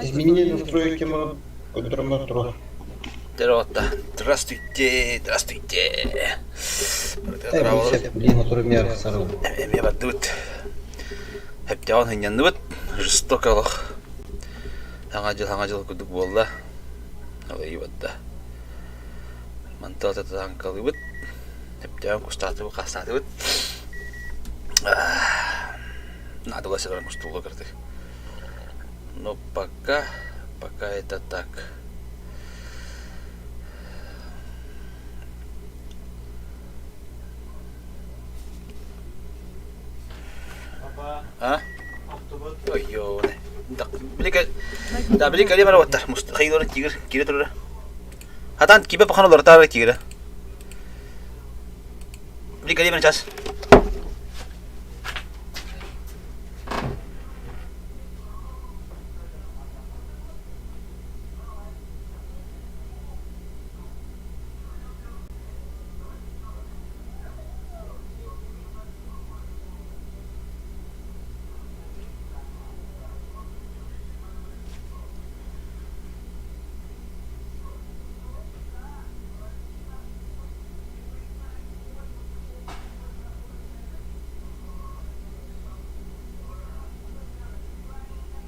Изменение настройки Контрматро. Здорово. Здравствуйте, здравствуйте. Блин, например, сарыл. Эмиэ бардыбыт. Хэптээҕин сынньанныбыт. Жестоко олох. Саҥа дьыл, саҥа дьыл курдук буолла. Алый барда. Мантан татаанкалыыбыт. Хэптээҕин кустаатыбыт, хастаатыбыт. Надо было мустулла кырдык. Но пока, пока это так. А? Ой, Да, били кали бар оттар. Мустахилор тигр, кире турар. Хатан кибе пахан олор тары тигре. Били кали бар час.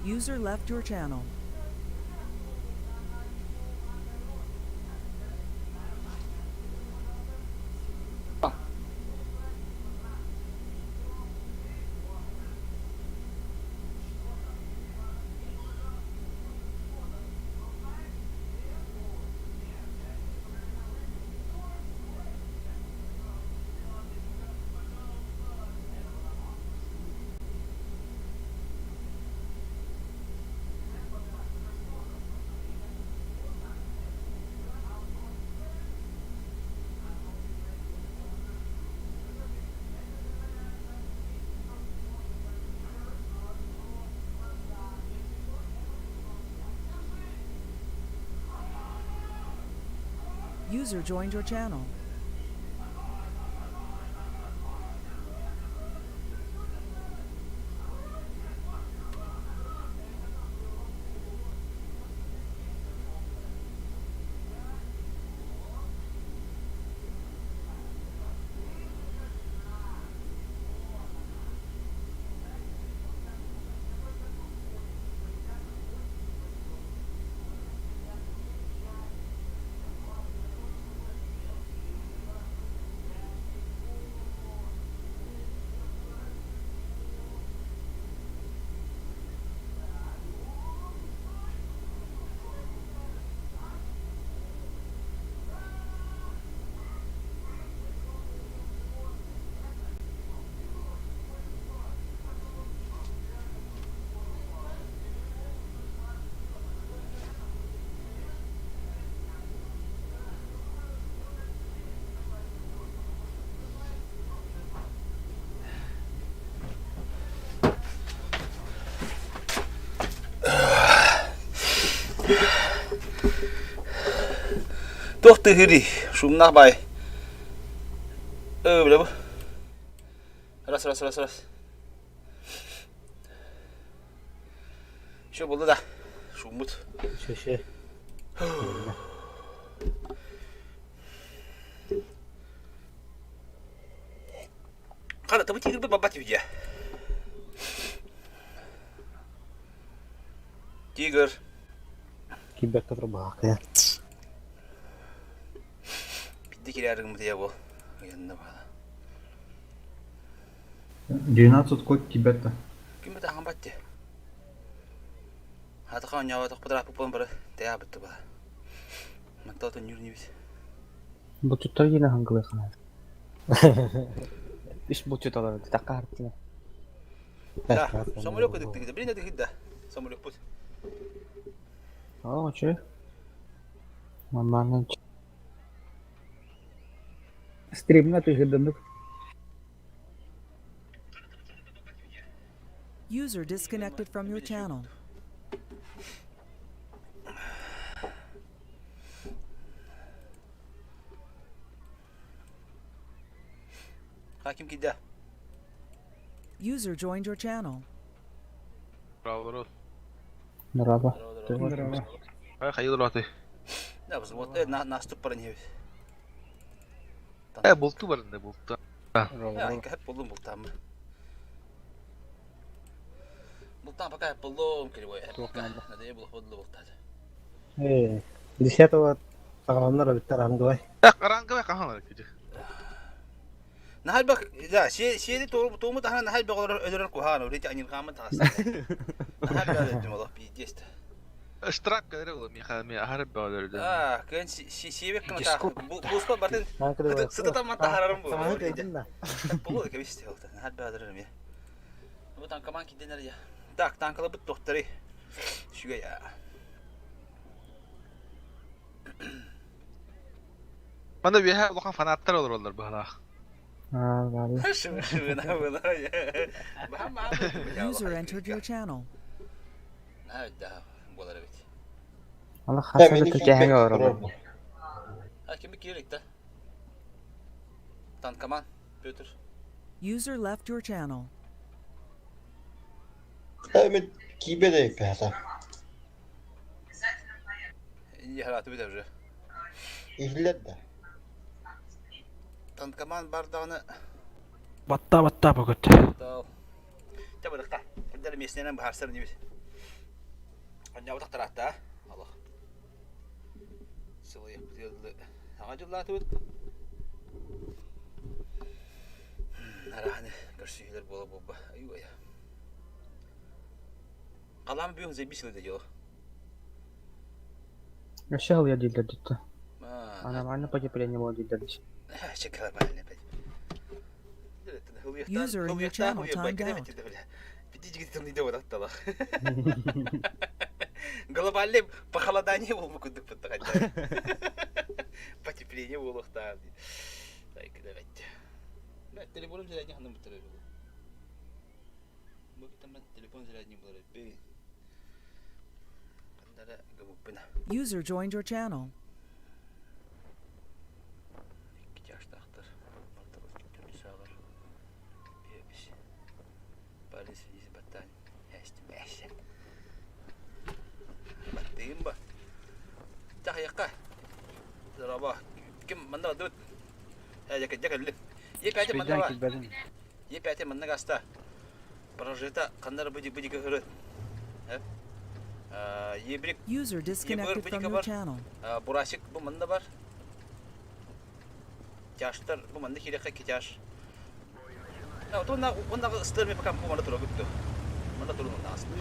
User left your channel. User joined your channel. Туох тыһыырый? Шумнаах баай. Э, бля бу. Раз, раз, раз, раз. Все булду да. Шуммут. Все, все. Хана, табы тигр бабат видео. Тигр. Кибекка турбаакая. Бидди кирярыгым дия бу. Янна бала. 12 код Тибета. Ким бата хаҥ батти. Хатаха онньообатах бытырааппыппын бары тэйэбитти ба. Мантаатын ньүрнүбүт. Бутуттар диэн аһаҥкылыаххына. Үс булчут олорор тахха хартына. Да, самолет кыдыктыгыда. Блин, это да. Самолет пут. Оо, чё? Маманын Стримҥа тыһырданнык. User disconnected from your channel. Хаким кидя. User joined your channel. Браво, Нураба. Здорово, здорово. Здорово. Хайы латы. Да, вот наступ парни. Булту барында булту. Булдум бултам. Бултам пока булдум кривой. Надо было ходлу бултать. Десятого саҕаланнар эбиттэр ангылай. Каранга кахалар кижи. Нахал бак, да, сиэри туому таһынан нахал бак өлөрөр куһаан, урити аньырҕааммын таҕыста. Нахал бак өлөрдүм олох пиздец. Штраф кэлэр ол миха ми ахар баалар. Аа, көн сиэбек кына таах. Буспа бартын сытатан ман таһарарым бу. Болу кебис те Нахал бак өлөрөрүм я. Бу танкаман киденер я. Так, танкалабыт тохтары. Шүгэй я. Манда биһэ улахан фанаттар олороллор быһалаах. User entered your channel. Ала хаса да кэһэҥ олороллор. Танкоман, Петр. User left your channel. Эми кибеде пәсә. Не уже. Иһиллэр да. Танкоман бардаҕына Батта батта бөгөт. Чэ бырыкта. Кырдары местненен быһаарсар инибит. Онньообутах тараатта, олох. Сылыйыппыт Саҥа дьыллаатыбыт. Арааны көрсүһүүлэр буола буолба. Ай Халаан бүгүн заебись сылыйда дьоло. Өссө халыйа дииллэр дитта. Аномально потепление было дииллэр дии. Чекалабальный опять. User in your channel timed out. Глобальное похолодание был кудык Потепление буолуохтаах. Телефоном зарядник ханным бутырыр. Бу телефон зарядник булар. User joined your channel. User disconnected from your channel. Бурасик бу манна бар. Тяштар бу манна кирэхэ китяш. Онна онна ыстыр пока бу манна тура бүттү. Манна турун онна астыр.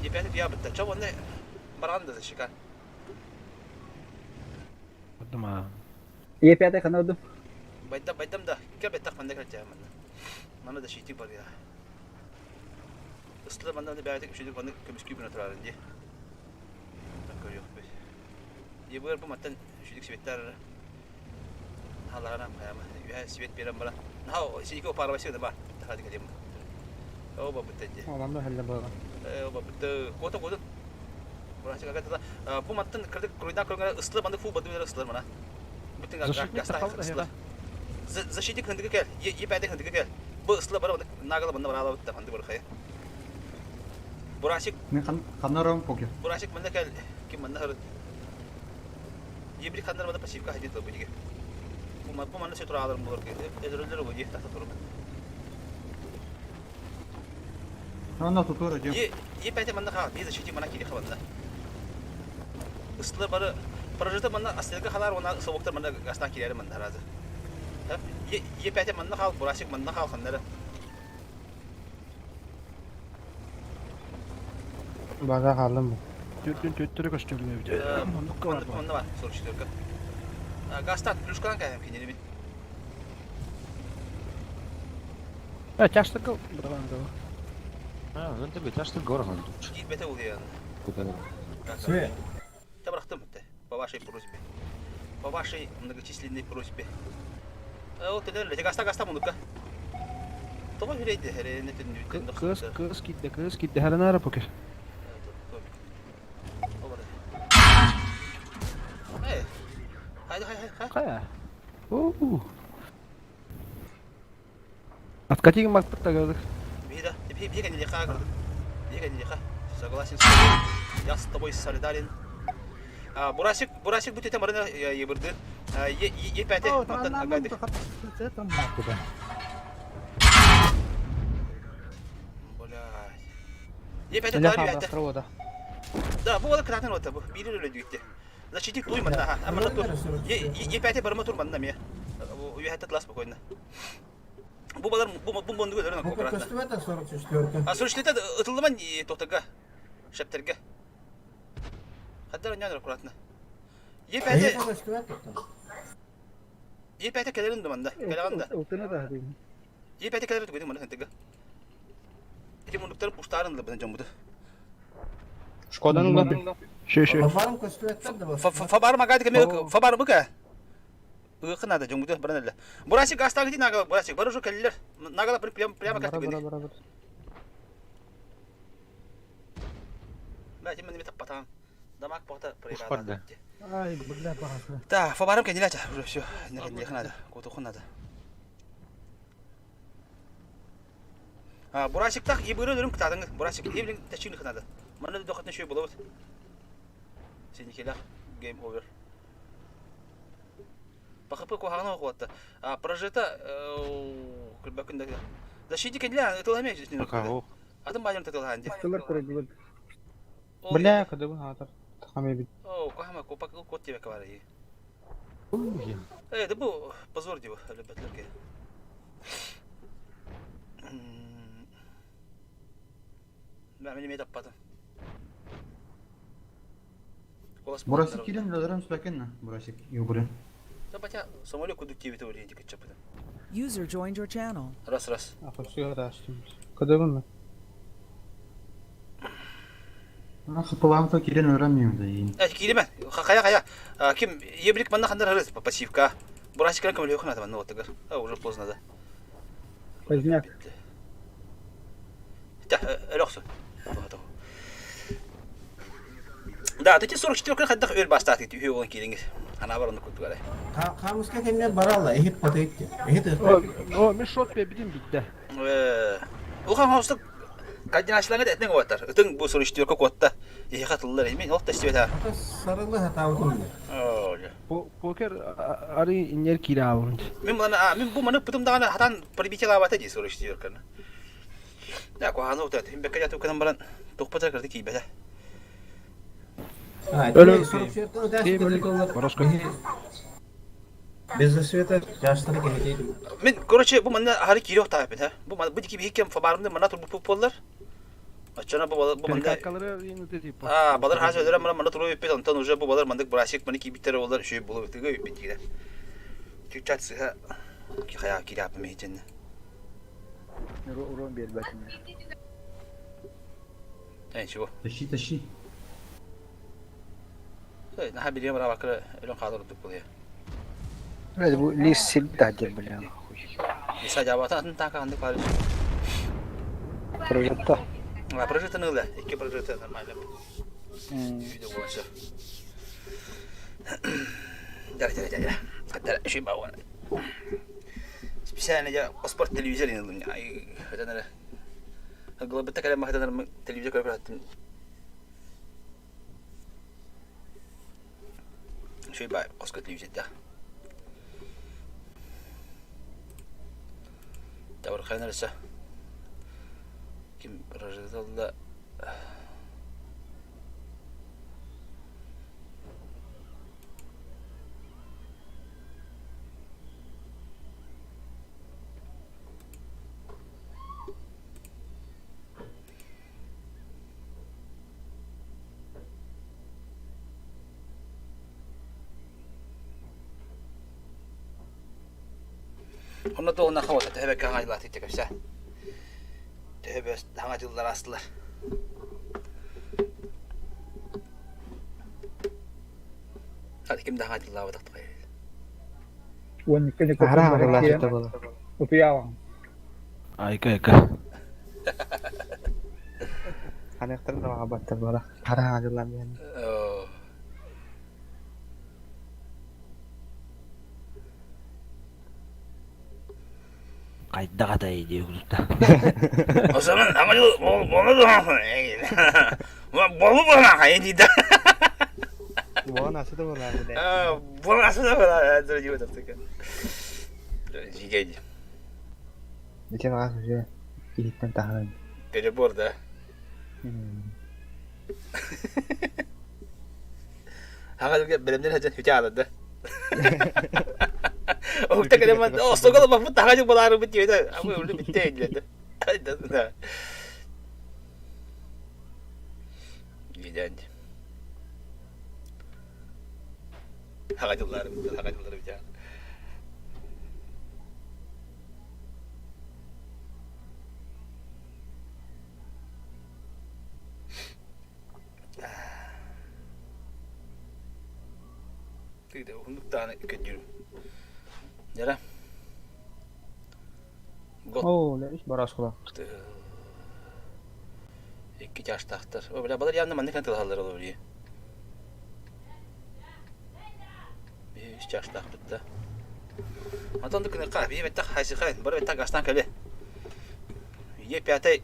Епяты я битте. Чо онна баран да шика. Дума. Е5 ханадым. Байдам байдам да. Кел беттах манна калча манна. Манна да шити бар я. Ыстыр манна да бәйтик шүдүк манна көмүскүү бүнө турарын ди. Так көрүөх бит. Ебыр бу маттан шүдүк светтар. Халарана хаяма. Юха свет берем бара. Нау сико парабасы да бар. Тахады калем. Оба бутте. Олан хәлле буолан. Оба бутте. Кото кото. Бурасы кака бу маттан кырдык круйда көргөн ыстыр манды фу бады ыстыр мана. Бүтүн гаста ыстыр. Защитник хындыгы кел. Е пәде хындыгы кел. Бу ыстыр бар нагала банда бар алып ханды бар хая. Бурасик Мен ханарам поке. Бурасик манда кел. Ким манда хырыт. Ебри хандар бада пассивка хадит бу диге. Бу манна сөтөр алырым булар ки. Эзрөлөр бу ди тахта турум. Ана тутура дем. Е пәте манна ха, би защитник мана кири хабанда. Ыстыр бары прожита манна астелка халар она собоктар манна гастан кирери манна разы. Е пәте манна хал, бурасик манна хал ханнары. База халым бу. Түртүн төттөрө көстөрүнө бит. Оннукка бар. Манна бар, 44. Гастан плюшкадан кайым кинери бит. Э, чаштык бирган да. А, ну тебе чаштык горхан тут. Кит бете ул ян. Куда? Свет. Та брахтым по вашей просьбе. По вашей многочисленной просьбе. Вот это гаста гаста мунука. Того хүрейди херене түндү. Кыз кыз китте, кыз китте хәлен поке. Haydi haydi haydi. Кая? Уу. Откатигин бакпыт да көрдүк. Биһи да, биһи кэнни ха көрдүк. Биһи кэнни ха. Согласен с тобой. Я с тобой солидарен. А, Бурасик, Бурасик бу тете марына ебырды. Е пяте, мантан агады. Блядь. Е пяте Үлэ тары хаалла пяте. провода. Да, бу ола кытаатын ота бу. Бири өлө дүйтте. Защитник туй манна. Амана тур. Е е пяте барма тур манна ме. Уехать тла спокойно. Бу балар бу бу бонду өлөрөн аккуратно. Көстүбэт 44 А сөрүшлете ытыллыман тохтага. Шептерге. Хаддар ойнан аккуратно. Е пяте Көстүбэт Е пяте келерин думанда. Келеганда. Утына да дим. Е пяте келерин тугудин мана хантыга. Эти мундуктар пуштарын да бына жомбуду. Шкоданы да. Шö шö. Фабарым көстүбэттер да Фабар магады кеме фабар бука. Ыхы надо жомбуду баран эле. Бурасик гастагы нагала бурасик барыжу келлер. Нагала прямо прямо Бара как бара бара бара. Да, тем не таппатан. Дамак похта Ушпарда. Ай, бля, баҕас. Да, фабарым кенилача уже все. Не надо. Кутуху надо. А, Бурасиктах ебыры өрүм кытадың. Бурасик еблин тәчиңлих надо. Маны дохотны шөй булабыт. Сеникелер game over. ПХП кухагына окуатты. А прожита күлбәкүндә. Защитник кенилә ытыламе Пока ох. Атын бажым тытылхан ди. Тылар курдулар. Бля, кадыбын хаатар. Тахамай бит. О, кухама копак кот тебе кавары. Э, да бу позор дип, ребятлерге. Мен мени таппадым. Бурасик кирен өлөрөм сүбэкин Бурасик юбуры. Батя самолет кудук тебе теория дик чапыды. User joined your channel. Раз раз. Ахырсыга да астым. Кадыбын мен. Ана хыпылаамта кирен өлөрөм миң да иин. Э, киремен. Кая кая. Ким ебрик манна хандар харыс пассивка. Бурасик кем лехна там, ну вот А уже поздно да. Поздняк. Да, өлөксү. Да, ты 44 хаддах өл бастат ити хүү олон кириңиз. Ана бар оны күттүгәле. Камыска кемне баралла, эхит патыйтти. Эхит О, мен шот бе бидим бидде. Э, Улхан хостук кардиначларга да этнең оттар. Ытың бу 44 котта. Ихе хатыллар эми, ол тестибет ha. Сарылы хатабытын. Оо. Покер ары инер кира алын. Мен мына мен бу маны пытым дагана хатан пробитие лабата ди 44 каны. Да, коханы утат. Хим бекке жатып кынан баран токпата кырды кийбе. Өлө- 44 Бороско. Без засвета жаштары кехетейди. Мен короче бу мана хары кириок таап ha. Бу мана бу дики бихкем фабарымды мана тур бу поллар. Ачана бу бу манда Перекаткалары ини типа. А, балар хазы өлөрө мана мана туруп бит онтон уже бу балар мандык бурасик маны кийбиттер олар шүй болуп тыгы бит дигде. Чүчат сыха ки хая кирап мейчен. Урон бербетин. Э, чего? Тащи, тащи. Э, наха билем бара бакыр өлөн калыр дук бул я. Бля, бу лис сил да бля. Иса жабата атын така андык бар. Прожитта. А, прожиты нылда. Икки прожиты нормально. Үйдө болса. Да, да, да, да. Каттар шүй бауан. Специально я спорт телевизор не думаю. Ай, это надо. Глобата кале махдан телевизор көрөп Шүй бай, қосқа телевизор да. Тавыр хайнарса. Ким прожиталда Онно туғына хавата төһөбө каңа жылат итте көпсә. Төһөбө хаңа жыллар астылар. Hadi ким да хаңа жыллар батакты. Уон кene Ара аралар это было. Утуява. Айка айка. Ханықтар да баттар бара. Ара аралар мен. Хайдах атай дии курдук. Осамын аңа болу болу болу хайы дейді. Буолан асы да буолар бile. Болу асы да буолар дии таптыка. Жигей. Ити баас уже киһиттэн таһынан. Перебор да. Аҕа бэлэмнэр сылдьан хүтэ ааларда. Уһукта кэлэн остуолга олорбоппут таһа дьыл балаарыбыт диэбитэ. Абы өлү бүттэ диэбитэ. Видянь. Хаҕа дьылларыбыт, хаҕа дьылларыбыт. Тыыда уһуннук даҕаны көрдүүрүм. Дьара. Гот. Оо, үс бараскула. Икки чаастаахтар. О, бля, балар явно маннык тылаһаллар олор дии. Үс чаастаахпыт да. Антон дыкыныка, бии бэттэх хайсыхай, бары бэттэх гастан кэле. Е пятай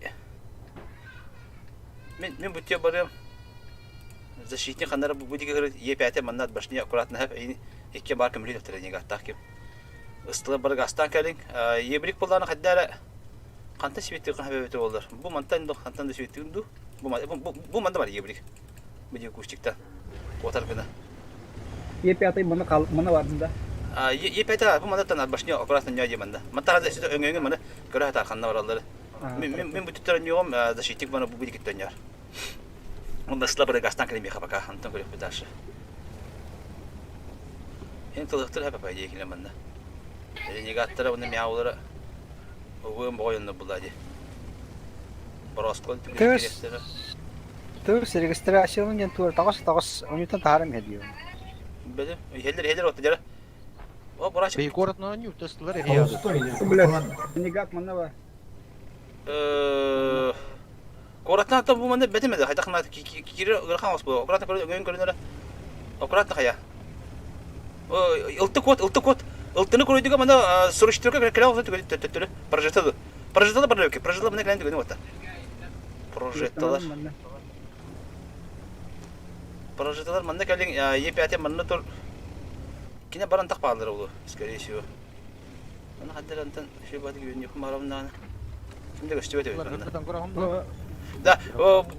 Мин мин бүттүө барыам. Защитник ханнара бу диги е пятэ манна башня аккуратно хэп икки бар көмүлү төптөрө негаттаах ким. Ыстыла бары гастан кэлиҥ. Ебрик буллааны хайда эрэ хантан сибиттик хаһа боллар. Бу мантан да хантан да сибиттигин ду. Бу бу манда бар ебрик. Бу диги кустиктан. Куотар гына. Е пятый маны кал маны бардым да. Е пятый бу мандаттан башня аккуратно ньо манда. Мантара да сүтө өҥөҥө маны көрө хатар ханна бараллары. Мин бүтүттэр ньуом защитник баны бу дикиттен яр. Онда сла гастан кэлимиэхэ пока антон көрүөхпүт дальше. Эн тылыктыр хэпэ по идее киле манна. Ренегаттара уонна мяулара угуйун боҕойонно була ди. Бороскон Тыс тыс регистрациялын диэн туор таҕыс таҕыс онньуттан таһааран иһэ Били, иһэллэр иһэллэр отта дьара. О, бурачык. Бей город но не тестылар эһиயாது. Ренегат манна бар. Куораттан ата бу манна бэтим эдэ хайдах мына киирэр ыарахан ос буо. Аккуратно көрө өҥөйөн көрүнэрэ. Аккуратно хайа. Ылты кот, ылты кот. Ылтыны көрөйдүгэ мана суручтурга кэлэ олсон төттөрү прожекталы. Прожекталы бар өке. Прожекталы мына кэлэн түгэнэ отта. Прожекталар. Прожекталар манна кэлин Е5 манна тур. Кине баран тах баалар олу, скорее всего. Аны хаддар антан шүй бады күнү марамнааны. Кимде көстүбөт эбит. Да,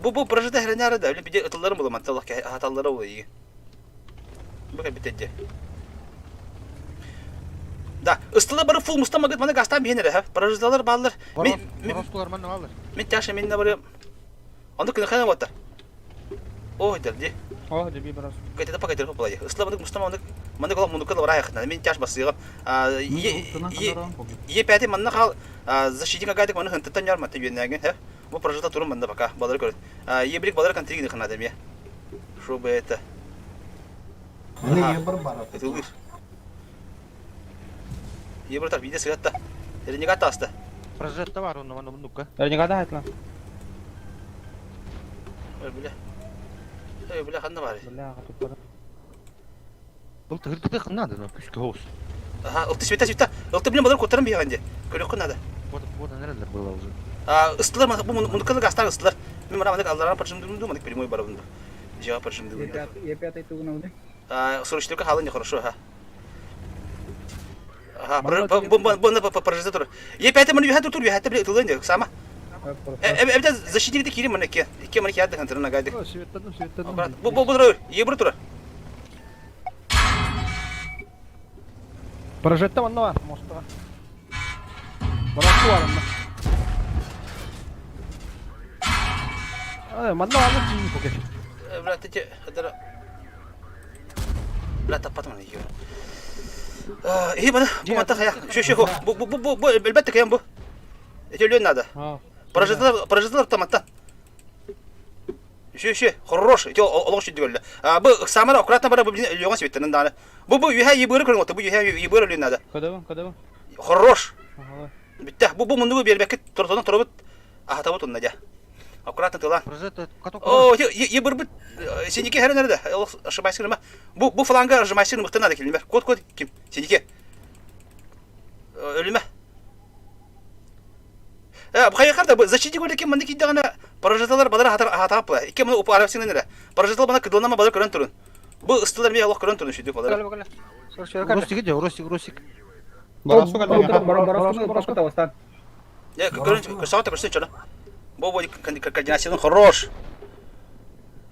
бу бу прожита хренара да, биде ытылларым була манталлах хаталлара була иги. Бу кэлбитедде. Да, ыстыла бары фул мустамагыт маны гастан биһин эрэ, прожиталар бааллар. Мороскулар манна бааллар. Мен тяша мен бары Онно күнү оттар. О, дерди. О, деби барас. Кайтата па кайтар булай. Ысла мандык мустама мандык мандык олох мундука лабара яхна. Мен тяш басыга. Е пяти манна хал защитник агайтык маны хынтыттан яр маты юнәген, хэ. Бу прожита турун манда пока балар көрөт. Ебрик балар контригин хана деме. Чтобы это. Маны ебір бар. Ытылыр. Ебір тар биде сыгатта. Ренегат аста. Прожетта бар онно манна муннукка. Ренегата айтла. Ой, бля. Ой, бля, ханна бар. Бля, туппара. Бұл тыгырдык ханна да күскө хоус. Ага, ылты света света. Ылты блин балар коттарым бияганде. Көрөккө надо. Вот вот наверное было уже. А, ыстылар бу мунукканы гастар ыстылар. Мен мына мандык алларына паржымдым мандык прямой барабынды. Жава паржымдым. Е пятый тугуна уды. А, срочно халы не хорошо, ага. Ага, бу бу бу прожектор. Е пятый маны юхат тур юхат бile ытылын сама. Эбде защитник кирим маны ке. Ке маны киядды хантырына гайды. Светтадым, светтадым. Бу бу бу ебір тура. Прожетта манна бар, мостага. Барасу бар онно. Ай, манна бар жиин покер. Бля, ты хадара. Бля, таппатым аны ее. Э, бана, бу манта хая. Шө шө бу бу бу бу элбетте кем бу. Эти надо. Прожектор прожектор таматта. Еще еще хорош. Эти олох шүдүгөллө. А бу самара аккуратно бара бу лёган светтерин даны. Бу бу юха ебыры көрүн оту бу юха ебыры лүн надо. Кадабын, кадабын. Хорош. Ага. Бүтте. Бу бу мунду бербекке туртонун турбут. Ахатабыт онна дя. Аккуратно тылан. Прожетта каток. О, ебыр бит сеники хәрен nerede? Олох ошибайсың ма? Бу бу фланга ожимайсың мыкты надо килмер. Код код ким? Сеники. Өлүмө. Хайахар да защитник өлө ким манна киирдэҕинэ паражиталар балары хатар хатааппыла. Икки маны упарабсыҥнан эрэ. Паражитал бана кыдылнама балары көрөн турун. Бу ыстылар миэ олох көрөн турун шүдүк балары. Ростик иди, Ростик, Ростик. Барасу кэллэ. Бараску бараску тавастан. Не, көрөн көрсөҕө көрсө чоно. Бу бу координациялын хорош.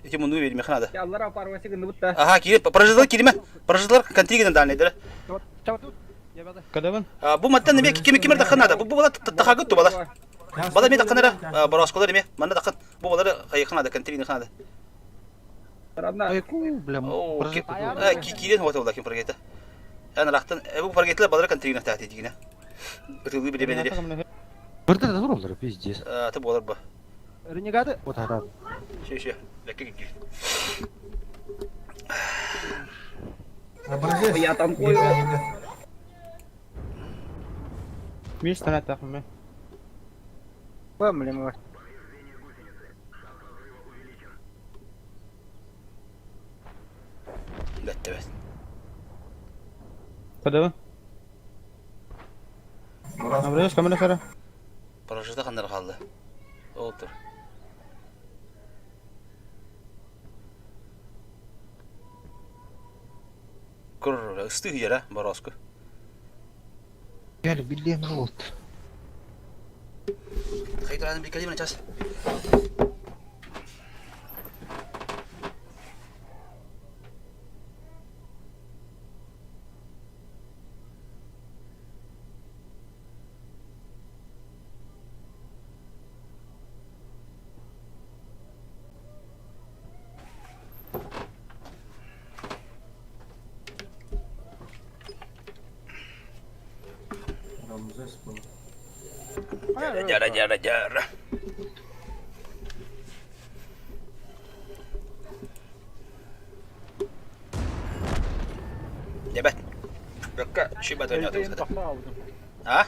Эти муну верим надо. Аллара парвасы гынныбыт да. Ага, кире, паражиталар кириме. Паражиталар контригинен дальныйдыр. Кадабын? Бу маттан неме ким кимер дахын надо. Бу бала тахагыт ту бала. Бала ми дахын ара боросколар эме. Манна дахын. Бу балары хайыхын надо, контригинен надо. Айку, бля, Кирен хуата була ким паргета. Эн рахтан бу паргетлер балары контригинен тахти дигине. Ытылы биле беле. Бырда да олар, пиздец. Ты болар бу. Ренегаты. Вот ата. Ши ши. Лекке кир. Я танкую. Бис тана тахмы. Бам, бар. Бетте бет. Кадабы? Абреш камера сара. Парашюта хандар қалды. Отыр. Кур, ысты жера, бороску. Gel bildiğim oldu. Хайдараны bir kalem aças. Ramzes bu. Жара, жара, жара. Дебет. Бөккө шиба төнөтү. А?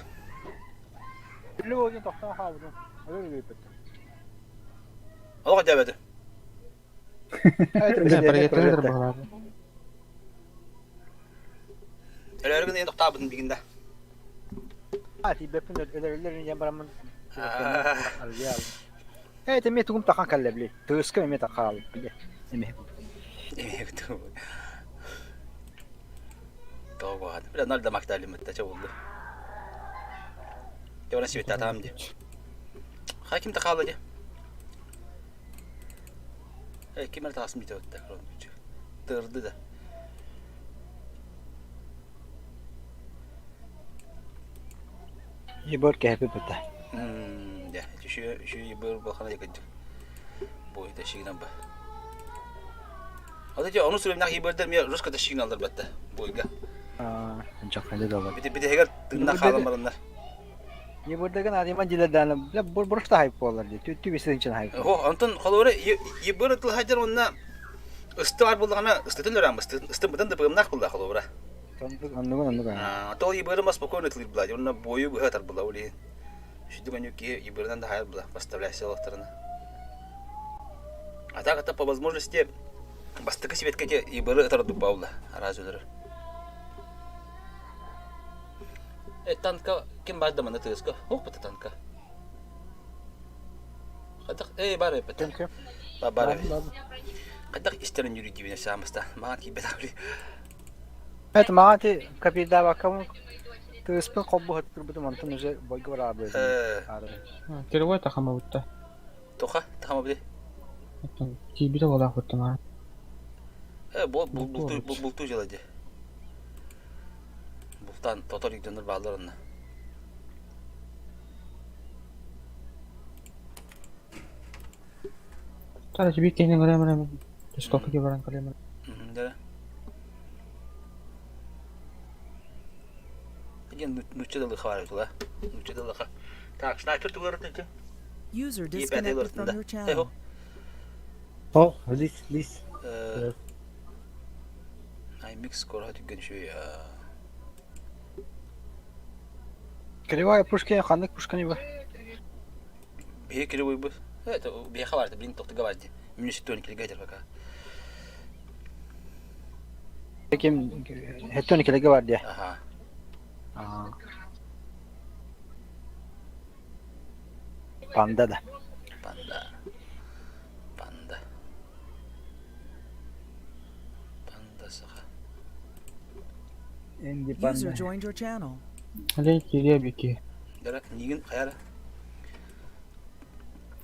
Олға дебети. Парагеттер бағалар. Элерген енді тоқтабын бигинде. Э, эми тугум тахан калла били. Тыска эми тахал били. Эми. Эми күтү. Тоғады. Бля, ноль дамаг дали мытта чабылды. Девана света там де. Хаким тахалы де. Э, кимер тахасын бите өтті. Тырды да. Ебор кәпе бит. Да, еще еще ебор бахана якыды. Бой да шигнан ба. Ата же onu söyleyeyim ебордер мен русска да шигнан алдар батта. Бойга. Аа, жакында да бар. Бите бите хегер тынна халам барындар. Ебордаган адиман дилерден бля бур бурушта хайп болар ди. Тү бисин хайп. Хо, Антон холора ебор тыл хаҗар онна ысты бар булгана ыстытын өрәм ысты ысты бытын да бымнах булда холора. Анныгын анныгын. А, тол ебор ма спокойно тыл була. Онна бою быһа тар була ули. Шүдү гөнү ки ебордан да хайр була. Поставляйся лохтарына. А так это по возможности бастыкы светкете еборы тар дубаула. Разүлөр. Э, танка ким бар да мана тыска? Ох, бата танка. Хатак, эй, бар бата. Ба бар. Кадак истерин юри дибине самыста. Мага ки бетабли. Это мага ти капида бакам. Тыспын коббу хаттыр бутум антон уже бойга бар абы. Э, Кирвай тахама бутта. тоха, тахама биде. Тибите бола хуттан. Э, бу бу бу бу бу желади. Бултан тотор югдөнөр бааларына. Тара жибик кенен көрөм. Сколько баран көрөм. Да. Один нучча хвары тула. Нучча дылыха. Так, снайпер тулар тете. User disconnected from your channel. О, лис, лис. Э. Ай микс скоро түгөн шүй. Кривая пушка, ханнык пушка не бар. Бе кривой бу. Это бе хавар, блин, тохты гаварди. Минус тонкий гайдер пока. Ким хеттони келеге бар ди. Ага. Аа. Панда да. Панда. Панда. Панда саха. Энди User Панда. joined your channel. Алей кириэ бики. Дара, нигин хайара.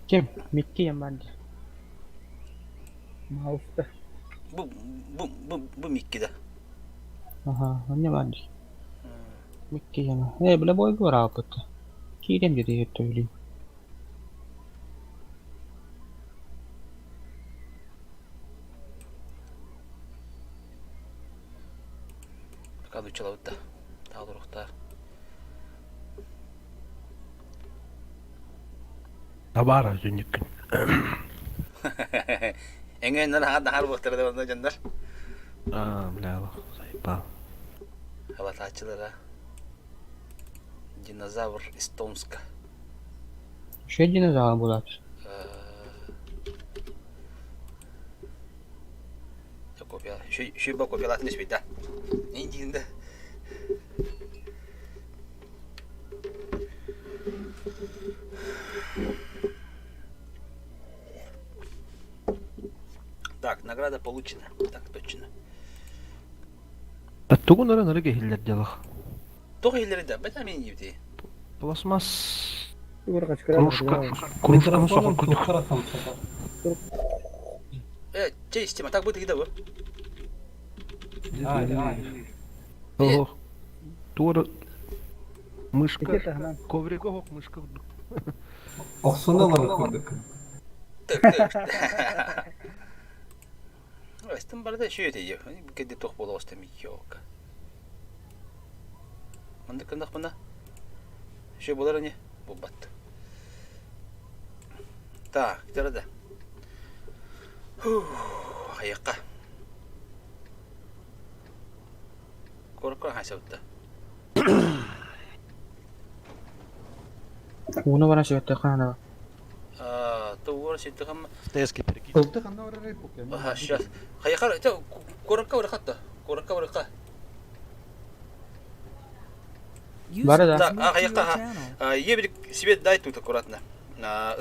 Ким? Микки яман. Мауста. Бу бу бу бу Микки да. Аха, онне баар. Микки яма. Э, бля бойга барааппыт. Киириэм диэри төөлүү. Пока нучалабыт да. Таалуруктар. Табара жүнүккүн. Эңэннэр аха дахар буохтара да онно дьоннор. Аа, бля, сайпа. Халатааччылара. Динозавр из Томска. Үчүгэй динозавр буолааччы. Копия, шүбэ копиялаатын испит да. Индиин да. Так, награда получена. Так точно. Тугун эрэ нырык иһиллэр дьалах. Тоҕо иһиллэрий да, бэтэ мин диибити. Пластмасс кружка кружканы Микрофоном соҕургутук. туттара хамсатар. Э, чэй истима, так будет да бу. Ох. Туора мышка коврик ох мышка курдук. Охсуну ылар курдук. Тык тык. Астын барда шүйөтейе. Кеде тох бола остам ёлка. Мында кындак мына. Шö болар не? Бу бат. Так, жарада. Хайыкка. Коркор хасабытта. Ууну баран сүбэттэххэ наада. Тугур ситтихам. Тески перекинь. Ылты ханна барар эппукка. Ага, сейчас. Хайыкар, это корокка барыкка. Корокка барыкка. User Бары да. was Так, moved а, to your хайыкка, ага. channel. Ебель себе дай тут аккуратно.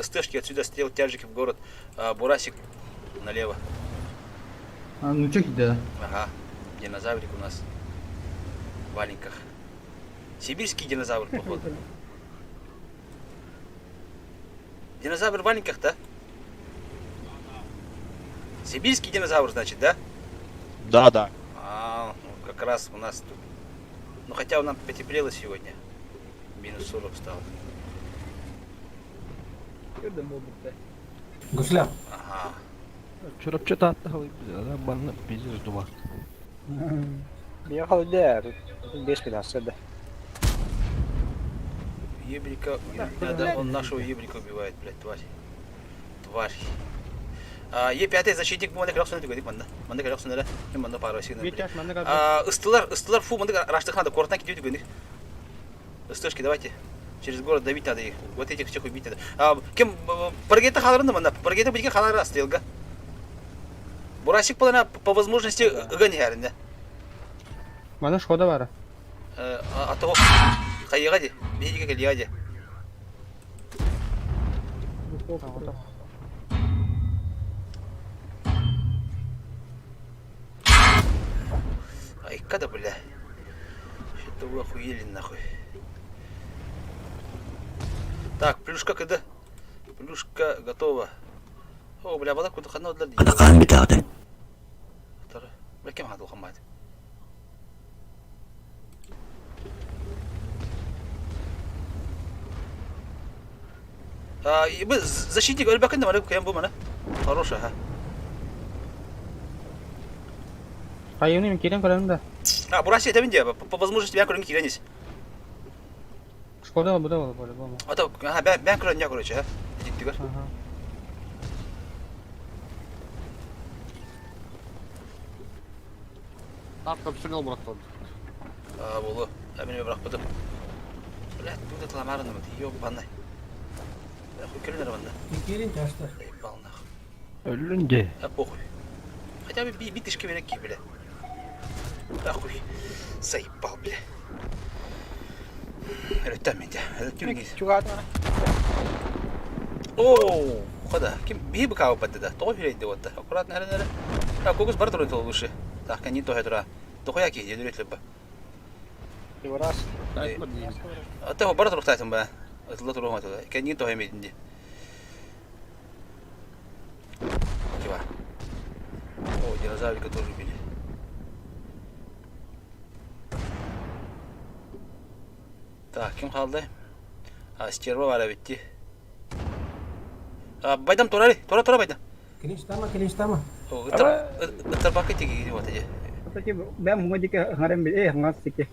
СТшки отсюда стрел тяжики в город. Бурасик налево. А, ну чё киде? Ага, динозаврик у нас в валенках. Сибирский динозавр, походу. Динозавр в валенках, да? Сибирский динозавр, значит, да? Да, да. А, ну, как раз у нас тут. Ну, хотя у нам потеплело сегодня. Минус 40 стало. Көрдüm буолбут Гусля. Ага. Чурапчы таатта халый банна пиздец дуба. Миэхэ холодея, тут бес пятнадцать да. Ебрика надо, он нашего ебрика убивает, блядь, тварь. Тварь. А, Е5 защитник манна кэлэх сунэ түгэдик манна. Манна кэлэх сунэ манна пара сигнал. Витяж, манна кэлбит. А, ыстылар, ыстылар, фу, манна раштых надо, кортан кидет түгэник. Ыстышки, давайте. Через город давить надо их. Вот этих всех убить надо. А, кем паргета халарында манна, паргета бидге халара стрелга. Бурасик полана по возможности ыган ярында. Манна Шкода бара. А то хайыга ди, биһиге кэлиэҕэ ди. Айка да, бля. Что-то вы охуели нахуй. Так, плюшка когда? Плюшка готова. О, бля, бала куда хана одлар ди. Бля, кем хадыл хамат? А, и бы защитник, өлбәкин да мана кем бу мана. Хорошая, ха. Хайыны мин киирэн көрөм да. А, Бураси это винде, по возможности бян көрүн киренис. Шкода буда бол по-любому. А то, ага, бян бян көрүн я короче, ха. Диттигер. Ага. Тапка обстрел братан. А, болу. А мен быракпадым. Блядь, тут это ламарны вот, ёбаный. Бля, хуй киренер банда. Кирин тяжтар. Заебал нахуй. Өллүн де. А похуй. Хотя бы битышки береки, бля. Ахуй. Заебал, бля. Өлөттөн мен де. Өлөттөн Чугаат. Оо, хода, ким биһи быкаабыппат да, тоҕо үһүрэйдэ уотта. Аккуратно эрэн эрэ. А, кокус бара туран лучше. Так, кэннин тоһо тура. Тохуя киһи диэн үрүтлүбба. Раз. Ата бара туруктаатым ба. Ытылла туруом атыла. Кэннин тоһо эмидин ди. Типа. О, динозаврика тоже убили. Так, ким хаалла? А, стерва баар эбит дии. А, байдам турары, тура тура байдам. Клинчтама, клинчтама. Ыттарбакка тигири вот эти. Кстати, бэм муҥа диэки хаҥаран э хаҥас диэки.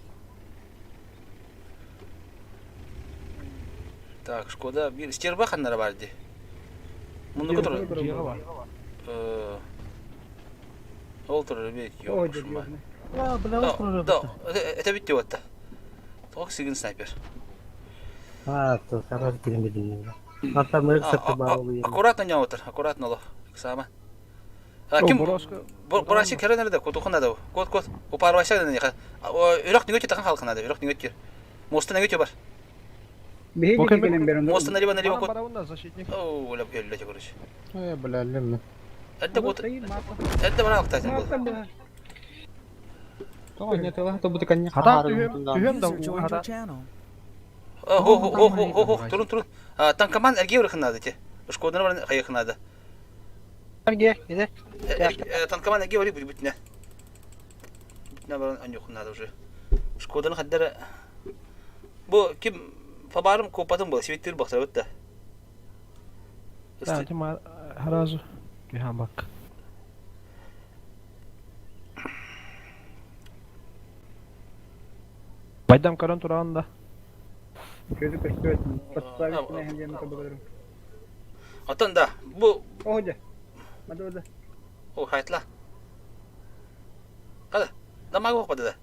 Так, Шкода, бир стерва ханнара бар дии. Муннуку турар. Ол турар бит, ёпшума. Да, это бит диотта. Тоқ сигин снайпер. А, то сарар кирин билинним. Ата мык сырты бар ол Аккуратно не отыр, аккуратно ло. Сама. А ким Бураши керенерде кутухун надо. Кот кот. Упарваша не ха. Үрөх нүгөт тахан халкын надо. Үрөх нүгөт. Мостын нүгөт бар. Мостын налево налево кот. О, оля өллө короче. Э, бля, лемме. Это вот. Это барак тайтын был. Тоҕо не тыла то бу канья Хата түһүм да User joined your channel. Хо хо хо хо хо турун турун. Танкоман эрге барыхын надо те. Шкоданы бар хайыхын надо. Эрге, иде. Танкоман эрге барып бүтүнэ. Бүтүнэ баран аньохун надо уже. Шкоданы хаддара Бу ким фабарым копатын был, свиттир бахтар битте. Да, тима харазу. Түһэн бак. Байдам көрөн туран да. Көзү көстүбэт. Подставить на хендем табылырым. Отон да, бу О, дьэ. Мада мада. О, хайтла. Када, дамаг бады да.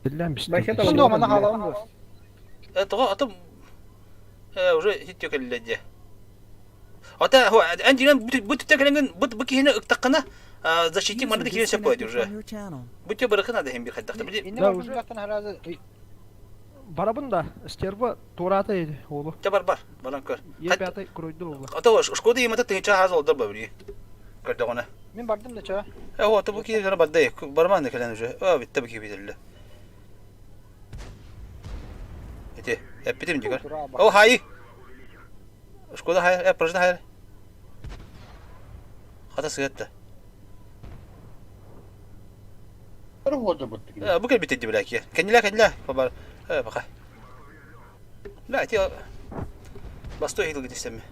Биллэн бистим. Башта Онно манна хаалаҕын дуо? Э, тоҕо атым э уже хиттиө кэллэ дьэ. Ата хо эн дигэн бу түттэ кэлэҥин бу бу киһини ыктаххына защитник манна да User киирэн сөп буолар disconnected уже. from your channel. Бу түө барыхын ада хим бир хайдахта били. Инне Да, барбын уже. жактан харазы. Барабын да, стерва тураата edi оолу. Ча бар бар, баран көр. Е пятый куройду оолу. Ата шкода имата тыгынча хаз олдор ба били. Көрдөҕүнэ. Мин бардым да ча. Э, о, бу киһи барда, барман да кэлэн уже. О, битте бу киһи битэллэ. Ити, эппитим дигэр. О, хай! Шкода хай, э, прожда хай. Хата сыгатта. Э, бу кэлбит дии билээки. Кэннилэ, кэннилэ, бабар. Э, бака. Ла, ити бастой хилгит истэмми.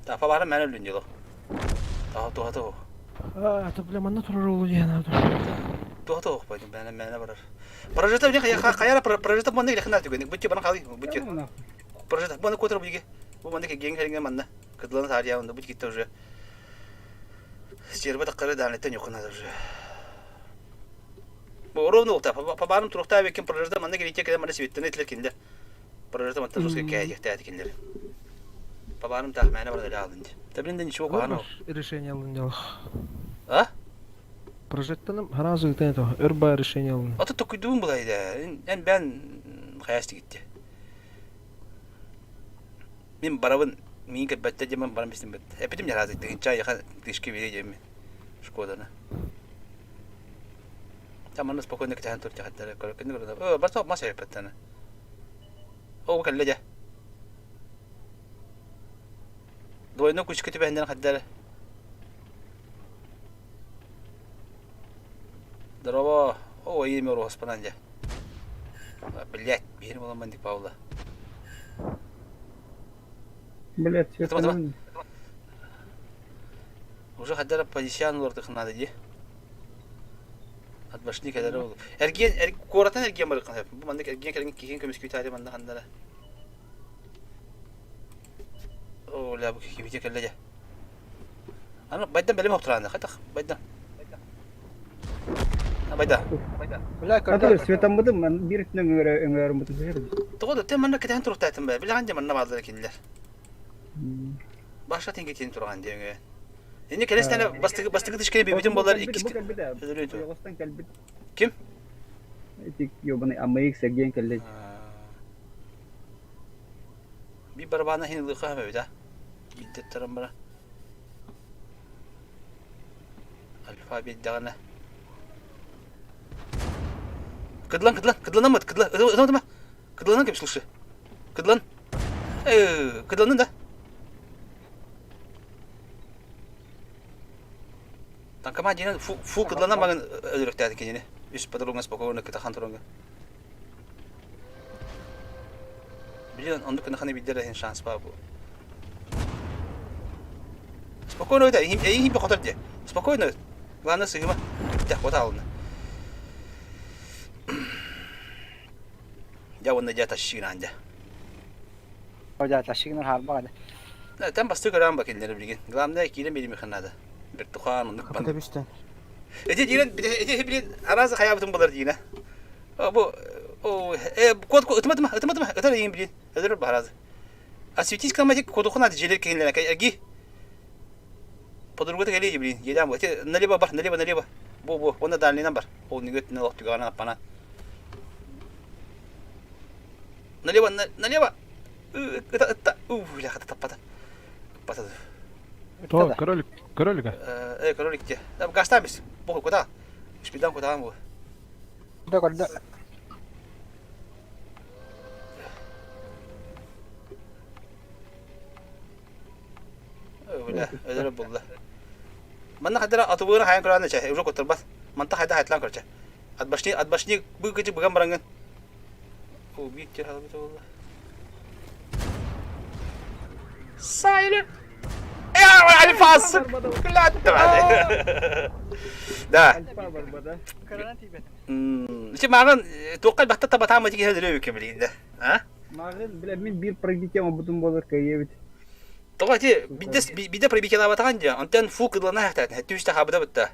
Тафа бары мен өлүн дило. Таха туха тух. А, это бля манна турар оолу диэн аду. Туха тух байдым бәне мәне барар. Прожита бile хаяра прожита манны иле хна түгән. Бутчы бана хали бутчы. Прожита бана котыр биге. Бу манны ген хәлгән манна. Кыдлан тария онда бут китте уже. Стерба таккары данеттен юкына уже. Бу ровно улта. Пабарым турукта бекин прожита манны келите кеде манны светтен этлер кинде. Прожита манны русский кәйдек тәдик киндер. Пабарым тах мәне бар да алдын. Та блин ничего кахана. Решение алын дел. А? Прожектаным харазы ыйтан то. Өрба решение алын. Ата токуйдуун булайда. Эн бэн хаясты гитти. Мин барабын мин кэлбэттэ диэмэн баран бистим бит. Эпитим яразы тыгынча яха тышки бире диэмин. Шкоданы. Там манна спокойно кэтэһэн тур тяхаттара көрө кэнни көрө. О, барса мас эппеттана. О, кэллэ дьэ. Двойной кучка түбэһиннэн хаддара. Здорово. О, имя Роспанан дьэ. Блять, биир буолан дик Павла. Блять, Это Уже хаддара позицион олордух надо ди. От башни кадара ол. Эрген эр куоратан эрген барыккан. Бу маннык эрген кэлген киһин көмүскүү таары манна хандара. О, ля бу кибите кэллэ дьэ. Аны байдан бэлэм хоптурааны. Хатах байдан. Байда. Бля Ата көрдө. светаммыдым мен бир түнөн өңөрө өңөрүм бутун. Тоҕо да манна кэтээн туруктаатын бэ. Билэҕин дьэ манна бааллар кинилэр. Баша тенге тиин турган диэҥэ. Инни кэлэстэнэ бастыгы бастыгы тышкене бибитин болар иккис. Йогостан кэлбит. Ким? Ити ёбаный АМХ сэргиэн кэллэ. Би барабана хин ылыха эбит а. Биттеттарым бара. Алфавит даҕаны. Кыдлан, кыдлан, кыдланаммыт, кыдла, ытыма, кыдланан кэп слушай. Кыдлан. Э, кыдланын да. Танкама диэн фу, фу кыдланан багын өлөрөктөөтүн кинини. Үс патруҥа спокойно кытахан туруҥа. Блин, оннук гынаханы билдэр иһин шанс баа бу. Спокойно өтө, эйин химпе хотор дии. Спокойно. Главное сыгыма. Дэ, вот алына. Дьэ, уонна дьэ тащыгынаан дьэ. Дьэ, тащыгынан хаарбаҕа дэ. Тэн бастыы көрөөн ба кинилэри билигин. Главное, киирэн биэримиэххэ наада. Биртухаан, оннук бан. Капитабүстэн. Эти диирэн, эти билин араас хайаабытын булар диинэ. Бу код ытыма ытыма ытыма ытыма ытар иин билин өлөрөр баһаразы. Осветись кламатик кодухун ады желер киһинлэрэ эрги. Подругата кэлиэ билин едам бу. Эти налево бар, налево, налево. Бу бу, онна дальнинан бар. Ол нүгөт нэлох түгана аппана. Налево, налево. Ыта ытта. У, бля, таппата. Таппата. То, король, корольга. Э, королик те. Гастамис. Бу куда? Шпидан куда бу? Да, көрдө. Бля, өлөрө булла. Манна хадара атыбыгын хайан көрөөнө чэ, уже көтөрбат. Манта хайда хайтлан көрчө. От башни, от башни быгыжы быган барангын. О, биир халбыта болла. Сайлер. Альфасы. Да. Ити маған туохха бахта табатаама тиги хәдірі өкө билигинде. А? Маған бля мин биир пробитие оҥорбутум буолар кыайыабыт. Тоҕо ити бидде бидде пробитиелаабатаҕын дии. Онтон фу кыдлана хахтаатын. Түстэ хабыда бытта.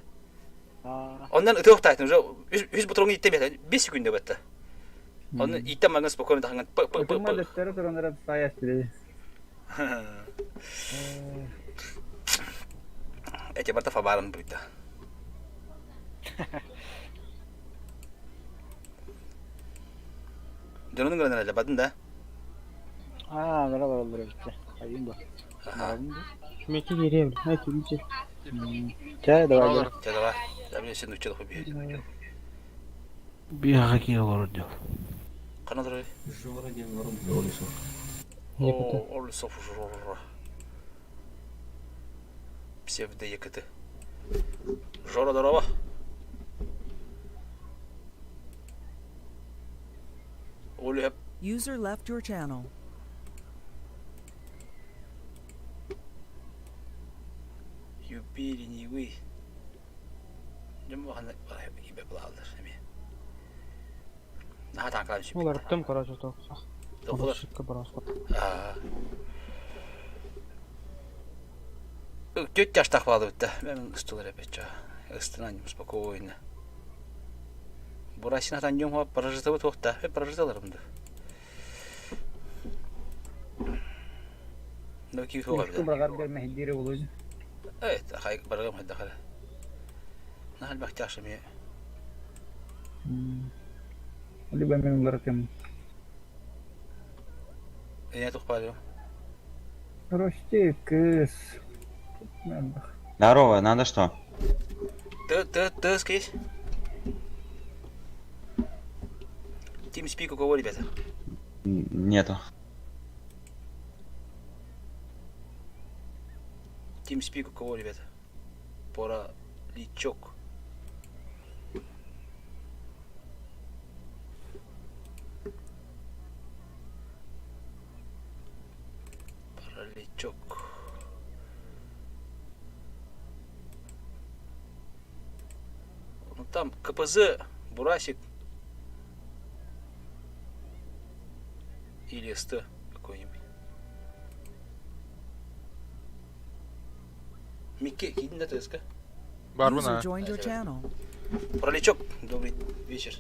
Оннан ытыахтаатын уже үс бутуруҥ иттем 5 секунда бытта. Онно иттем маңа спокойно таханган. Ытыма дөттөрө туран эрэ саайас билэ. Эти барта фабарын буйта. Дьонун гынан эле бадын да. Аа, нара бараллар эбит. Айын ба. Меки кириэм, ай кимчи. Чэ, давай. Чэ, давай. Я сен учил хуби. Биэҕэ киирэ олорор дьон. Ханна олорор? Жора диэн олорон Олесов. Якуты. Олесов Жора. Псевдо ЕКТ. Жора, здорово. Оля. User left your channel. Юпи ленивый. Дьон баҕана ибэ булааллар эмиэ. Наһаа таҥкалаан сүппүт. Уларыттым, короче, тоқса. Тоқулар. Шипка бросил. Түт жастах баалыбытта. Мен ыстылар эбечча. Ыстынан спокойно. Бурасин атан дьон прожитыбыт туохта. Прожиталарымды. Ну киви туох Ушку бырагар бер мэһдиирэ буолуо. Э, хай барыгым хайда хара. Нахал бахтяшы ми. Либо мен уларытым. Эне тух барыгым. Короче, кыс. Здорово, надо что? Ты, ты, ты, скажи. TeamSpeak у кого, ребята? Нету. TeamSpeak у кого, ребята? Пора личок. Параличок. Ну там КПЗ, Бурасик или СТ какой-нибудь. Микки, иди на ТСК. User joined your channel. Параличок, добрый вечер.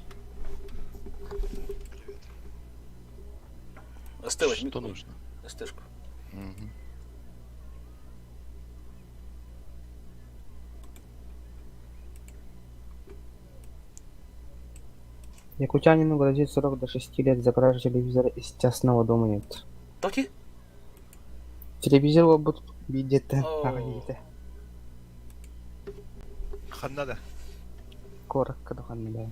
СТ возьми. Что нужно? СТшку. Мгм. Якутянину грозит срок до 6 лет за кражу телевизора из частного дома нет. Токи? Телевизор буолбут биирдиттэн Оо. аҕыйыыта. Ханна да. Куоракка да ханна да.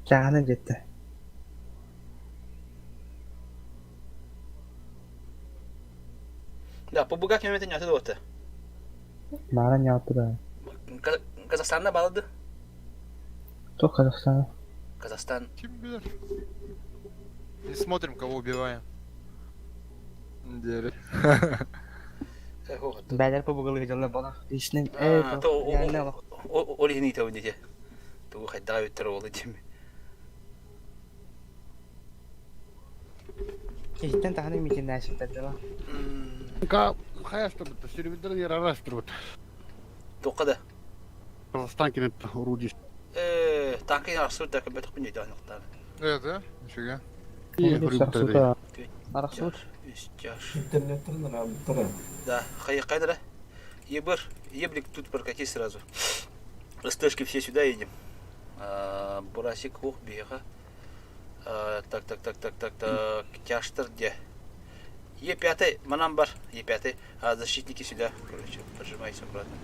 Чаана дьиэтэ. Да, побуга кеметен ньаты дуота. Маара ньааты да. Казахстанна балады. Туох Казахстана? Казахстан. Ким билэр? Не смотрим, кого убиваем. Деле. Бээлэр побугалыы дьалла бала. Личный э реально олох. Ол иһин ыытабын дии. Тугу хайдаҕа бүттэр уолу дим. Киһиттэн таһынан митиннээчиттэр дьоно. Ка хайастырбыт, сервердер ярарастырбыт. Туохха да? Казахстан кинет орудие. Э, танки арсур да көбөтөх күн өйдөөн охтар. Э, да? Нифига. Арахсыбыт. Интернеттен работала. Да, хай кайдара. Ебыр, еблик тут прокати сразу. СТшки все сюда едем. Бурасик ух беха. Так, так, так, так, так, так. Тяштыр где? Е5, манамбар, Е5. А защитники сюда, короче, прижимайтесь обратно.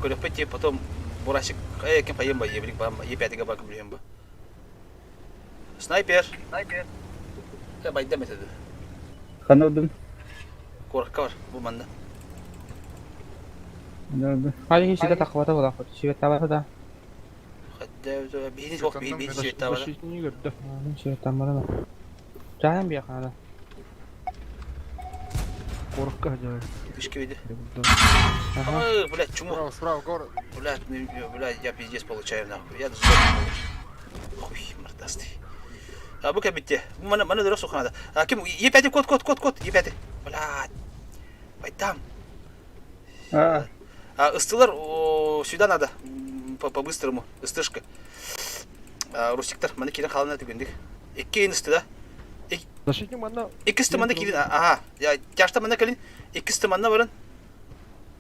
Көрөппөт потом Бурасик, э, кем поем ба, Еблик ба, Е5 ба кем ба. Снайпер. Снайпер. Э, байдам это. Ханадым. Куоракка бар, бу манна. Хали сида тахвата була хот. Сибет табата да. Биһини суох биһини сибет табата. Защитник көрдө. Сибет тамара. Чаһан биэхана. Куоракка дьэ. Вышки види. Ага. Блядь, чему? Справа, справа, город. Блядь, блядь, я пиздец получаю нахуй. Я сдохну. Хуй, мордастый. А бу кәбитте. Мана мана дөрөс суханада. А ким Е5 код код код код Е5. Блядь. Пайтам. А, А ыстылар сюда надо по-быстрому. Ыстышка. А, Русиктар мана кирен халына түгендик. Икки ысты да. Защитник манна Икки манна кирин. Ага. Я тяжта манна калин. Икки манна баран.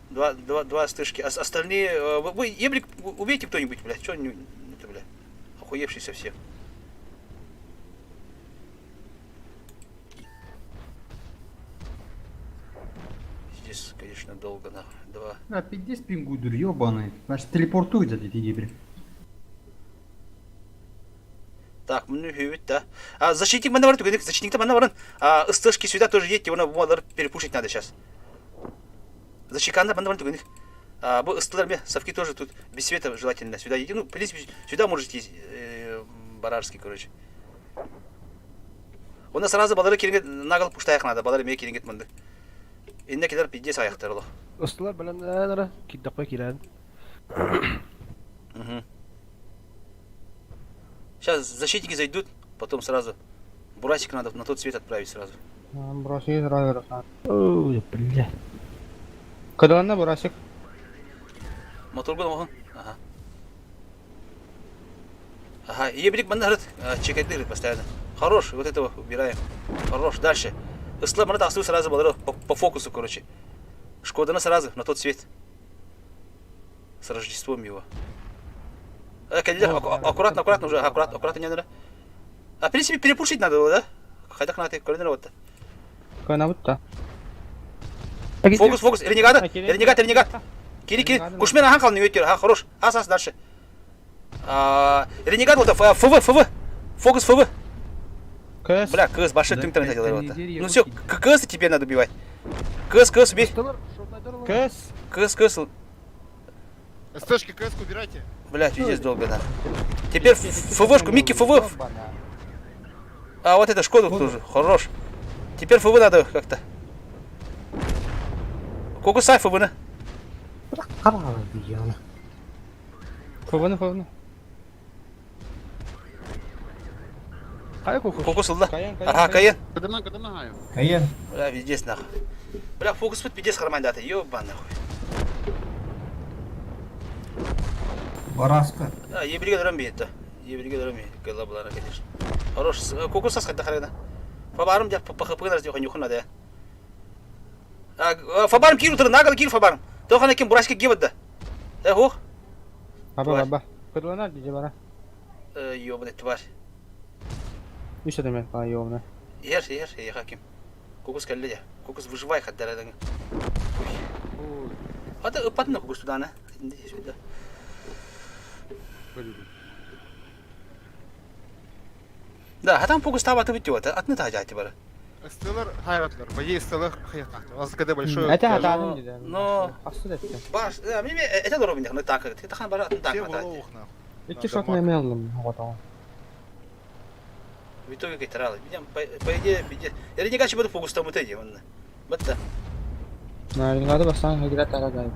Два, два, два стышки. Остальные... Вы, еблик, убейте кто-нибудь, блядь. Чё не, это, блядь? Охуевший совсем. Здесь, конечно, долго, на два. Да, пиздец пингудур, ёбаный. Значит, телепортует за эти ебри. Так, ну хүйбүт, да. А, защитник манна баран, защитник манна баран. А, ыстышки сюда тоже едьте, его перепушить надо сейчас. Защиканда манна баран, а, бу ыстылар ме, совки тоже тут без света желательно сюда едете. Ну, в принципе, сюда можете, барарский, короче. У нас сразу балары кирингет нагал пуштаяк надо, балары ме кирингет мынды. Инне килер пиздец аяктар оло. Ыстылар белән әнәрә киддәккә килән. Угу. Сейчас защитники зайдут, потом сразу. Бурасик надо на тот свет отправить сразу. Бурасик сразу. Ой, бля. Кадаланна Бурасик. Мотор был он. Ага. Ага, ебрик мандарит, чекает постоянно. Хорош, вот этого убираем. Хорош, дальше. Ысла мана тахсу сразу балары по, по фокусу, короче. Шкода на сразу, на тот свет. С Рождеством его. Э, аккуратно, аккуратно уже, аккуратно, аккуратно не надо. А в принципе перепушить надо было, да? Хотя на ты, вот. Кана Фокус, фокус, ренегата, ренегат, ренегат. Кири, кири, кушмен ахан кал не өтер, ха, хорош. Ас, ас, дальше. Ренегат вот, ФВ, ФВ. Фокус ФВ. КС. Бля, КС, большой ты интернет делал вот. Ну все, КС теперь надо убивать. КС, КС, убей. КС. КС, КС. СТшки, КС убирайте. Бля, пиздец долго, да. Теперь ФВшку, Микки ФВ. А, вот это Шкоду тоже, хорош. Теперь ФВ надо как-то. Кокусай ФВ на. ФВ на ФВ на. Фокус ылла. Ага, Каен. Кадана, кадана, хаю. Каен. Бля, пиздец нахуй. Бля, фокус тут пиздец харман дата. Ёба нахуй. Бараска. А, ебриге дөрөм бейт. Ебриге дөрөм бейт. Кыла булара, конечно. Хорош. Кокус сас хатта харына. Фабарым дя по ХП нас дюха нюхна да. А, фабарым кир утыр, нагал кир фабарым. Тохан ким бурашка гибада. Э, хох. Аба баба. Кырылана дии бара. Э, ёбаный тварь. Үс адам па ёбна. Ер, ер, ер, хаким. Кокус кэллэ дьэ. Кокус выживай хаддарадаҥ. Ата ыппатын кокус тудана. Сюда. Да, хатан фокус таба ты бит атны та жати бара. Стеллар хайратлар. Бои Стеллар хайратлар. У нас КД большой. Это хатаным диде. Но Асты детти. Баш, меме это дорог мине так. Ты тахан бара атын так. Все в нахуй. Икки шот неме алдым готово. В итоге кайtarалы. Видим, по идее, виде. Я не хочу буду фокус там вот эти, он. Батта. Нарынгады бастан хагира тара гайып.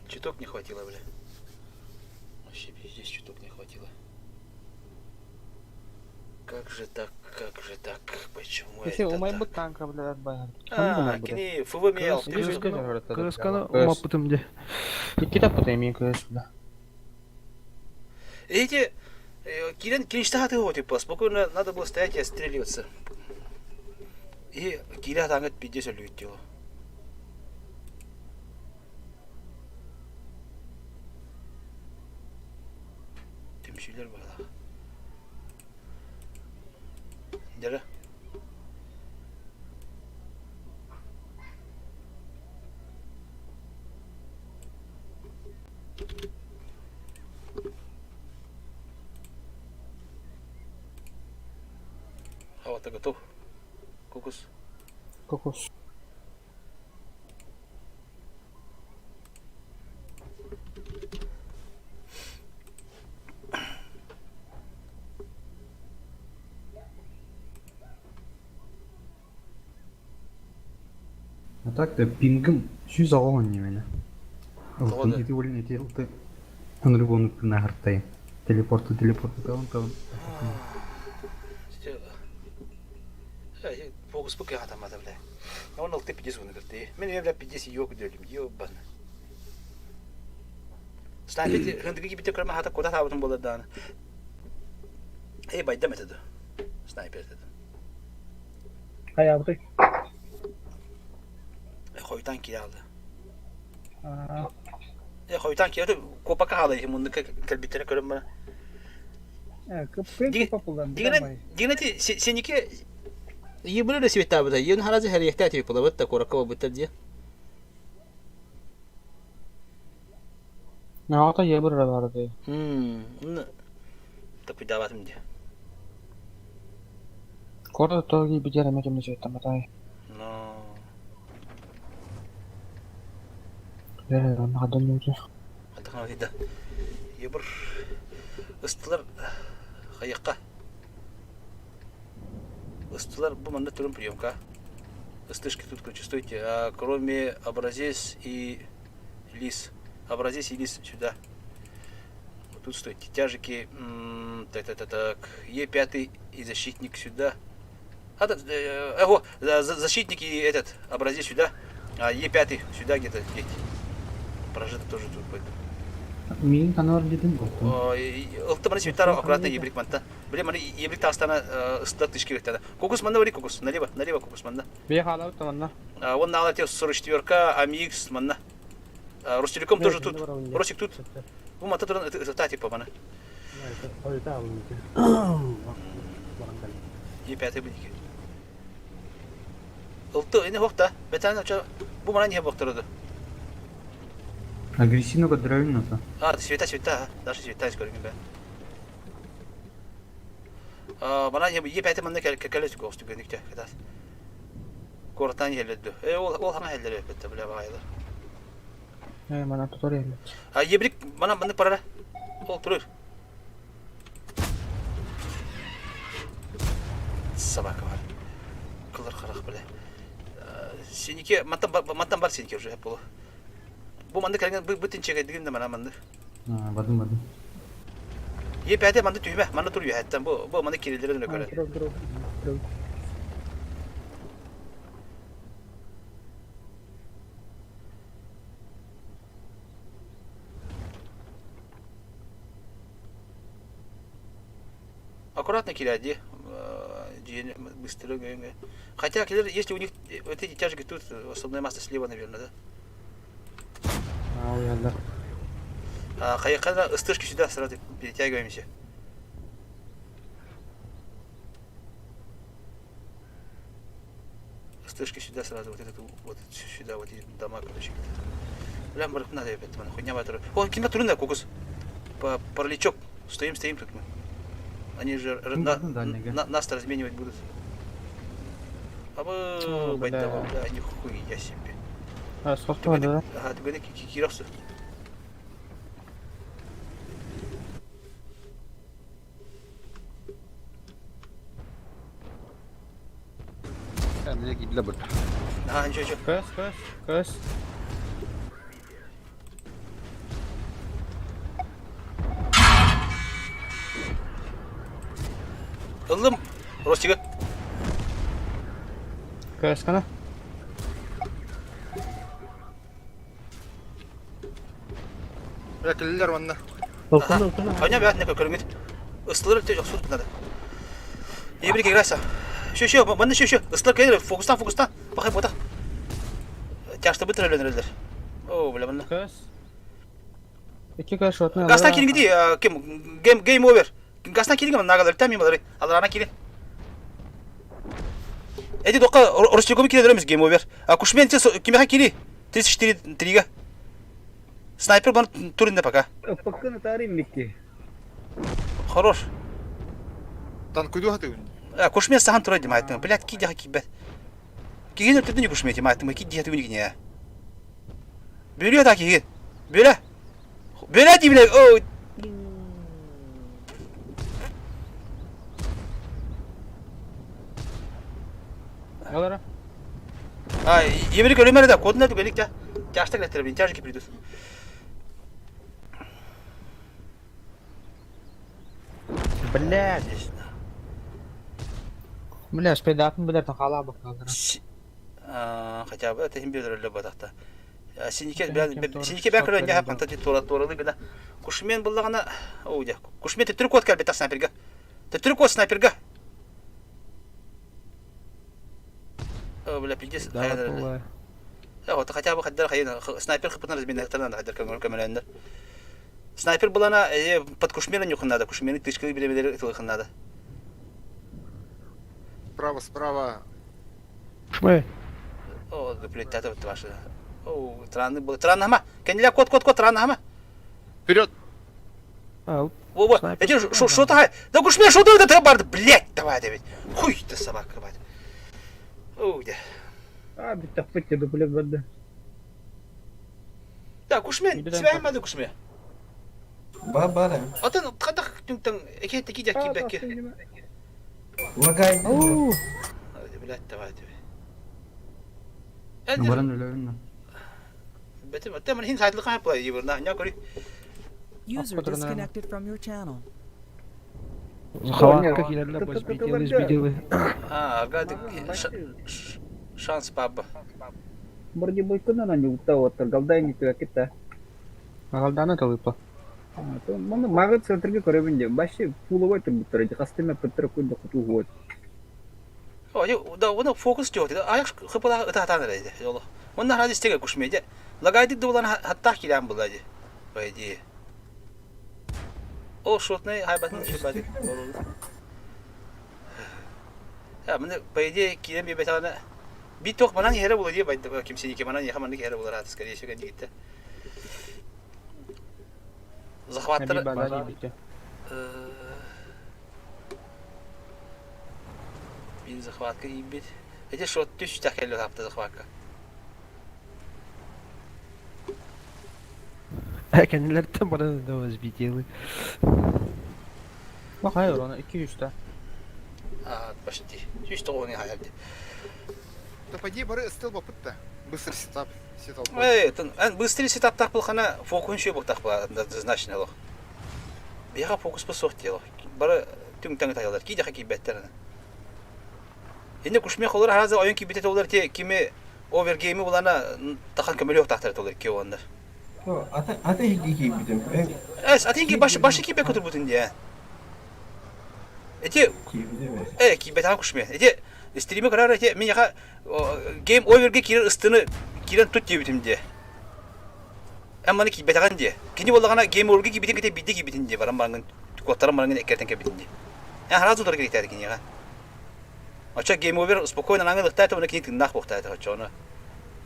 Чуток не хватило, бля. Вообще пиздец, чуток не хватило. Как же так, как же так, почему Если это умай так? бу танка бля баяр. А, кини ФВ мел. Кырысканы умаппытым де. Икки таппыт эми кырыс бля. Эти Кирен Киришта его типа спокойно надо было стоять и отстреливаться. И Киря таңыт пиздец өлүттү. Түмшүлөр бала. Дere. А вот готов. Кокус. Кокос. А так-то пингым 160 немені. Тоҕо да? Ити олин эти ылты. Ынырып оны нахартай. Телепорты, телепорты, таун, таун. Фокус бу кыһатаммата бля. Он алты 50 уны кырты. Мен бля 50 yok дөлүм. Ёбан. Снайпер хындыгы кибите көрмө хата кода табытын болар дааны. Эй байдам этеди. Снайпер деди. Хайабыты. Хойтан кире алды. Э хойтан кире копака хала мунны кэлбиттере көрөм бана. Кыпкы популдан. Дигене дигене сеники Ебры да света буда. Ен харазы хәр яхта тип була бит корака бит ди. Наата ебір барды. Хм. Так даватым ди. Корда тоги бижер эме кемне жеттам атай. Но. Бер аны хадан южы. Атахан дида. Ебр ыстылар хаякка. Ыстылар бу манда турун приемка. Ыстышки тут, короче, стойте. А кроме образец и лис. Образец и лис сюда. Вот тут стойте. Тяжики. Так, так, так, так. Е5 и защитник сюда. А, да, э, защитник и этот образец сюда. А Е5 сюда где-то деть. Прожито тоже тут будет. Мин канар дедим. Ылты мана свитара аккуратно ебрик манта. Блин, мана ебрик тастана ыстык тышки бектада. Кокус манда вари кокус. Налево, налево кокус манда. Бе хала таманна. Он на алате 44-ка, АМХ манна. Ростелеком тоже тут. Ростик тут. Бу мата туран это типа мана. Е5 будики. Ылты эне хокта. Бетан бу мана не боктырды. Агрессивно кадравин это. А, света, света, даже света көргөн бе. А, мана Е5 манна кел кел госту гөникте. Кадас. Кортан еледи. Э, ол ол хана хеллер бетте биле багайлар. Э мана туториал. А ебрик мана маны парара. Ол турur. Собака бар. Кылыр карак биле. Сеники мантан мантан бар сеники уже болу. Бу манды келген бу бүтүн чеге дигин мана манды. Бадым бадым. Е5 манды түймө, манды тур юхаттан бу бу манды кирилдерин көрө. Аккуратно киряди. Быстро Хотя, если у них вот эти тяжки тут, основная масса слева, наверное, да? А, А, когда стышки сюда сразу перетягиваемся. Стышки сюда сразу, вот этот, вот сюда, вот эти дома, короче. Бля, марк надо опять, мана, хуйня ватра. О, ким турында кокос. По параличок. Стоим, стоим тут мы. Они же Ну, дальнего. нас разменивать будут. А О, вы, бля. бля, нихуя себе. А, сколько да? Ага, ты кирился. Kendine gidiler burada. Ага, ничего, ничего. Көс, көс, көс. Ыллым. Ростига. Көс кана. Бля, кэллилэр манна. Толкун, толкун. Аня бят не көрүңүт. Ыстылыр өтө жоксур надо. Ебрик играйся. Еще, еще, манна еще, еще. Ыстылыр келер, фокустан, фокустан. Бахай бота. Тяжты бытыр өлөнөрөлөр. О, бля, манна. Көс. Iki көс шотны. Гастан кирин гиди, ким гейм гейм овер. Гастан кирин нагалар там ималары. Аларана кирин. Эти дока Ростиком кире гейм овер. А Кушмен те кимеха кири. 34 3 Снайпер бан туринде пока. Пока тарим Микки. Хорош. Танкуйду хатыгын. А, Кушмен сахан турай дим айттым. Блядь, ки дяха кибет. Киген өтөдү не кушмен дим айттым. Ки дяха түгүн не. Бөрө да киген. Бөрө. Бөрө дим ле. О. Алара. А, еврик өлөмөр да, кодун да түгелик да. Тяжта келеттер, бин тяжки придут. Блядь. Бля, спайдатын билер тақала бақалдыра. Хотя бы это им бедер батахта. Синике Кем синике бәкер тоже не хапкан тати тура туралы гына. Кушмен буллагана, о, я. Кушмен ты код калбет снайперга. Ты код снайперга. О, бля, пиздец. Да, була. Вот хотя бы хаддар хайна снайпер хапытан размин хатардан хаддар кәмер кәмерәндер. Снайпер булана под кушмена нюхын надо, кушмени тышкы билемелер тылыхын надо. Справа, справа. Шмэ. О, блядь, это вот ваше. О, траны было. Траны хама. Кенделя кот кот кот траны хама. Вперед! А, Во, во. Снайпер Эти шо шо та? Да кушме шо да ты бар, блядь, давай давай. Хуй ты собака, бать. О, где. А, бит дуплет барды. Да, кушме, Беда. связь мады кушме. Бар бар. Атын кадак түңтәң эке теки жаки бәке. Лагай. Блядь, давай давай. Эди, Баран өлөрүн. бетим, тем хин сайтлык хап плай еберна, ня кори. User Откуда, наверное? disconnected from your channel. Захватка килерлер бизбиделы, избиделы. А, ага, шанс паба. Вроде бы кына на не утау, галдай не туя кита. Ағалданы талыпа. Маны мага центрге көрөбүн баши пуловой турбуттар, кастыма пыттыр куйду куту вот. О, да, оны фокус жок деди. Аяк хыпыла ыта хатан эле жолу. Онна хади стеге кушмейди. Лагайды дулан хатта килен булады. По идее. О, шотный хайбатын шибады. Я, міне, по идее, килен бе бетана. Би ток манан хере булады, байды кимсеники манан яхаманы хере булар, скорее всего, гитте. Захваттар. Бин захватка ебить. Эти шот түс тәкәлле тапты захватка. Кенделерден баран да избиделы. Бақ, hayır ona 200 та. А, почти. Түс тоғыны хаялды. Да пойди бары стел бапытта. Быстро сетап. Сетап. Эй, тын, эн быстрее сетап тақ булхана фокус шөй бук тақ була, значно лох. Бияга фокус бу соқ дело. Бары түң таң таялар. Ки жака кибеттер. Инде кушме холор харазы ойын кибете толар те кими овергейми булана тахан көмөлө тақтар толар ки ондар. Ата ата хики битим. Эс, атинки баш башы кибе көтөр бутын дия. Эти э киирбэтэҕэ кушме. Эти стриме көрөр эти миэхэ гейм оверге киирэр ыстыны киирэн тут диэбитим дии. Эн маны киирбэтэҕин дии. Кини буоллаҕына гейм оверге киирбитин кытта биирдэ киирбитин дии баран бараҥҥын куоттаран бараҥҥын эккирэтэн кэлбитин дии. Эн хараас утары киритээтэ киниэхэ. Оччо гейм овер спокойно анаҥын ылыктаата уонна кини тыыннаах буохтаата оччоҕуна.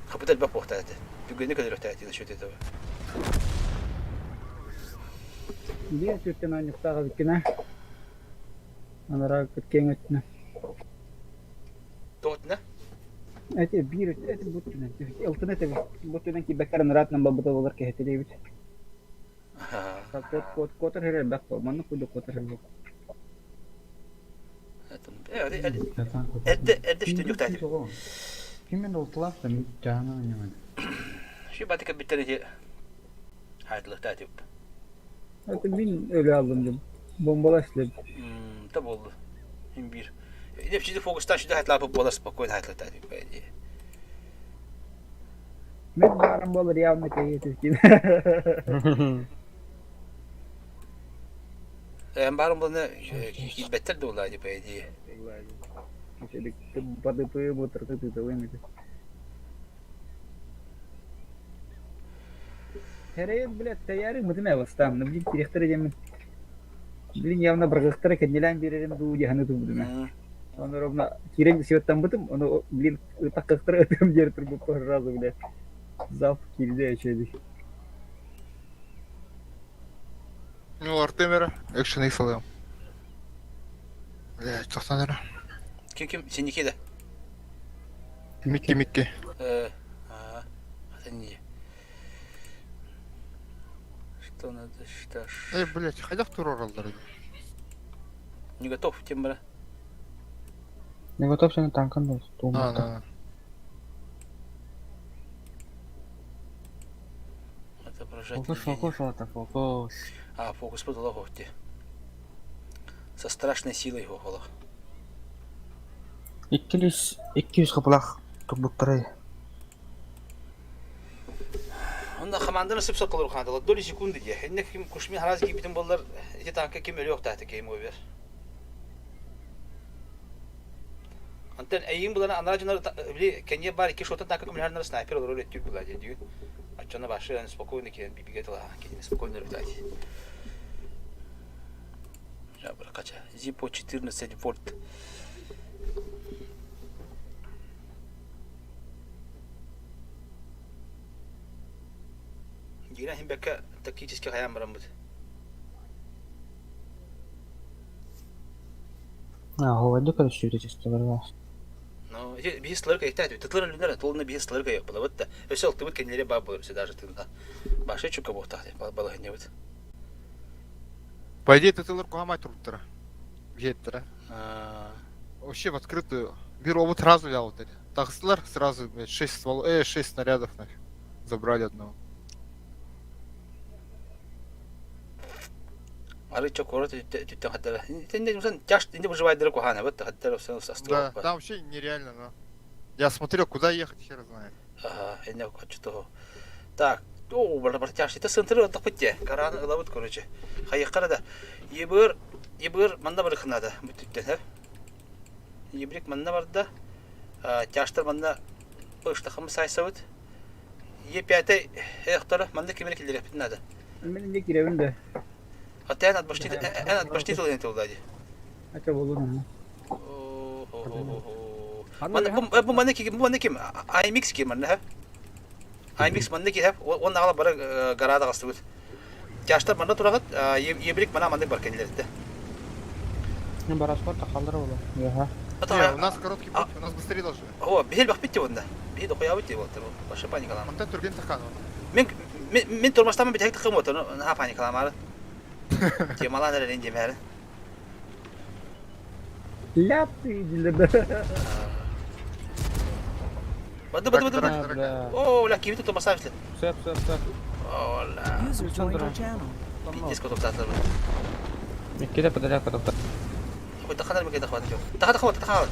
Хапыт элбэх буохтаата. Түгэни көрөрөхтөөтү насчет этого. Биир өттүттэн оонньуктаах эбиккин ээ. Анараа киэҥ өттүнэн. Тоҕо өттүнэ? Эти биир өттү эти бу өттүнэн. Ылтын этэбин. Бу өттүнэн киирбэккэ анараатынан барбыта буолар киһитилиибит. Кот кот котор эрэ элбэх буол. Маннык курдук котор элбэх. Эрдэ эрдэ үстүннүктаатым. Ким мен олтулаах да мин жаана ойнаман. Şu батыка биттер эти хайдылыктаатым. Это мин өлө алдым дим. Бомбала ишлеп. Та болду. Им бир. Иде şimdi фокустан şimdi hayatlar буолар спокойно хайдылыктаатым по идее. Мен баарым болар явно кайытып. Эн баарым буолна киирбэттэр да буолаа по идее. Подыпы бутырты тытылын. Хэрейт, блядь, таяры мытын эвастам. Ну, блин, директор демен. Блин, явно быргыктара кеннелен берерим дуу деханы тубудума. Оны ровно кирен сиоттан бытым, оны, блин, таккыктара өтөм жер турбуп сразу, блядь. Зап кирде өчөдү. Ну, Артемера, экшен их салам. Блядь, тоқтан эрэ. Ким ким сеники да? Микки, Микки. Э, а, это не. Что надо, что ж. Эй, блядь, хайдах турар Не готов, тем бара. Не готов сен танкан да. На, на, на. Отображать. Фокус, фокус, это фокус. А, фокус подала хохте. Со страшной силой хохолах. 200 200 кыпылах турбуттары. Онда команданы сып соколор хандала доли секунды де. Энне ким кушмин хараз кибитин боллар эти танка ким өлө октааты кем овер. Антен эйин булана анара жонор били кенье бар ики шотан танка көмүләрнер снайпер олор өттүр була дии. Ачана башы спокойно кен бибиге тала кен спокойно рытать. Я кача. Зипо 14 вольт. Гина химбекка тактически хаям барамбыт. А, ховайды көрүстү чисто барга. Ну, биһи сылар кайта, тытлар үлүнөр, толуна биһи сылар кайып булабыт да. Өсө алтыбыт кенелери бар болор, даже тында. Башы чука бохтах, балахынебит. По идее, ТТЛР кухамай турбуттара. Бьеттера. Вообще в открытую. Бир обут сразу взял вот эти. Тахслар сразу, блядь, 6 стволов, 6 снарядов нафиг. Забрали одного. Арыча корот түттен хаттара. Тенде мусан тяж инде выживайдыр кухана, вот хаттара все Да, там вообще нереально, но. Я смотрел, куда ехать, хер знает. Ага, эне хочу того. Так, о, бар бар тяж. Это центр отдых битте. Каран ылабыт, короче. Хайыккара да. Ебыр, ебыр манда бар хнада бүтүттен, ха. Ебрик манда барда. Тяжтар манда ыштахым сайсабыт. Е5 эхтара манда кимер килдер надо. Мен не киребин да. А эн отбашти, эн отбашти тыл энте улдади. Ача болун. Мана бу мана ки бу мана ким IMX ки мана ха. IMX мана ки ха. Он ала бара гарада гастыбыт. Тяштар мана турагат ебрик мана мандык бар кенилерде. Не бараспор тахалдыр боло. Яха. Не, у нас короткий путь, у нас быстрее должны. О, бихел бак битти онда. Бихел дохуя битти вот. Башы паникалама. Антон Турген Таханов. Мен мен тормостан бит хек тыкым отону, ха паникаламары. Темалан эрен демәре. Ляп ты дилер. Бады бады бады бады. О, ля кибит тормостан бит. Сөп, сөп, сөп. О, ля. User joined your channel. Пиздец котоптатлар. Микки де подоляк котопта. Ой, таханар мекен хватит. Таха таха таха.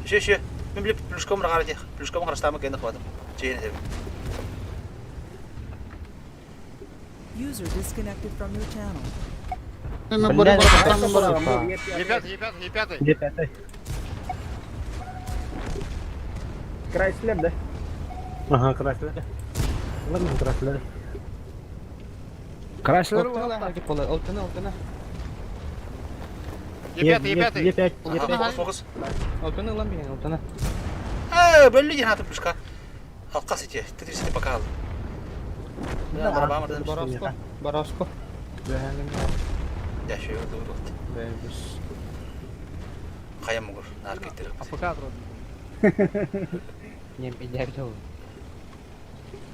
Еще еще. Мен билеп плюшком рагар тех. Плюшком харастамы кен хватит. Чейн деп. User disconnected from your channel. Бля, Е5, Е5, Е5. Е5. Крайслер, да? Ага, Крайслер. Ладно, Крайслер. Крайслер Алтына, алтына. Е5, Е5. Е5, Ага, фокус. Алтына ылан билен, алтына. Э, бөллү диэн аты пушка. Алкас ити, Т-30 покал. Бороско, Бороско. Я еще его Хайа мугур, наркетер. АФК Не, я видел.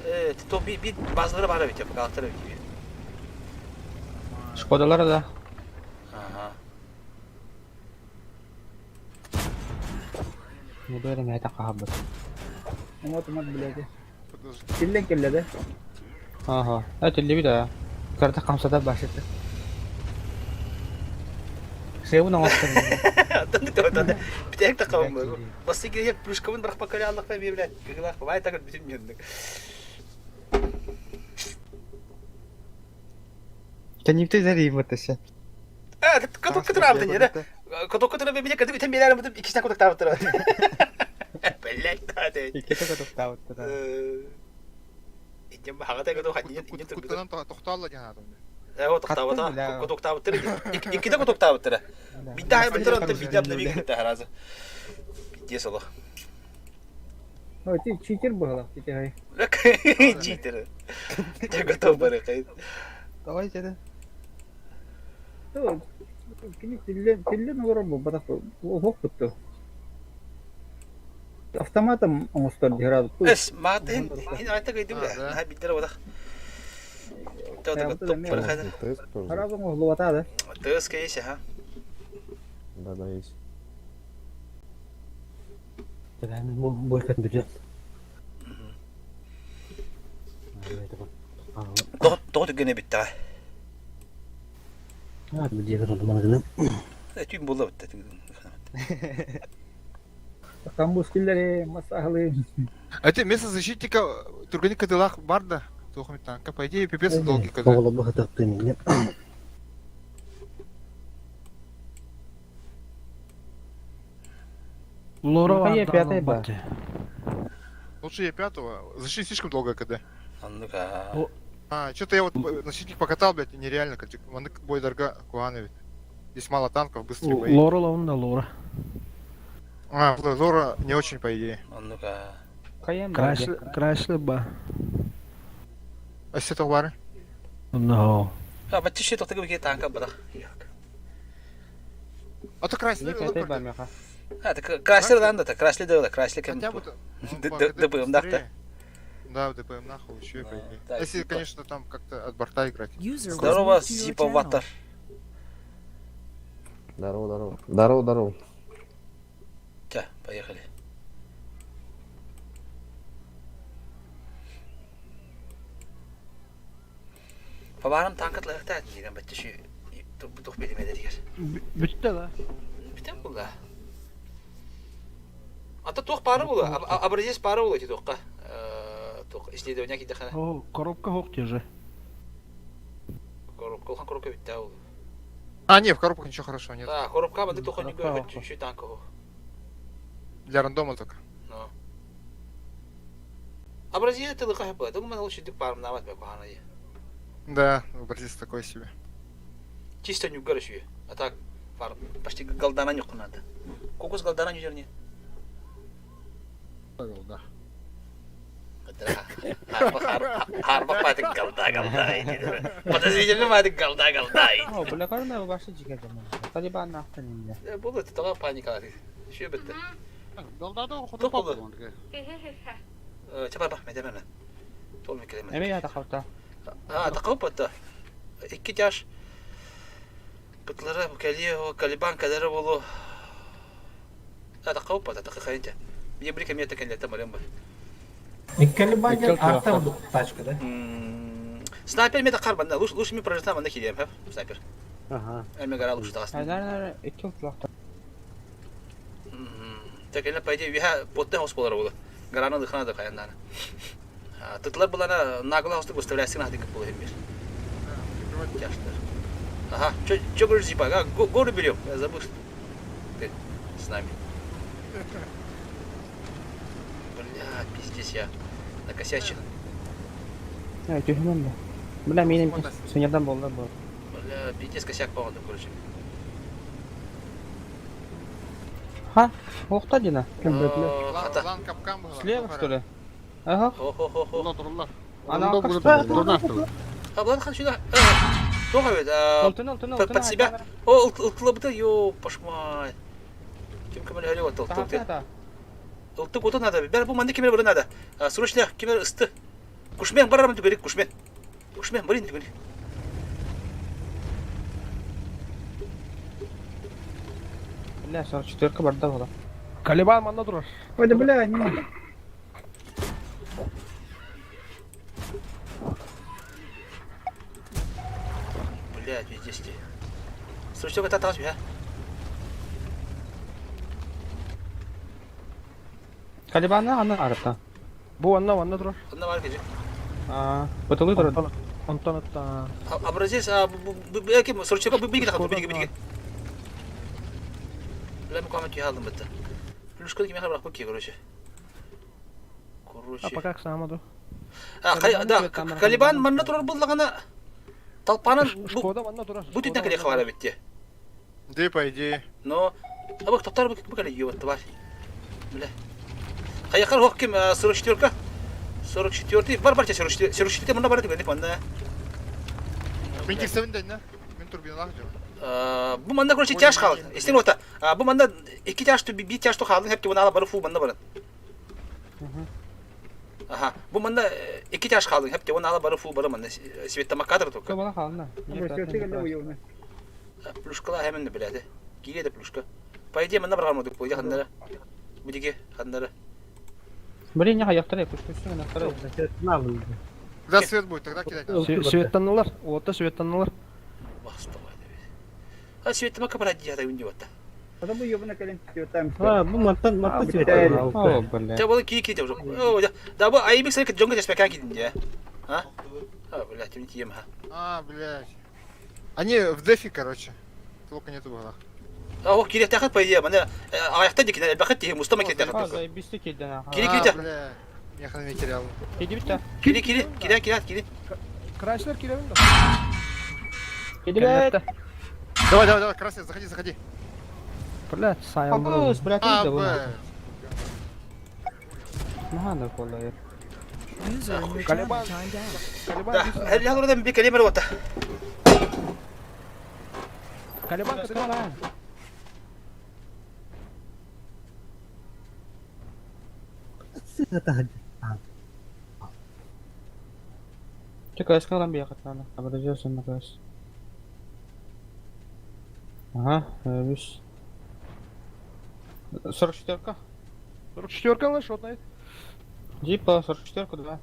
Э, то би би базалары бар бит, АФК-лары бит. Шкодалар да. Ага. Не берем это кахабыт. Вот, вот, блядь. Киллен килле, да? Ага. Это леви да. Карта камсада башыты. Сеу на острове. Аттан да да. Битек та кабым. Басты кирек плюшкабын бірақ бакали Аллах бай блядь. Гылах бай так бүтүн мендик. Да не ты зари это Э, каток катырабы не да? Каток катырабы меня кадып итен берәрем бутып икесенә каток табып тора. Блядь, да да. Икете каток табып тора. Идем хагата каток хадин идем Куттанан тохталла диэн аатым. Э, вот тохтаабыта, каток табып тора. Икките каток табып тора. Бидде хайбы тора, онта бидде абна биг битте харазы. Бидде соло. Ну, ты читер был, ты хай. Читер. Я готов барыкай. Давай деді. Кини тиллен тиллен олорор буолбатах оһох бутту. Автоматом оҥостор дьыраабыт. Эс, маатын, ин айта кайдым да. Ха биддер бодах. Тота топ барыкай. Хараабы оҥоһулубата да. Тыс кейсе, ха. Да, да, есть. Бойкат бюджет. Тоҕо түгэнэ бүттэҕэ. А, бюджет онтуман Түүн буолла бүтте. Камбус киллери масахалы. А это место защитника Тургани Кадылах Барда. Тухами танка. По идее, пипец долгий КД. Оҕолорбу хатахтым. Лора Ну, пятая ба. Лучше я пятого. Защитник слишком долго КД. Ну-ка. А, что-то я вот защитник покатал, блядь, нереально. Мандык бой дорога Куановит. Здесь мало танков, быстрые бои. Лора лаунна Лора. А, Лора не очень, по идее. Ну-ка. Крайслер, Крайслер ба. А все товары? No. А, бачиши тоқтығы біке танка бадақ. А то Крайслер... А, так Крайслер да, да, Крайслер да, Крайслер кем. Хотя бы... ДПМ да. Да, ДПМ нахуй, еще и по идее. Если, конечно, там как-то от борта играть. Здорово, Зиповатор. Здорово, здорово. Здорово, здорово. Тя, поехали. Фабарым танкатлы ыхта дигән бәтте ши тух билмәде дигәр. Бүтте да. Бүтән булды. Ата тух пары булды. Образец пары булды ти тухка. Тух исследование киде хана. О, коробка хок же. Коробка, улхан коробка битте ул. А, не, в коробках ничего хорошего нет. Да, коробка банды тух не гөр ши танк хок. Для рандома только. Ну. Образец ты лыка хапла. Думаю, лучше дик парым нават бе кухана. Да, образец такой себе. Чисто не угорщи. А так, фар, почти голдана не надо. Кокос голдана не жерне. Голда. Харба патик голда голда. Подозрительно патик голда голда. О, бля, карна башы жиге жаман. Талибан нахтан инде. Булды, тага паника. Шү битте. Голдада худу болды. Чапар бах, медемен. Тол мекелеме. Эме я тахалта. А, тақауп Икки тяж. Бытлары кәли калибан кәләре болу. А, тақауп та тақы Мне брика мне так лето марем бы. Калибан арта тачка, да? Снайпер мне тақар банда. Лучше лучше мне прожита манда кидем, ха? Снайпер. Ага. Эме гара лучше тағасын. Айдар икки улахта. Так эле по идее виха потте хос болар болу. Гараны дыхана да каяннан. Тытлар булана нагло хосты выставляйсың хадик болу хембир. Тяжтыр. Ага, чё говоришь, типа, а, горы берем? Я забыл, что ты с нами. Бля, пиздец, я накосячил. Э, түһүмэн да. Бля, миэнэ свиньядан буолла бу. Бля, пиздец, косяк походу, короче. Ха, охта дина. Хата. Лан капкан был. Слева, что ли? Ага. Хо-хо-хо-хо. Она А, Блан сюда. Тоха ведь, под себя. О, ылтылабыта, ё, пошмай. Ким кемер хали вот ылтыл. Ылты кото надо. Бер бу манды кемер бары надо. Срочно кемер ысты. Кушмен барарым түгерик, кушмен. Кушмен, блин, түгерик. Бля, 44 барда була. Калибан манна турар. Ой, да бля, не. Блядь, везде сти. Срочно это тас, бля. Калибана аны арыта. Бу анна манна турар. Онна бар кежи. А, бытылы турар. Онтон отта. Образец, а, ким, срочно бу биги тахат, биги биги. Бля, мы камет ялдым битте. Плюшка ким хабар бу короче. Короче. А пока самаду. А, да, Калибан манна турар буллагана толпанын Шкода манна турар. бу түтнә киле хабара битте. Да, по идее. Но, а бак токтар бу кале ёбат тварь. Бля. Каяқар хок ким 44-ка? 44-й бар бар 44 44 мында бар дип мында. Мен тексерин да, Мен турбиналар жок. Бу манда короче тяж калды. Эстен ота. Бу манда iki тяж бир тяж калды, хеп буны ала барып фу мында барат. Ага, бу манда iki тяж калды, хеп буны ала барып фу бары мында светтама кадр только. Бала хална. Плюшкала hemen биледи. Кире плюшка. По идее мында барган модук, по идее хандара. Будиге хандара. Блин, не хаяктар, күчкүчсүн аяктар. Когда свет будет, тогда кидать надо. Светтанылар. Ота светтанылар. А светтама капара дия үнди батта. Потом ёбана кэлэн там. А, бу мантан мантан свет. О, бля. Та бала кири кири уже. О, да бу айбик сен жонга жеспекан кидин я. А? А, блядь, не тием, ха. А, блядь. Они в дефе, короче. Толка нету было. А, о, кири тахат по идее, мана аякта дикин, бакыт тихи, мустама кири тахат. А, заебись киден. Кири кири. Бля, я хрен терял. Киди бит. Кири кири, кири кири кири. Крайслер киребин да. Киди бит. Давай, давай, давай, красный, заходи, заходи. Блядь, сайын. Абыз, блядь, А, да бля. Махана колла. User in your channel timed out. Да, хәл ордан бик калибр ота. Калибан, калибан. Чекай, скалам бияқат ана. Образился на кас. Ага, бис. 44-ка. 44-ка ла шотнайт. Дипа, 44-ка, да.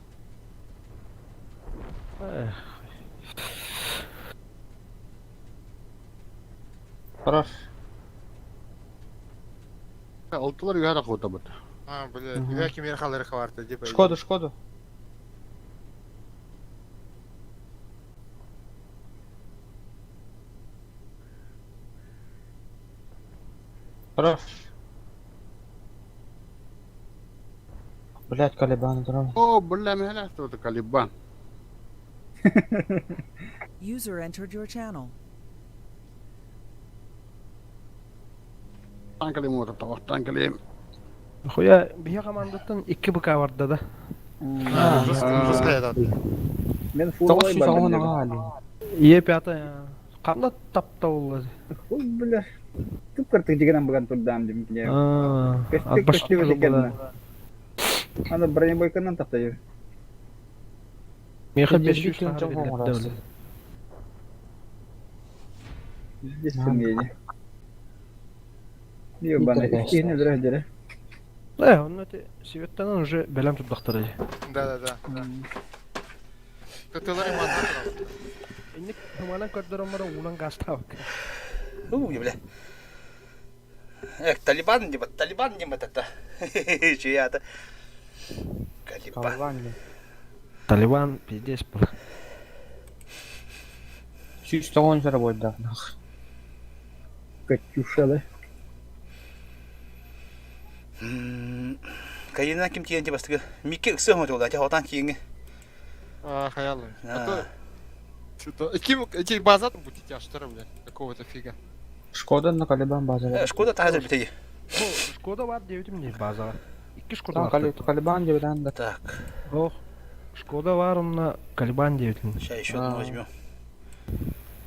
Эх. Хорош. Алтылар үйә рахута бит. А, блядь, я кемер халары хаварты, типа. Шкоду, Шкоду. Хорош. Блять, Калибан, здорово. О, бля, мин это Калибан. User entered your channel. Танкали мотор, танкали. Хуя, бия командаттан 2 БК барды да. Жестко этот. Мен Тоғыз фуллай жүз он бардым. ағали. Е5 Канда тапта олла. Ой, бля. Түп кыртык дегенен буган турдам дим. А, Көстүк көстүк деген. Аны бронебойканан тапта жүр. Меха Здесь 500 битен жол оңрасы. Здесь сумели. Ёбана, ихне дөрө дөрө. Э, он это светтанан уже белем турдактар. Да, да, да. Тытылар иман Инник хуманан көрдөрөмөр улан гастабак. У, бля. Эх, Талибан не Талибан не это. Чья-то. Калибан. Калибан. Талибан пиздец был. 190 сарабойдаах. Катюша, да? Кайына ким тиийэн бастыгы? Микки ыксы оҥотулла, дьэ хотан тиийиҥи. А, хаялы. А то... Что-то... Ким, эти база там будете, а что, блядь, какого-то фига. Шкода на Калибан база. Шкода таһа битей. Шкода бар диэбитим дии базаҕа. Икки Шкода Там бар. Калибан диэбитэн да. Так. Ох, Шкода бар онно Калибан диэбитим. Сейчас еще одну возьмем.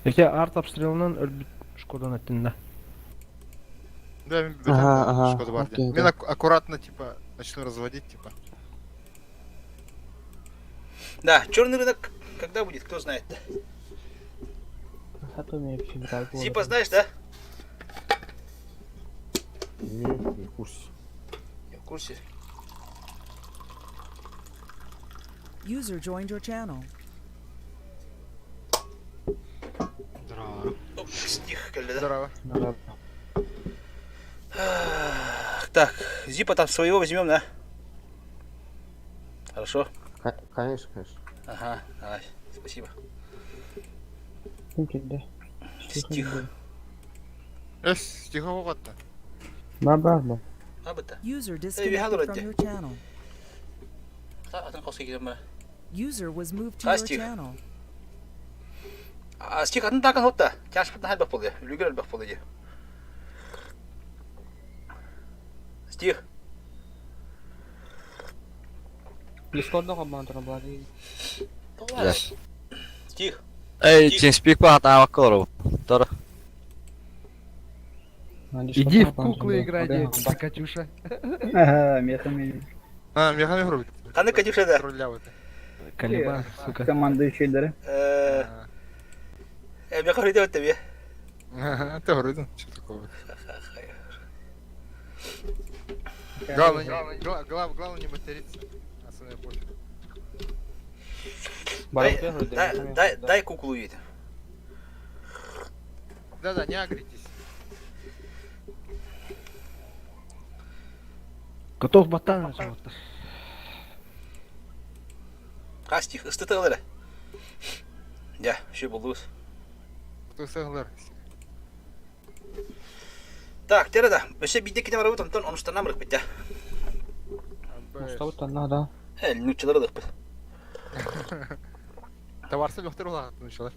Эти арт обстрелынан өлбүт Шкодан эттин да. Да, мен Ага, ага, Шкода бар окей, Мен аккуратно, типа, начну разводить, типа. Да, черный рынок когда будет, кто знает. А то мне вообще Зипа знаешь, да? Не, не в курсе. Я в курсе. User joined your channel. Здорово. Оп, стих, да? Здорово. Так, Зипа там своего возьмем, да? Хорошо. Конечно, конечно. Ага, давай, спасибо. Стих. Эс, стихового-то. Ба-ба-ба. Абыта. User disconnected from your channel. User was moved to your Стих. channel. А стих атын такан хотта. Тяжпытын хайбах болды. Үлгер элбэх болды. Стих. Дискордо команда работает. Yes. Стих. Эй, TeamSpeak паатаабакка Тора. Иди в куклы играй, Катюша. Ага, мехами. А, мехами грубит. Қаны Катюша да. Калибан, сука. Командующий, да? Меха үрді өтті бе. Ага, ты вроде, что такого. Главное, не, главное не материться. Остальное пофиг. Дай, дай, дай, дай куклу ей. Да-да, не агритесь. Готов ботан. Кастих, ыстытылары. Я, еще булдуз. Так, тере да. Өсө бидде ките барабыт, онтон онуштан амрык бит. Муставыт да. Э, нучалары дык бит. Товарсы лөхтер улагат нучалар.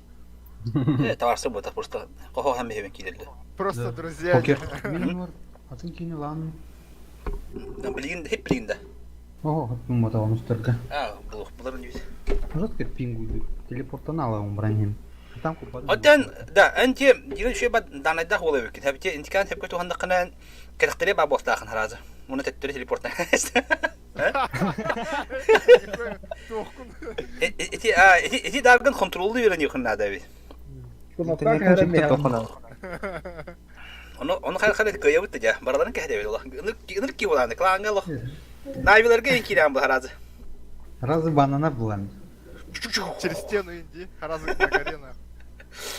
Э, товарсы бу, просто кохо хам бехен киделди. Просто друзья. Покер. Мен бар. Атын кини лан. Билигин, хеп билигин да. О, хаттым бата онустарга. А, бу, булар не бит. Жестко пингу телепортанала он бронин. Там купады. Оттен, да, энти дирен шуй бат данайда холы бит. Хәбте интикан хәп көтү ханда кынан керехтере ба бостахын харазы. Муны теттери телепортна. Эти а эти эти даргын контроллы берен юхын да бит. Оны оны хай хай көйө бит да. Бараларын кәһдә бит улар. Ыныр ки буланы, кланга лох. Найвилерге ин кирәм бу харазы. Разы банана булан. Через стену инди, разы на горе нахуй.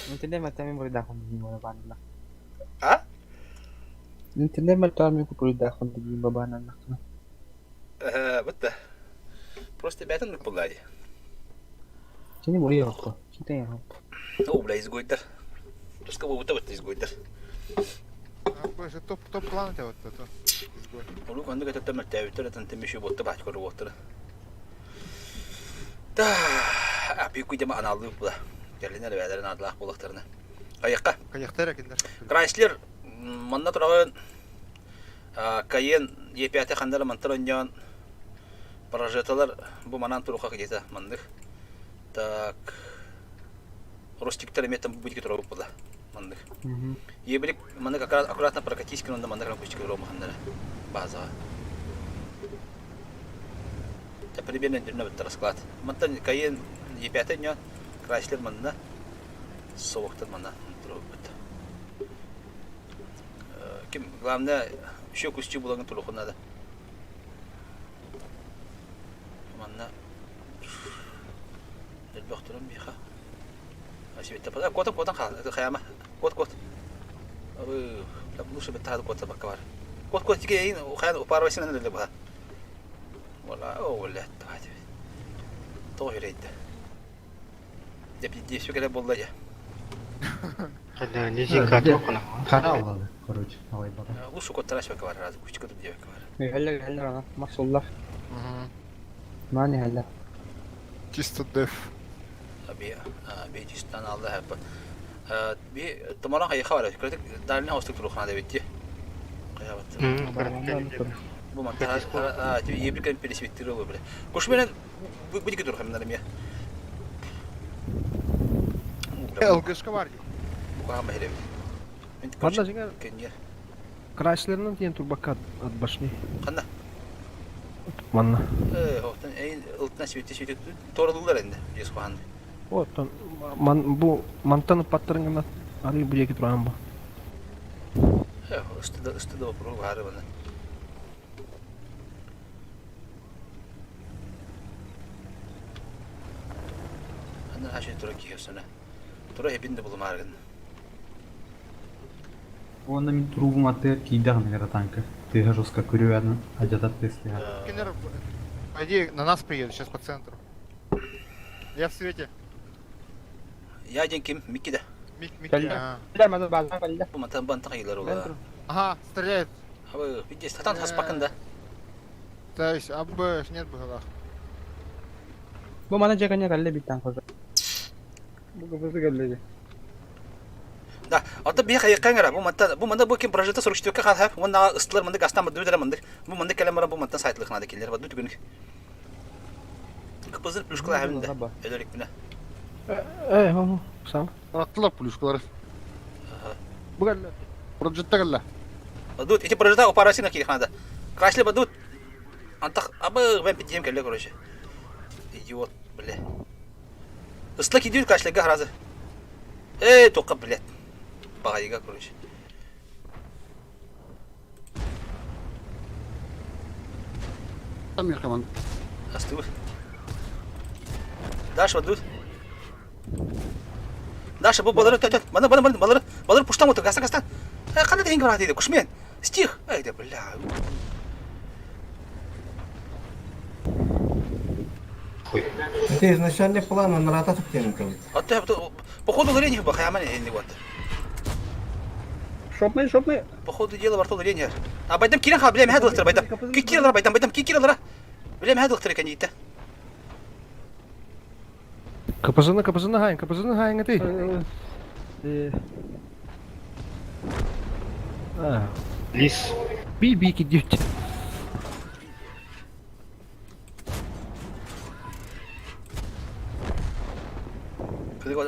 Интернет там бурда банана. А? Интернет там бурда банана. Э, бит. Просто бәтен булды. Сени бурия хоппа. Ситен хоппа. О, бля, изгойдер. Туска бу бут изгойдер. Боже, топ топ план это вот это. Изгой. Улук анды көтөттө мөртәбиттер этен темиши ботты бач көрүп оттыр. Да, апи күйдеме аналды була. Керлинер бәдерин адылах булактарына. Кайыкка. Кайыктар экендер. Крайслер манна турагын Каен Е5 хандара мантар оньон прожеталар бу манан туруха где-то мандых. Так. Ростиктер метом будет турабы була. Мандых. Ебелик маны как раз аккуратно прокатись, онда мандых кустик рома хандара. База. Это примерно дернө бит расклад. Мантан Каен Е5 нё Крайслер манна соғықтар манна турабы бит. Ким главное еще кусти булагын туруху надо. Манна Элбөхтөрөн биха. Асибетте пада котон котон хаяма. Кот кот. Абы, лучше бы тады кота бакка бар. Кот кот тиге ин хаян упарвасин аны ба. Вала, о, вала, давайте. То юрейді. Деп деп все келе болды я. Хара аллады, короче, алай бара. Бу сукоттара сөкө бар, разы күчкө тур диэбэккэ бар. Иһэллэр иһэллэр ана масуллар. Маан иһэллэр. Чисто деф. Би би чистан алда хэп. Би томорон хайха бар. Көрдүк дальний хостук турухана дебитти. Каябат. Бу манта ебрик пересветтир ол биле. Кушменен бу дики турхам нар эмиэ. ЛГшка бар. Бу бахиребит. Манна жиңер Крайслернан тиен турбакка от башни. Ханна? Манна. Э, оттон эйн ылтына свети свети торылылар энди. Жес кухан. Оттон ман бу мантан паттарыңына ары бу жеки туран бу. Э, ыстыда ыстыда вопрос бары бана. Анна хаши тура киесена. Тура хебинде булумаргын. Онна мин трубум аттыгар киирдэҕинэ кыра танка. Тыаһа жестко күрүө адьатар тыас Кинер, пойди на нас приедет, сейчас по центру. Я в свете. Я один ким? Микки да. Мик, Микки, ага. Бу мантан бантан кайылар ола. Ага, стреляет. Абы, видишь, татан хаспакында. То есть, АБ нет было. Бу мана жакanya калле биттан хоза. Бу капысы келди. Да, ата би хайы каңара, бу манта, бу манда бу ким прожекта 44 кал хап, онна ыстылар мында гастан бу дүдәр мында. Бу мында кәләм бара бу мантан сайтлык нада келер, бу дүгүнүк. Кыпызыр плюшкалар хәмдә. Өдөрүк менә. Э, хо, сам. Аттылар плюшкалар. Бу кэллэ. Прожекта кэллэ. Бадут, эти прожекта опарасина кирханада. Красли бадут. Антах абы бен питьем келле, короче. Идиот, бля. Ысла кидиют кашлыга разы. Эй, тока, блядь. Багайга, короче. Там я команд. Астыбы. Даша, бадут. Даша, бу балары, төт, бана, бана, бана, балары, балары пуштан отыр, гастан, гастан. Э, кандай деген бар дейді, кушмен. Стих. Эй, да, бля. Это изначальный план, он рата тут А ты, походу, ларенье ба, хаяман енді вот. Шопмай, шопмай. По ходу дела вартол ларенье. А байдам кирен ха, бля, мехад лықтыр, байдам. Кирен байдам, байдам, кирен лара. Бля, мехад лықтыр екен дейді. КПЗны КПЗны хайын, КПЗны хайын ты. Э. А. Лис. Би би кидют.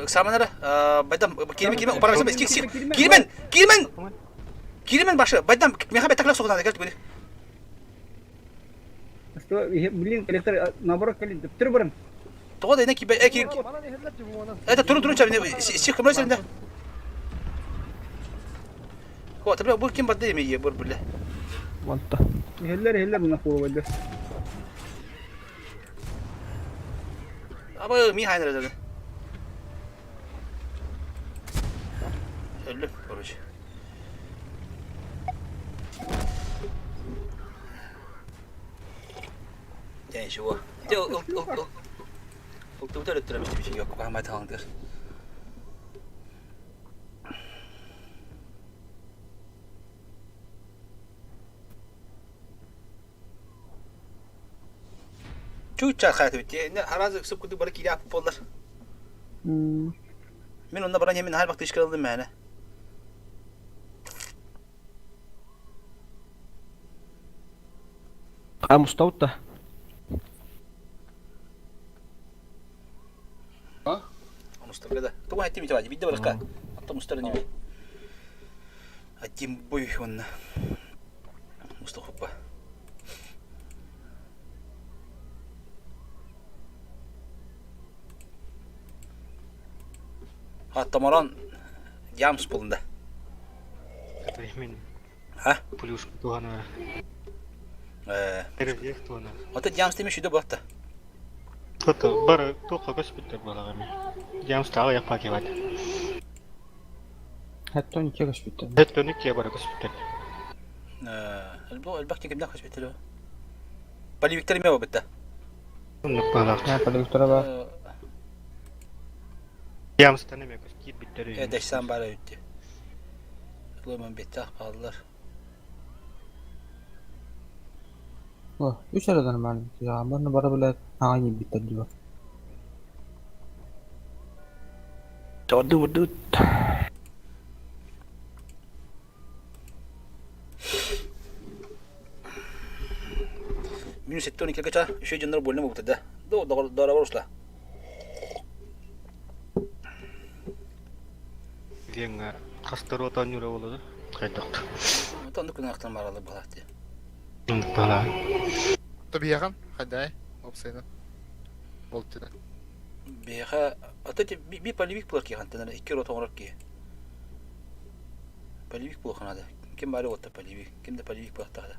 Саманара, байдам, кирмен, кирмен, упарасам, стих, стих. Кирмен, кирмен! Кирмен башы, байдам, меха бетаклак соғынан, кел түгілі. Что, блин, электр наоборот калин, түр барым. Тоға да кибе, э, кир. Это туру туру чабне, стих кымры сенде. Хо, табля бу ким барды еме бур бля. Ванта. Хеллер, хеллер мына кулы байды. Абы ми хайнер dedi. Öldüm, короче. Дән шуа. Те ыл ыл ыл. Ыл ыл ыл bir şey yok. Ben tamamdır. Чуча хайты битти. Не харазы кысып күдүк бары кире апып болдар. Мен онда баран yemin her bakta işgal aldım yani. А мустаутта. А? Мустафа да. Тугу хаттим итабади бидде барыкка. Атта мустар неме. Аттим бой онна. Мустафа. Аттамаран ямс булында. Мен. Ха? Плюшка тугана. Э. Терезех тугана. Ата ямс деме шүйдө батта. Хото бар тоқа госпиталь балагами. Ямс тагы япа кебат. Хәтта нике госпиталь. Хәтта нике бар госпиталь. Э, бу элбакты кимдә госпиталь. Полевиктер ме битте. Балак. Ha, полевиктер бар. Ямстан эмиэ киирбиттэр Э, дэшсан баар эбит. Ломан беттах бааллар. О, үс эрэ нормально. Манна бары билэ аҕай ньирбиттэр дии. Торду бурдут. Минус 7 килгача еще дьоннор больно буолбута да. Дорогор ушла. Диэҥҥэ хастар отон ньура буолла хайдах. Оннук күнэхтэн баралы балаати. Бала. Тобиэҕин хайдай опсайна болтина. Биэхэ ата би полевик булар киһи хантан икки рот оҥорор киһи. Полевик буолуохха наада. Ким баары уотта полевик, ким да полевик буолуохтаах да.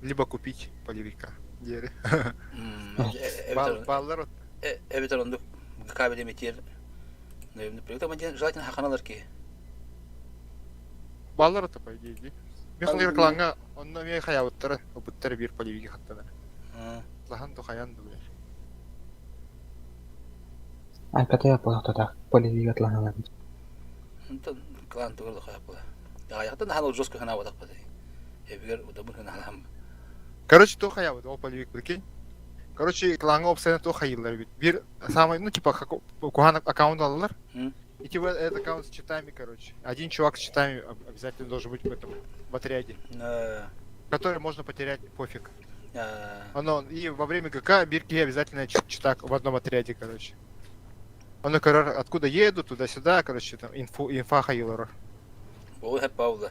Либо купить полевика. Диэри. Бааллар от. Эбэтэр оннук кабель эмитиэр желательно хаханалар киһи. Бааллар ото по идее дии. Михаил клаҥҥа онно эмиэ хайаабыттара, ылбыттара биир полевиги хаттанар. Лахан да хайан да билэр. Айкатая буолуохтаах полевига атланалар. Онтон клан тугар да хайаппыла. Аяқтан хаан жестко ханаабатах бата. Эбигер удабын ханаалам. Короче, то хайаабыт, ол полевик прикинь. Короче, клаҥҥа опсайна то хайыыллар эбит. Биир самый, ну типа куһаан аккаунт алалар. И типа этот аккаунт с читами, короче. Один чувак с читами обязательно должен быть в этом в отряде. Который можно потерять, пофиг. Оно, и во время ГК бирки обязательно читак в одном отряде, короче. Оно, короче, откуда еду, туда-сюда, короче, там инфу, инфа хайылар. Ол хэп паула.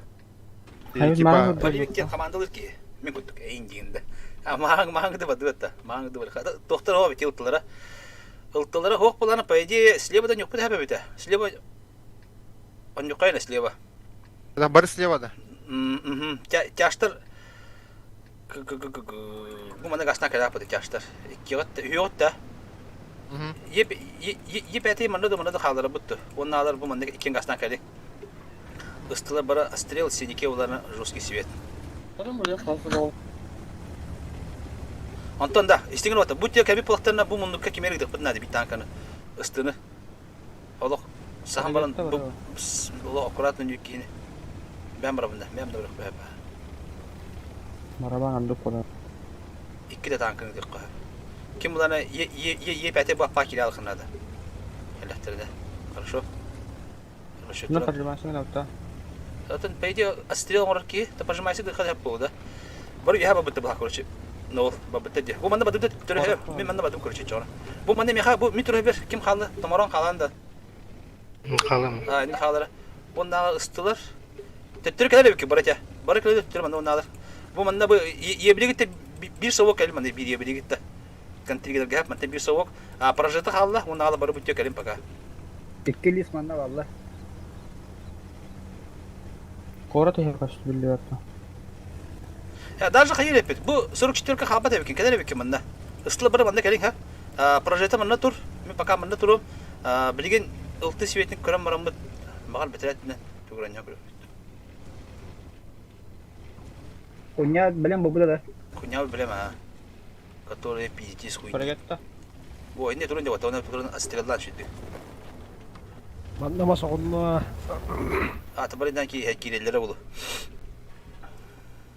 И, типа... Полевиктен командалыр ки. Мен куттук эйин диинде. А маанг маангды бадыта. Маангды бар. Доктор хоо бит ылтылара. Ылтылара хоох булана по идее слева да нюкпут хэпэ бите. Слева оннюкайна слева. Да, бары слева да. Мм. Тяштар бу мана гасна кэлаппыт тяштар. Иккиҕит үһүөҕүт да. Еп манна да манна да хаалара бутту. Уонна бу манна иккин гасна кэлин. Ыстылар бара стрел синике уларна жесткий свет. Онтон да, истиҥин уота, бу кэби пулахтарына бу муннукка кимер ыдыппыт наада бит танканы ыстыны. Олох сахан баран бу олох аккуратно нүккини. Бэм барабында, бэм да барах бэп. Барабан андык буолар. Икки да танканы дикка. Ким булана е е е пәте бу аппа киле алхынада. Элехтерде. Хорошо. Хорошо. Ну, поджимайся на Атын по идее отстрел оҥорор киһи, та пожимайся дыха деп буолда. Бары үһэ бабытты була короче. Ну, бабытты де. Бу манна бадым төрөһө, мен манна бадым короче чоҕор. Бу манна меха бу ми төрөһө бер ким хаалла? Томорон хаалан да. Хаалам. А, ини хаалара. Оннааҕы ыстылар. Төттөрү кэлэр эбикки бары те. Бары кэлэр төттөрү манна оннаалар. Бу манна бу иэбилигитте биир совок кэлим манна биир иэбилигитте. Контригерге манна биир совок. А прожита хаалла, оннаалы бары бүттө кэлим пока. Икки лис манна балла. Куорат иһэ көстө биллибэт Даже хайыр эппит. Бу 44 хаалбат эбикин, кэлэр эбикин манна. Ыстыла бары манна кэлиҥ, ха. Прожита манна тур. Мин пока манна турум. Билигин ылты светин көрөн бараммыт. Маған бэтэрэтинэ тугуранья көрөбүт. Хуйня билем бу да. Хуйня билем а. Которые пиздец хуйня. Прожекта. Ой, не турун деп, оны турун стрелдан шүдү. Манна мас оҕонно. А, табарыдан ки киреллere булу.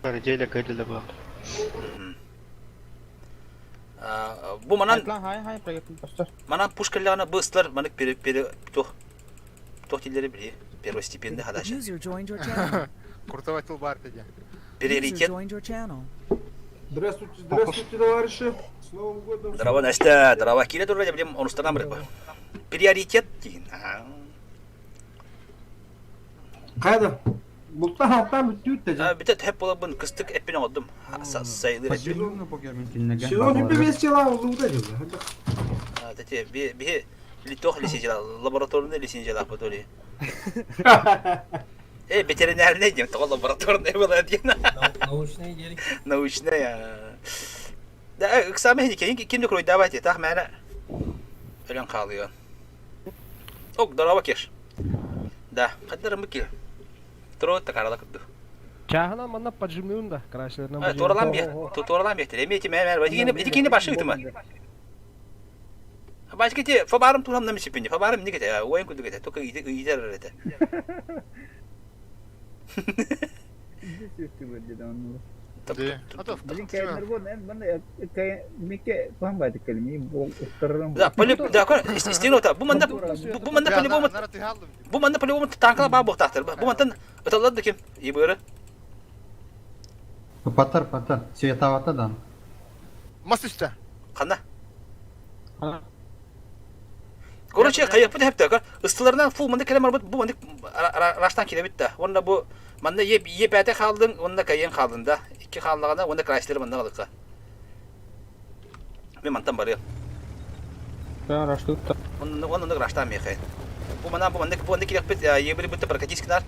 Бары дьиэлэр кыайдылар буолар. Бу манан Хай хай прожектор постар. манан пушкаллаана быстар манык пере пере тох тох тиллери били первостепенный хадача. User joined your channel. Куртовать бар тебе. User Приоритет. joined your channel. Здравствуйте, здравствуйте, товарищи. С Новым годом. Здорово, Настя. Здорово. Кире турра билем онустардан бир. Приоритет дейин. Кайда? Бултан алтан бүттүт да. Бүтө тэп болабын кыстык эппин оңоддум. Сайлыр. Сегодня без тела улуда дела. Тете би би литох лицензия лабораторный лицензия потоли. Э, ветеринарный дем, того лабораторный было один. Научный делик. Научный. Да, экзамен ким ким докрой давайте, так мәне. Өлөн қалыйын. Ок, здорово, Кеш. Да, қаддар мыки. Тро такарала кыдды. Чааһынан манна поджимныын да, красилерынан Туоралаан биэ, туоралаан биэхтэр. Эми ити мээр ити кини башы ытыма. Бачки ти фабарым турам на мисипини. Фабарым не кете, уойн кудук эте, только иитер эрэ. Да, поли, да, истин бу манна бу манна по-любому бу манна по-любому танкала баа буохтаахтар. Бу мантан ыталлар да ким ибыры. Паттар, паттар, световата дан. Мас үстэ. Ханна? Короче, хайыппыт хэптэ, ыстыларынан фу манна кэлэн барбыт бу маннык раштан кирэбит да. Уонна бу манна е е пәтэ хаалдың, уонна кайын хаалдың да. Икки хааллаҕына уонна крайслер манна алыкка. Мен мантан барыам. Да, раштут. Онно онно раштан миэхэ. Бу мана бу маннык бу маннык кирэхпит ебили бутта прокатись гынар.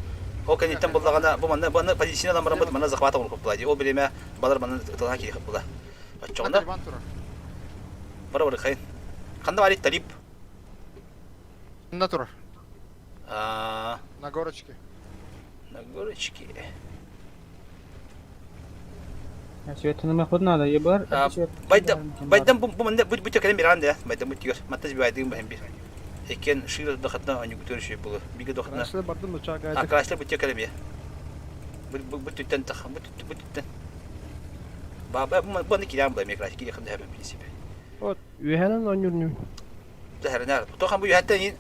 Ол кэнниттэн буллаҕына бу манна бу манна позициянан бараммыт манна захват оҥорбут була дии. Ол бириэмэ балар манна ыталаан кириэхпит була. Оччоҕуна бара барыхайын. Ханна барый Талиб? Ханна турар? А На горочке. На горочке. Светаны махуд надо, ебар. Байдам байдам бу бу манна бу бу кэлэн биран да. Байдам бу тигер. Матта байдым баһым бир. Экен шир дахатна аню күтөр шүй булы. Биге дахатна. Краслы бардым учага. А краслы бу кэлэн бир. Бу бу бу түттен тах бу бу түттен. Баба бу бу кирам бу мекрас кири ханда в принципе. Вот, үһэнэн ойнур Тэһэринээр. Тохан бу үһэттэн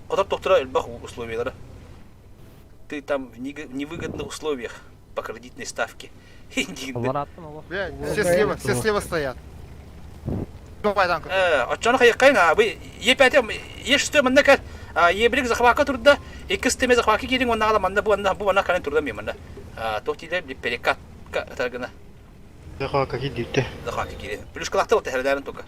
хотор тохтора элбэх условиялары. Ты там в невыгодных условиях по кредитной ставке. Бля, все слева, все слева стоят. Оччону хайыккайын, бу Е5 Е6 манна кэл Е1 захвакка турда, иккис теме захвакка киирин уонна манна бу манна бу манна кэлэн турда ми манна. Туох диилэр перекат ытаргына. Захвакка киирдибитэ. Захвакка киирин. Плюшкалахта вот тэһэрдээрин только.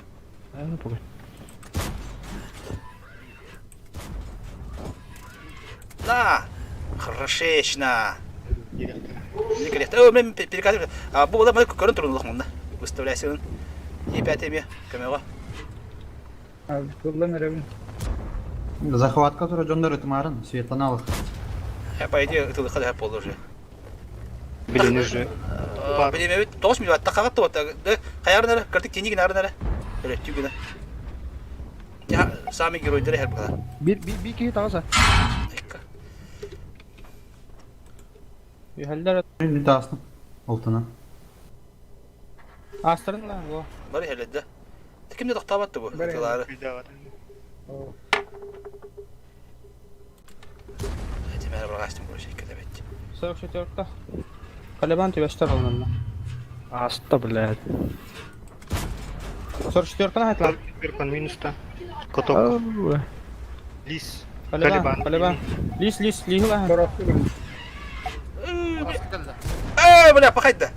На! Хорошечно! О, мен перекатываю. Бу була маны көрөн турун улах мунна. Выставляйся. Е5 эме көмөҕө. Кыллан эрэбин. Захватка тура дьоннор ытымарын, Светлана По идее, ытылыкка да болду уже. Билин уже. Билемебит, тоғыз минут тақағатты вот. Хаярын кыртык тени гына ары. Өрөттүү гына. Сами геройдары her бала. Bir bir bir киһи таҕыса. Үһэллэр Мен таастым. Алтына. Астарын лан го. Бары хеледде. Кимде тохтообатты бу? Ытылары. Темер баргастым короче кедебет. 44 Калебан түбәстер алынна. Аста, блядь. 44-ны хайтлар. 44 минуста. Коток. Лис. Калебан, Калебан. Лис, лис, лис ла. Э, бля, пахайда.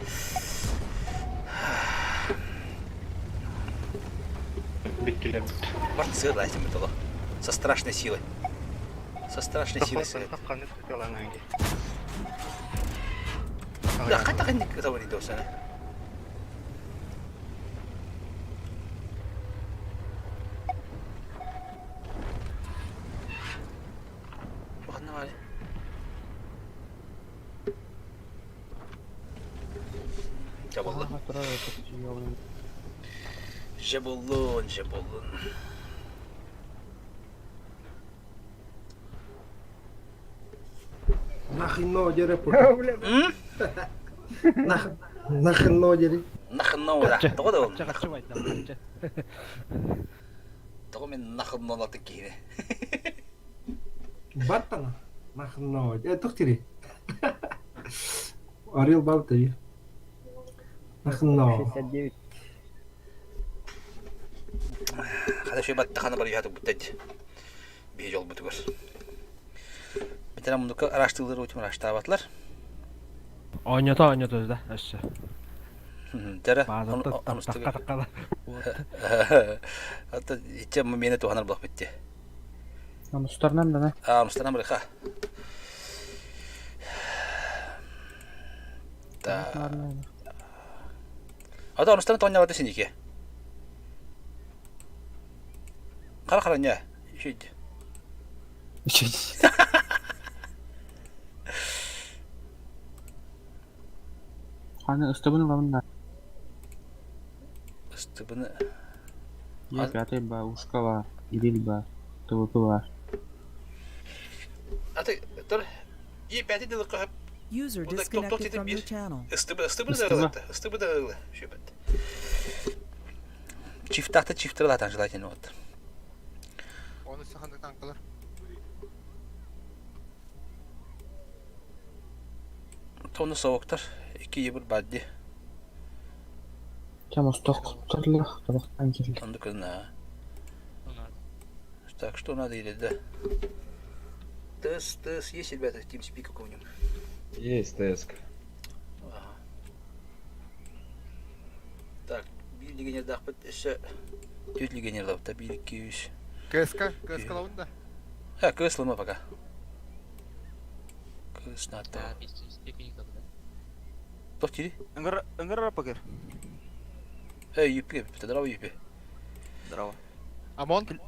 Биттилер. Барт сыр этим это Со страшной силой. Со страшной силой сыр. Да, қайта қайда говорит осыны. Ханна бар. Жабылды. Жабылдын, жабылдын. Нахрен нодери. Нахрен нодери. Нахрен нодери. Тоҕо да ол. Тоҕо мен нахрен нолаты киһини. Баттана. Нахрен нодери. Э, тухтири. Орел бабтави. Нахрен но. 69. Хада шөй батта хана бар яты буттать. Бии жол бутугар. Битера мундука араштылыр өтүм араштабатлар. Ойното ойното да, өссө. Тәрә. Такка такка. Ата иче мени туханар булак битти. Амустарнан да. А, амустарнан бир ха. Да. Ата амустарнан тоня барды синики. Кара кара не? Шүйд. Шүйд. Аны ыстыбын ылабын да. Ыстыбыны. Е пятый ба, ушка бар, гриль бар, ТВП бар. А ты, тур, е пятый дылы көһөп. User disconnected from your channel. Ыстыбы, ыстыбы да ылы, ыстыбы да ылы. Шөбөт. Чифтахта чифтырылатан желательно вот. Оны саханды танкалар. Тону совоктар, 2 ебір бадди. Там усток куттарлах, табактан келди. Онду кызна. Так, что надо или да? ТС, ТС есть, ребята, TeamSpeak какого-нибудь? Есть ТСК. Ага. Так, биир легионердаахпыт өссө түөрт легионерлабыт биир икки үс. КСК, КСК лабында. А, КС лыма пока. КС надо. Туох дири? Ыҥыр ыҥыр пакер. Эй, юпи, здорово, юпи. Здорово. ОМОН?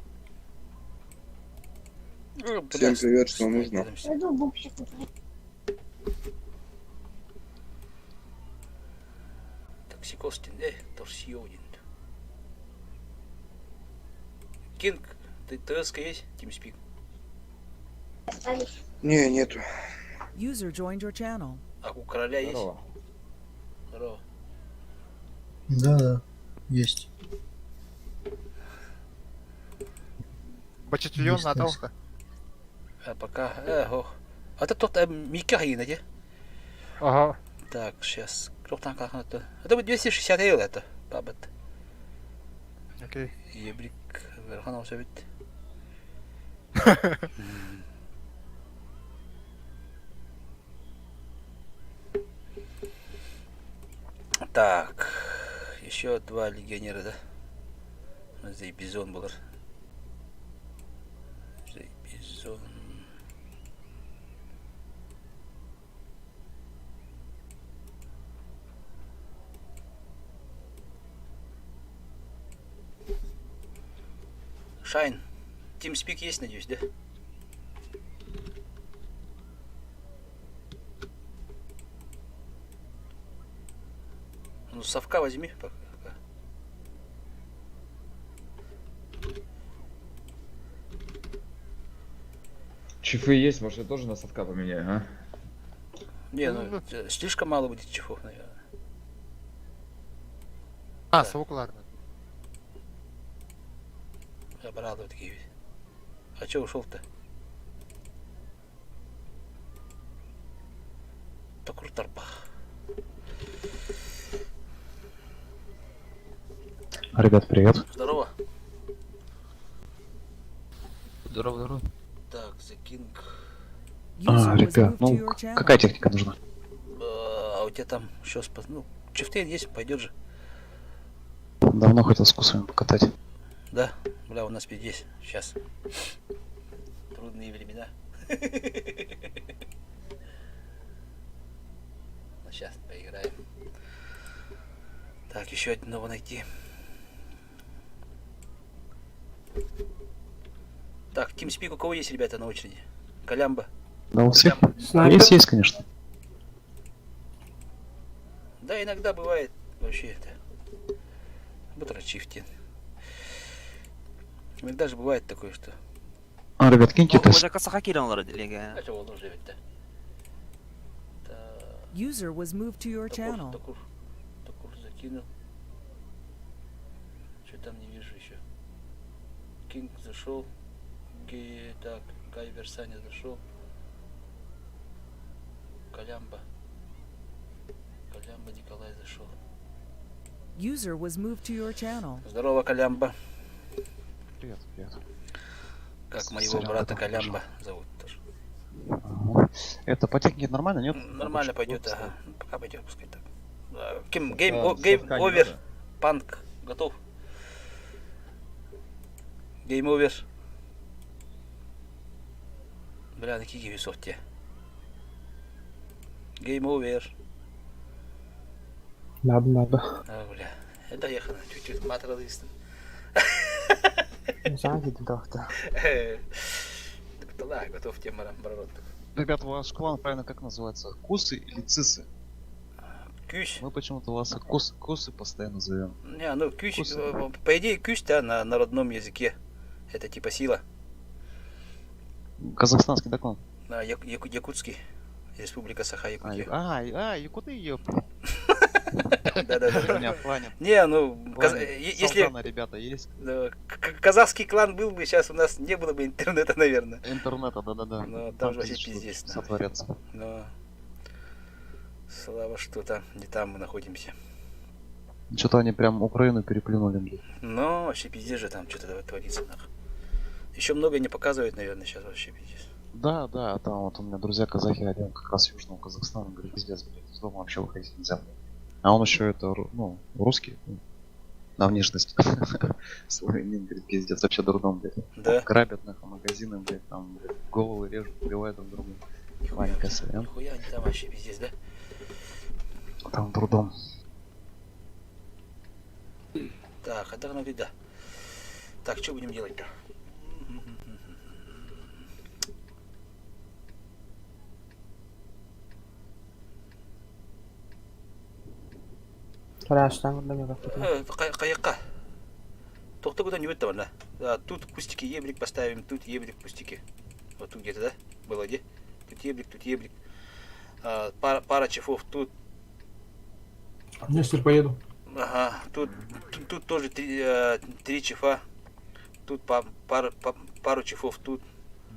Всем привет, что нужно? Токсикостин, торсионин. Кинг, ты ТСК есть? TeamSpeak? Не, нету. User joined your channel. А у короля есть? Здорово. Да, да, есть. Бачатильон Есть, надо. есть. А пока, ох. А это тот Мика Хайна, Ага. Так, сейчас. Кто там как это? Это будет 260 евро это, бабат. Окей. Ебрик, Верханов все ведь. Так, еще два легионера, да? Здесь бизон был. Здесь бизон. Шайн, TeamSpeak есть, надеюсь, да? Ну, совка возьми пока. Чифы есть, может я тоже на совка поменяю, а? Не, ну, слишком мало будет чифов, наверное. А, совок ладно. Я брал вот такие. А чё ушел-то? Токур тарбах. Ребят, привет. Здорово. Здорово, здорово. Так, The King. А, ребят, ну, какая техника нужна? А у тебя там еще спа... Ну, Чифтейн есть, пойдет же. Давно хотел с кусами покатать. Да, бля, у нас здесь сейчас. Трудные времена. Ну, сейчас поиграем. Так, еще одного найти. Так, TeamSpeak у кого есть, ребята, на очереди? Колямба. Да, у всех? Снайпер. Есть, есть, конечно. Да, иногда бывает вообще это. Бутрачифтин. Иногда же бывает такое, что. А, ребят, киньте тест. А что, он уже ведь, да? User was moved to your channel. Токур, Токур закинул. Что там не вижу еще. Кинг зашел. Гей, так, Гай Версаня зашел. Колямба. Колямба Николай зашел. User was moved to your channel. Здорово, Колямба. Привет, привет. Как моего Сорян, брата потом Колямба зовут тоже. Ага. Это по технике нормально, нет? Нормально пойдет, ага. Ну, пока пойдет, пускай так. Ким, game, game совка не over. надо. Панк готов. Game over. Бля, на какие весов те? Game over. Надо, надо. А, бля. Это ехала, чуть-чуть матралыстым. Сам доктор. Да, готов тем барон. Ребят, ваш клан правильно как называется? Кусы или цисы? Күүс. Мы почему-то вас кус, кусы постоянно зовем. Не, ну күүс, Кусы. по идее күүс, да, на родном языке. Это типа сила. Казахстанский да клан? Да, якутский. Республика Саха-Якутия. А, якуты, ёп. Да-да-да. Меня планет. Не, ну, если... Салтана, ребята, есть? Казахский клан был бы, сейчас у нас не было бы интернета, наверное. Интернета, да-да-да. Ну, там же вообще пиздец. Сотворятся. Но... Слава, что там, не там мы находимся. Что-то они прям Украину переплюнули, блин. Ну, вообще пиздец же там что-то творится, нахуй. Еще много не показывают, наверное, сейчас вообще пиздец. Да, да, там вот у меня друзья казахи, один как раз Южного Казахстана, говорит, пиздец, блядь, из дома вообще выходить нельзя. Блядь. А он еще это, ну, русский, ну, на внешность. Славянин, говорит, пиздец, вообще дурдом, блядь. Да. Грабят нахуй магазины, блядь, там блядь, головы режут, убивают друг друга. Ванька, сорян. Нихуя они там вообще пиздец, да? Там дурдом. Так, а ну да. Так, что будем делать-то? Страшно, да мне Каяка. Тохта куда не выттавана. Тут кустики ебрик поставим, тут ебрик кустики. Вот тут где-то, да? Было где? Тут ебрик, тут ебрик. А, пара чефов тут. Нестер, поеду. Ага, тут тоже три чефа. Тут пару чефов тут.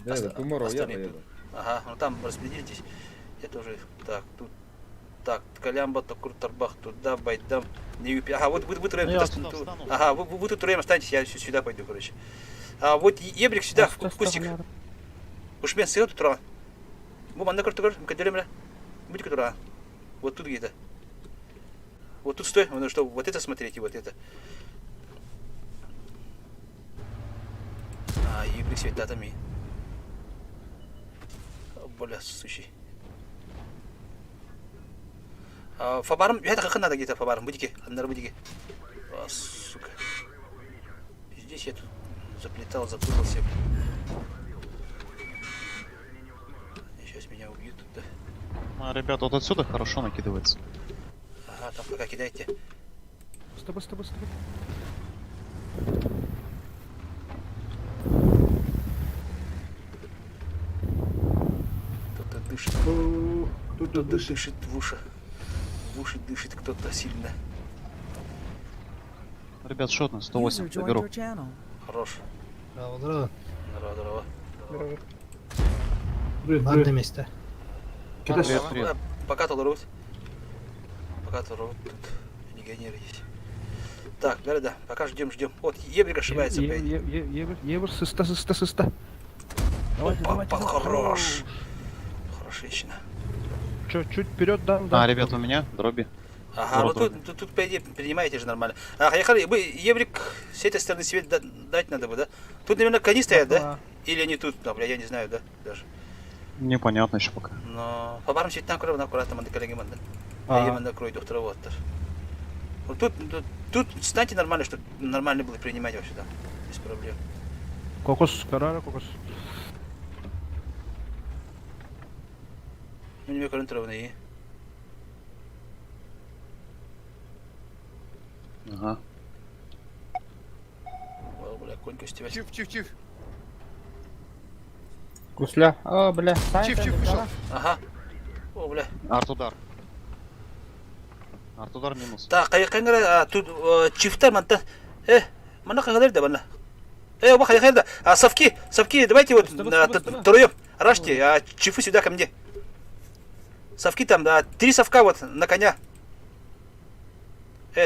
Да, это Туморов, я остальные тут. поеду. Ага, ну там распределитесь. Я тоже. Так, тут. Так, Калямба, Токур, Тарбах, туда, Байдам, не юпи. Ага, вот вы троем Ну, я тут, отсюда тут- встану. Ага, вы тут троем останетесь, я сюда пойду, короче. А вот Ебрик сюда, в кустик. Уж мен сыгыл тут Бу манда көр түгөр, көдөрөм Будь тура. Вот тут где-то. Вот тут стой, ну что, вот это смотреть и вот это. А, Ебрик светатами. Бля, сущий. Фабарым, это как надо где-то фабарым, будики, аннары будики. А, сука. Здесь я тут заплетал, запутался. Сейчас меня убьют тут, да. А, ребята, вот отсюда хорошо накидывается. Ага, там пока кидайте. Стоп, стоп, стоп. Кто-то дышит. Кто-то дышит в уши. В уши дышит кто-то сильно. Ребят, шотно, 108, User joined доберу. your channel. Хорош. Здорово, здорово. Здорово, здорово. Привет, Ладно, место. Привет, привет. Пока толерут. Пока толерут. Тут легионеры есть. Так, да, пока ждем, ждем. Вот, Ебрик ошибается. Ебр, ебр, сыста, сыста, сыста. Давайте, Опа, давайте. хорош. Хорошечно. Чё, чуть вперед дам, да. А, ребята, у меня дроби. Ага, ну Город дроби. тут, по идее, принимаете же нормально. А, Хайхар, вы, Ебрик, с этой стороны свет дать надо бы, да? Тут, наверное, кони стоят, да? Или они тут, да, бля, я не знаю, да, даже. Непонятно еще пока. Но по барам сеть там аккуратно, манда коллеги манда. А. Я манда крой доктора вот. Вот тут станьте нормально, чтобы нормально было принимать вообще там, без проблем. Кокос, карара, кокос. Ну, не контрольные. Ага. О, бля, конька с тебя. Чиф, чиф, чиф. Гусля. О, бля. Чиф, чиф, вышел. Ага. О, бля. Артудар. Артудар минус. Так, кайгара, тут чифта манта. Мана кайгара да бана. Баха кайгара. А совки, совки, давайте вот троем. Рашьте, а чифы сюда ко мне. Совки там, да, 3 совка вот на коня.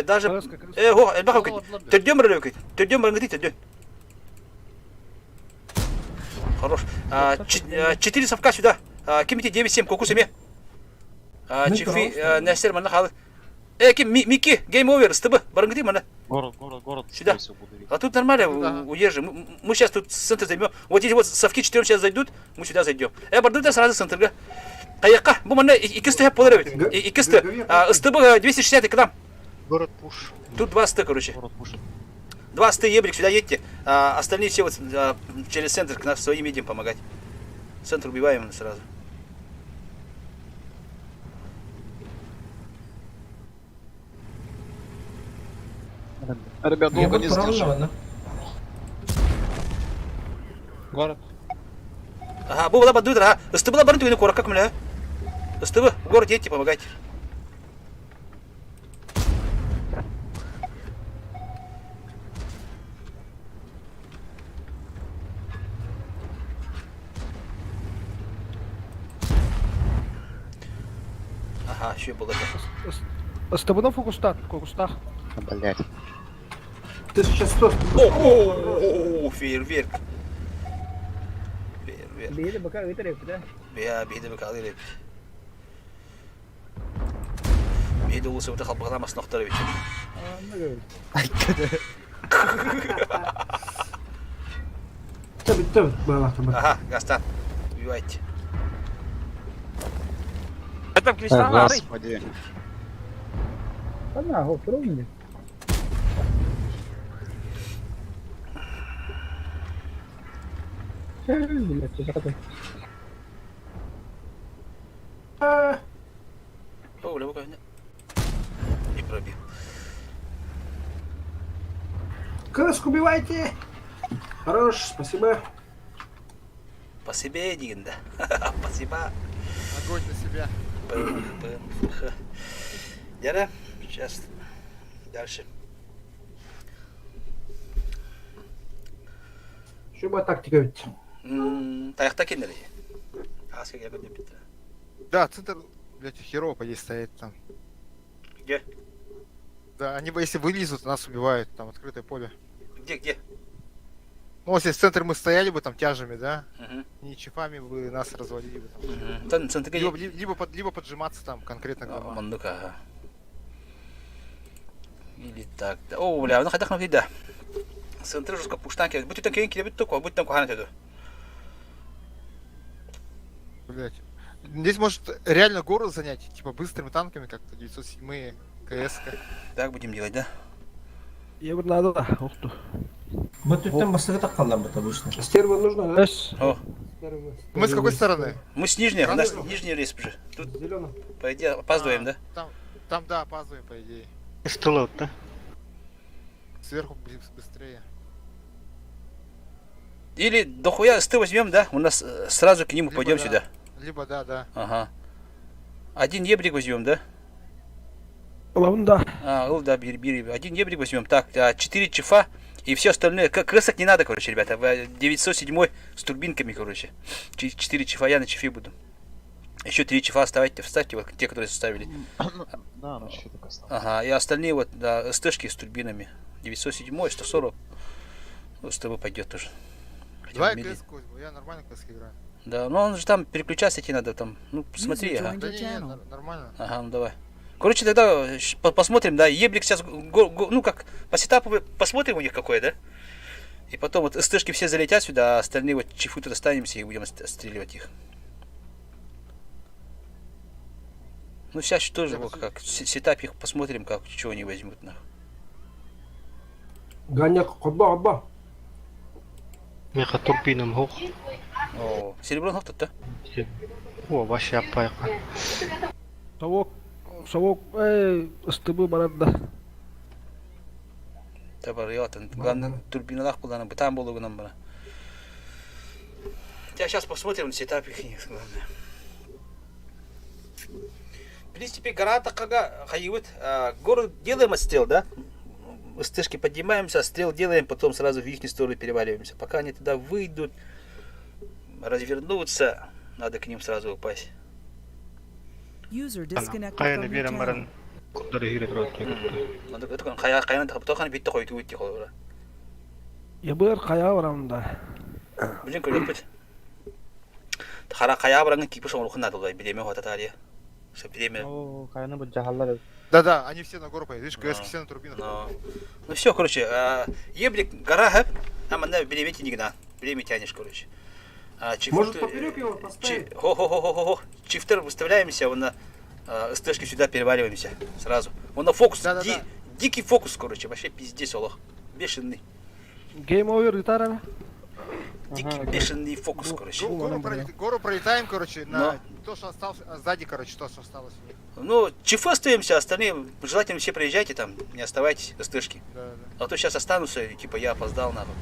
Даже... О, баха, төрдем рөлөкөй. Төрдем рангыты, төрдем. Хорош. 4 совка сюда. Кимите 9-7, кокусами. Чифы, Нестер, мана халы. Ким, Микки, гейм овер, СТБ, барангыты, мана. Город, город, город. Сюда. А тут нормально, удержим. Мы сейчас тут центр займем. Вот эти вот совки 4 сейчас зайдут, мы сюда зайдем. Бардыда сразу центр. Каяка, бу мана 200 полар бит. 200. СТБ 260 к нам. Город пуш. Тут 2 СТ, короче. Город пуш. 2 СТ ебрик, сюда едьте. А остальные все вот через центр к нам своим едем помогать. Центр убиваем сразу. Ребят, долго не сдержим. Город. Ага, бу была бадуйдар, ага. Ыстыбыла барын түгені куоракка көмөлөһө. Ыстыбы, город едьте, помогайте. Ага, еще было. Ыстыбына фокустаах, фокустаах. Блять. 1100. О, фейерверк. Фейерверк. Биһиги бака ыытар эбит, да? Бия, биһиги бака ыытар эбит. Биһиги улуусубута халбаҕалаан маснохтор эбит. Бүттэ, бүттэ, баалаахтар. Аха, гастан. Убивайте. Это О, господи. Ана, хоп, ровно. О, бля, буквально. Не пробил. Краску убивайте! Хорош, спасибо. Спасибо, Дигин, да. Спасибо. Огонь на себя. П, П, Ф, Х. Дяра, сейчас дальше. Şu bu тактика ведь. Таяқта кеннер. Аска я бит. Да, центр, блядь, херово по стоит там. Где? Да, они бы если вылезут, нас убивают, там открытое поле. Где, где? Ну, если в центр мы стояли бы там тяжами, да? Мгм. Не чифами бы нас развалили бы там. Мгм. Там центр где? Либо, либо, под, либо поджиматься там конкретно. к домам. Мандука, ага. Или так. да. О, бля, ну хотя бы да. Центр жестко пуштанки. Будь там кенки, будь только, будь там кухана теду. Блять. Здесь может реально гору занять, типа быстрыми танками как-то, 907 КС. Так будем делать, да? Я бы надо, да. Ух ты. Bu tütten bastığı takkallar bu tabi işte. Стерва нужно, да? О. Мы с какой стороны? Мы с нижней, у нас нижний рейс уже. Тут, по идее, опаздываем, да? Там, там, да, опаздываем, по идее. Стылы да? Сверху быстрее. Или дохуя сты возьмем, да? У нас сразу к ним Либо пойдем да. сюда. Либо да, да. Ага. Один ебрик возьмем, да? Ладно, да. А, ну да, бери, бери. Один ебрик возьмем. Так, 4 чифа и все остальное. Крысок не надо, короче, ребята. 907 с турбинками, короче. 4 чифа я на чифе буду. Еще 3 чифа оставайте, вставьте, вот те, которые составили. Да, ну что такое стало. Ага, и остальные вот, да, СТшки с турбинами. 907, 140. Ну, с тобой пойдет тоже. Хотя Давай бы я КС возьму, я нормально КС играю. Да, но он же там переключаться идти надо там. Ну, смотри, ага. Да не, не, нормально. Ага, ну давай. Короче, тогда посмотрим, да, Еблик сейчас, ну как, по сетапу посмотрим у них какой, да? И потом вот СТшки все залетят сюда, а остальные вот чифы тут останемся и будем отстреливать их. Ну сейчас тоже вот как сетап их посмотрим, как, чего они возьмут нахуй. Ганяк, оба, оба. Меха турбином хух. О, серебро тут, да? О, вообще апайка. Совок, совок, эй, СТБ барадда. Табар, я там, главное, турбиналах куда там было нам было. Сейчас посмотрим сетап их, главное. В принципе, гора такая, хайвит, гору делаем отстрел, да? СТшки поднимаемся, стрел делаем, потом сразу в их сторону переваливаемся. Пока они туда выйдут, развернутся, надо к ним сразу упасть. User disconnected Каяны from your берем channel. баран. Кудары хире турат. Надо это кая каяны тоханы битте койду уйти холора. Я бы кая барам да. Блин, көрөппүт. Хара кая барангын кипиш оңрухун надо билеме хата тария. Что билеме. О, каяны бу жахаллар. Да-да, они все на гору поедут. Видишь, КС все на турбинах. Но... Ну все, короче, еблик гора хэп, а манда билеме тинигна. Билеме тянешь, короче. А, чифты, Может, поперек его поставить? Хо-хо-хо-хо-хо. Чифтер выставляемся, он на СТшки сюда переваливаемся сразу. Он на фокус, Да, да, да. дикий фокус, короче, вообще пиздец, олох. Бешеный. Game over гитара. Дикий бешеный фокус, короче. Гору, гору пролетаем, короче, на то, что осталось, а сзади, короче, то, что осталось у них. Ну, чифы остаемся, остальные желательно все приезжайте там, не оставайтесь, СТшки. Да, да. А то сейчас останутся, и, типа, я опоздал, нахуй.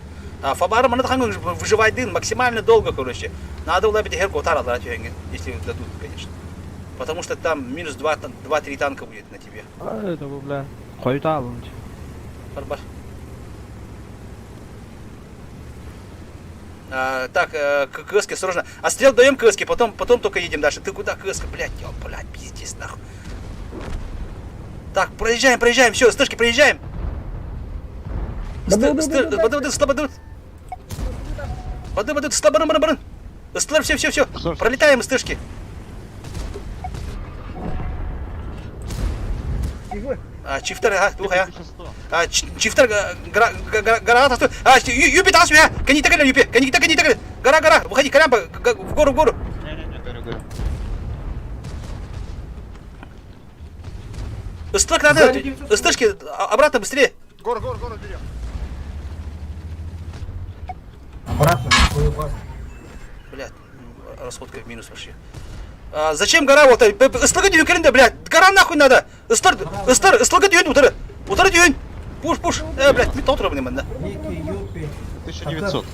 А Фабара выживать дын максимально долго, короче. Надо было бы хер если дадут, конечно. Потому что там минус 2-3 танка будет на тебе. А, это, бля. Койта алын. Бар-бар. А, так, к КСке срочно. А стрел даем КСке, потом, потом только едем дальше. Ты куда, КСка, блядь, ё, блядь, пиздец, нахуй. Так, проезжаем, проезжаем, все, СТшки, проезжаем. Слабо, все, все, все. Пролетаем СТшки. А, чифтер, ага, двух, а. А, чифтер, гора, гора, а, юпи, тас, я, кони так, юпи, кони так, кони так, гора, гора, выходи, колямба, в гору, в гору. Не-не-не, горю, горю. Стлак надо, СТшки, обратно, быстрее. Гору, гору, гору берем. Обратно, на базу. Блядь, расходка в минус вообще. А, зачем гора вот? Ислага дүйін блядь, гора нахуй надо. Истар, истар, ислага дүйін утары. Утары дүйін. Пуш, пуш. Блядь, мен толтырып мен да. 1900.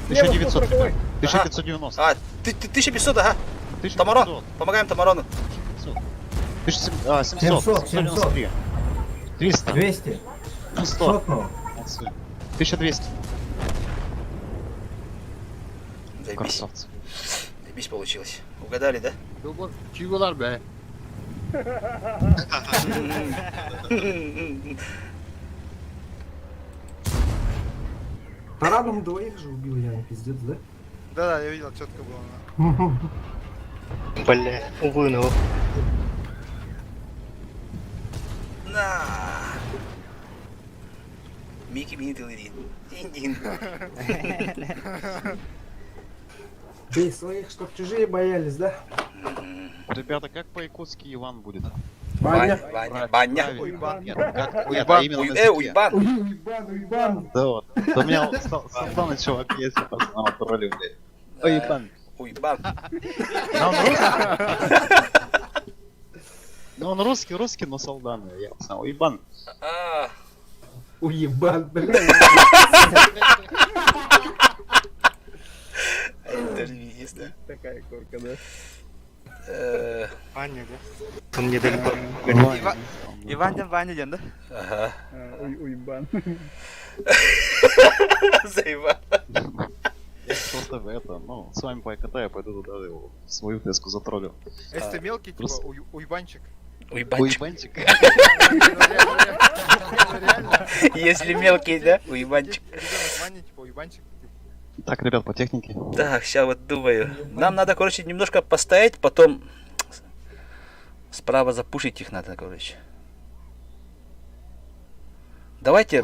1900, ребят. 1590. А, 1500, ага. Тамарон, помогаем Тамарону. 700, 700, 793. 300. 200. 100. 1200. Заебись. Красавцы. Заебись получилось. Угадали, да? Чиголар, бля. Тараном двоих же убил я, пиздец, да? Да-да, я видел, четко было. Бля, увы, ну. На. Микки мини тылырин. Дин-дин. Бей своих, чтоб чужие боялись, да? Ребята, как по-якутски Иван будет? Ваня, Ваня, Баня. Уйбан. Нет, как, нет, а именно на Э, уйбан. Уйбан, уйбан. Да вот. У меня Салтана чувак есть, пацан, тролли, блядь. Уйбан. Уйбан. Но он русский. Ну он русский, русский, но Салдана. Я сам уебан. Уебан, блядь. Это же пиздец, да? Такая корка, да? Ваня, да? Он недалеко. Иван ден Ваня ден, да? Ага. Уебан. Заебал. Я просто в это, ну, с вами покатаю, пойду туда его, свою теску затроллю. Если ты мелкий, типа, уебанчик. Уебанчик. Уебанчик. Если мелкий, да? Уебанчик. Ребенок Ваня, типа, уебанчик. Так, ребят, по технике. Так, сейчас вот думаю. Нам надо, короче, немножко постоять, потом справа запушить их надо, короче. Давайте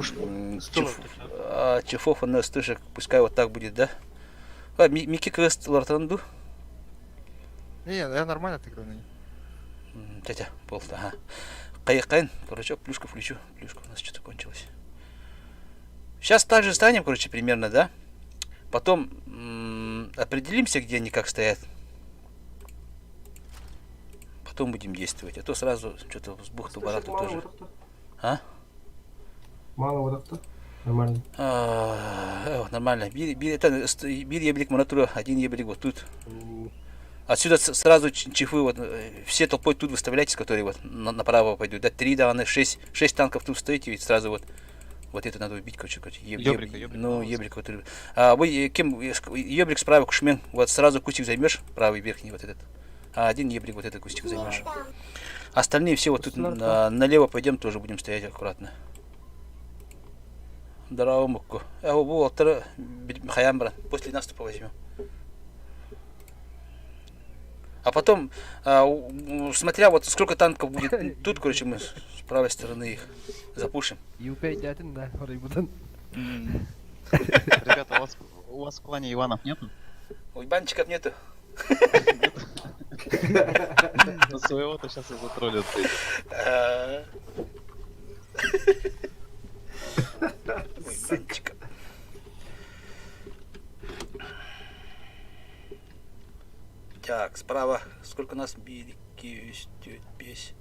чефов на стышек, пускай вот так будет, да? А, Микки квест лартанду. Не, я нормально отыграю на ней. Тетя, пол, ага. Кайкайн, короче, плюшку включу. Плюшка у нас что-то кончилась. Сейчас так же станем, короче, примерно, да? Потом определимся, где они как стоят. Потом будем действовать. А то сразу что-то с бухту барахту тоже. А? Мало вот это. Нормально. Нормально. Бир еблик монатура, один еблик вот тут. Отсюда сразу чифы вот все толпой тут выставляйтесь, которые вот направо пойдут. Да, 3, да, 6, 6 танков тут стоите, ведь сразу вот. Вот это надо убить, короче, короче. Ёбрика, ёбрика. Ну, ёбрика. Вот, а вы кем? Ёбрик справа, кушмен. Вот сразу кустик займешь, правый верхний вот этот. А один ебрик вот этот кустик займешь. Остальные все вот тут налево пойдем, тоже будем стоять аккуратно. Здорово, мукку. После наступа возьмем. А потом, смотря вот сколько танков будет тут, короче, мы с правой стороны их запушим. да, Ребята, у вас в клане Иванов нету? Уйбанчиков нету. Ну своего-то сейчас и затроллят. Уйбанчиков. Так, справа сколько у нас? 1, 2, 3, 5, 6.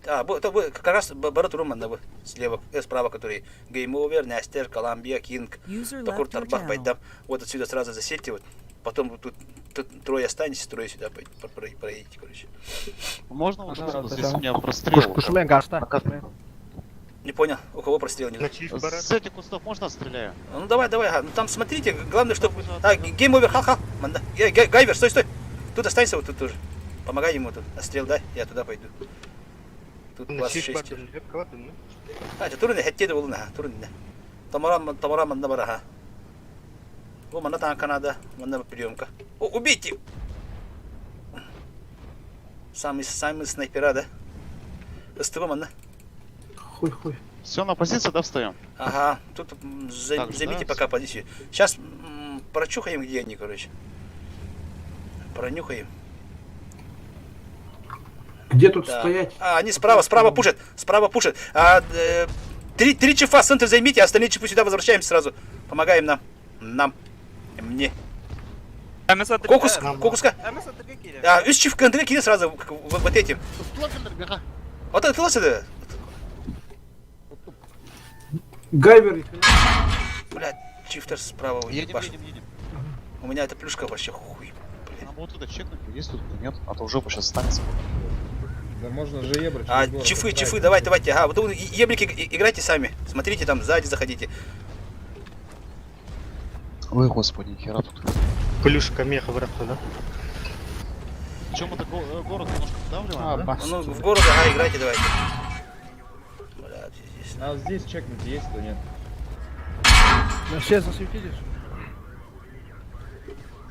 А, бу, это бу, как раз бары турун манна бу. Слева, справа, который Game Over, Нестер, Коламбия, Кинг, User Токур, left your Тарбах, channel. Байдам. Вот отсюда сразу засельте, вот. Потом вот тут, тут трое останетесь, трое сюда проедете, короче. Можно вот Ага, что да, здесь да. у меня прострел? Кушумен гаста. Не понял, у кого прострел не С этих кустов можно стреляю? Ну давай, давай, ага. Ну там смотрите, главное, чтобы... А, Game Over, ха-ха. Манда. Гайвер, стой, стой. Тут останься вот тут тоже. Помогай ему тут. Отстрел дай, я туда пойду. Тут класс 6. А, это турны, хетте де болуна, турны. Тамара, тамара манда бар, ага. О, манда там Канада, манда приемка. О, убейте! Самый, самый снайпера, да? СТБ манда. Хуй-хуй. Все, на позицию, да, встаем? Ага, тут Так же, займите да? пока позицию. Сейчас прочухаем, где они, короче. Пронюхаем. Где тут Да. стоять? А, они справа, справа пушат, справа пушат. А, три чифа центр займите, остальные чифы сюда возвращаемся сразу. Помогаем нам. Нам. Мне. Кокус, кокуска. А, үс чиф кентре кире сразу вот этим. Вот это сюда. Гайвер. Блядь, чифтер справа Едем, ебашит. едем, едем. У меня эта плюшка вообще хуй. Нам вот туда чекнуть, есть тут нет, а то жопа сейчас останется. Да можно же ебрать. А, чифы, чифы, давай, давайте. Ага, вот вы еблики играйте сами. Смотрите там, сзади заходите. Ой, господи, хера тут. Плюшка меха врата, да? Чем это город немножко вдавливаем, А, да? бас. Ну, в город, ага, играйте давайте. Бля, здесь. А здесь чекнуть есть, то нет. На все засветились.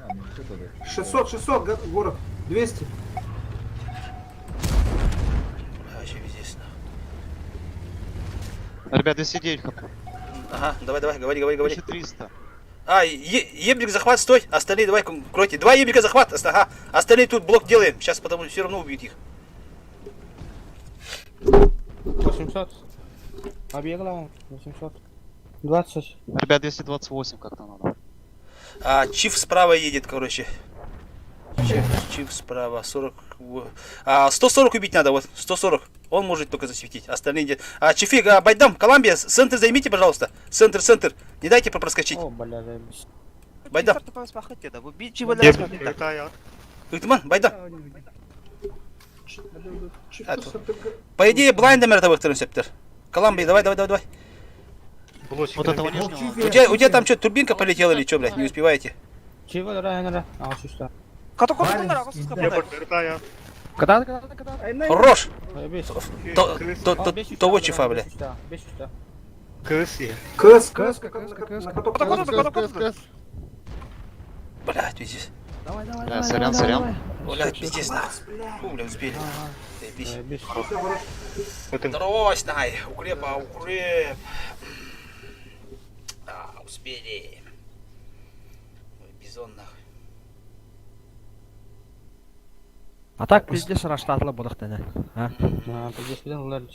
А, ну всё тогда. 600, 600, город. 200. Бля, вообще везде. Ребят, 209 хп. Ага, давай, давай, говори, говори, говори. 1300. А, еблик захват, стой, остальные давай кройте. Два еблика захват, ага, остальные тут блок делаем. Сейчас потому все равно убьют их. 800. Побегла. 800. 20. Ребят, 228 как-то надо. А, Чиф справа едет, короче. Чиф, Чиф справа, 40. А, 140 убить надо, вот, 140. Он может только засветить, остальные нет. А, Чифи, а, Байдам, Коламбия, центр займите, пожалуйста. Центр, центр. Не дайте проскочить. О, бля, заебись. Байдам. Ыктыман, Байдам. А, По идее, блайндом это вторым септер. Коламбия, давай, давай, давай, давай. Вот этого нижнего. У тебя там что, турбинка полетела или что, блядь, не успеваете? Чего, дорогая, А, сюда. Когда, когда, когда? Хорош! Заебись. Того чифа, блядь. Кыс, Кыс, Кыс, кыс, кыс, кыс. Кыс, кыс, кыс. Блядь, пиздец. Давай, давай, Бля, давай. сорян, давай, сорян. давай. Блядь, пиздец, нахуй. Фу, бля, успели. Заебись. Заебись. Трось, най, укреп, а, укреп. А, успели. Ой, бизон, нахуй. А так пиздец раштатла будахтана. А? А, пиздец, блин, ладно.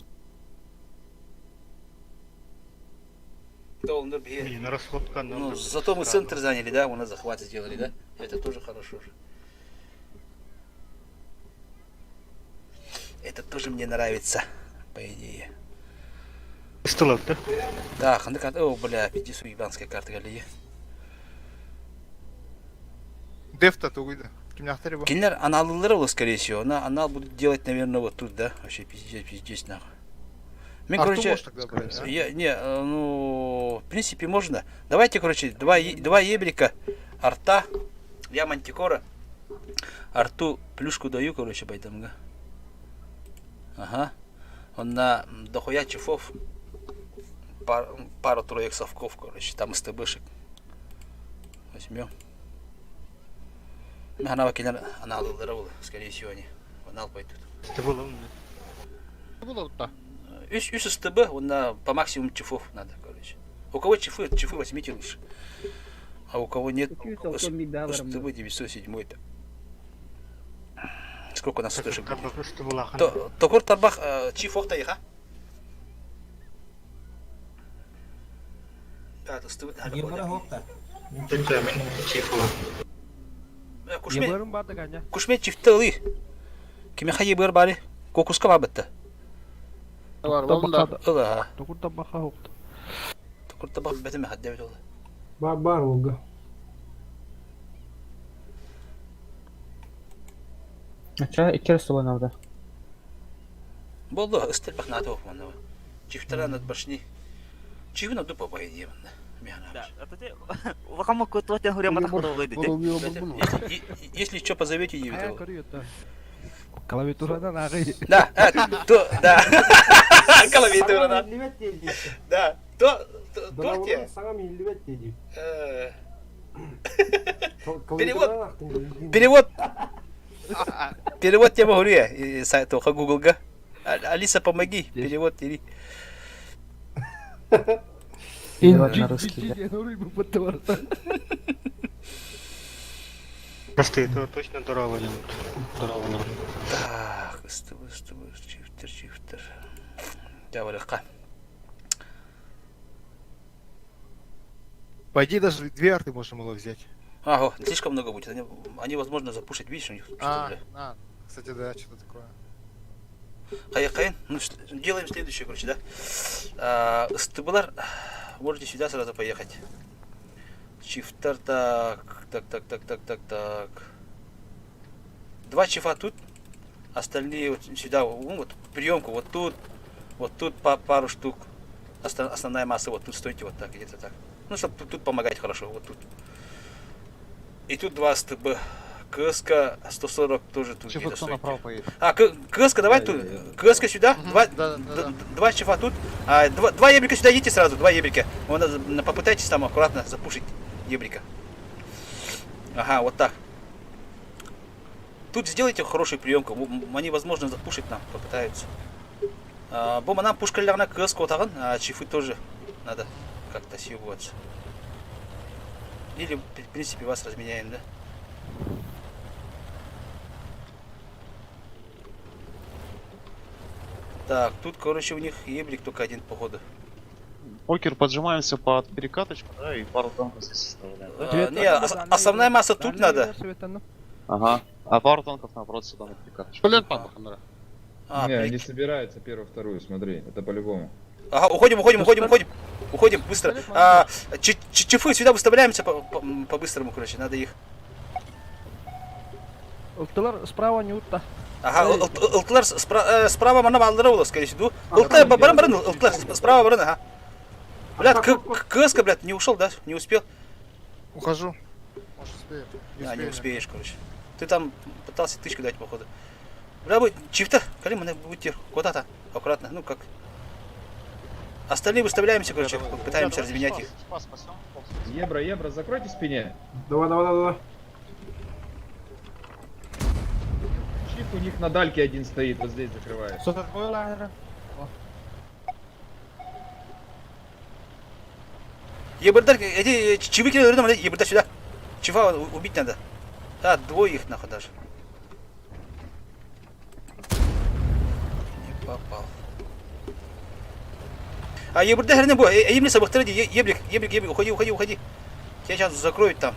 То он Ну, зато мы центр заняли, да, у нас захват сделали, да? Это тоже хорошо же. Это тоже мне нравится, по идее. Столов, да? Да, хандык, о, бля, пиздец, уебанская карта галерея. Дефта тугуйда. Кимнахтари бу. Кинлер аналлары был, скорее всего. Она анал будет делать, наверное, вот тут, да? Вообще пиздец, пиздец, нахуй. Мне, Арту короче, можешь тогда брать, да? я, не, ну, в принципе, можно. Давайте, короче, два ебрика, арта, я мантикора. Арту плюшку даю, короче, байдамга. Ага. Он на дохуя чифов пару троек совков, короче, там СТБшек. Возьмем. Она анал скорее всего, они в анал пойдут. Үс СТБ, он на, по максимуму чифов надо, короче. У кого чифы, чифы возьмите лучше. А у кого нет, СТБ 907 это. Сколько у нас СТБшек будет? Токур Тарбах, чиф охта их, а? Да, это СТБ. Кушме, Ебырым бар да ганя. Кушме чифте ылый. Кимиэхэ ебыр баары? Кокуска бар бытта. Бар, болда. Ыла. Токур табаха хокт. Токур табах бэтим хаддебит ол. Бар бар олга. Ача икки раз надо. Болду, ыстырбах надо манна. Чифтера над башни. Чивна дупа по идее манна. Если что, позовете Э, Клавиатурадан ағый. Да, то, да. Клавиатурадан. Да, то, то, те. Перевод. Перевод. Перевод тема говорю я, сайта Гуглга. Алиса, помоги, перевод или. Перевод на русский, да. Прости, это точно дорога не Дорога Так, ыстыбы, чифтер, чифтер. Дяволика. По идее, даже две арты можно было взять. Ага, слишком много будет. Они, они возможно, запушат, видишь, у них тут А, что-то, а, кстати, да, что-то такое. Хай, хай. Ну, делаем следующее, короче, да. А, Ыстыбылар, можете сюда сразу поехать. Чифтер, так, так, так, так, так, так, так. Два чифа тут, остальные вот сюда, ну, вот приемку, вот тут, вот тут пару штук. Основная масса вот тут, стойте вот так, где-то так. Ну, чтобы тут, тут помогать хорошо, вот тут. И тут два СТБ. КСК 140 тоже тут Чифы где-то кто стойте. направо поедет? А, КСК давай тут, КСК сюда, два, два чифа тут, а, два, два ебрика сюда идите сразу, два ебрика. Вон, попытайтесь там аккуратно запушить ебрика. Ага, вот так. Тут сделайте хорошую приемку, они, возможно, запушить нам, попытаются. А, Бома нам пушка на КСК отаган, а чифы тоже надо как-то съебываться. Или, в принципе, вас разменяем, да? Так, тут, короче, у них ебрик только один, походу. Покер поджимаемся под перекаточку, да, и пару танков здесь оставляем, да? А, не, основная масса тут надо. Ага. А пару танков наоборот сюда на перекаточку. Блин, папа, хандра. А, Не, они собираются первую, вторую, смотри, это по-любому. Ага, уходим, уходим, уходим, уходим. Уходим, быстро. А, чифы сюда выставляемся по-быстрому, короче, надо их. Ылтылар справа не утта. Ага, ылтылар справа мана балдыра было, скорее всего. Ылтылар, баран, баран, ылтылар, справа баран, ага. Блядь, КСК, блядь, не ушел, да? Не успел? Ухожу. Может, успею. Не а, не успеешь, короче. Ты там пытался тычку дать, походу. Бля, будь, чифта, Калим, будьте куда-то, аккуратно, ну как. Остальные выставляемся, короче, пытаемся разменять их. Ебра, Ебра, закройте спине. Давай, давай, давай. Чиф у них на дальке один стоит, вот здесь закрывает. Что такое, Лайнера? Ебрдар, эти чивики, ебрдар сюда. Чива убить надо. А, двое их нахуй даже. Не попал. А ебрдар хрена бо, ебли сабахтары, ебрик, ебрик, ебрик, уходи, уходи, уходи. Тебя сейчас закроют там.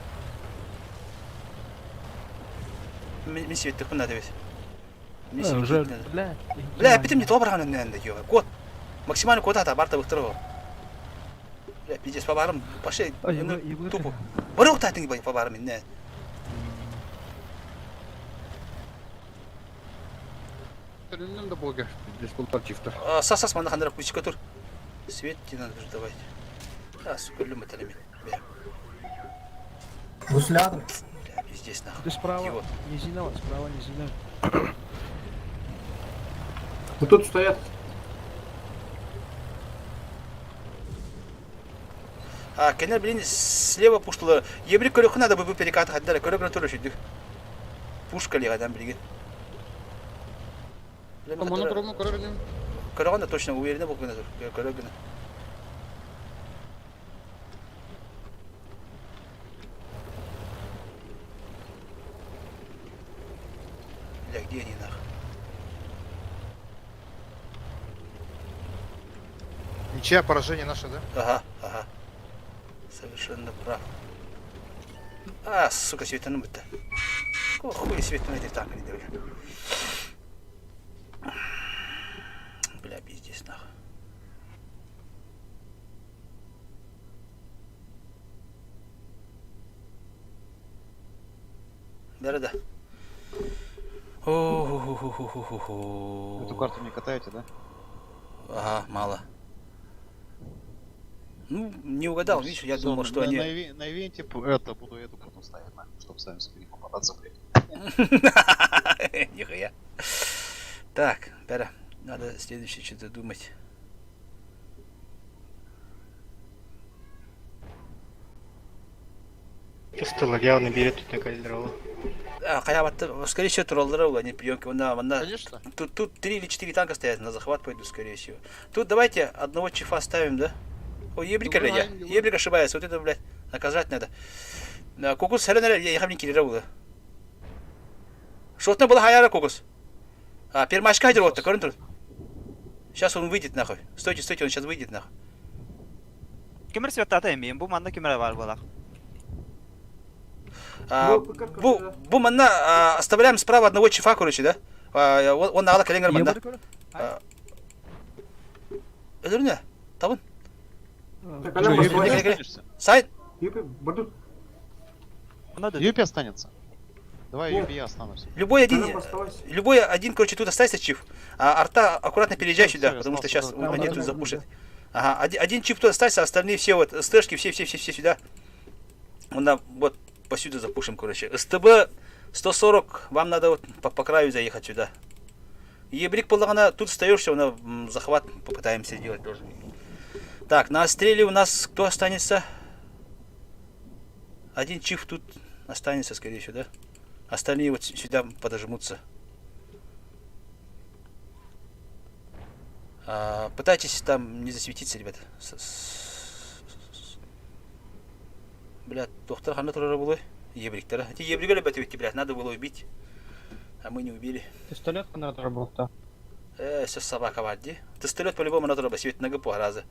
Мне свет ты надо ведь. Мне Уже, надо. бля. Бля, опять мне добра надо, ё. Кот. Максимально кота-то, барта второго. Бля, пиздец, по барам, пошли, ну, тупо. Барок та ты по барам, не. Тренем да бога, здесь култар чифта. Сас, сас, мана хандра кучка тур. Свет тебе надо же давать. А, сука, люм это лимит. Бля. Гуслятор. Бля, пиздец, нахуй. Ты справа, низина, справа низина. Вот тут стоят. А, кенер, блин, слева пуштылар. Ебрик көрөккө надо бы перекат хаддара, көрөк натура шүдүк. Пушка ли адам билге. Көрөгөн да точно уверена болуп гына көрөк гына. Бля, где они нахуй? Ничья, поражение наше, да? Ага, ага. Совершенно прав. А, сука, все это ну бытто. Какого хуя свет на этой танке не дали? Бля, пиздец нахуй. Да-да-да. Эту карту не катаете, да? Ага, мало. Ну, не угадал, видишь, я Всё, думал, что на, они... На, на ивенте это, буду эту карту ставить, нахуй, чтобы сами себе не попадаться, блядь. Нихуя. Так, Бера, надо следующее что-то думать. Стылар явно берет тут на А, скорее всего, троллеры, они приемки. На, на, Конечно. Тут, тут три или четыре танка стоят, на захват пойду, скорее всего. Тут давайте одного чифа ставим, да? Ой, ебрика, Ну, я. Ебрик ошибается, вот это, блядь, наказать надо. Кокус, сәлен я ехам не кирера Шотна была хаяра кокус. А, пермашка хадер вот, көрін тұр. Сейчас он выйдет нахуй. Стойте, стойте, он сейчас выйдет нахуй. Көмір светтата эмиин, бу манна көмір бар болақ. А, бу, бу манна а, оставляем справа одного чифа, короче, да? А, он, он нағала кәленгер манна. Өлөрүнө, табын. Сайт. Юпи останется. Давай Юпи я останусь. Любой один, любой один, короче, тут останется чиф, а арта аккуратно переезжай сюда, всё, потому что остался сейчас только. они Да, тут да, запушат. Ага, один, один чиф тут останется, остальные все вот, СТшки, все, все, все, все сюда. Он нам вот посюда запушим, короче. СТБ 140, вам надо вот по, по краю заехать сюда. Ебрик полагана, тут остаешься, на захват попытаемся сделать тоже. Так, на отстреле у нас кто останется? Один чиф тут останется, скорее всего, да? Остальные вот сюда подожмутся. А, пытайтесь там не засветиться, ребята. Бля, доктор ханна турара булой. Ебриктера. Эти ебригали бля, блядь, надо было убить. А мы не убили. Пистолет надо был да. Э, все собака варди. Пистолет по-любому надо было свет на гпу раза.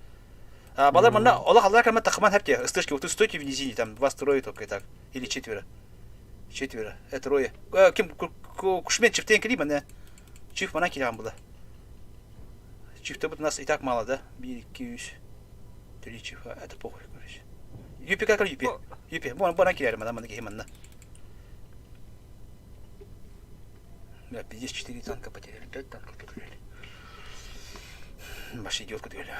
А, балар манна, Аллах Аллах кама тахман хапте. Слышки, вот тут стойте в низине, там вас трое только и так. Или четверо. Четверо. Это трое. Э, ким кушмен чифтен клима, не? Чиф мана килям было. Чиф-то у нас и так мало, да? Бир, кюш. Три чифа. Это похуй, короче. Юпи как юпи? Юпи. Бон, бон килям, мана мана кихиманна. Бля, пиздец, 4 танка потеряли, 5 танков потеряли. Баш идиотку довели.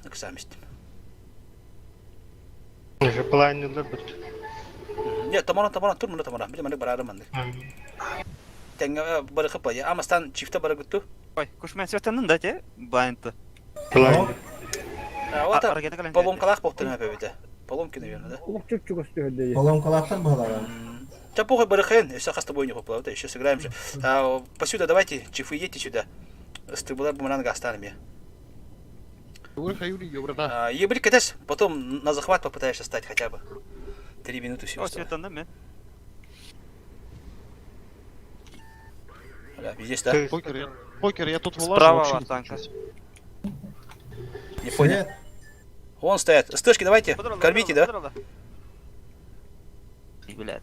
Так сами с ним. Нет, тамара, тамара, тур мана тамара. Биле мана барары манды. Теңге барыхы па. Я амастан чифта барыгытту. Ой, кушмен светтанын да те, блайнты. А вот поломкалах бохтырма бебете. Поломки, наверное, да? Улук чүп чүп өстү Поломкалахтар баһалара. Да похуй барыхын, все с тобой не поплавает, еще сыграем же. А, посюда давайте, чифы едьте сюда. Стыбыла бумеранга останем я. Ебрик катес, потом на захват попытаешься стать хотя бы. Три минуты всего. О, светтанын мен. Бля, здесь, да? Покер, я, покер, я тут вылажу. Справа вообще не танка. Не понял. Вон стоят. Стэшки давайте, кормите, да? Блядь.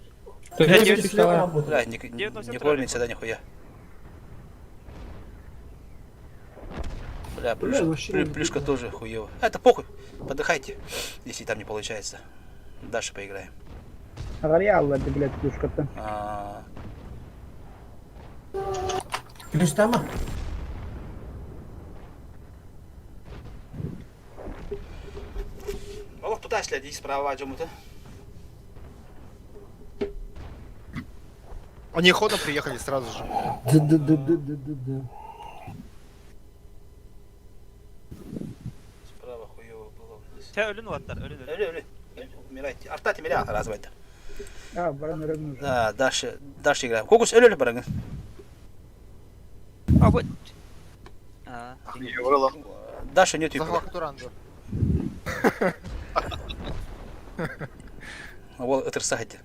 Бля, не, не кормится, да, нихуя. Бля, плюш, плюшка тоже хуево. Это похуй, подыхайте, если там не получается. Дальше поиграем. Алла, блядь, плюшка-то. А... Плюс там? Олох туда следи справа, джумута. Они ходом приехали сразу же. Да да да да да да да. Справа хуево было у нас. Те ölün vаттар, ölün ölün. Ölü ölü. Умирайте. Артати меня разве А, баран өрөмүн. Да, дальше, дальше играем. Кокус өлө өлө барагын. А вот. А. Даша нет Захват Туранду. Вот это сахати.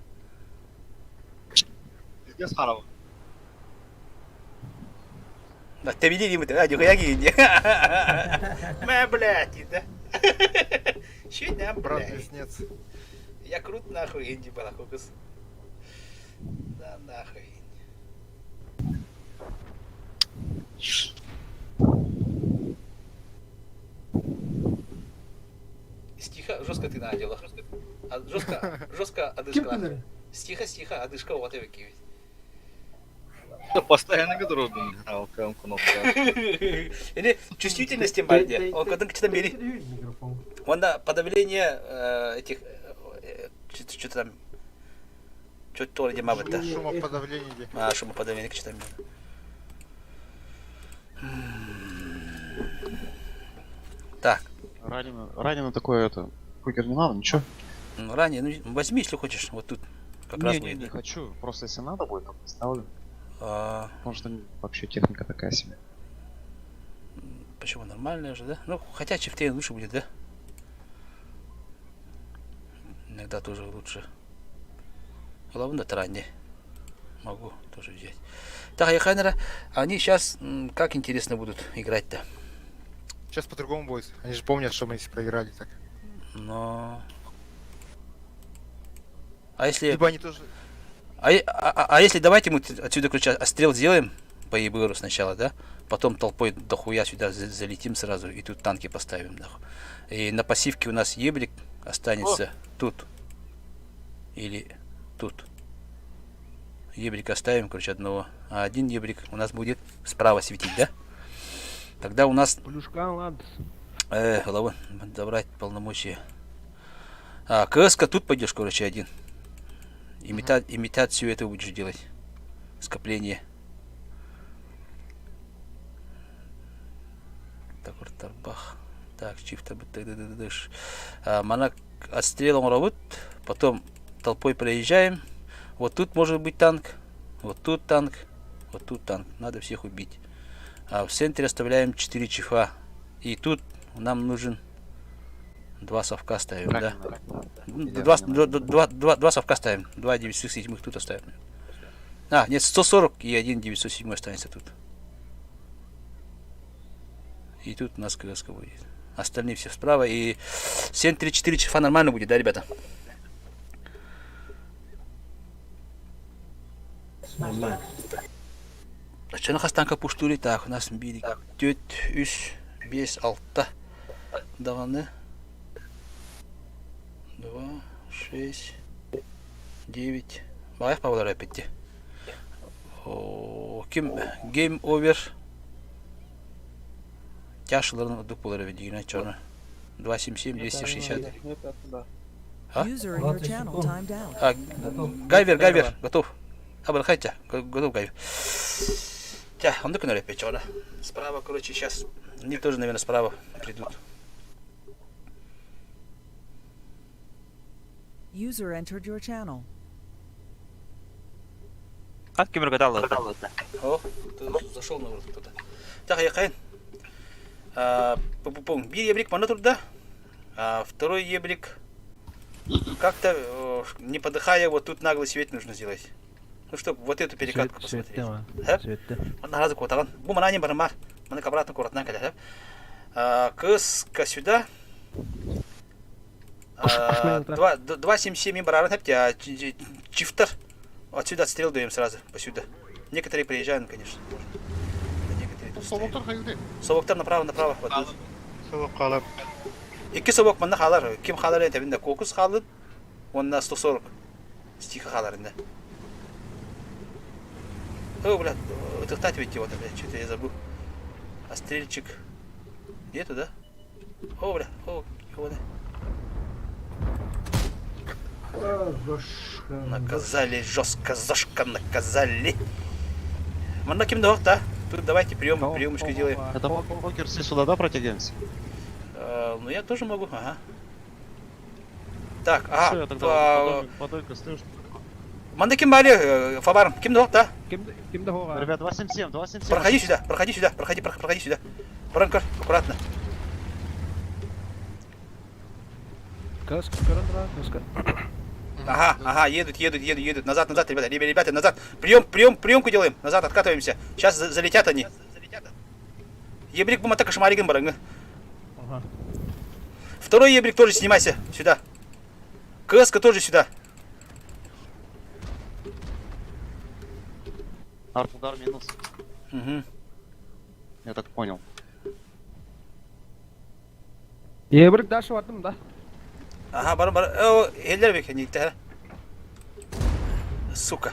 Пиздец харава. Да, ты видели мы а, нихуя гиди. Мэ, блядь, да. Че да, Брат блядь. близнец. Я крут нахуй, инди балакокус. Да нахуй. Стиха жестко ты надела. А, жестко, жестко одышка. Стиха, стиха, одышка вот и ведь. Постоянно дробим алкам кнопка. Или чувствительность тем более. Он когда что-то бери. Он да подавление этих что-то там что-то то где мабыт да. Шумоподавление. А, шумоподавление что там. Так. Ранено, ранено такое это. Кукер не надо, ничего. Ну, ранее, ну возьми, если хочешь, вот тут как не, раз не, будет. не хочу. Просто если надо будет, то поставлю. А... Потому что вообще техника такая себе. Почему нормальная же, да? Ну, хотя Чифтейн лучше будет, да? Иногда тоже лучше. Главное, ранее. Могу тоже взять. Так, Яхайнера, они сейчас как интересно будут играть-то? Сейчас по-другому будет. Они же помнят, что мы здесь проиграли так. Но... А если... Либо они тоже... А если давайте мы отсюда, короче, отстрел сделаем по ЕБРу сначала, да? Потом толпой дохуя сюда залетим сразу и тут танки поставим, нахуй. И на пассивке у нас еблик останется О! тут. Или тут. Ебрик оставим, короче, одного. А один ебрик у нас будет справа светить, да? Тогда у нас... Плюшка, ладно. Головы, забрать полномочия. А, КСК тут пойдешь, короче, один. Имитацию этого будешь делать. Скопление. Так, тарбах. Так, чифта. Манак отстрелом работ. Потом толпой проезжаем. Вот тут может быть танк. Вот тут танк. Вот тут танк. Надо всех убить. А в центре оставляем 4 чифа. И тут нам нужен 2 совка ставим, да? Два совка ставим. 2 907 тут оставим. А, нет, 140 и 1 907 останется тут. И тут у нас КСК будет. Остальные все справа. И 7-3-4 чифа нормально будет, да, ребята? Нормально. Чаны хастанка пуштули так, у нас били. Төт, үс, бес, алта. Дағаны. 2, 6, 9. Бағайық бабалар әпетте. Ким game over. Тяшыларын ұдық болар әбет деген чаны. 277, 260. А? А, Гайвер, Гайвер, готов. А, брахайте, готов Гайвер. Тя, он дык опять чё, Справа, короче, сейчас. Они тоже, наверное, справа придут. User entered your channel. Как кемер гадал это? О, зашел на уровень кто-то. Так, я кайн. Пум-пум. Бир ебрик мана труда. А второй ебрик как-то не подыхая, вот тут наглый свет нужно сделать. Ну чтоб вот эту перекатку посмотреть. Сразу котаган. Бу мана не бармар. Мана обратно аккуратно когда. Кыска сюда. 2,77 барар а чифтер. Отсюда отстрел даем сразу, посюда. Некоторые приезжают, конечно. Некоторые тут стоят. Совоктар направо, направо. Совок халар. Икки совок манна халар. Ким халар это бинде кокус халыр. Он на 140. Стиха халар инде. О, бля, это ведь вот, блядь, что-то я забыл. А стрельчик нету, да? О, бля, о, его, да. Наказали жестко, зашка наказали. Манна ким да? Тут давайте прием, приемочку делаем. Это покер все сюда, да, протягиваемся? Ну я тоже могу, ага. Так, а. Все, я тогда подойка слышу. Манда ким бали, Фабар, ким да? Ким да? Ребят, 277, 277. Проходи сюда, проходи сюда, проходи, проходи сюда. Бранкар, аккуратно. Ага, ага, едут, едут, едут, едут. Назад, назад, ребята, ребята, ребята, назад. Прием, прием, приемку делаем. Назад откатываемся. Сейчас залетят они. Ебрик бумата кошмариган баранга. Ага. Второй ебрик тоже снимайся. Сюда. КСК тоже сюда. Арт-удар минус. Угу. Я так понял. Ебрик дальше бардым да. Ага, бар бар. О, эллер бек не Сука.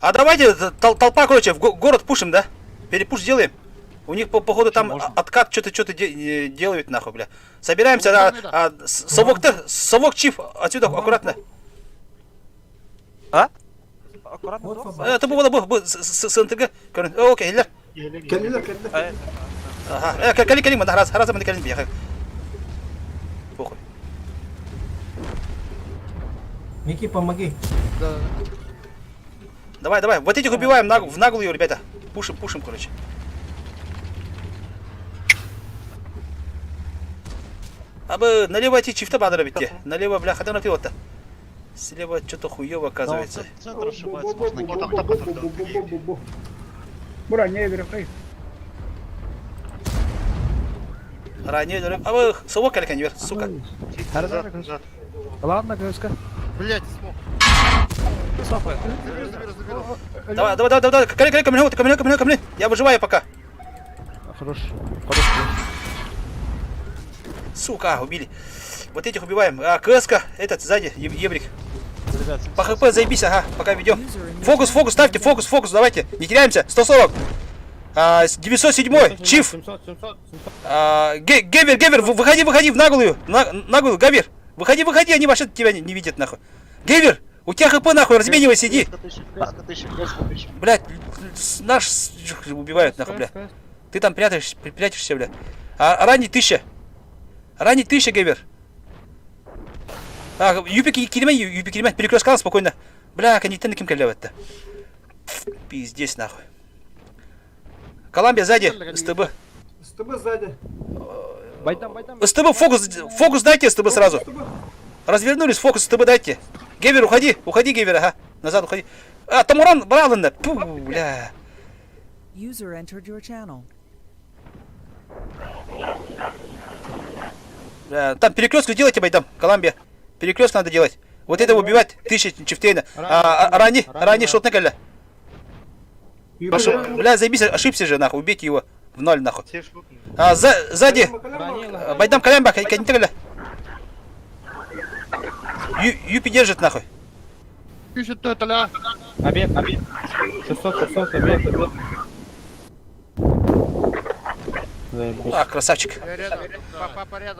А давайте тол толпа, короче, в город пушим, да? Перепуш делаем. У них, по походу, там откат что-то что-то де делают, нахуй, бля. Собираемся, да, а, совок совок чиф, отсюда аккуратно. А? Аккуратно. Это было бы с с НТГ. Окей, эллер. Кэллилэр, кэллилэр. Ага, кали кали, раз, раз, мы кали, бьяха. Похуй. Микки, помоги. Да. Давай, давай, вот этих убиваем наг в наглую, ребята. Пушим, пушим, короче. Абы налево эти чифта бадра битте. Налево, бля, хотя на вот Слева что-то хуёво оказывается. Центр ошибается, можно Бура, не верхай. Ранее, а вы совок или конвер, сука. Ладно, КСК. Блять, смог. Заберу, заберу, заберу. Давай, давай, давай, давай, ко мне, ко мне, ко мне, ко мне, ко мне. Я выживаю пока. Хорош. Хорош. Сука, убили. Вот этих убиваем. А, КСК, этот сзади, ебрик. По ХП заебись, ага, пока ведем. Фокус, фокус, ставьте, фокус, фокус, давайте. Не теряемся. 140. А, 907, Чиф. 700, 700, 700. А, Гевер, Гевер, выходи, выходи в наглую. На, наглую, Гавер. Выходи, выходи, они вообще тебя не, не видят, нахуй. Гевер, у тебя хп нахуй, разменивай, сиди. Блядь, наш убивают нахуй, бля. Ты там прячешься, прячешься, бля. А, ранний тысяча. Ранний тысяча, Гевер. А, юпик килимә, юпик килимә, перекрестка спокойно. Бля, коннектен кем кэллэ Пиздец нахуй. Коламбия сзади, СТБ. СТБ сзади. Байдам, байдам. СТБ фокус, фокус дайте СТБ сразу. Развернулись, фокус СТБ дайте. Гевер, уходи, уходи, Гевер, ага. Назад уходи. А, Тамуран брал на. Пу, бля. User entered your channel. Бля, там перекрестку делайте, Байдам, Коламбия. Перекрестку надо делать. Вот этого убивать, тысяча чифтейна. А, а, рани, рани, шот на Пошел. Бля, заебись, ошибся же, нахуй, убейте его в ноль, нахуй. А, за, сзади. Байдам Калямба, контреля. Юпи держит, нахуй. Обед, обед. 600, 600, обед, обед. А, красавчик.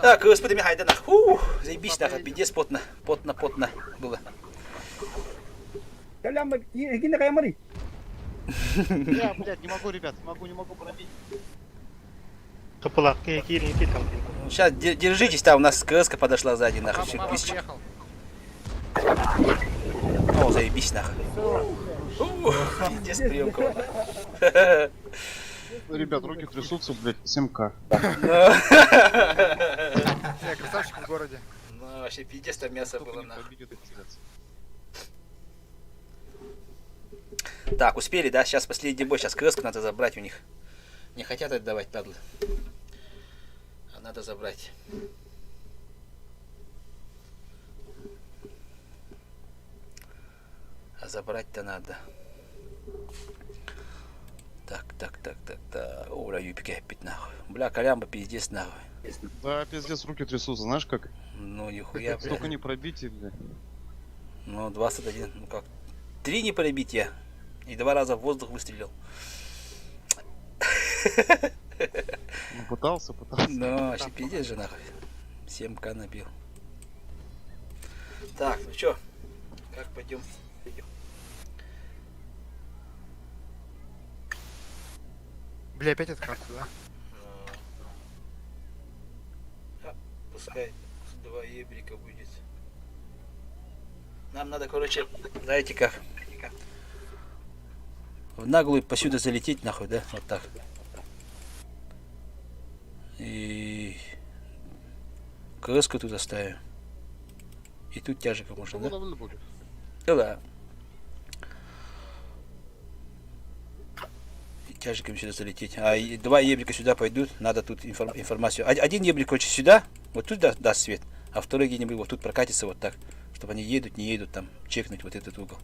Так, господи, Михай, да нахуй. Фух, заебись, нахуй, пиздец, потно, потно, потно было. Калямба, кини каямари. Я, блядь, не могу, ребят, не могу, не могу пробить. Сейчас держитесь, там у нас КС подошла сзади, нахуй, все, писчик. О, заебись, нахуй. Ух, пиздец, прием кого-то. Ребят, руки трясутся, блядь, 7К. Я красавчик в городе. Ну, вообще, пиздец, там мясо было, нахуй. Так, успели, да? Сейчас последний бой, сейчас КС надо забрать у них. Не хотят отдавать, падлы. А надо забрать. А забрать-то надо. Так, так, так, так, так. О, бля, юпики опять нахуй. Бля, колямба пиздец нахуй. Да, пиздец, руки трясутся, знаешь как? Ну, нихуя, бля. Столько не пробитий, бля. Ну, 21, ну как. Три не пробития. И два раза в воздух выстрелил. Ну, пытался, пытался. Ну, вообще пиздец же нахуй. 7к набил. Так, ну чё, как пойдем? Бля, опять эта карта, да? А, пускай два ебрика будет. Нам надо, короче, знаете как? В наглую посюда залететь, нахуй, да? Вот так. И КС-ку тут оставим. И тут тяжика можно, да? Ну да. И тяжиком сюда залететь. А и два ебрика сюда пойдут, надо тут информацию. Один ебрик, короче, сюда, вот тут даст свет, а второй где-нибудь вот тут прокатится вот так, чтобы они едут, не едут там, чекнуть вот этот угол.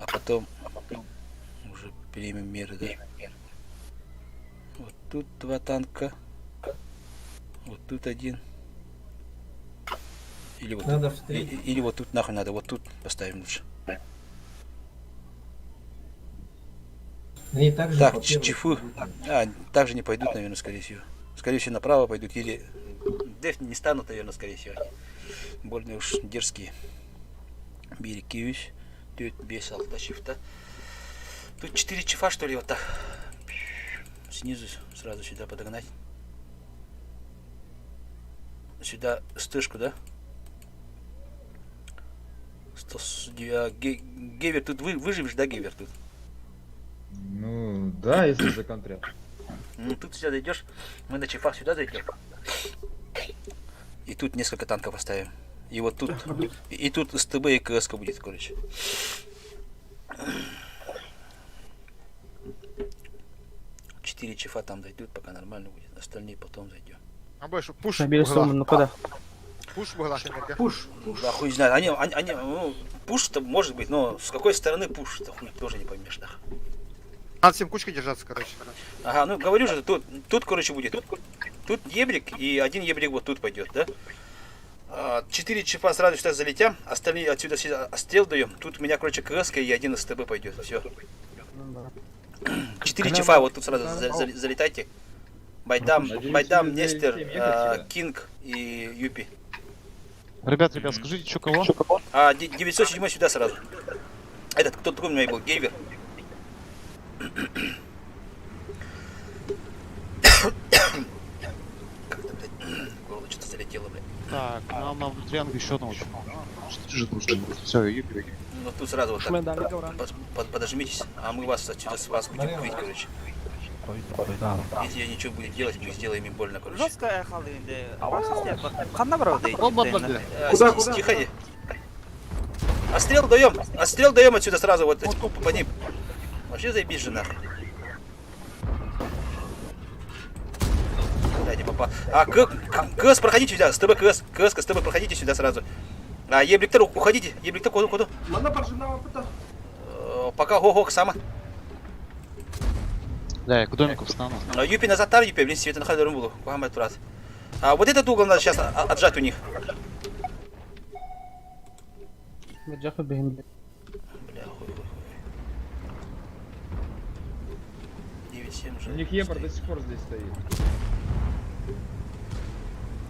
А потом уже примем меры, да? Вот тут два танка. Вот тут один. Или вот Надо тут, встретить. или вот тут нахуй надо, вот тут поставим лучше. Они также Так, по первой чифы. А, также не пойдут, наверное, скорее всего. Скорее всего, направо пойдут или деф не станут, наверное, скорее всего. Они. Больно уж дерзкие. Бирикевич. Тут без алта чифта. Тут 4 чифа, что ли, вот так. Снизу сразу сюда подогнать. Сюда стыжку, да? 100, Гевер, тут вы, выживешь, да, Гевер тут? Ну, да, если законтрят. Ну, тут сюда зайдешь, мы на чифах сюда зайдем. И тут несколько танков оставим. И вот тут, и тут СТБ и КСК будет, короче. Четыре чифа там зайдут, пока нормально будет. Остальные потом зайдем. А больше пуш. Набери сумму, ну куда? Пуш была. Пуш. Да хуй знает. Они, ну, пуш-то может быть, но с какой стороны пуш-то хуй тоже не поймешь, нах. Надо всем кучкой держаться, короче. Ага, ну говорю же, тут, тут, короче, будет. Тут ебрик и один ебрик вот тут пойдет, да? А, Четыре чипа сразу сюда залетят, остальные отсюда сюда стрел даем. Тут у меня, короче, КС и один СТБ пойдет. Все. Четыре чифа вот тут сразу залетайте. Байдам, Надеюсь, Байдам, через Нестер, 9,7 ехать сюда? Кинг и Юпи. Ребят, ребят, скажите, что кого? А, 907 сюда сразу. Этот, кто такой у меня был? Гейвер. Как-то, блядь, горло что-то залетело, блядь. Так, нам на внутрянку еще одного чувака. Что же нужно? Все, юпи. Ну тут сразу вот так подожмитесь, а мы вас отсюда с вас будем крыть, короче. Если я ничего будет делать, мы сделаем им больно, короче. Жестко эхал енді. Қанда барау дейді? Куда, куда? Тихо. Отстрел даем, отстрел даем отсюда сразу, вот по ним. Вообще заебись же нахуй. Да, не попал. А, КС, проходите сюда, СТБ, КС, КС, СТБ, проходите сюда сразу. А, Ебликтер, уходите, Ебликтер, куда, куда? Пока го-го, сама. Да, я к домику встану. А, Юпи назад, тар, Юпи, блин, света на хайдеру буду. Кухаммад Турат. А вот этот угол надо сейчас отжать у них. Бля, хуй, хуй, хуй. 9-7 уже. У них Ебр до сих пор здесь стоит.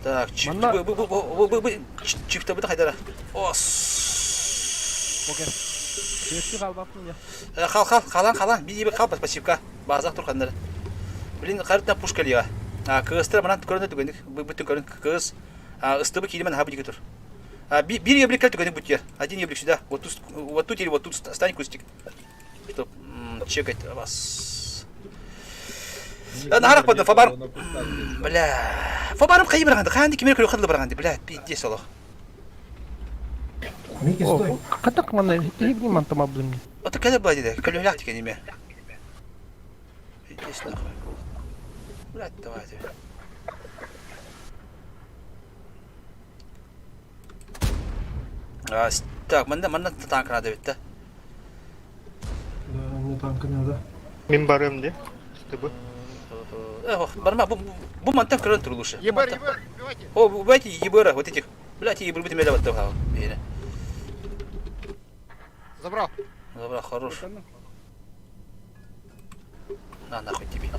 Так, чиф, б, б, б, б, б, б, чиф, б, хайдара. О, Хал, хал, халан, халан, би ебе хал, пассивка. Базақ турхандар. Блин, харытна пушка лига. А, КС-тер манан көрінді түгендік, бүтін көрін КС. А, СТБ килемен хаба дикетур. А, бир еблик кәл түгендік бүтер. Один еблик сюда. Вот тут, вот тут или вот тут стань кустик. Чтоб чекать вас. Нахарах падна, фабар. Бля. Фабарым қайы барғанды, қанды кемер көрі қыдылы барғанды, бля, пиздец олох. Микки, стой. Катак мана, ебни мантама блин. Вот когда была деда, көлөләк деген неме. Пиздец нахуй. Блядь, давайте. А, так, манда манда танк надо ведь, да? Да, мне танка надо. Мин барым де. СТБ. Эх, барма, бу бу мантан көрөн тур лучше. ЕБР, ЕБР, убивайте. О, убивайте ЕБР, вот этих. Блядь, ЕБР будет меда вот того. Забрал. Забрал, хорош. На, нахуй тебе.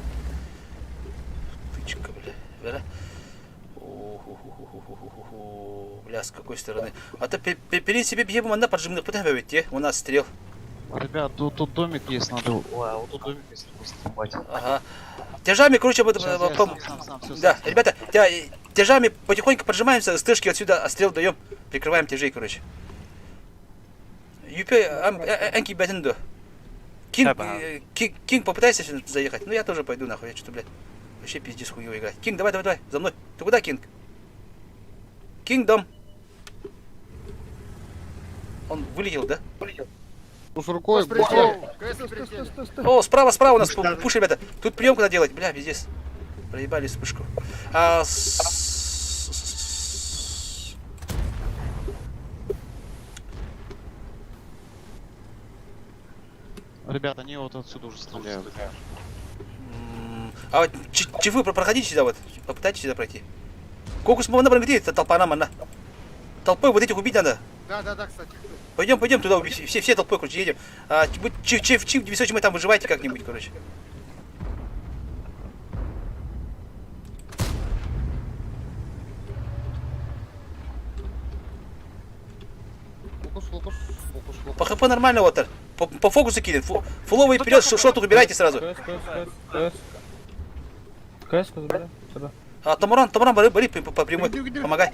Тычка, бля. Бля. Бля, с какой стороны? А то перед себе бьем, она поджимных ведь, у нас стрел. Ребят, тут, тут домик есть, надо... Ой, а вот тут домик есть, надо стрелять. Ага. Тяжами, короче, вот, Сейчас, я пом... сам, сам, сам, всё, да, сам, сам. ребята, тяжами потихоньку поджимаемся, стыжки отсюда стрел даем, прикрываем тяжей, короче. Юпе, Энки Бэтендо. Кинг, Кинг, попытайся сюда заехать. Ну я тоже пойду нахуй, я что-то, блядь, вообще пиздец хуёво играть. Кинг, давай, давай, давай, за мной. Ты куда, Кинг? Кингдом. Он вылетел, да? Вылетел. Ну, с рукой, О, справа, справа у нас пуш, ребята. Тут приемку надо делать. Бля, пиздец. Проебали вспышку. А, Ребят, они вот отсюда уже стреляют. А вот чифы проходите сюда вот. Попытайтесь сюда пройти. Кокус можно пройти, толпа нам она. Толпой вот этих убить надо. Да, да, да, кстати. Пойдем, пойдем туда убить. Все, все толпой, короче, едем. А, чиф, чиф, чиф, 907 там выживайте как-нибудь, короче. Фокус, фокус, фокус, фокус. По хп нормально вот. По фокусу кинет. Фуловый вперед, шоту убирайте сразу. Көс, көс, көс, көс. Көс, көс, бля, сюда. А, Тамуран, Тамуран, бери, бери по прямой. Помогай.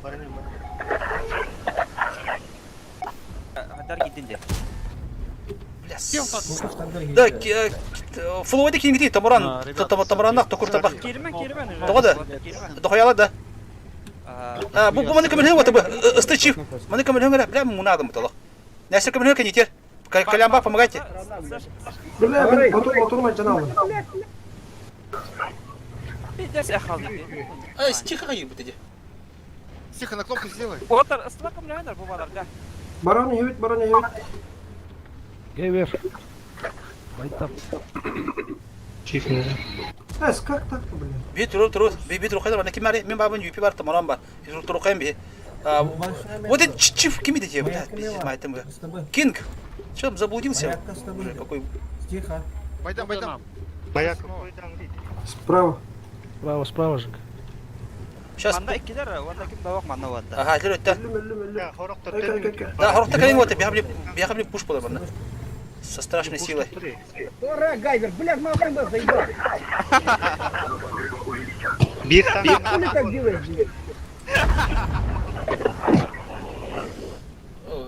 Хадар кидин де. Бля, Да, фуловый кингти, Тамуран, Тамуранах, токур табах. Кирме, кирме. Тоҕо да? Дохуяла да? А, бу бу маны көмөлөһө вот бу ысты чиф. Маны көмөлөһө бля мунадым толох. Нәсер көмөлөһө кенитер. Колямба, помогайте. Бля, мен отурмай жаналым. Пиздец, я халды. Ай, тихо кайы бу теде. Тихо, на кнопку сделай. Отар, ыстыла көмөлөһөнөр бу балар, да. Баран ебит, баран ебит. Гейвер. Байтап. Чиф не Эс, как так-то, блин? Би туру туру, би би туру кайда бар, ким бар? Мен бабын юпи бар, Тамуран бар. Туру туру кайым би. Вот этот чиф ким иди, бля, пиздец, мать там. Кинг. Что там заблудился? Уже какой Тихо. Байдан, байдан. Маяк. Справа. Справа, справа же. Сейчас. Манда иккилер, онда ким давак манна ватта. Ага, жүрөт да. Эк, Да, хорохта калин вот, бияхабли, бияхабли пуш болар банда. Со страшной силой. Ура, Гайвер, блядь, мама был заебал. Бир Хули так делаешь, блядь?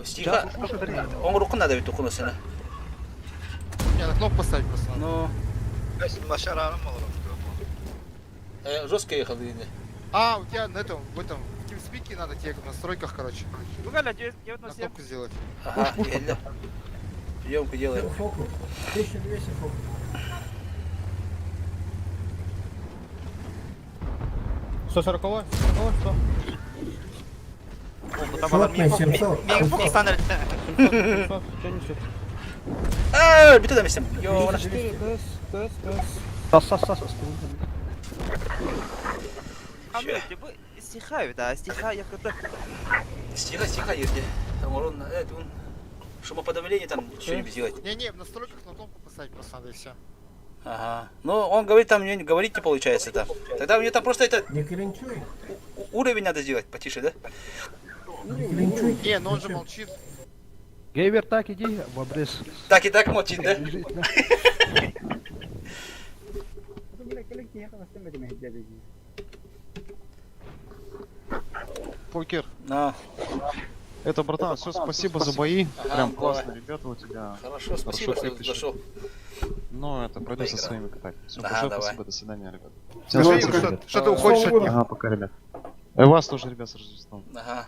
Стиха. Он руку надо ведь ухуну сына. Не, на кнопку поставить просто надо. Ну. Жестко ехал, видно. А, у тебя на этом, в этом, в TeamSpeak надо тебе в настройках, короче. Бугаля На 907. кнопку сделать. Ага, еле. Приемку делаем. Фокус. 1200 фокус. 140 140 100. Шотный 700. Мен фокус стандарт. 700, 70. А, биту там Йо, 4, көс, көс, көс. Сас, сас, сас. Бу стиха да, стиха я когда Стиха, стиха, ерде. Там урон, он шумоподавление там что-нибудь сделать. Не-не, в настройках на кнопку поставить просто надо и все. Ага. Ну, он говорит, там не говорить не получается там. Тогда у него там просто это Не клинчуй. уровень надо сделать потише, да? Не клинчуй. Не, но он же молчит. Гейвер, так иди в обрез. Так и так молчит, да? Покер. На. Это, братан, все, спасибо за бои. Ага, Прям давай. классно, ребята, у тебя. Хорошо, спасибо, что крепишь. зашел. Ну, это пройдется Поиграл. своими катать. Все, Ага, большое давай. спасибо, до свидания, ребят. Скажи им, спасибо, что, ребят. что ты уходишь от них. Ага, пока, ребят. И вас тоже, ребят, с Рождеством. Ага.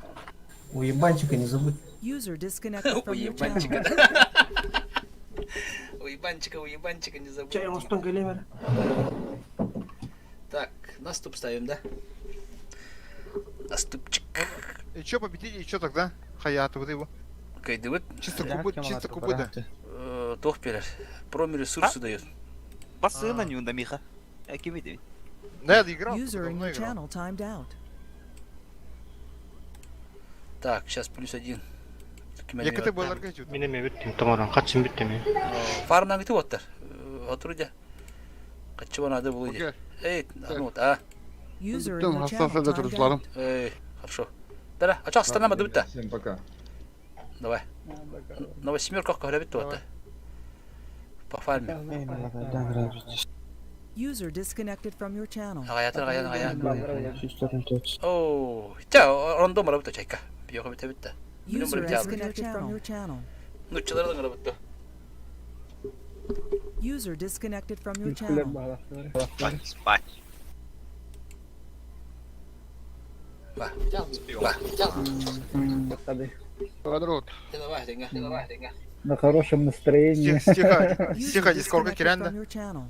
У ебанчика не забудь. User disconnected from your Уебанчика, channel. да? Уебанчика, уебанчика не забудь. Чай, он что, галимер? Так, наступ ставим, да? Наступчик. И чё, победили, и чё тогда? Хаят, вот его. Кайдыбыт. Чисто кубы, чисто кубы, да. Тох берер. Проми ресурсы дает. Басына не унда Миха. Ким иди? Да, я играл, User in давно your играл. channel timed out. Так, сейчас плюс один. Я КТ был аргатю. Мен эме бүттүм, Томаран, качым бүттүм. Фармнан күтүп оттар. Отурда. Качып надо было. Окей. Эй, ну вот, а. User in Бүтүн your channel хастасада timed out. турушуларым. Эй, хорошо. Дара, а чак страна быдыбыта. Всем пока. Давай. На восьмерках говорят то По фарме. User disconnected from your channel. Агая, агая, агая. О, ча, рандом работа чайка. Биохо бите битте. User disconnected from your channel. Ну, чылардан работа. User disconnected from your channel. Спать. Ба. Ба. Подрод. Давай, деньга, давай, деньга. На хорошем настроении. Тихо, User тихо, здесь сколько disconnected кирянда. from your channel.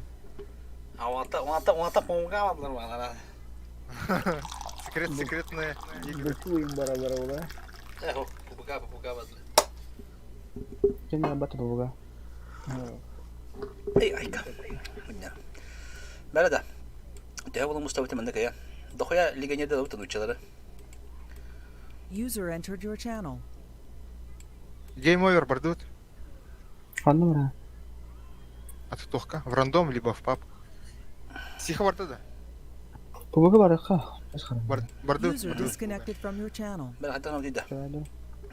А вата, вата, вата помогала нормально. Секрет, секретные игры. Быкуем бара-бара, да? Эх, помогала, помогала. Кем я бата буга? Эй, айка. Бары да. Төһө булун мустабыт манна кая. Дохуя легионерда ылбыт нуччалары. User entered your channel. Game over бардыбыт. Ханна бара? А ты тохка? В рандом, либо в паб. Сиха барда да? Кубога барыха. Барды. User disconnected from your channel. Бары хаттан ол дейді.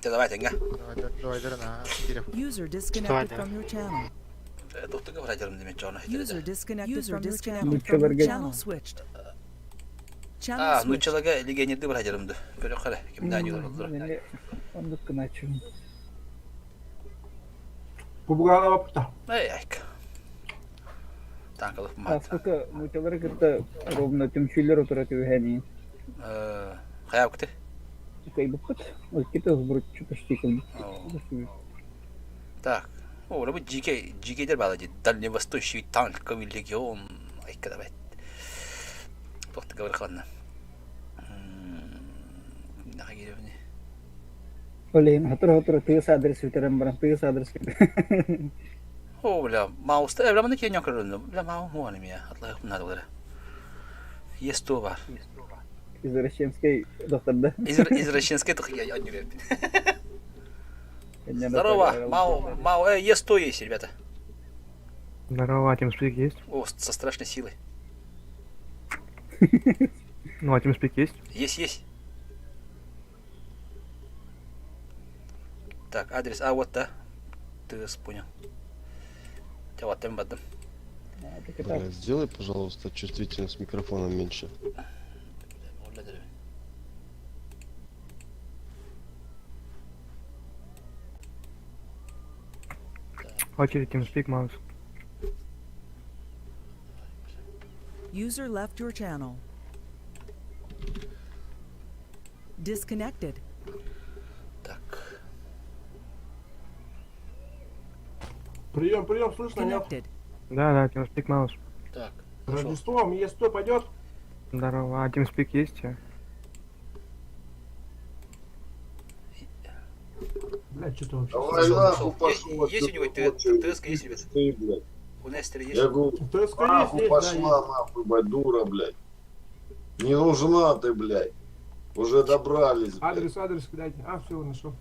Ты давай тенге. Давай, давай, на, User disconnected from your channel. Тоқтыға барадырым деме чоны. User disconnected from your channel. Channel switched. Channel А, switched. нуччаларга легионерді барадырымды. Көрө қара, кимден юлар олдура. Ондук кыначым. Кубугана бапта. Эй, айка. Танкалып мат. Аспыка нучалары кытта ровно түмшүлөр отура түһәни. Хаяп күтэ. Кайбыппыт. Өлкете узбуруччу почти кылбыт. Так. О, бу GK, GK-дер бала ди. Дальневосточный танковый легион. Айка давай. Тоқты говор ханна. Нахагиревни. Олейн, хатыр-хатыр тыыс адрес үтерен баран, тыыс адрес. О, бля, мауста, бля, маны кенен көрүндүм. Бля, мау муаны мия. Атлай надо было. Есть то бар. Извращенский докторда. Извращенский только я не верю. Здорово, Мау, Мау, есть то есть, ребята. Здорово, а TeamSpeak есть? О, со страшной силой. Ну, а TeamSpeak есть? Есть, есть. Так, адрес, а вот, да. Ты понял. Тебя вот там бадым. Бля, сделай, пожалуйста, чувствительность микрофона меньше. Очередь TeamSpeak, Маус. User left your channel. Disconnected. Так. Прием, прием, слышно, нет? Connected. Да, да, TeamSpeak, Маус. Так. С Рождеством, Е100 пойдет? Здорово, а TeamSpeak есть? Бля, что-то вообще. Давай нахуй пошел Есть у него отсюда, ТСК есть, ребят? Ты, блядь. У Нестера есть? Я говорю, ТСК нахуй есть, есть, да, пошла нахуй, блядь, дура, блядь. Не нужна ты, блядь. Уже добрались, блядь. Адрес, адрес кидайте. А, все, нашел.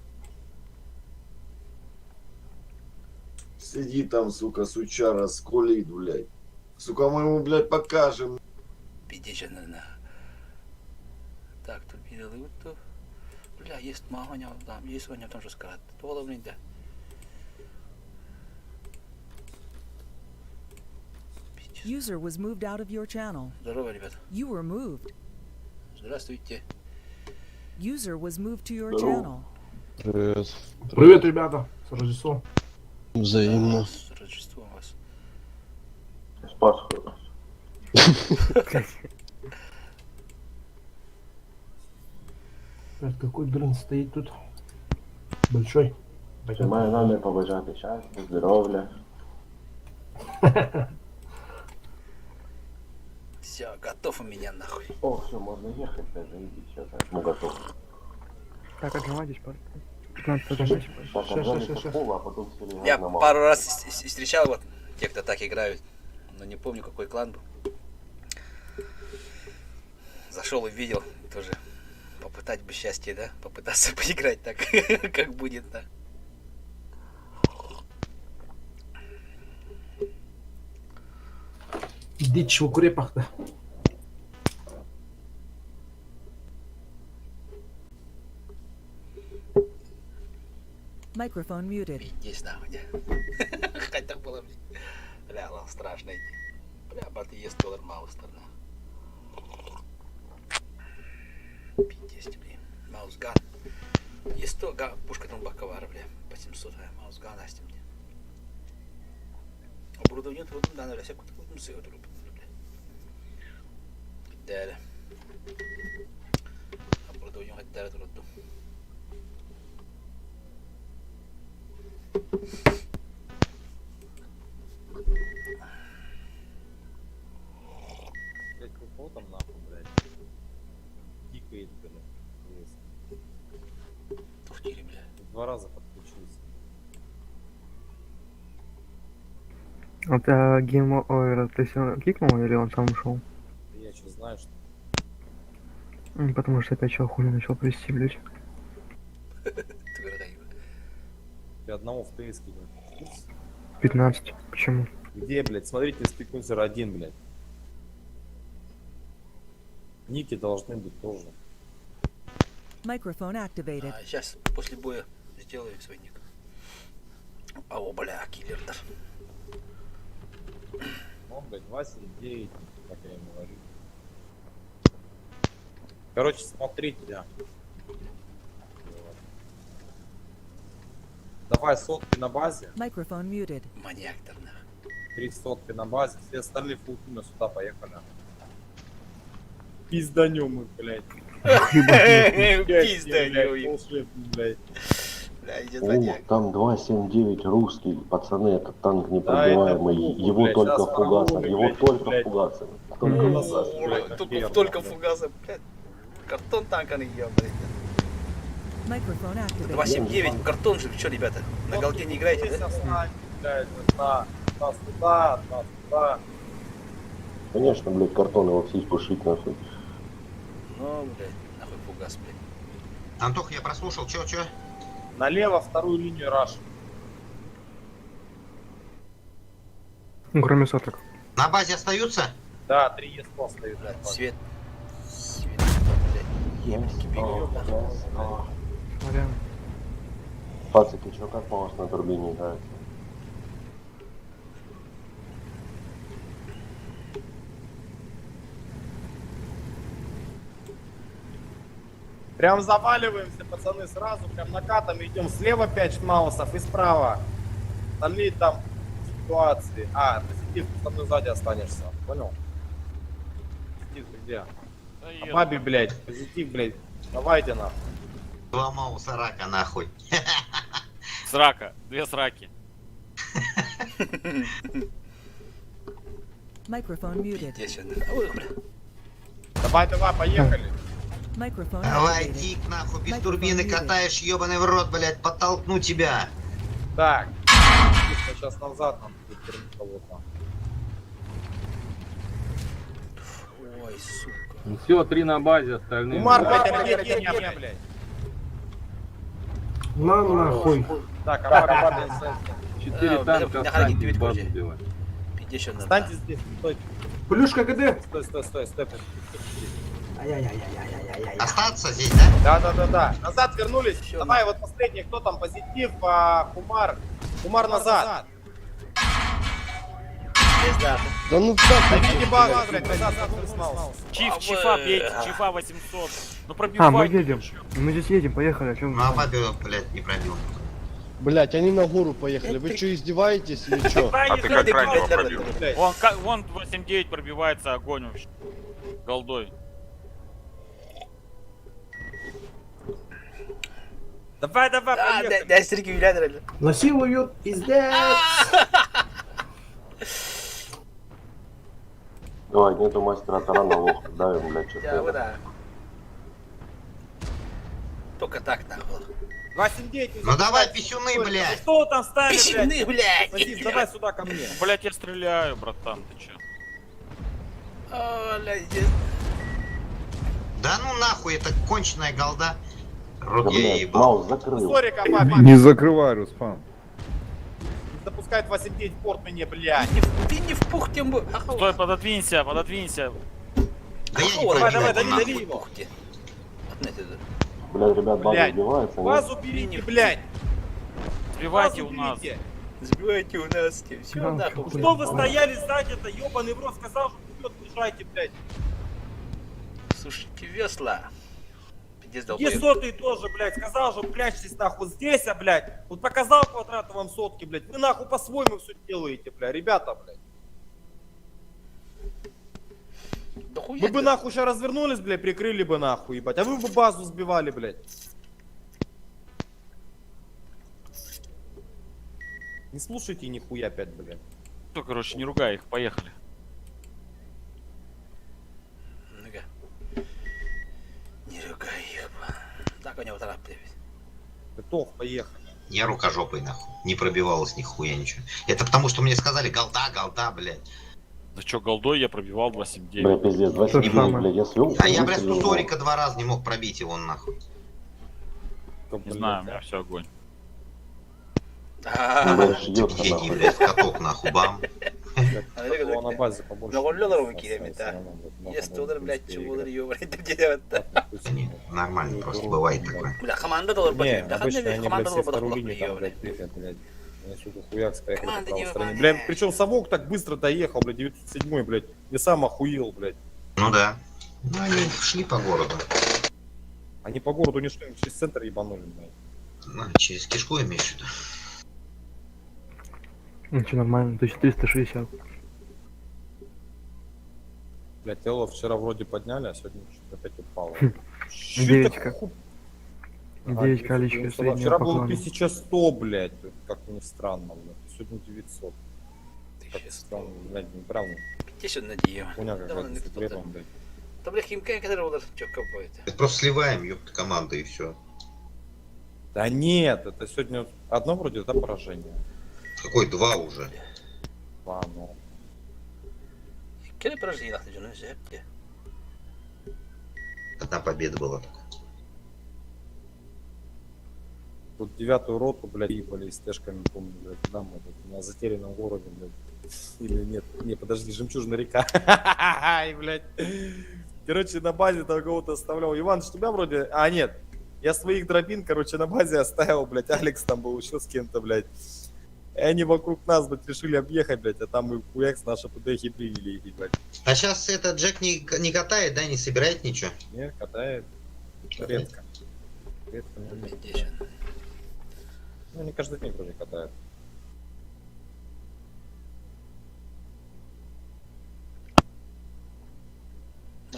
Сиди там, сука, сучара, скулит, блядь. Сука, мы ему, блядь, покажем. Пиздец, наверное. Так, тут вот Бля, есть маганя, там, есть у него там же сказать. Тола, блин, да. User was moved out of your channel. Здорово, ребят. You were moved. Здравствуйте. User was moved to your Здорово. channel. Привет. Привет, ребята. С Рождеством. Взаимно. С Рождеством вас. С Пасхой. Блядь, какой дрын стоит тут? Большой. Маю намір побажати щастя, здоров'я. Все, готов у меня нахуй. О, все, можно ехать даже, иди, сейчас, ну готов. Так, отжимайтесь, парни. 15 отжимайтесь. Так, Щас, отжали щас, со щас. пола, а потом сели Я на маму. пару раз встречал вот тех, кто так играют, но не помню, какой клан был. Зашел и видел тоже. Попытать бы счастье, да? Попытаться поиграть так, как будет, да. Дичь в укрепах-то. Microphone muted. Пиздец, нахуй, да. Хотя было, блин. Бля, ладно, страшно идти. Бля, брат, ест доллар мало сторона. Пиздец, блин. Маусган. Есть то, га, пушка там баковара, бля. По 700, а маусган, астим, мне. Оборудование трудно, да, бля, всякую такую сыру, бля. Далее. Оборудование хотя трудно. Блять, кого там нахуй, блядь? Тикает, блядь. В тире, бля. Два раза подключился. Это Game Over, ты все кикнул или он сам ушел? Я что, знаю, что... Потому что опять чел хуйню начал плести, блядь. Ты одного в ТС кинул. 15. Почему? Где, блядь? Смотрите, спикунзер один, блядь. Ники должны быть тоже. Microphone activated. Сейчас после боя сделаю свой ник. О, бля, киллер да. Он, блядь, 2,79, как я ему говорю. Короче, смотрите, да. Давай сотки на базе. Microphone muted. Маньяк там, нахуй. Три сотки на базе. Все остальные фултимы сюда поехали. Пизданем их, блядь. Пизданем их. Блядь. Бля, идет О, маньяк. там 2.79 русский, пацаны, этот танк Да, это непробиваемый, похуй, его блядь, только щас фугасом, фармули, его блядь, только блядь. фугасом, только Мгм. фугасом. Блядь, Только, охеренно, только блядь. фугасом, блядь. Картон танка не ел, блядь. Microphone activated. 279, картон же, что, ребята? На голде не играете, Здесь да? встань, блядь, одна, одна сюда, одна сюда. Конечно, блядь, картон его в сиську шить нахуй. Ну, блядь, нахуй фугас, блядь. Антох, я прослушал, чё, чё? Налево вторую линию раш. Ну, кроме соток. На базе остаются? Да, три ЕСП остаются. Блядь, свет. Свет, блядь. Ебники бегают, нахуй. Сорян. Пацики, чё, как у вас на турбине играется? Прям заваливаемся, пацаны, сразу, прям накатом идем. Слева 5 маусов и справа. Остальные там ситуации. А, позитив, ты со мной сзади останешься. Понял? Позитив, ты где? А бабе, блядь, позитив, блядь. Давайте нахуй. Два мауса рака, нахуй. Срака, две сраки. Microphone muted. Здесь он. Ой, бля. Давай, давай, поехали. Microphone Давай, activated. Дик, нахуй, без Microphone турбины muted. катаешь, ебаный в рот, блядь, подтолкну тебя. Так. Сейчас назад нам будет вернуть кого-то. Ой, сука. Все, три на базе, остальные. Умар, блядь, отойди от меня, блядь. На нахуй. Так, Амар, Амар, Четыре А, танка на Харьков останьтесь, девять базу короче. сбивать. Пиздец, он, Встаньте здесь, стой. Плюшка ГД. Стой, стой, стой, стой. Остаться здесь, да? Да, да, да, да. Назад вернулись. Всё, Давай, вот последний, кто там? Позитив, а, Кумар. Кумар назад. Пизда. Да ну так. Давите базу, блядь, назад, назад, маус. Чиф, чифа, бейте, чифа 800. Ну А, мы пробивай. едем. Мы здесь едем, поехали. О чем Ну, а бабе, блядь, не пробил. Блять, они на гору поехали. Вы что, издеваетесь или что? А ты как раннего пробил? Вон, вон 8-9 пробивается огонь вообще. Голдой. Давай, давай, А, поехали. дай стрики виляют, Насилуют, пиздец. Давай, нету мастера тарана, лох, давим, блядь, Да, что вот да. Только так, нахуй. 2,79. Ну давай, писюны, блядь. Что вы там стали, блядь? Писюны, блядь. Позитив, давай сюда ко мне. Блять, я стреляю, братан, ты че? О, блядь, здесь. Да ну нахуй, это конченая голда. Рот Да, я блядь, ебал. Маус закрыл. Сори, Кабаби. Не закрывай, Руспан. Запускает 2,79 порт мне, блядь. Ты не в пух тем бы. Стой, пододвинься, пододвинься. Да я не Давай, пробил давай, его, дави, нахуй. дави его. Пухте. Блядь, ребят, база Блядь. сбивается, нет? Базу берите, блядь. Сбивайте Базу у нас. берите. Сбивайте у нас, все Да, нахуй. хуй. Что вы стояли сзади-то, ебаный в рот, сказал, что вперед бежайте, блядь. Слушайте, весла. Пиздец, Где долбоеб. сотые тоже, блядь, сказал же, прячьтесь нахуй здесь, а, блядь. Вот показал квадрат вам сотки, блядь. Вы нахуй по-своему все делаете, блядь, ребята, блядь. Да хуя Вы бы ты. нахуй сейчас развернулись, блядь, прикрыли бы нахуй, ебать. А вы бы базу сбивали, блядь. Не слушайте нихуя опять, блядь. Все, короче, не ругай их, поехали. Ну-ка. Не ругай их. Так у него торопливый. Готов, поехали. Я рукожопый, нахуй. Не пробивалось нихуя ничего. Это потому, что мне сказали, голда, голда, блядь. Да чё, голдой я пробивал 2.7.9. Бля, пиздец, 2,79, блядь, я свел. А я, блядь, Сусорика два раза не мог пробить его нахуй. Не знаю, у меня все огонь. Гений, блядь, каток нахуй, бам. На базе побольше. Мөҕүллэр киирэмит а. Ес блядь, чубулар ё, блядь, диэбэттэ. Нормально просто, бывает такое. Бля, команда доллар Не, бля, обычно они, блядь, команда все доллар вторую линию там, блядь, пихают, блядь. Они, сука, хуяк поехали по Команда правой не стороне. Бля, причем совок так быстро доехал, блядь, 907 блядь. Я сам охуел, блядь. Ну да. Ну они шли по городу. Они по городу не шли, они через центр ебанули, блядь. Ну, через кишку имеешь в виду? Ничего, нормально, 1360. Блядь, тело вчера вроде подняли, а сегодня что-то опять упало. Девятька. Ага, Девять количество 992. среднего Вчера по было клану. 1100, блядь, как ни странно, блядь. Сегодня 900. Как странно, блядь, неправильно. Пятьдесят надеем. Хуйня какая-то с глебом, блядь. Да, бля, химка, который удар, чё, какой Это просто сливаем, ёпта, команду и все. Да нет, это сегодня одно вроде, да, поражение. Какой два уже? Два, ну. Кele поражение нахуй, ну, жепте. Одна победа была только. Тут девятую роту, блядь, ебали с тэшками, помню, блядь, да, мы тут на затерянном городе, блядь. Или нет, не, подожди, жемчужная река. Ай, блядь. Короче, на базе там кого-то оставлял. Иван, ж тебя вроде... А, нет. Я своих дробин, короче, на базе оставил, блядь. Алекс там был еще с кем-то, блядь. И они вокруг нас, блядь, решили объехать, блядь, а там и хуякс наши ПДХи приняли их, блядь. А сейчас этот Джек не катает, да, не собирает ничего? Нет, катает. Редко. Редко, но нет. Ну, не каждый день вроде катает.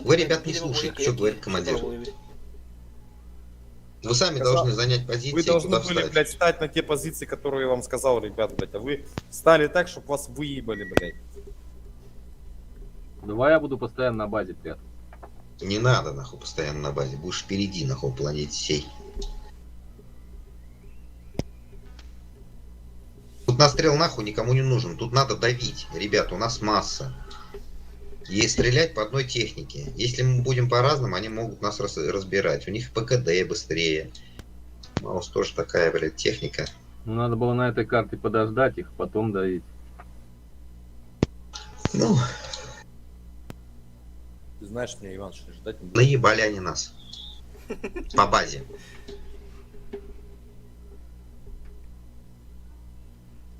Вы, ребят, не слушаете, что говорит командир. Вы сами Сказал- должны занять позиции, Вы должны куда были, встать. блядь, встать на те позиции, которые я вам сказал, ребят, блядь. А вы встали так, чтобы вас выебали, блядь. Давай я буду постоянно на базе прятаться. Не надо, нахуй, постоянно на базе. Будешь впереди, нахуй, планете сей. Тут настрел нахуй никому не нужен. Тут надо давить. Ребят, у нас масса. И стрелять по одной технике. Если мы будем по-разному, они могут нас разбирать. У них ПКД быстрее. Маус тоже такая, блядь, техника. Ну, надо было на этой карте подождать их, потом давить. Ну, Ты знаешь, меня, Иван, что ждать не буду. наебали они нас. По базе.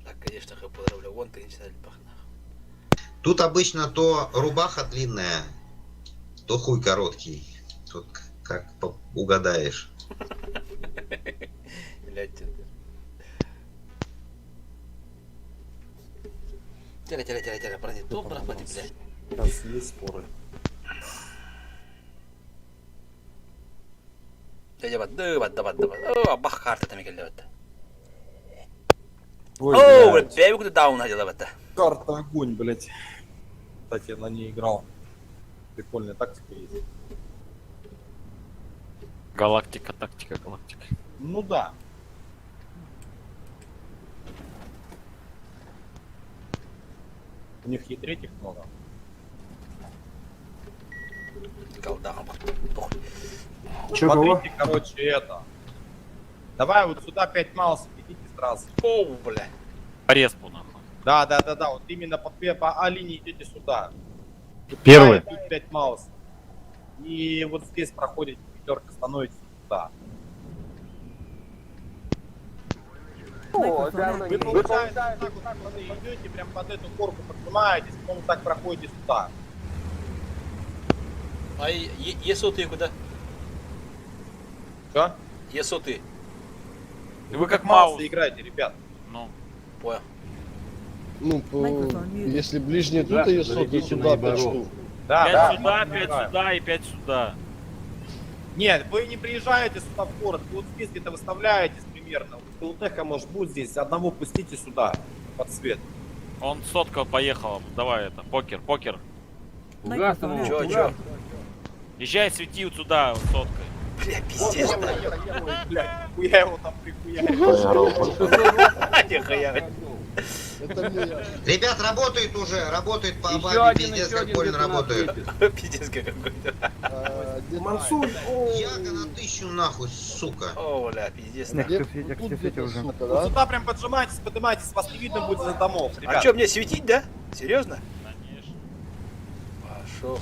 Так, конечно, поздравляю, вон ты не пах, Тут обычно то рубаха длинная, то хуй короткий. Тут как угадаешь. Блядь. Теля, теля, теля, теля, брат, то брат, блядь. Сейчас есть споры. Дядя, бад, бад, бад, бад. О, бах, карта там келді. Ой, О, блядь. блядь, бэйбі даун надела бад. Карта огонь, блядь. Кстати, я на ней играл. Прикольная тактика есть. Галактика, тактика, галактика. Ну да. У них и третьих много. Голда, Чё, кого? Смотрите, короче, это. Давай вот сюда 5 маусов идите сразу. О, бля. По респу, нахуй. Да, вот именно по А линии идете сюда. Вот Первый. сюда идут 5 маусов. И вот здесь проходите пятерка, становитесь сюда. Вы, получается, так вот, пацаны, идете прям под эту горку, поднимаетесь, потом так проходите сюда. А есоты куда? Что? Есоты. Вы как маусы маус. играете, ребят. Ну. Понял. Ну, если ближние Да, тут, а если зарядите сюда на ебаров. 5 штук. Да, 5 да. сюда, мы 5 играем. сюда и 5 сюда. Нет, вы не приезжаете сюда в город, вы вот здесь где-то выставляетесь примерно. Вот ЛТХ может будет здесь, одного пустите сюда, под свет. Он сотка поехала. Давай это, покер, покер. Угас там, Чё, угас. чё? Езжай, свети вот сюда вот соткой. Бля, пиздец. Блядь, хуя его там прихуярил. Нихуя. Ребят, работает уже, работает по Еще Абабе, один, пиздец, еще как один больно где-то нас работает. светит. Пиздец, как какой-то. Мансур, Яга на 1000 нахуй, сука. О, бля, пиздец. Где уже. Вот сюда прям поджимайтесь, поднимайтесь, вас не видно будет за домов, А ребят. что, мне светить, да? Серьезно? Конечно. Пошел.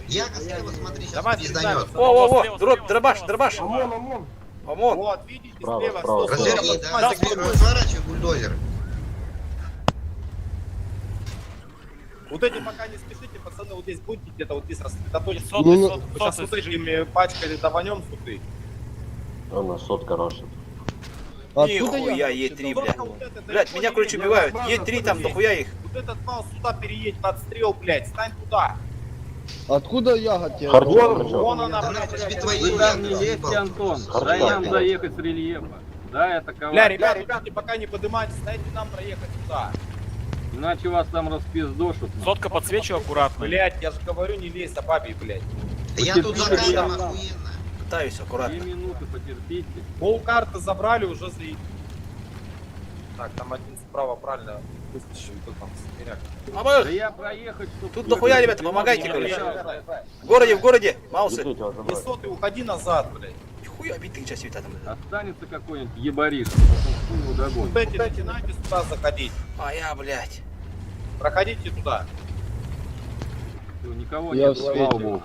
Яга слева, смотри, сейчас Давай, пизданет. Во, во, во, дроп, дробаш, дробаш. ОМОН, ОМОН. ОМОН. Вот, видите, Справа, слева, справа, сто, Разверни, сто, да, поднимайся, разворачивай бульдозер. Вот эти пока не спешите, пацаны, вот здесь будете где-то вот здесь рассредоточиться. Сотый, Мы сотый, сейчас сотый, вот этими пачками даванем суты. Она сотка рашит. Нихуя, Е3, бля. Блядь, меня, короче, убивают. Е3 там, дохуя их. Вот этот маус сюда переедь на отстрел, блядь, стань туда. Откуда яга тебе? Харчо, Вон, харчо. вон она, Да блядь. нахуй тебе твои Вы там не яга, лезьте, заебал. Антон. Харчо. Дай нам заехать с рельефа. Дай атаковать. Бля, ребят, ребят, пока не поднимайтесь, дайте нам проехать сюда. Иначе вас там распиздошат. Сотка подсвечу аккуратно. Блядь, я же говорю, не лезь, а бабе, блядь. Я тут за кадром охуенно. Пытаюсь аккуратно. Две минуты потерпите. Пол карты забрали, уже заебись. Так, там один справа правильно выскочил, кто там, сверяк. А Да я проехать, чтоб... Тут дохуя, ребята, помогайте, короче. В городе, в городе, маусы. Третьего Не забрали. сотый, уходи назад, блядь. Нихуя, битый сейчас светят там. Останется какой-нибудь ебариш, потом хуй его догонит. Вот эти начинайте сюда заходить. А я, блядь. Проходите туда. Всё, никого Я нет, в слава свете. богу.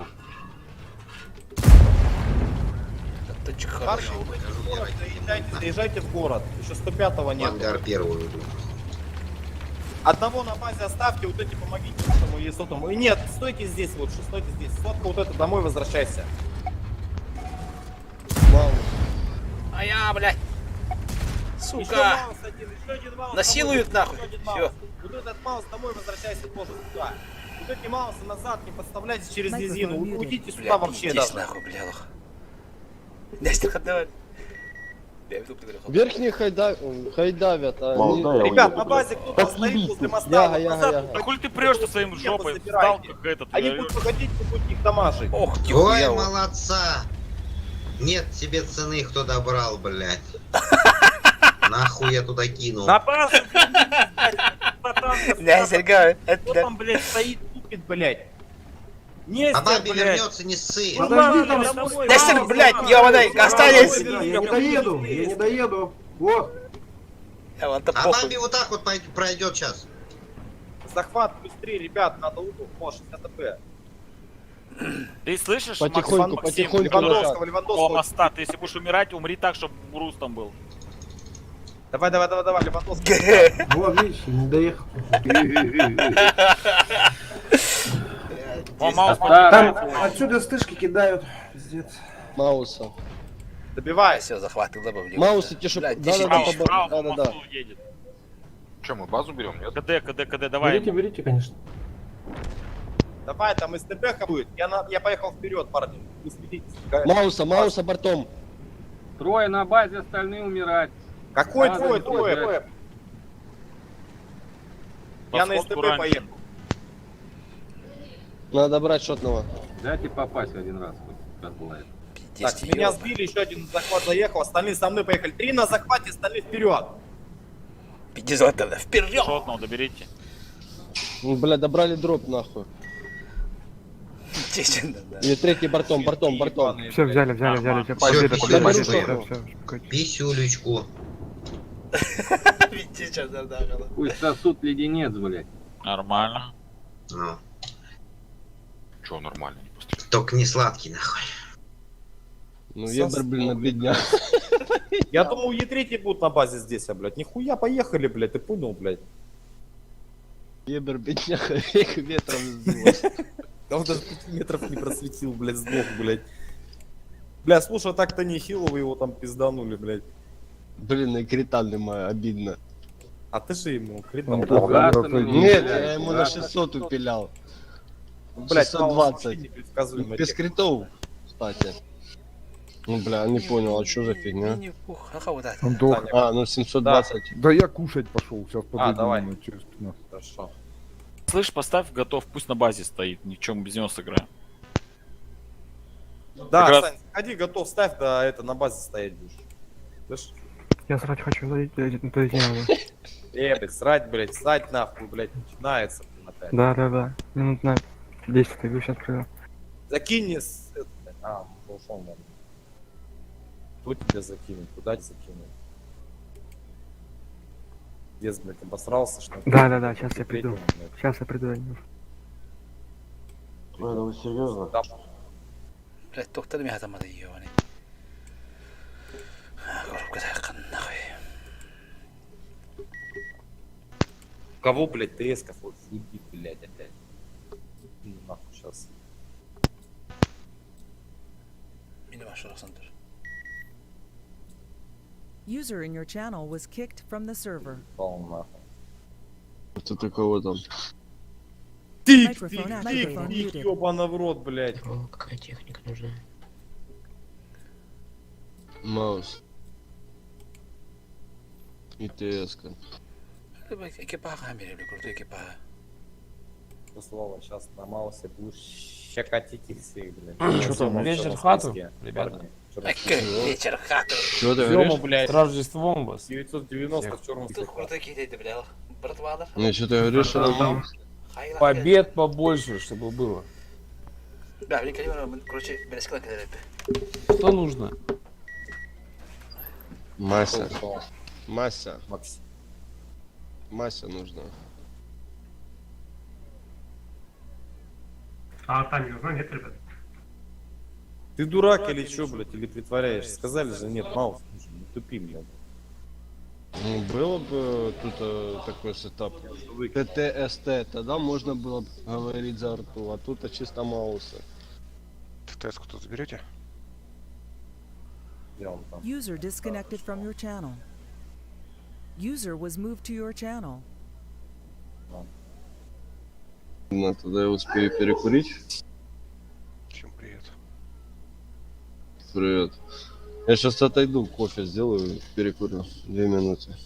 Точка Хорошо, хорошая. вот эти город, заезжайте, заезжайте в город. Еще 105-го нет. Ангар первую иду. Одного на базе оставьте, вот эти помогите этому и сотому. И нет, стойте здесь лучше, стойте здесь. Сотка вот это, домой возвращайся. А я, блядь. Еще Сука. маус один, еще один маус. Насилуют домой, нахуй. еще один Всё. маус. Вот этот маус домой возвращайся тоже сюда. Вот эти маусы назад не подставляйте через Microphone низину. muted. Уйдите сюда Бля, вообще пиздец даже. нахуй, бля, лох. Нестер, отдавай. Бля, я тут говорю, Верхние хайда... хайдавят, а Мол, да, я Ребят, уеду, на блядь. базе кто-то стоит возле моста. Яга, вот яга, назад яга. Да хули ты прешься своим Небо жопой? забирайте. Встал как этот. Они я- будут выходить, вы будете их дамажить. Ох, Ой, нихуя. вот. молодца! Нет тебе цены, кто добрал, блядь. Нахуй я туда кинул. На базу, блядь, Нестер, говорит, Кто это... там, блядь, стоит, тупит, блядь? Нестер, А бабе блядь. вернется, не ссы. Подожди, там Нестер, блядь, ёбаный, останется. Я не доеду, я не доеду. Вот. Я вам то А похуй. бабе вот так вот пройдет сейчас. Захват плюс 3, ребят, надо угол. О, 60 ТП. Ты слышишь, Потихоньку, Максим, потихоньку Левандовского, О, Левандовского. моста, ты если будешь умирать, умри так, чтобы Рус там был. Давай, давай, давай, давай, Левандовский. Вот, видишь, не доехал. О, Маус, Там отсюда стышки кидают. Пиздец. Мауса. Добивай. Все, захватил, добавлю. Маусы те, что... Блядь, Да, 10 да, да, тысяч. Справа да, по да, да. мосту едет. Че, мы базу берем, нет? КД, КД, КД, давай. Берите, берите, конечно. Давай, там СТБ будет. Я поехал вперед, парни. Вы светитесь. Мауса, Мауса бортом. Трое на базе, остальные умирать. Какой Надо трое, не трое? терять. Я на По СТБ сходку раньше. поехал. Надо брать шотного. Дайте попасть один раз хоть, как бывает. Так, Пиздец, меня ёбаный. сбили, еще один захват заехал, остальные со мной поехали. Три на захвате, остальные вперед. Пиздец, вот это, вперед! Шотного доберите. Ну, бля, добрали дроп нахуй. Пиздец, да. И третий бортом, бортом, бортом. Все, взяли, взяли, взяли. Все, Всё, победа, писюлечку. победа, все, все, успокойтесь. Писюлечку. Пиздец, сейчас, да, да, да. Пусть сосут леденец, блядь. Нормально. Ну, Че, нормально, не пострел. только не сладкий, нахуй. Ну, ебр, блин, на 2 дня. Я думал, Е3 будут на базе здесь, а, блядь. Нихуя поехали, блядь, ты понял, блядь. Ебр, бедняга, их ветром сдуло. Да он даже 5 метров не просветил, блядь, сдох, блядь. Бля, слушай, так-то нехило вы его там пизданули, блядь. Блин, и крита немає, обидно. А ты же ему крит дал. Нет, я ему на 600 упилял. Блядь, Маус вообще 620. непредсказуемая Без техника. критов, кстати. Ну, бля, не понял, а что за фигня? Антох. А, ну 720. Да я кушать пошел, сейчас подойду давай. минут через 15. Хорошо. Слышь, поставь готов, пусть на базе стоит, ничем без него сыграем. Да, Как раз- Сань, ходи, готов, ставь, да, это, на базе стоять будешь. Слышь? Я срать хочу, подожди, подожди надо. Блядь, срать, блядь, срать нахуй, блядь, начинается, блин, опять. Да, да, да. Минут на 10 я сейчас приду. Закинь мне с... это, блядь, А, он уже ушел, наверное. Кто тебя закинет? Куда тебя закинут? Дед, блядь, обосрался, что ли? Да, да, да, сейчас я приду. Третьего, блядь. Сейчас я приду. Данил. Ну, это вы серьезно? Блядь, тоқтар мен атамады ебаный. Коробка нахуй. Кого, блядь, ТС-ка вот заебит, блядь, опять. Ну, нахуй сейчас. Мені ваш Александр. User in your channel was kicked from the server. Пал нахуй. Это ты кого там? Тик, Microphone тик, тик, activated. тик, Muted. ёбана в рот, блядь. Какая техника нужна? Маус. И ТС-ка. Экипажа берели, крутой экипаж. Слово, сейчас на маусе будешь щекотить их всех, блядь. Чё там, Всё, вечер всё в хату, списке, ребята? парни, чёрный Эк, вечер в хату. Чего ты Сёма, говоришь? блядь. С Рождеством вас. 990 в черном Тут крутой кидайте, бля. Братва, Ну, что ты говоришь, что там? Побед побольше, чтобы было. Да, блин, конечно, короче, бля, сколько Что нужно? Мася. Мася. Макс. Мася нужна. А там нужна, нет, ребят? Ты дурак или чё, блядь, или притворяешься? Сказали же, нет, маус нужен, не тупи, блядь. Ну, было бы тут такой сетап. ТТСТ, тогда можно было бы говорить за арту, а тут чисто маусы. ТТС-ку тут заберете? Где он там? User disconnected from your channel. User was moved to your channel. Ну, тогда я успею перекурить. Всем привет. Привет. Я сейчас отойду, кофе сделаю, перекурю. 2 минуты.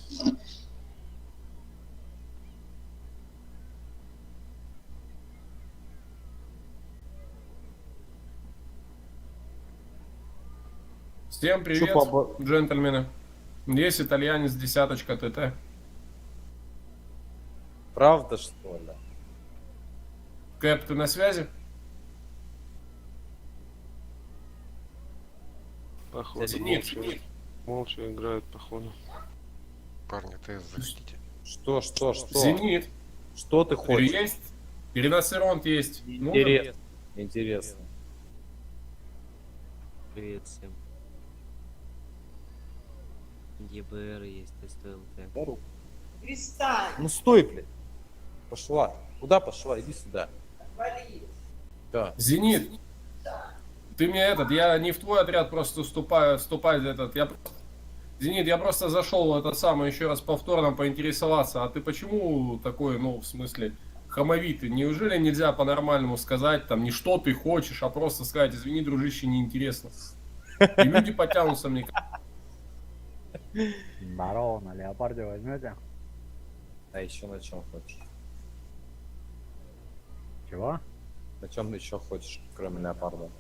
Всем привет, Чё по- джентльмены. Есть итальянец десяточка ТТ. Правда, что ли? Кэп, ты на связи? Походу, Зенит. молча, молча играют, походу. Парни, ТС захотите? Что, что, что? Зенит. Что ты хочешь? Есть. Риносеронт есть. Ну, Интересно. Интересно. Привет всем. ЕБР есть, СТЛТ. Ну стой, блядь. Пошла. Куда пошла? Иди сюда. Да. Зенит. Ты мне этот, я не в твой отряд просто вступаю, вступать этот, я Зенит, я просто зашел в этот самый еще раз повторно поинтересоваться, а ты почему такой, ну, в смысле, хамовитый? Неужели нельзя по-нормальному сказать, там, не что ты хочешь, а просто сказать, извини, дружище, неинтересно. И люди потянутся, мне Здорово, на леопарде возьмете? А еще на чем хочешь? Чего? На чем еще хочешь, кроме леопарда?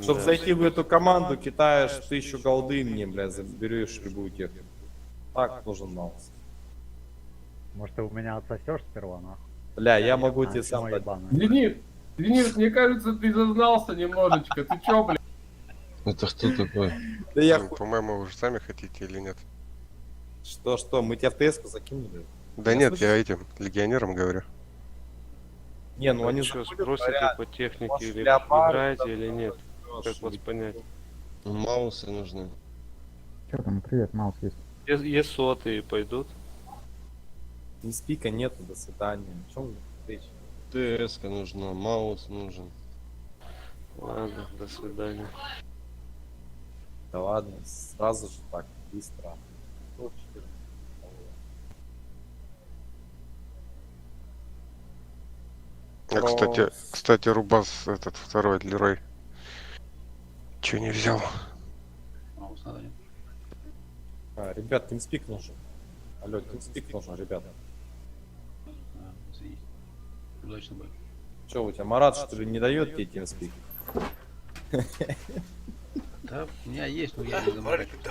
Чтобы Да. зайти в эту команду, кидаешь 1000 голды мне, блядь, заберешь любую технику. Так нужен маус. Может, ты у меня отсосешь сперва, нахуй? Бля, я могу А, тебе сам чмо дать. ебаное. Зенит, Зенит, мне кажется, ты зазнался немножечко. Ты чё, блядь? Это кто такой? Да я Ну, По-моему, вы же сами хотите или нет? Что, что, мы тебя в ТС-ку закинули? Да Я нет, слышу? я этим легионерам говорю. Не, ну А они чё, заходят, спросите говорят, по технике «Ваш или леопард, играете там, или нет? возьмёшь». Как вас понять? Маусы нужны. Че там, привет, Маус есть. Е сотые пойдут? Ни спика нету, до свидания. О чем речь? ТС-ка нужна, маус нужен. Ладно, до свидания. Да ладно, сразу же так, быстро. Топ 14. А, кстати, Рубас этот второй Лерой. Че не взял? Маус надо, нет? А, ребят, TeamSpeak нужен. Алло, TeamSpeak нужен, ребята. А, извините. Удачно будет. Че, у тебя Марат, что ли, не дает тебе TeamSpeak? Да, у меня есть, но я не заморачиваюсь.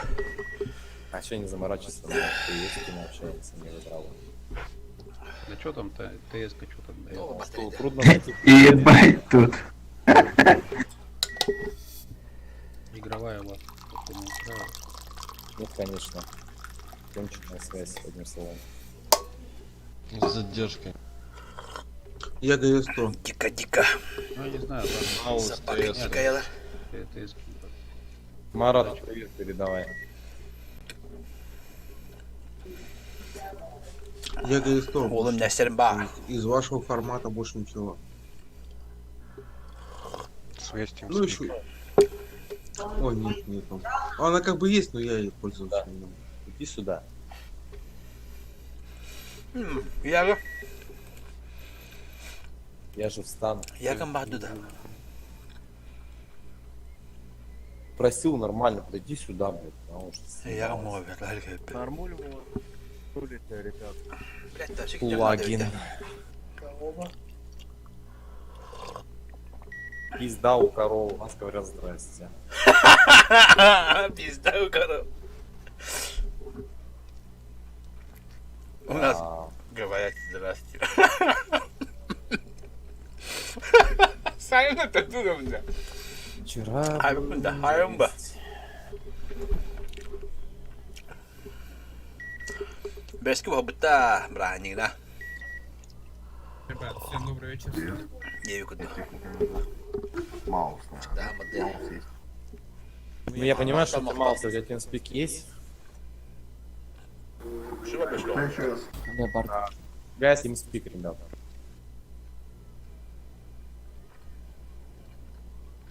А че не заморачиваться? Ну, Ты есть с кем общаться, не выбрал. Да что там ТС-ка, что там дает? Что, трудно найти. Ебать тут. Игровая вас просто не устраивает. Нет, конечно. Конченная связь, одним словом. С задержкой. Я ГС-100. Дико-дико. Ну, я не знаю, ладно. Маус, Собака ТС. дикая. ТС. Марату привет передавай. Я ГС-100. Oğlum ne isterim ба. Из вашего формата больше ничего. Связь Ну еще. Ой, нет, нету. Она как бы есть, но я ей пользоваться не могу. Иди сюда. Я Я же встану. Я комбаду да. Просил нормально, подойди сюда, блядь, потому что... Я мове, Нормуль ребят. Блядь, да, всё Пулагин. Пизда у коров, у нас говорят здрасте. Пизда у коров. У нас говорят здрасте. Сами это дура, бля. Вчера... Харумба, харумба. Бэски бабыта, бранина. Ребят, всем добрый вечер. Не куда. Маус. Да, модель. Маус есть. Ну я понимаю, что ты Маус, у тебя TeamSpeak есть? Что пошло? Еще раз. Гайс, TeamSpeak, ребята.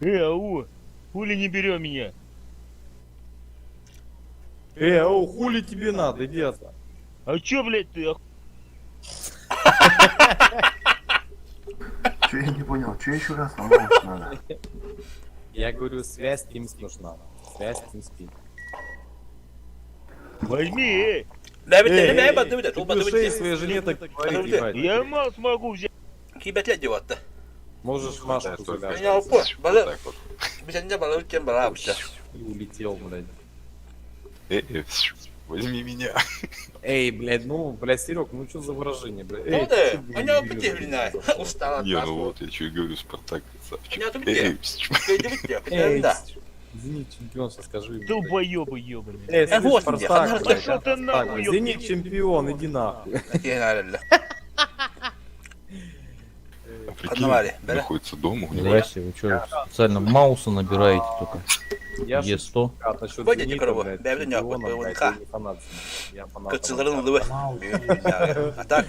Ау, хули не берем меня? Ау, хули тебе надо, иди отсюда. А чё, блядь, ты ох... Че я не понял, че еще раз на маус надо? Я говорю, связь Teams нужна. Связь TeamSpeak. Возьми, эй! Да, ведь Эй, не эй, бад, ты будешь шеи своей жене так говорить, ебать. Я мал смогу взять. Кибетле деватта. Можешь Машку завязать. Меня упор. Балы. Бизенде балы кем бала вообще. И улетел, блядь. Возьми меня. Эй, блядь, ну, блядь, Серег, ну что за выражение, блядь? Ну Эй, да, ты чё, у блядь, него не пяти, берёшь, блин, блядь, за что? устала. Не, ну вот, я че и говорю, Спартак, красавчик. У меня тут Эй, Эй, Да. Зенит чемпион, сейчас скажи ему. блядь. Долбоёбы ёбаные. Эй, Э, слышь, господи, Спартак, хорошо. блядь, Пошёл ты Спартак, нахуй, блядь, ёб Зенит чемпион, иди нахуй. Прикинь, Одновали, бля. находится дома, у него Здрасте, вы чё, специально Мауса набираете только? Я Е100. А, насчет Пойдите, Зенита, корову. блядь, Да, я не чемпиона, могу, блядь, ха. я не фанат Зенита, я фанат Кыцыларын лыбы. А так.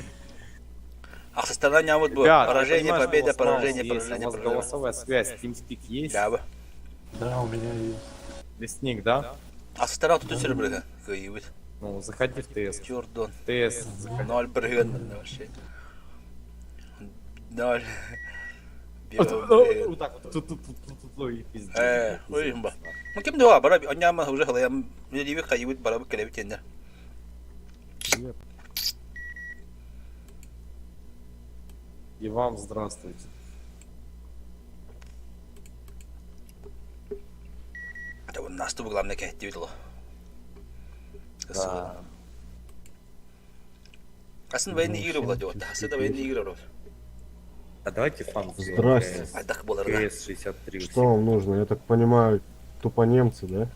А со стороны вот было. Ребят, я Поражение, понимаю, что у победа, вас маус поражение, есть, поражение, У вас поражение. голосовая связь, TeamSpeak есть? Да, бы. Да, у меня есть. Лесник, да? А со стороны тут серебрыга. Кыйбыт. Ну, заходи в ТС. Чёрдон. ТС, заходи. Ноль брыган вообще. Ноль. Вот вот так вот, тут, тут, тут, тут, тут, и пиздец. Ой, имба. Ну кем дуа, бара, аняма уже халаям, ливи хайбыт бара келебит тендер. Привет. И вам здравствуйте. Это у нас тут главное кәһти бит Да. Асын военный игры было делать. Асы да военные игры было. А давайте фан сделаем. Здрасте. КС. А так было, да. КС-63. Что вам нужно? Я так понимаю, тупо немцы, да?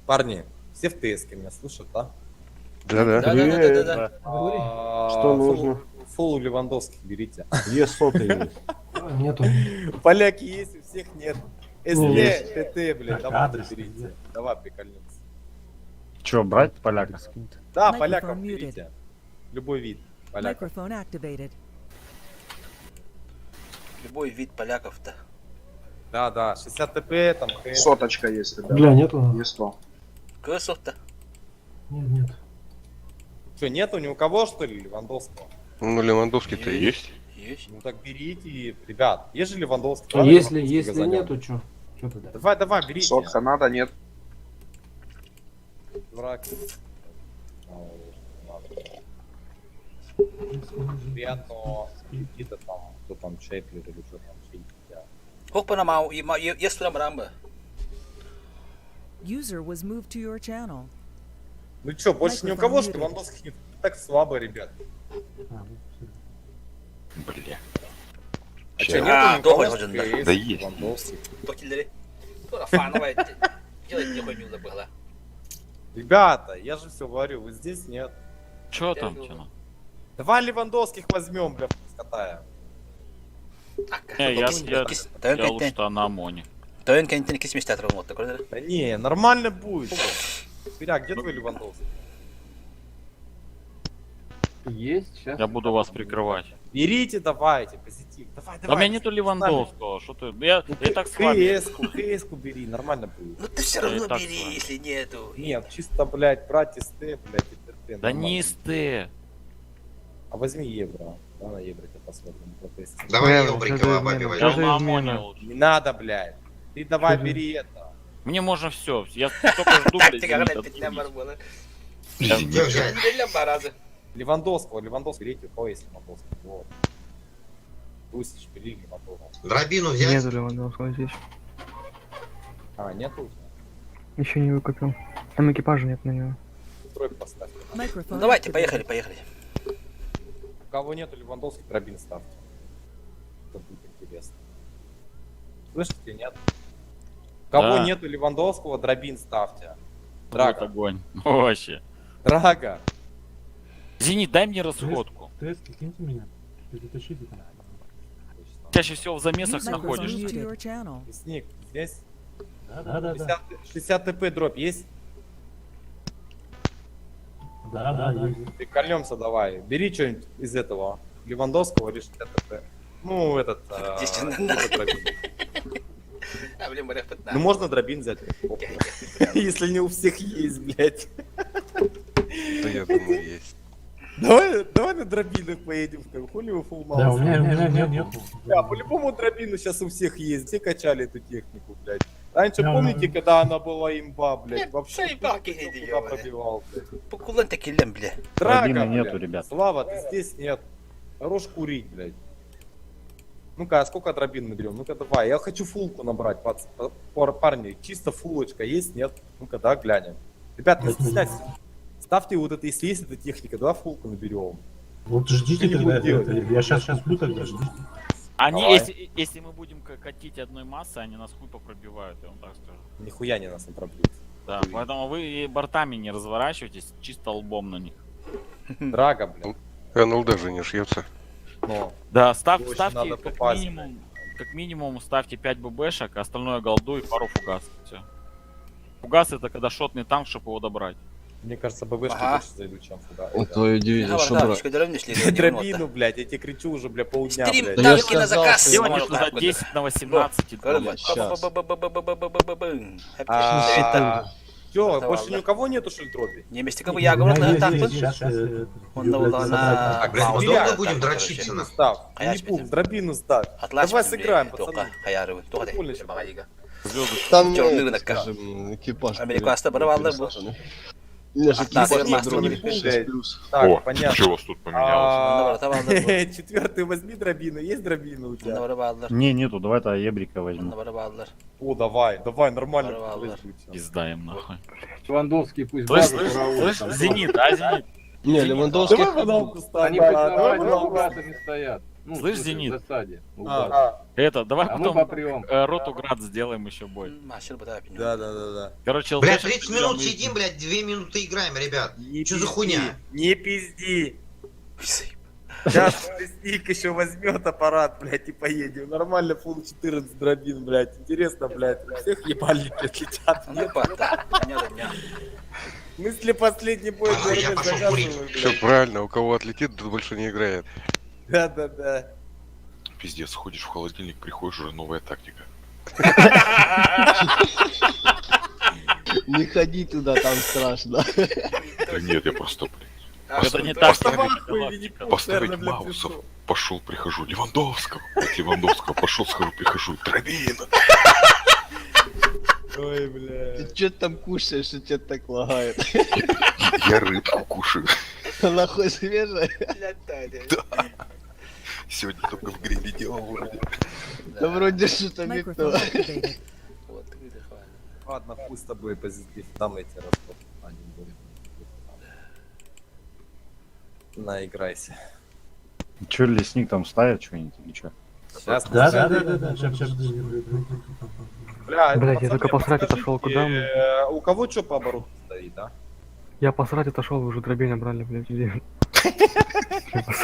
Парни, все в ТС меня слышат, да? Да-да. Да, да, да, да, да. А, Что нужно? Фул Левандовских берите. Е сотый есть. Нету. Поляки есть, у всех нет. СД, Есть. ТТ, блин, Так, давай адрес берите. Давай прикольнемся. Че, брать поляка? Да, Microphone поляков muted. берите. Любой вид поляков. Microphone activated. Любой вид поляков-то. Да, да, 60 ТП, там ХС. Соточка есть, ребят. Бля, нету. Е100. Кысов-то. Нет, нет. Что, нету ни у кого, что ли, Левандовского? Ну, Левандовский-то есть. Есть. Ну так берите, ребят. Есть же Левандовский? А Давай если, Левандовского если газанем. нету, чё? Чё тогда? Давай, давай, берите. Сотка надо, нет? Враг. Приятно. Где-то там, кто там, Чеплер или что там, Чеплер. Хоппана ма ес тура барамбы. User was moved to your channel. Ну чё, больше ни у кого, Microphone что muted. Левандовских нет? Так слабо, ребят. Бля. А чё, А, нету ни у кого, дохуй что хожен, да. есть Да есть. Левандовских? Токиллери. Тура фановая. Делать нехуй милда было. Ребята, я же все говорю, вы здесь нет. Чё там, тяну? Давай Левандовских возьмем, бля, скатаем. Не, я лучше на ОМОНе. Тойон кентин кисмеш театр болот. Да не, нормально будет. Бля, где твой Левандовский? Есть сейчас. Я буду вас прикрывать. Берите, давайте, позитив. Давай, Да давай. у меня нету Левандовского, что ты? Я и так с вами. КС-ку, КС-ку бери, нормально будет. Ну ты все Я и равно так с бери, вами. если нету. Нет, чисто, блядь, брать СТ, блядь, и ТРТ. Да не СТ. А возьми евро. Да, на евро тебя посмотрим. протестим. Давай Ебрикова бабе Я возьмем. на ОМОНе лучше. Не надо, блядь. Ты давай бери это. Мне можно все. Я только жду, блядь, Тактика Зенит гана пятня отъебись. марбола. Где взять? Для баразы. Левандовского, Левандовского берите, у кого есть Левандовский. Вот. Русич, бери Левандовского. Дробину взять? Нету Левандовского здесь. А, нету у тебя? Еще не выкупил. Там экипажа нет на него. Строй поставь. Microphone Ну давайте, activated. поехали, поехали. У кого нету Левандовских, дробин ставьте. Это будет интересно. Слышите, нет? У кого Да. нету Левандовского, дробин ставьте. Будет Драга. огонь. Вообще. Драга. Зенит, дай мне расходку. ТС, киньте меня. Перетащите там. Чаще всего в замесах Microphone находишься. moved to your channel. Лесник, здесь? Да, да, да. 60, 60 ТП дробь есть? Да, да, есть. Прикольнемся давай. Бери что-нибудь из этого. Левандовского или 60 ТП. Ну, этот... Здесь типа дробин. А, блин, барах Ну, можно дробин взять. Если не у всех есть, блядь. Да я думаю, есть. Давай, давай на дробинах поедем. в Хули вы full Да, у mouse? меня, у меня нет, нету. Да, по-любому дробину сейчас у всех есть. Все качали эту технику, блядь. Раньше, Да, помните, да. когда она была имба, блядь? Вообще, заебал, кто Кеннеди, куда ёбаный. пробивал, блядь. Покулан такилем, бля. Драка, Дробины бля. нету, ребят. Слава, ты здесь нет. Хорош курить, блядь. Ну-ка, а сколько дробин наберем? Ну-ка, давай. Я хочу фулку набрать, пац- парни. Чисто фулочка есть, нет? Ну-ка, да, глянем. Ребят, не стесняйтесь. Ставьте вот это, если есть эта техника, давай фулку наберем. Вот ждите Что-нибудь тогда. делать. это, Я сейчас сейчас куплю тогда, ждите. Они, Давай. если мы будем катить одной массой, они нас хуй попробивают, я вам так скажу. Нихуя не нас не пробьют. Да, поэтому вы и бортами не разворачивайтесь, чисто лбом на них. Драга, блядь. НЛД же не шьется. Но. Да, став, Его еще ставьте надо как попасть, минимум, как минимум ставьте 5 ББшек, а остальное голду и пару фугасов. Все. Фугас это когда шотный танк, чтобы его добрать. Мне кажется, ББшки Ага. больше зайдут, чем фуга. Вот твою дивизию, что брать? Дробину, блядь, я тебе кричу уже, бля, полдня, Стрим блядь. Да я танки на сказал, заказ. что Делайте туда 10 на 18 и Короче, Щас. А, Чё, больше ни у кого нету что ли дроби? Неместика бы я говорю, на так Сейчас, Он на А, блядь, мы долго будем дрочиться, нахуй? Ставь, Винни-Пух, дробину ставь. Давай сыграем, пацаны. Прикольно щас. Там, ну, Черный рынок. скажем, экипаж. Американцы барабанные был. пересаженный. У меня же Атас, экипаж на Атас, дроне Винни-Пух, 6 плюс. Так, О, понятно. что у вас тут поменялось? А, Четвертый возьми дробину. Есть дробина у тебя? Не, нету, давай тогда Ебрика возьму. О, давай, давай, нормально. Пизда им нахуй. Левандовский пусть Слышь, базу слышь, караулит слышь, там. Зенит, а, Зенит? Не, Левандовский... Давай в ставь. Они хоть да, на давай базе, в базами стоят. Ну, в Слышь, смысле, Зенит? В засаде. у А, базы. а. Это, давай А мы потом попрем. роту град сделаем еще бой. Да, да, да, да. Короче, Бля, ЛТшек 30 придем минут и- сидим, блядь, 2 минуты играем, ребят. Не Чё за пизди, хуйня? Не пизди. Сейчас лесник еще возьмет аппарат, блядь, и поедем. Нормально, фул 14 дробин, блядь. Интересно, блядь, у всех ебальники летят. Нет? В смысле последний бой Нахуй, я ДРГ пошел курить. заказываю, Все блядь. правильно, у кого отлетит, тот больше не играет. Да, да, да. Пиздец, ходишь в холодильник, приходишь, уже новая тактика. Не ходи туда, там страшно. Да нет, я просто, блядь. Это не так, Поставить, Нахуй, поставить наверное, блядь, Маусов. пришел. Пошел, прихожу, Левандовского. От Левандовского пошел, схожу, прихожу, Дробина. Ой, бля. Ты что там кушаешь, что тебя так лагает? Я рыбку кушаю. Нахуй свежая? Да. Сегодня только в гриле делал вроде. Да вроде что-то не Microphone то. activated. Вот, ты хвалит. Ладно, хуй с тобой, позитив, дам я тебе расход. А, не будет. Наиграйся. Че, лесник там ставит что-нибудь или что? Сейчас, Да, да, да, да, да, сейчас, сейчас, подожди. Бля, Блядь, я пацаны, только посрать подскажите, отошел, куда мы? У кого что по обороту стоит, а? Я посрать отошел, вы уже дробень набрали, блядь. где?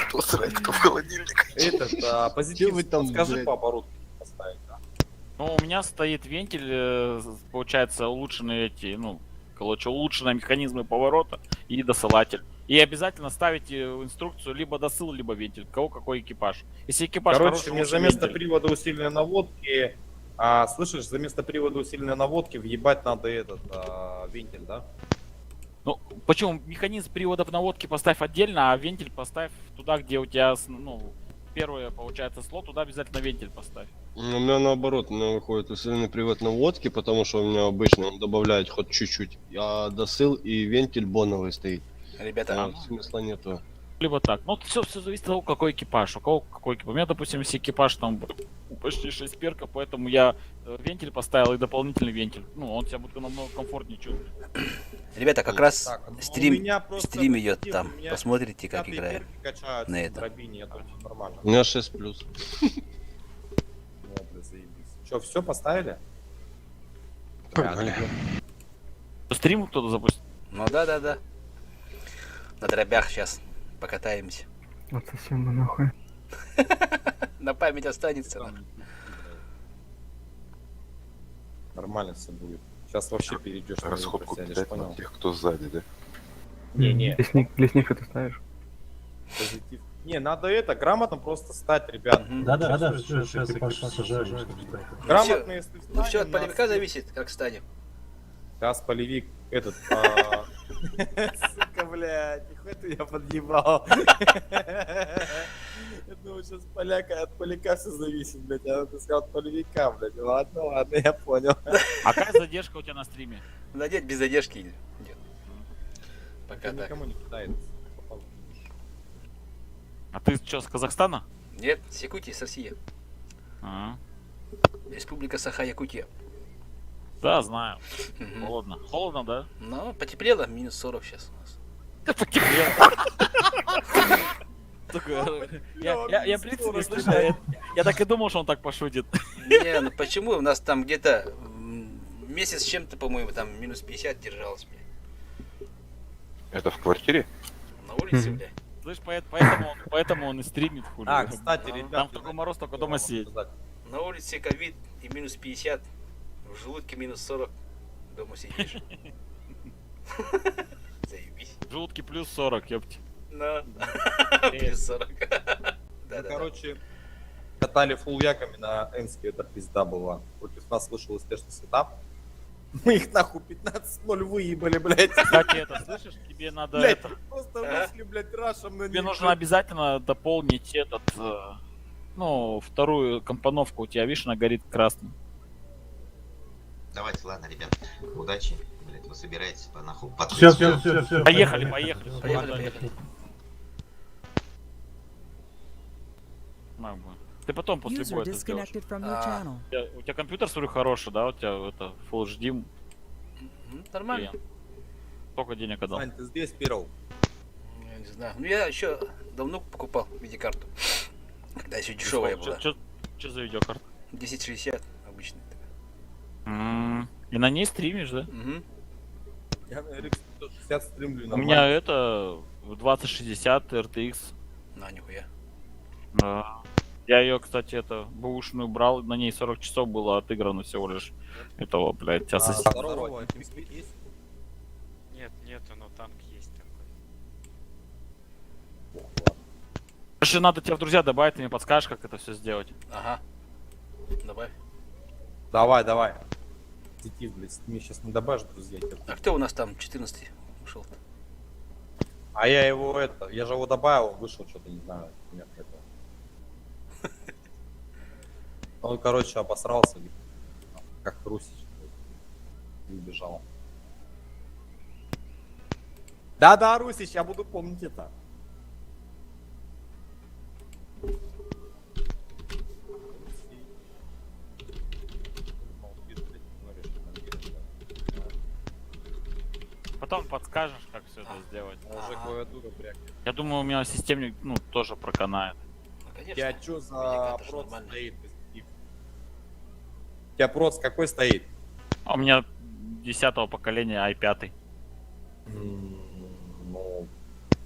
Кто срать, кто в холодильник. Этот, а, позитив, вы там, скажи блядь? по обороту поставить, а? Ну, у меня стоит вентиль, получается, улучшенные эти, ну, короче, улучшенные механизмы поворота и досылатель. И обязательно ставите инструкцию либо досыл, либо вентиль. У кого какой экипаж. Если экипаж Короче, хороший, мне лучше за место вентиль. привода усиленной наводки, слышишь, за место привода усиленной наводки въебать надо этот вентиль, да? Ну, почему? Механизм привода наводки поставь отдельно, а вентиль поставь туда, где у тебя, ну, первое, получается, слот, туда обязательно вентиль поставь. Ну, У меня наоборот, у меня выходит усиленный привод наводки, потому что у меня обычно он добавляет хоть чуть-чуть. А досыл и вентиль боновый стоит. Ребята, А, смысла нету. Либо так. Ну, все зависит от того, какой экипаж. У кого какой экипаж. У меня, допустим, если экипаж там почти 6 перков, поэтому я вентиль поставил и дополнительный вентиль. Ну, он себя будет намного комфортнее чувствовать. ребята, как раз Так, ну, у стрим, меня просто стрим идет позитив, там. у меня Посмотрите, как пятые играем перки качаются на в этом. дробине, я думаю, нормально. У меня 6 плюс. Ну, бля, заебись. Че, все поставили? Погнали. Стрим кто-то запустил. Ну да, да, да. На дробях сейчас покатаемся. Вот совсем мы нахуй. На память останется. нахуй. Нормально все будет. Сейчас вообще перейдешь на Расходку сядешь, кидать на понял? тех, кто сзади, да? Не-не. Лесник, лесник, что ты ставишь? Позитив. Не, надо это, грамотно просто стать, ребят. Да, да, да, все, сейчас экипаж сажаем. Грамотно, если Ну все от встанем, нас- полевика зависит, как станем. Сейчас полевик этот... Сука, блядь, нихуя ты меня подъебал. Я думал, сейчас поляка, от поляка все зависит, блядь. А ты сказал от полевика, блядь. Ладно, ладно, я понял. А какая задержка у тебя на стриме? Надеть без задержки идет. Пока так. Никому не кидает. А ты что, с Казахстана? Нет, с Якутии, с России. А. Республика Саха-Якутия. Да, знаю. Мгм. Холодно. Холодно, да? Ну, потеплело, минус 40 сейчас у нас. Потеплело. Сука, Я, в принципе, слышал, я так и думал, что он так пошутит. Не, ну почему? У нас там где-то месяц с чем-то, по-моему, там минус 50 держалось, бля. Это в квартире? На улице, бля. Слышь, поэтому он и стримит, хули. А, кстати, ребят, Там такой мороз, только дома сидеть. На улице ковид и минус 50, в желудке минус 40, дома сидишь. Заебись. В желудке плюс 40, ёпть. На. Плюс 40. Ну, короче, катали full яками на Энске, это пизда была. Против нас вышел успешный сетап. Мы их нахуй 15-0 выебали, блядь. Кстати, это, слышишь, тебе надо Блядь, это... просто вышли, блядь, рашем на Тебе них. нужно обязательно дополнить этот, ну, вторую компоновку. У тебя, видишь, она горит красным. Давайте, ладно, ребят, удачи. Блять, вы собираетесь по нахуй. под Всё, всё, всё, всё, всё. Поехали, поехали. Поехали, поехали. Нахуй. Ты потом после User боя это сделаешь. disconnected from your А. channel. У тебя компьютер, смотрю, хороший, да? У тебя это Full HD. Нормально. Блин. Сколько денег отдал? Сань, ты здесь первый. Я не знаю. Ну я еще давно покупал видеокарту. Когда еще дешевая была. Что за видеокарта? 1060 обычная. И на ней стримишь, да? Мгм. Я на RX 560 стримлю У нормально. меня это 2060 RTX. На, нихуя. Да. Я ее, кстати, это, бэушную брал, на ней 40 часов было отыграно всего лишь этого, блядь, А, ассасина. Здорово, TeamSpeak есть? Нет, нету, но танк есть такой. Короче, надо тебя в друзья добавить, ты мне подскажешь, как это все сделать. Ага. Добавь. Давай, давай. Позитив, блядь, ты мне сейчас не добавишь, друзья. я тебя А кто у нас там 14 ушел-то? А я его это, я же его добавил, он вышел что-то, не знаю, нет этого. Он, короче, обосрался, как Русич, и убежал. Да-да, Русич, я буду помнить это. Потом подскажешь, как все это сделать. Уже клавиатура брякнет. Я думаю, у меня системник, ну, тоже проканает. Конечно. Я чё за проц стоит? Позитив? У тебя проц какой стоит? А у меня 10 поколения i5. Ну,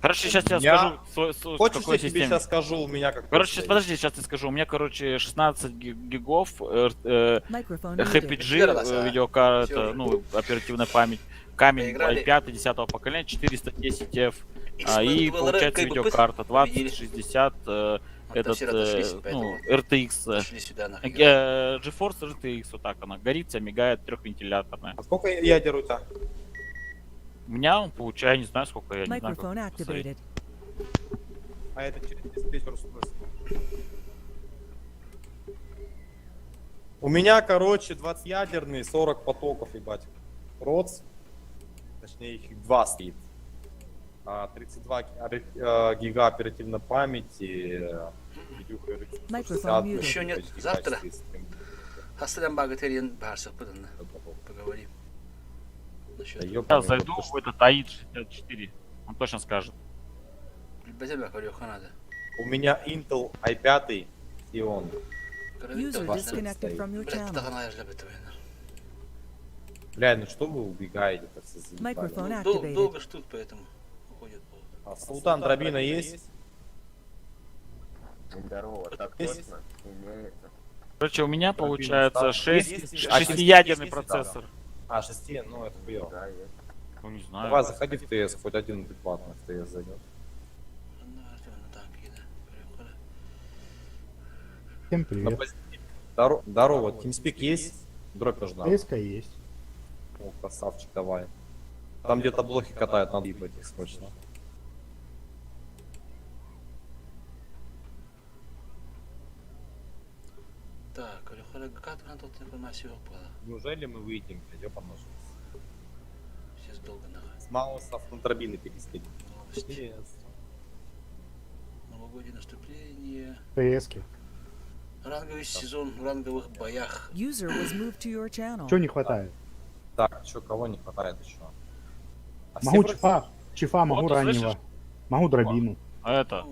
Короче, сейчас я Я- скажу, Хочешь, какой я тебе системе. сейчас скажу, у меня какой Короче, стоит? подожди, сейчас я скажу. У меня, короче, 16 гигов, Microphone HPG, muted. видеокарта, ну, оперативная память, камень Поиграли. i5 10 поколения, 410F, и XM2 получается КБП видеокарта победили. 2060, Вот этот, все разошлись, ну, поэтому RTX, пошли сюда, нахуй. GeForce RTX, вот так она горит, вся мигает, трехвентиляторная. А сколько ядер у тебя? У меня он получает, я не знаю сколько, я не знаю, как Microphone посмотреть. activated. А это через диспетчер устройства. У меня, короче, 20-ядерный, 40 потоков, ебать. Проц. Точнее, их два стоит. 32 гига оперативной памяти. Видюха RX Microphone 160, muted. Еще нет, почти завтра. качество стрим. Хасалям Багатерин Барсов, поговорим. Насчет. Да Я ёбаный зайду рот, в этот АИД 64, он точно скажет. Билбэтим көрүөххэ надо. У меня Intel i5 Xeon. User disconnected from your channel. Бля, ну что вы убегаете-то все заебали? Microphone Дол- activated. Долго ждут, поэтому уходят. А Султан Дробина есть? Здорово, так Есть? точно, имеется. Короче, у меня Дробина получается стал. 6, Есть? А, шестиядерный есть? процессор. А, 6, ну это хуёво. Да, есть. Ну, не знаю. Давай, заходи в ТС, хоть один адекватный в ТС зайдет. Всем На привет. позитив. Здорово, TeamSpeak есть? Дробь нужна. ТСК есть. О, красавчик, давай. Там где-то блоки катают, надо ебать их срочно. Так, көрүөххэ тут информация была. Неужели мы выйдем, блядь, ёбаный жесть. Сейчас долго нахуй. С Маусов на дробины перескочить. Новости. Новогоднее наступление. ТСки. Ранговый сезон в ранговых боях. User was moved to your channel. Чего не хватает? Так, чё, кого не хватает еще? А Могу все чифа, чифа, могу Вот, раннего. слышишь? Могу дробину. А Это,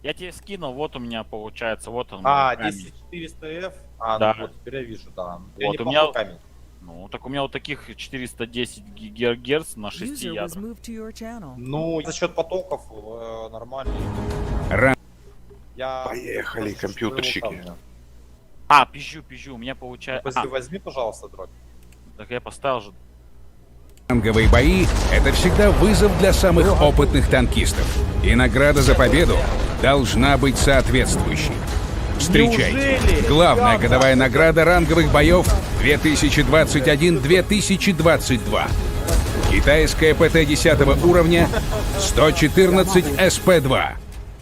я тебе скинул, вот у меня получается, вот он. А, камень. 10400F? А, Да. ну вот, теперь я вижу, да. Я Вот, у неплохой меня, камень. ну, так у меня вот таких 410 гигагерц на 6 User was ядрах. moved to your channel. Ну, за счет потоков нормально. Я... Поехали, компьютерщики. А, пизжу, пизжу, у меня получается... Возьми, возьми, пожалуйста, дробь. Так я поставил же. Ранговые бои – это всегда вызов для самых опытных танкистов. И награда за победу должна быть соответствующей. Встречайте! Неужели? Главная годовая награда ранговых боев 2021-2022. Китайская ПТ 10 уровня 114 СП-2.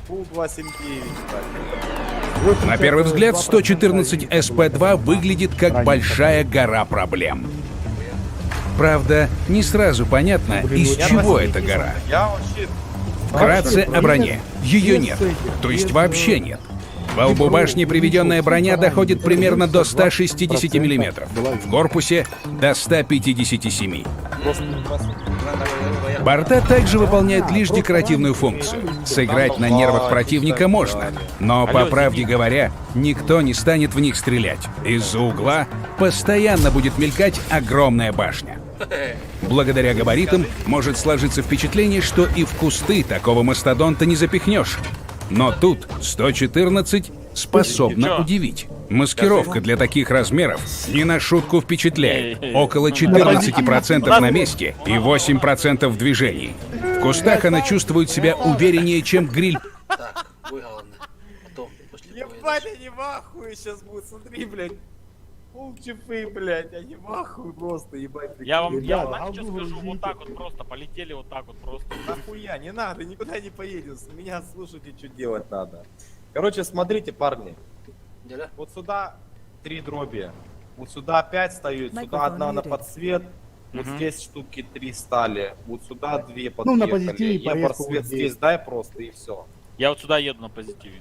Пул 279, На первый взгляд 114 СП-2 выглядит как большая гора проблем. Правда, не сразу понятно, из чего эта гора. Я вообще... Вкратце о броне. Ее нет. То есть вообще нет. Во лбу башни приведенная броня доходит примерно до 160 миллиметров. В корпусе до 157. Борта также выполняют лишь декоративную функцию. Сыграть на нервах противника можно, но, по правде говоря, никто не станет в них стрелять. Из-за угла постоянно будет мелькать огромная башня. Благодаря габаритам может сложиться впечатление, что и в кусты такого мастодонта не запихнешь. Но тут 114 способна удивить. Маскировка для таких размеров не на шутку впечатляет. Около 14% на месте и 8% в движении. В кустах она чувствует себя увереннее, чем гриль Так, бой главное. Потом, после боя. Ебать, они в ахуе сейчас будут, смотри, блядь. Пол чифы, блядь, они в ахуе просто, ебать. Я вам, я Ребята, вам знаете, что скажу? Вот так вот просто, полетели вот так вот просто. Нахуя, не надо, никуда не поедем. С меня слушайте, что делать надо. Короче, смотрите, парни. Деля? Вот сюда три дроби. Вот сюда пять встают, сюда Microphone одна на muted. подсвет. Вот Мгм. здесь штуки три стали. Вот сюда две Ну, на подъехали. позитиве Я порезку просвет вот здесь. здесь дай просто и все. Я вот сюда еду на позитиве.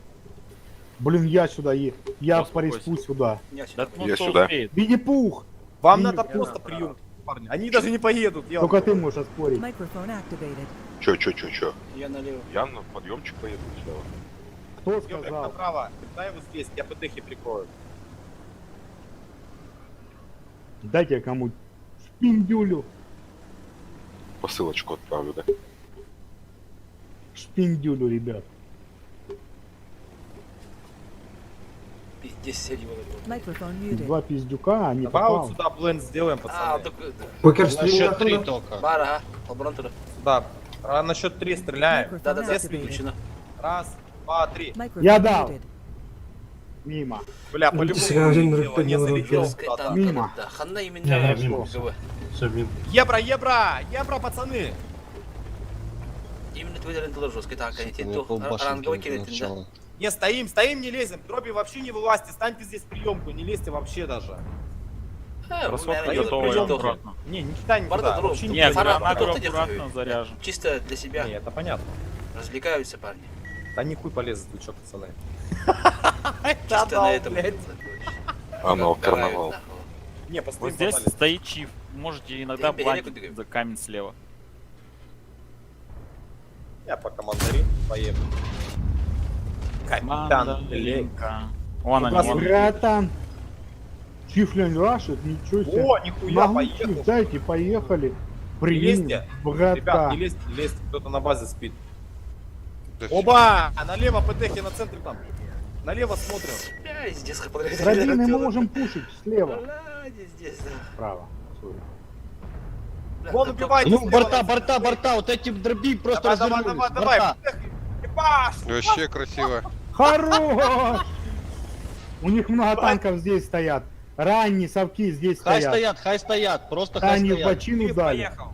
Блин, я сюда е. Я по Успокойся. респу сюда. Я Да, ну, Я кто сюда. успеет? Винни-Пух! Вам Винни- надо просто прием. парни. Они даже не поедут, я Только ты можешь оспорить. Microphone activated. Чё, чё, чё, чё? Я налево. Я на подъемчик поеду сначала. Кто Ёбрик сказал? направо. Дай его здесь, я ПТХи прикрою. Дайте я кому шпиндюлю. Посылочку отправлю, да? Шпиндюлю, ребят. Пиздец, серьезно. Microphone muted. Два пиздюка, а не Давай попал. вот сюда бленд сделаем, А, пацаны. так... Покер На счет три только. Бар, ага. Алброн туда. Сюда. А, на счет три стреляем. Да-да-да, Все свиньи. включено. Раз, два, три. Microphone Я дал. muted. Мимо. Бля, по-любому Сразу не залетел куда-то. Мимо. Да, хана именно. Не, не, мимо. Все, мимо. Евро, евро, евро, пацаны. Именно твой рентал жесткий, так, они Мне то полбашенки ранговый кирит, да. начало. Не, стоим, стоим, не лезем. Дроби вообще не вылазьте, станьте здесь приемку, не лезьте вообще даже. Красотка Стоим готова, приемку. аккуратно. Не, не кидай никуда. Барда дроп. Вообще Не, никуда. гранату Фара- аккуратно заряжен. Чисто для себя. Не, это понятно. Развлекаются парни. Да нихуй полезет, вы чё, пацаны. Чисто на этом. Анал карнавал. Не, постоим, Вот здесь погнали. стоит чиф. Можете иногда Ты бландить бери, за камень слева. Я пока мандарин поем. Капитан Мандаринка. Вон они, Фугас вон. Братан. Чифлин рашит, ничего себе. О, нихуя, Могу поехал. чиф, дайте, поехали. Не Примем, лезьте. братан. Ребят, не лезьте, не лезьте, кто-то на базе спит. Оба! Налево ПТХи на центре там. Налево смотрим. Бля, здесь Дробины мы можем пушить слева. Здесь, да. Справа. Сори. Вон убивайте. Ну, слева борта, на- борта, борта, вот эти дроби просто Давай, давай, развернулись. давай, давай. Борта. ПТХи. Ебаш! Вообще красиво. Хорош! У них много танков здесь стоят. Ранние совки здесь Хай стоят. стоят, хай стоят, просто хай Они в стоят. бочину Чиф дали. поехал.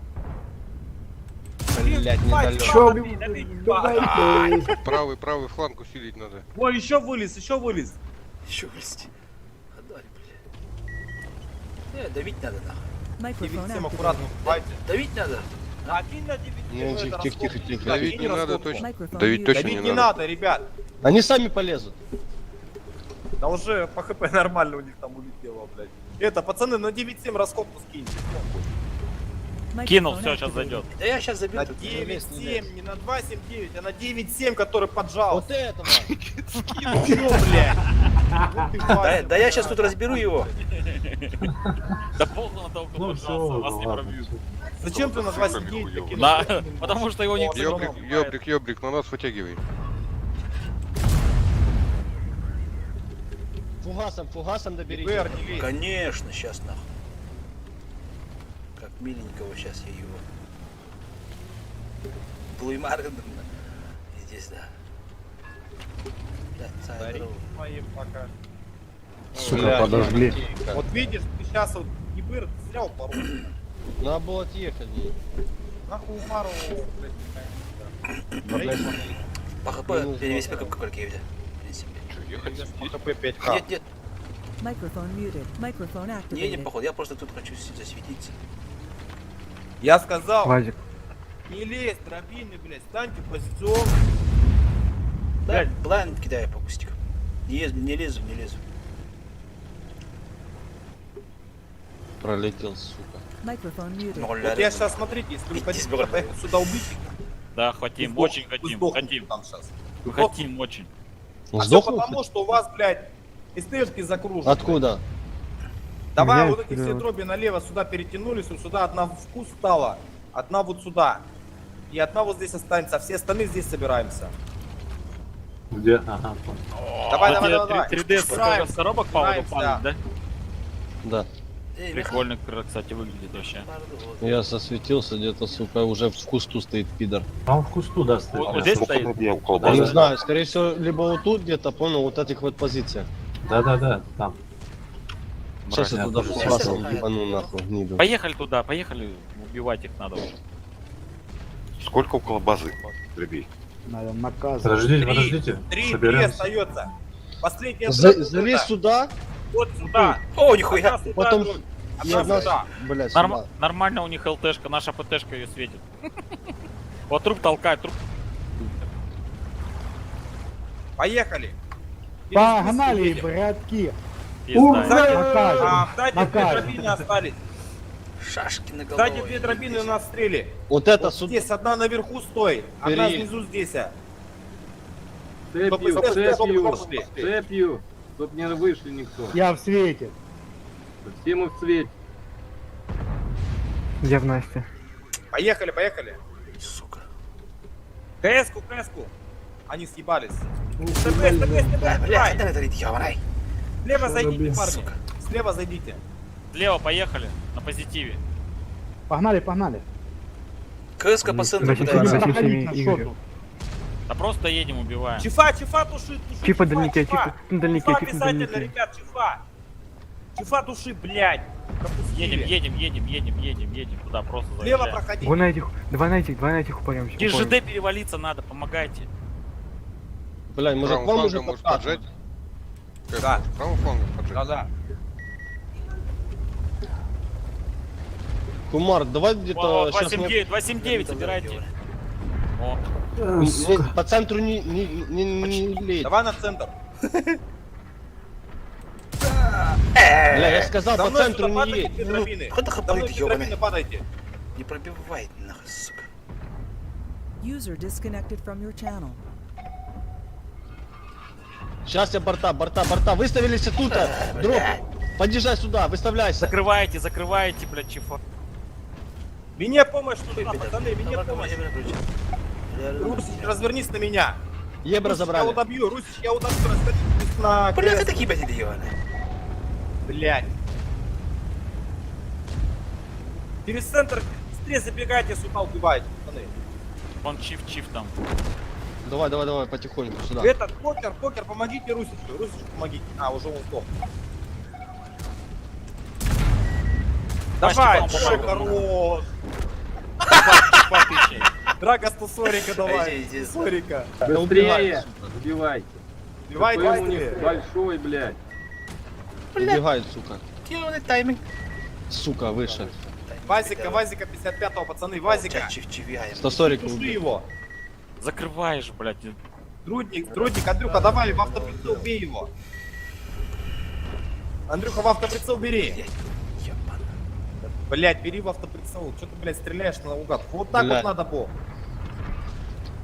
Блять, недалек. Чё, давайте. Правый, правый фланг усилить надо. Ой, еще вылез, еще вылез. Еще вылезти. Отдали, бля. Давить надо, нахуй. Microphone 9-7 activated. аккуратно убивайте. Давить надо. А кинь на 9 Не, тихо, тихо, тихо, тихо. Давить не надо точно. Microphone Давить muted. точно Давить не не надо. надо, ребят. Они сами полезут. Да уже по хп нормально у них там улетело, блядь. Это, пацаны, на 9-7 раскопку скиньте. Кинул, Microphone все, сейчас activated. зайдет. Да я сейчас забью На тут. 9-7, не на 2-7-9, а на 9-7, который поджал. Вот этого. Чё, блядь? Вот ты, Да, Вася, да я сейчас тут разберу его. Да похуй на того, кто Ну поджался, все, вас не ладно. пробьют. Зачем ты на Цифрами 2-7-9 хуёво. кинул? Да, потому что его никто не Ёбрик, убивает. ёбрик, ёбрик, на нас вытягивай. Фугасом, фугасом доберите. БР, не лезь. Конечно, сейчас нахуй. Как миленького сейчас я его. Плуймар здесь, да. Бля, царь Дари здорово. мои пока. Сука, Блядь, подожгли. тихо. Вот видишь, ты сейчас вот ЕБР зря упорол. Надо было отъехать. Нахуй упорол, блядь. Блядь. По ХП Минус перевесь два. по КК в принципе. Чё, ехать? По ХП 5К. Нет, нет, Microphone muted. Microphone не едем, activated. походу. Я просто тут хочу засветиться. Я сказал, Вазик. не лезь, дробины, блядь, станьте позиционно. Да, блайнд кидаю по кустикам. Не лезу, не лезу, не лезу. Пролетел, сука. Microphone muted. Ноль Вот я сейчас, смотрите, если вы хотите поехать сюда убить, Да, хотим, сдох- очень хотим, сдохнете хотим. там сейчас. Хотим очень. А все Сдохнул? потому, что у вас, блядь, СТшки закружены. Откуда? Давай Меня вот эти все стреляют. дроби налево сюда перетянулись, вот сюда одна в куст стала, одна вот сюда. И одна вот здесь останется, а все остальные здесь собираемся. Где? Ага, понял. Давай, Вот давай, тебе давай, давай. 3D с Собираемся, с коробок по воду собираемся. падает, да? Да. Прикольно, кстати, выглядит вообще. Я сосветился где-то, сука, уже в кусту стоит пидор. А он в кусту, да, стоит. Вот здесь стоит? Я не знаю, скорее всего, либо вот тут где-то, понял, вот этих вот позициях. Да-да-да, там. Сейчас я Я туда тоже фугасом слышал. ебану нахуй, гниду. Поехали туда, поехали, убивать их надо уже. Сколько около базы дробей? Надо наказывать. Подождите, Три, подождите. Три, три Соберемся. остается. Последняя За- дробь вот залезь эта. сюда, Вот сюда. О, нихуя! Одна сюда потом дробь, и одна одна, сюда. блядь, Норм- сюда. Нормально у них ЛТшка, наша ПТшка ее светит. Вот труп толкает, труп. Поехали. Погнали, братки! Пизда. Сзади, Накажем, а, сзади две накажем. дробины остались. Шашки на Сзади голову. две дробины на отстреле. Вот это Вот здесь одна наверху стоит, одна Бери. внизу здесь. а. Цепью, Стоп, стоп, стоп, цепью, пошли. цепью, чтоб не вышли никто. Я в свете. Все мы в цвете. Я в Насте. Поехали, поехали. Сука. КС-ку, КС-ку. Они съебались. ТП, ТП, ТП, Бля, давай. это это ёбаный. Слева зайдите, парни. Сука. Слева зайдите. Слева поехали, на позитиве. Погнали, погнали. КСК по центру Будем пытается. проходить на шоту. Да просто едем, убиваем. Чифа, чифа туши, туши. Чифа чифа, дальники, чифа. чифа дальники, Чифа чифа обязательно, дальники. ребят, чифа. Чифа туши, блядь. Едем, Пропустили. едем, едем, едем, едем, едем. Туда просто Слева заезжаем. проходите. Вон на этих, давай на этих, давай на этих упоремся. Через упоремся. ЖД перевалиться надо, помогайте. Бля, может Правым к вам уже флангом можешь подкатывать? поджать? Да. Правым флангом поджать. Да-да. Кумар, давай где-то сейчас... 279, 279, забирайте. О, По центру не, не, не, не лезь. Давай на центр. Бля, я сказал, За по мной центру сюда не падайте, едь. две дробины. Куда За мной хапает, две дробины ёбаный? падайте. Не пробивает, нахуй, сука. User disconnected from your channel. Сейчас я борта, борта, борта. Выставились тут. Дроп. Подъезжай сюда, выставляйся. закрывайте, закрывайте, блядь, чифа. Мне помощь нужна, пацаны, мне помощь. Русич, развернись на меня. Ебра Русич, забрали. я удобью, Русич, я удобью, развернись на Бля, КС. это такие, блядь, ёбаный. Блядь. Через центр быстрее забегайте сюда, убивайте, пацаны. Вон чиф, чиф там. Давай, давай, давай, потихоньку сюда. Этот покер, покер, помогите Русичу, Русичу помогите. А, уже он сдох. Давай, Пашки, ой, помогу. хорош. Драго 140 давай. Иди, иди. 140. Да убегай, Быстрее! Убивайте. Убивайте КПМ у них быстрее. большой, блядь. Убегает, сука. Ёбаный тайминг. Сука, выше. Вазика, Вазика 55-го, пацаны, Вазика. Чиф, чиф, я. 140 Туши убил. его. Закрываешь, блядь. Трудник, Трудник, Андрюха, давай в автоприцел бей его. Андрюха, в автоприцел бери. Блять, бери в автоприцел. Че ты, блядь, стреляешь наугад? Вот так Блядь. вот надо, Бо.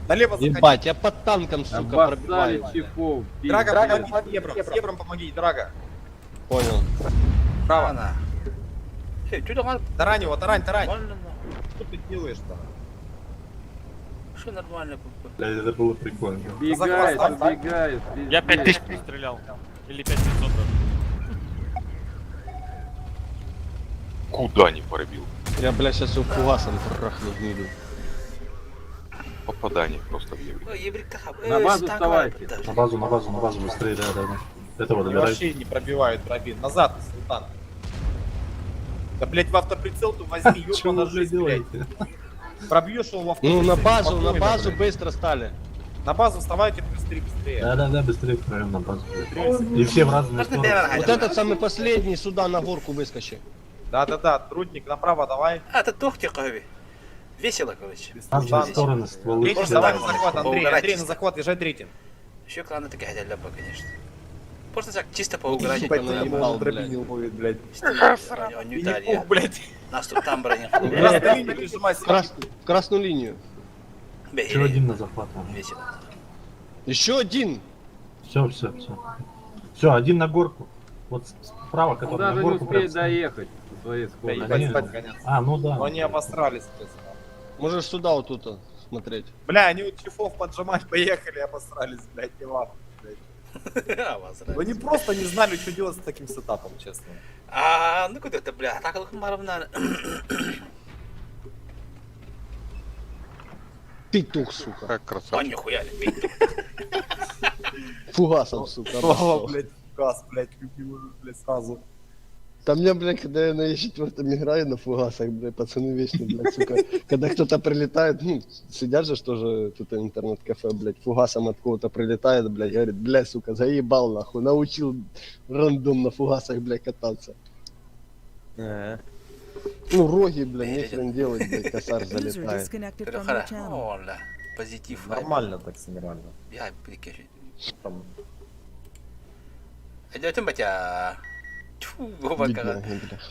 Налево заходи. Ебать, я под танком, сука, Обоссали пробиваю. чифов. Драга, пиздец. помоги с Ебром. С Ебром помоги, Драга. Понял. Право. Она. Эй, что там? Тарань его, тарань, тарань. Нормально, нахуй. Что ты делаешь-то? Что нормально? Блядь, это было прикольно. Убегает, Захват, убегает. Я пиздец. 5000 стрелял. Или 5500 даже. Куда не пробил? Я, бля, сейчас его фугасом трахну гниду. Попадание просто в евро. Ой, ебрик-то хап. На базу вставайте. На базу, на базу, на базу, быстрее, да, да, да. Этого Они добирай. вообще не пробивают дробин. Назад, Султан. Да, блять, в автоприцел ты возьми, Чего ёбана вы жизнь, блядь. делаете? Пробьешь его в автоприцел. Ну, на базу, на спокойно, базу блядь. быстро стали. На базу вставайте быстрее, быстрее. Да, да, да, быстрее прям на базу. И все в разные стороны. Вот этот самый последний сюда на горку выскочи. Да-да-да, трудник направо давай. А, это тухти кови. Весело, короче. Разные стороны стволы. Третий, давай на захват, Андрей. Поугарать Андрей, на чисто. захват, езжай третьим. Еще кланы такая ляпа, конечно. Просто так, чисто поугарать. Сука, наебал, блядь. ловит, блядь. Они Винни-Пух, блядь. Нас тут там броня. Красную линию прижимайся. В красную линию. Еще один на захват. Весело. Еще один. Все, все, все. Все, один на горку. Вот справа, Он который на даже не горку. успеет прям. доехать со своей Да, скоростью. ебать, Они- спать конец. А, ну да. Но они обосрались, честно. Можешь сюда вот тут смотреть. Бля, они вот чифов поджимать поехали, обосрались, блядь, не ладно, блядь. Обосрались. Они просто не знали, что делать с таким сетапом, честно. А, ну куда это, бля, так маравна. Петух, сука. Как А красавчик. нихуя ли, петух. Фугасом, сука. Слава, обоссал. блядь, газ, блядь, любимый, блядь, сразу. Там я, блядь, когда я на Е4 играю на фугасах, блядь, пацаны вечно, блядь, сука, когда кто-то прилетает, ну, сидят же ж тоже тут интернет-кафе, блядь, фугасом от кого-то прилетает, блядь, говорит, блядь, сука, заебал, нахуй, научил рандом на фугасах, блядь, кататься. Ну, роги, блядь, нехрен делать, блядь, косарь User залетает. disconnected from your channel. Оля, позитив. Нормально так сыграли. Я, прикинь. Там Идёте, батя. Бакаға.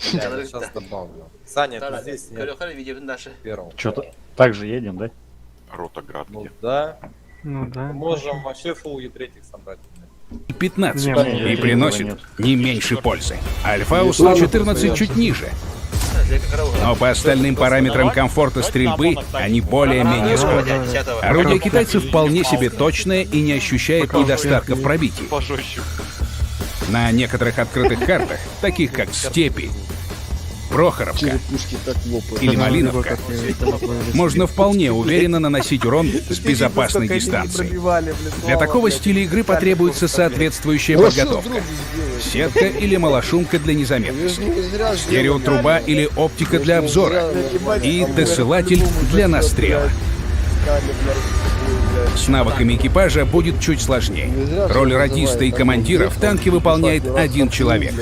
Сейчас добавлю. Саня, ты здесь? Нет? Көрөхөр видеобун дальше. Первым. Что-то так же едем, да? Рота град Ну да. Ну да. Можем вообще фул Е3 собрать. 15 Не, мне и приносит нет. не меньше пользы. Альфа у 114 чуть ниже, но по остальным параметрам комфорта стрельбы они более-менее сходны. Орудие китайцев вполне себе точное и не ощущает недостатка в пробитии. Пожестче. На некоторых открытых картах, таких как Степи, Прохоровка Черепушки так лопают. или Малиновка, можно вполне уверенно наносить урон с безопасной дистанции. Для такого стиля игры потребуется соответствующая Ну, а что подготовка. друг сделает? Сетка или малошумка для Вы ж незаметности, не зря стереотруба или оптика для обзора и досылатель для настрела. С навыками экипажа будет чуть сложнее. Роль радиста и командира в танке выполняет один человек.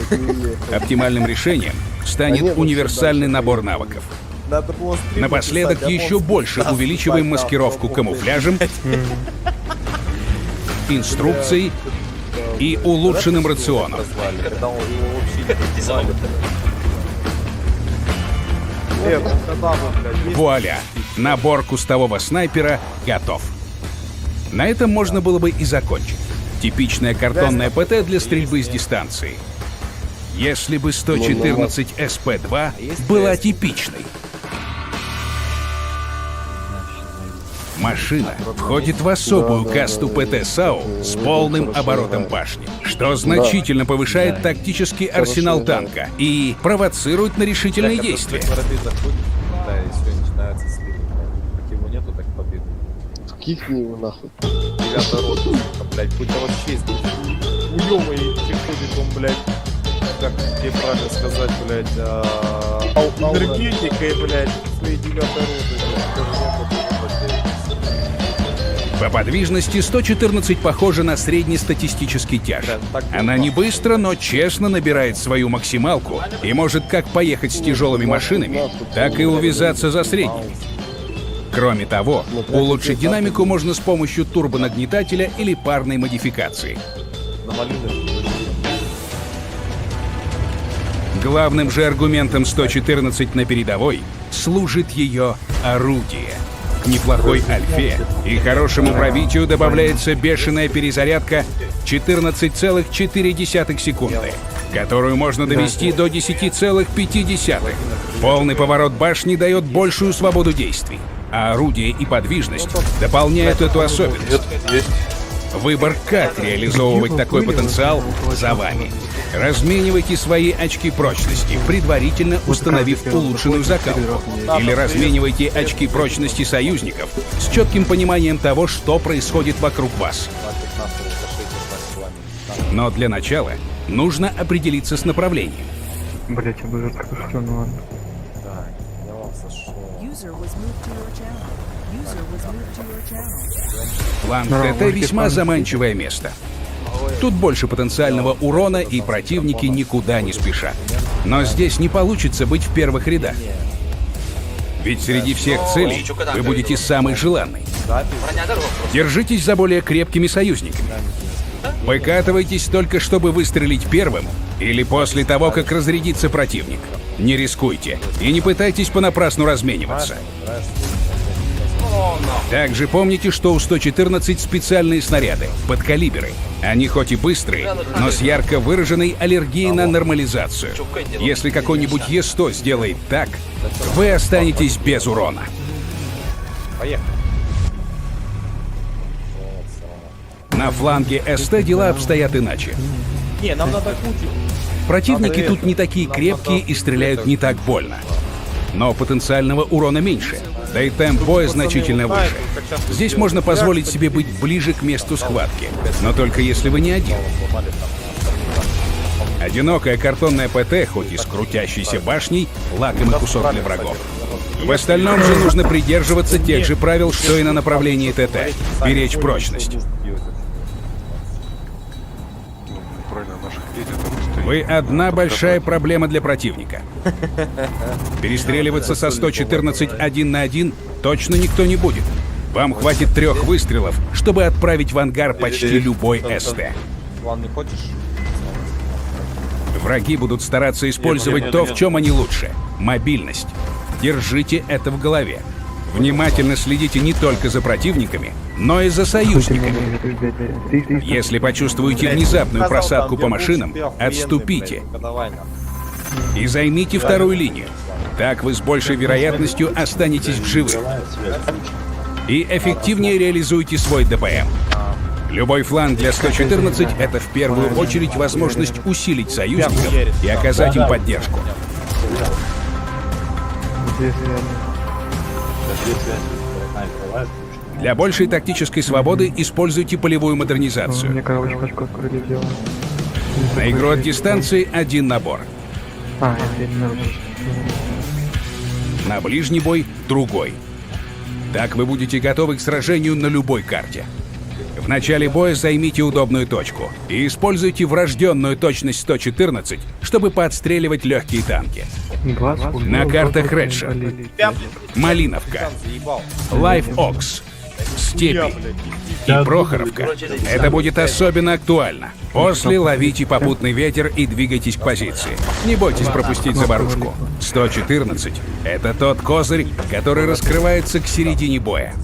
Оптимальным решением станет универсальный набор навыков. Надо было стрим Напоследок написать, еще ОМОН больше нас увеличиваем ебать, маскировку нахуй, камуфляжем, инструкцией и улучшенным рационом. Назвали, когда он его вообще не назвали. Э, ну когда вы, блядь, есть? Вуаля! Набор кустового снайпера готов. На этом можно было бы и закончить. Типичная картонная ПТ для стрельбы с дистанции. Если бы 114 СП-2 была типичной. Машина входит в особую касту ПТ САУ с полным оборотом башни, что значительно повышает тактический арсенал танка и провоцирует на решительные Бля, когда действия. в воды заходишь, да, и все, начинаются сливы, блядь. Как его нету, так победы. Кикни его нахуй. Девятая рота, сука, блядь, будто вообще уёвый приходит он, блядь, как тебе правильно сказать, блядь, энергетикой, блядь, своей девятой роты, блядь, даже некуда ебать, По подвижности 114 похожа на среднестатистический тяж. Она не быстро, но честно набирает свою максималку и может как поехать с тяжелыми машинами, так и увязаться за средними. Кроме того, улучшить динамику можно с помощью турбонагнетателя или парной модификации. На малиновке. Главным же аргументом 114 на передовой служит ее орудие. К неплохой альфе и хорошему пробитию добавляется бешеная перезарядка 14,4 секунды, которую можно довести до 10,5. Полный поворот башни дает большую свободу действий, а орудие и подвижность дополняют эту особенность. Выбор, как реализовывать такой потенциал, за вами. Разменивайте свои очки прочности, предварительно установив улучшенную закалку. Или разменивайте очки прочности союзников с четким пониманием того, что происходит вокруг вас. Но для начала нужно определиться с направлением. Блять, я бы жестко пошутил, ну ладно. Так, я вам сошел. User was moved to your channel. User was moved to your channel. Фланг Да, ТТ можете весьма фланг. заманчивое место. Тут больше потенциального урона, и противники никуда не спешат. Но здесь не получится быть в первых рядах. Ведь среди всех целей вы будете самый желанный. Держитесь за более крепкими союзниками. Выкатывайтесь только, чтобы выстрелить первым или после того, как разрядится противник. Не рискуйте и не пытайтесь понапрасну размениваться. Также помните, что у 114 специальные снаряды, подкалиберы. Они хоть и быстрые, но с ярко выраженной аллергией на нормализацию. Если какой-нибудь Е100 сделает так, вы останетесь без урона. Поехали. На фланге СТ дела обстоят иначе. Не, нам надо кучу. Противники Надо тут это, не такие нам крепкие надо и стреляют не так больно. Но потенциального урона меньше, да и темп боя значительно выше. Здесь можно позволить себе быть ближе к месту схватки, но только если вы не один. Одинокая картонная ПТ, хоть и с крутящейся башней, лакомый кусок для врагов. В остальном же нужно придерживаться тех же правил, что и на направлении ТТ. Беречь прочность. Правильно, наших детей там стоит. Вы одна большая проблема для противника. Перестреливаться со 114 один на один точно никто не будет. Вам хватит трех выстрелов, чтобы отправить в ангар почти любой СТ. План не хочешь? Враги будут стараться использовать то, в чем они лучше – мобильность. Держите это в голове. Внимательно следите не только за противниками, но и за союзниками. Если почувствуете внезапную просадку по машинам, отступите и займите вторую линию. Так вы с большей вероятностью останетесь в живых и эффективнее реализуете свой ДПМ. Любой фланг для 114 — это в первую очередь возможность усилить союзников и оказать им поддержку. Для большей тактической свободы используйте полевую модернизацию. Мне, короче, пачку открыли, сделал. На игру от дистанции один набор. А, я не надо. На ближний бой другой. Так вы будете готовы к сражению на любой карте. В начале боя займите удобную точку и используйте врожденную точность 114, чтобы поотстреливать легкие танки. На картах Редшер, Малиновка, Лайф Окс, Степи и Прохоровка это будет особенно актуально. После ловите попутный ветер и двигайтесь к позиции. Не бойтесь пропустить заварушку. 114 — это тот козырь, который раскрывается к середине боя.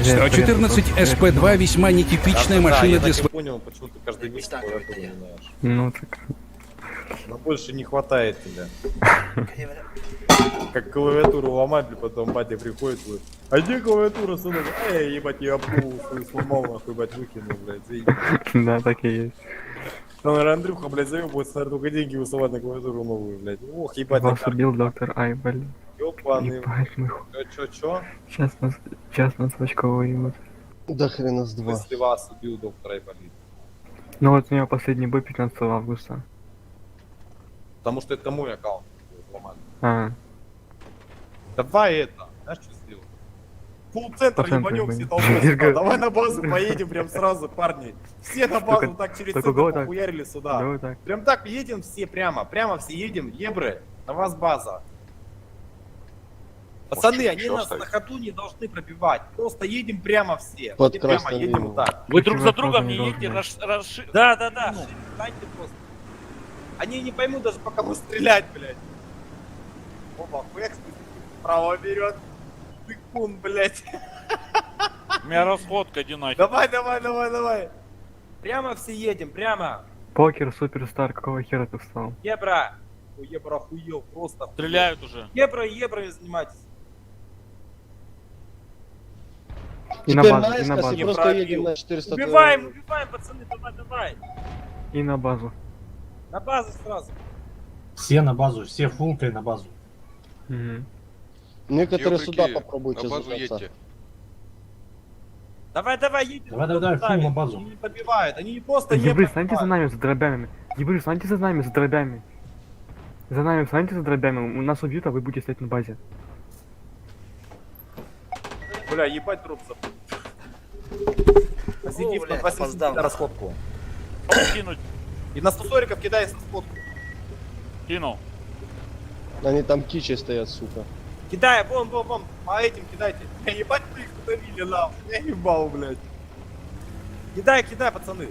114 СП-2 весьма нетипичная Да, машина я для так и своего... понял, почему ты каждый месяц клавиатуру меняешь. Ну так. Но больше не хватает тебя. Как клавиатуру ломать, бля, потом батя приходит, говорит, а где клавиатура, сынок? Эй, ебать, я голову свою сломал, нахуй, ебать, выкинул, блядь, заебись. Да, так и есть. Там, наверное, Андрюха, блядь, заебывается, наверное, только деньги высылать на клавиатуру новую, блядь. Ох, ебать, на Вас убил доктор Айболит. Ёбаный. Ебать, мы ху- Чё, чё, чё? Сейчас нас в очко выебут. Да хрена с В два. смысле вас убил доктор Айболит? Ну вот у него последний бой 15 августа. Потому что это мой аккаунт взломали. А, Давай это, знаешь, что сделаем? Full центр По центру ебанем все ебанем. толпой сюда. Давай на базу поедем прям сразу, парни. Все на базу Только- так через только центр го так. похуярили сюда. Давай так. Прям так едем все прямо, прямо все едем, ебры, на вас база. Пацаны, Может, они еще нас оставить? на ходу не должны пробивать. Просто едем прямо все. Под Все прямо красной едем линией. вот так. Вы друг за Вас другом тоже не не едете, должно расш... расши- Да, да, да. Встаньте просто. Они не поймут даже, по кому стрелять, блядь. Опа, хуяк справа берет. Тыкун, блядь. У меня расходка, иди нахер. Давай, давай, давай, давай. Прямо все едем, прямо. Покер, суперстар, какого хера ты встал? Ебра. Ой, Ебра охуел, просто охуел. Стреляют уже. Ебра, ебрами занимайтесь. И на Теперь базу, и на наискось и базу. просто Пробил. едем на 400. Убиваем, убиваем, пацаны, давай, давай. И на базу. На базу сразу. Все на базу, все фулкой на базу. Мгм. Некоторые Ёбрики, сюда попробуйте на базу забраться. едьте. Давай, давай, едем. Давай, давай, давай, фул на базу. Они не побивают, они не просто не Ебры, станьте за пробивают. нами с дробями. Ебры, станьте за нами с дробями. За нами встаньте за дробями. У нас убьют, а вы будете стоять на базе. Бля, ебать дроп забыл. Позитив О, на блядь, 270 опоздал. на расходку. Кинуть, И на 140 кидай на сходку. кинул. Они там кичи стоят, сука. Кидай, вон, вон, вон, по этим кидайте. Бля, ебать мы их удавили, нахуй. Я ебал, блядь. Кидай, кидай, пацаны.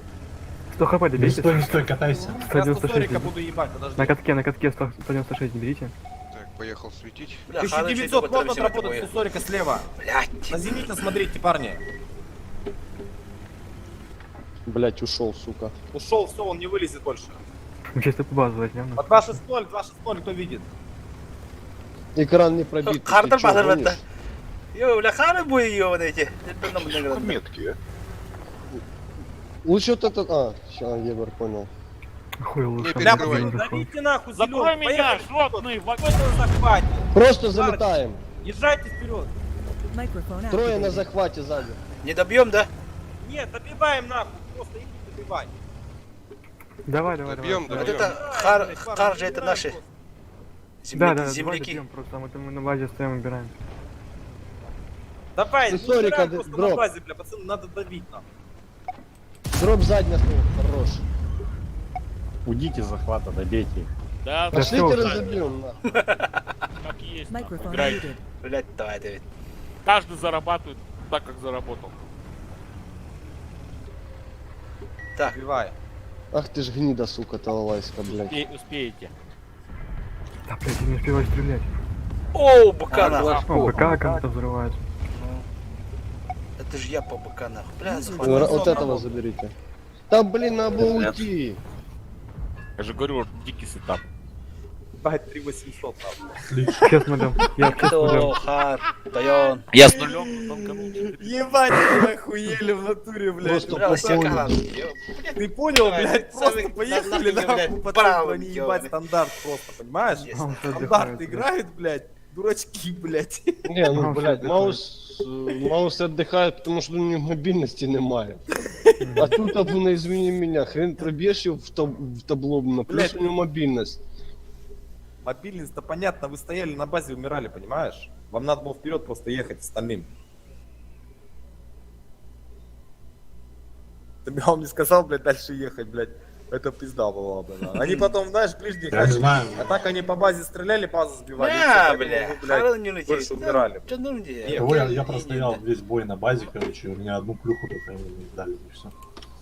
100 хп Не добейте. стой, не стой, катайся. Я 196. 140 буду ебать, подожди. На катке 100 196 берите. Так, поехал светить. Бля, хороший 1900 такой можно травмировать отработать бой. 140 слева. Блядь. На зените смотрите, парни. Блять, ушел, сука. Ушел, все, он не вылезет больше. Мы сейчас по базу возьмем. По 260, 260, кто видит? Экран не пробит. Ты Картер чё, базар гонишь? батта. Йо, бля, хары бой ёбаные эти. Метки, а? Лучше вот этот... А, ща, Ебер понял. Хуй лучше. Не Бля, перекрывай. пацаны, давите нахуй, Закрой зелёный. меня, Поехали. жлобный, Какой на захвате? Просто залетаем. Езжайте вперед. Microphone Трое на activated. захвате сзади. Не добьем, да? Нет, добиваем нахуй, просто их не добивай. Давай, давай, давай. Добьем, Вот добьем. это хар, хар же это наши. Да, Земляки, да, давай земляки. добьем, просто мы там на базе стоим, убираем. Давай, Ты ну, сорика, убираем просто на дроп. базе, бля, пацаны, надо давить нам. Дроп задний стоит, хорош. Уйдите с захвата, добейте их. Да, Да Пошлите всё, разобьем, нахуй. как есть. нахуй, Microphone играйте. muted. Блядь, давай, Давид. Каждый зарабатывает так, как заработал. Так, Добивай. Ах ты ж гнида, сука, талалайска, блядь. Успеете. Да, блядь, я не успеваю стрелять. Оу, БК нахуй. О, БК как-то взрывается. Это же я по БК нахуй. Бля, Ну, захватил. Вот этого заберите. Там, блин, надо было уйти. Я же говорю, вот дикий сетап. Ебать, 3800 нахуй. Честно нулем. Я честно нулем. Кто, хар, Тайон. Я с нулем танканул. Ебать, вы охуели в натуре, блядь. Просто Бля, по все полю. каган. Ты понял, блядь, просто самый- поехали нахуй, нахуй блядь, по правым, центру, они ебать ёбаный. стандарт просто, понимаешь? Он всё Стандарт отдыхает, играют, блядь, дурачки, блядь. Не, ну, Маус блядь, отдыхает. Маус отдыхает, потому что у него мобильности немає. А тут, ну, извини меня, хрен пробьешь его в табло, на плюс Блядь. у него мобильность. Мобильность-то понятно, вы стояли на базе, умирали, понимаешь? Вам надо было вперед просто ехать остальным. Ты мне он не сказал, блядь, дальше ехать, блядь. Это пизда была бы. да. Они потом, знаешь, ближних Я не начали. знаю. А так они по базе стреляли, базу сбивали. и всё, Бля, поэтому бля, вы, блядь, Харон не летит. больше умирали. Чё ну где? Нет. Того я простоял весь бой на базе, короче, у меня одну плюху только не дали, и все.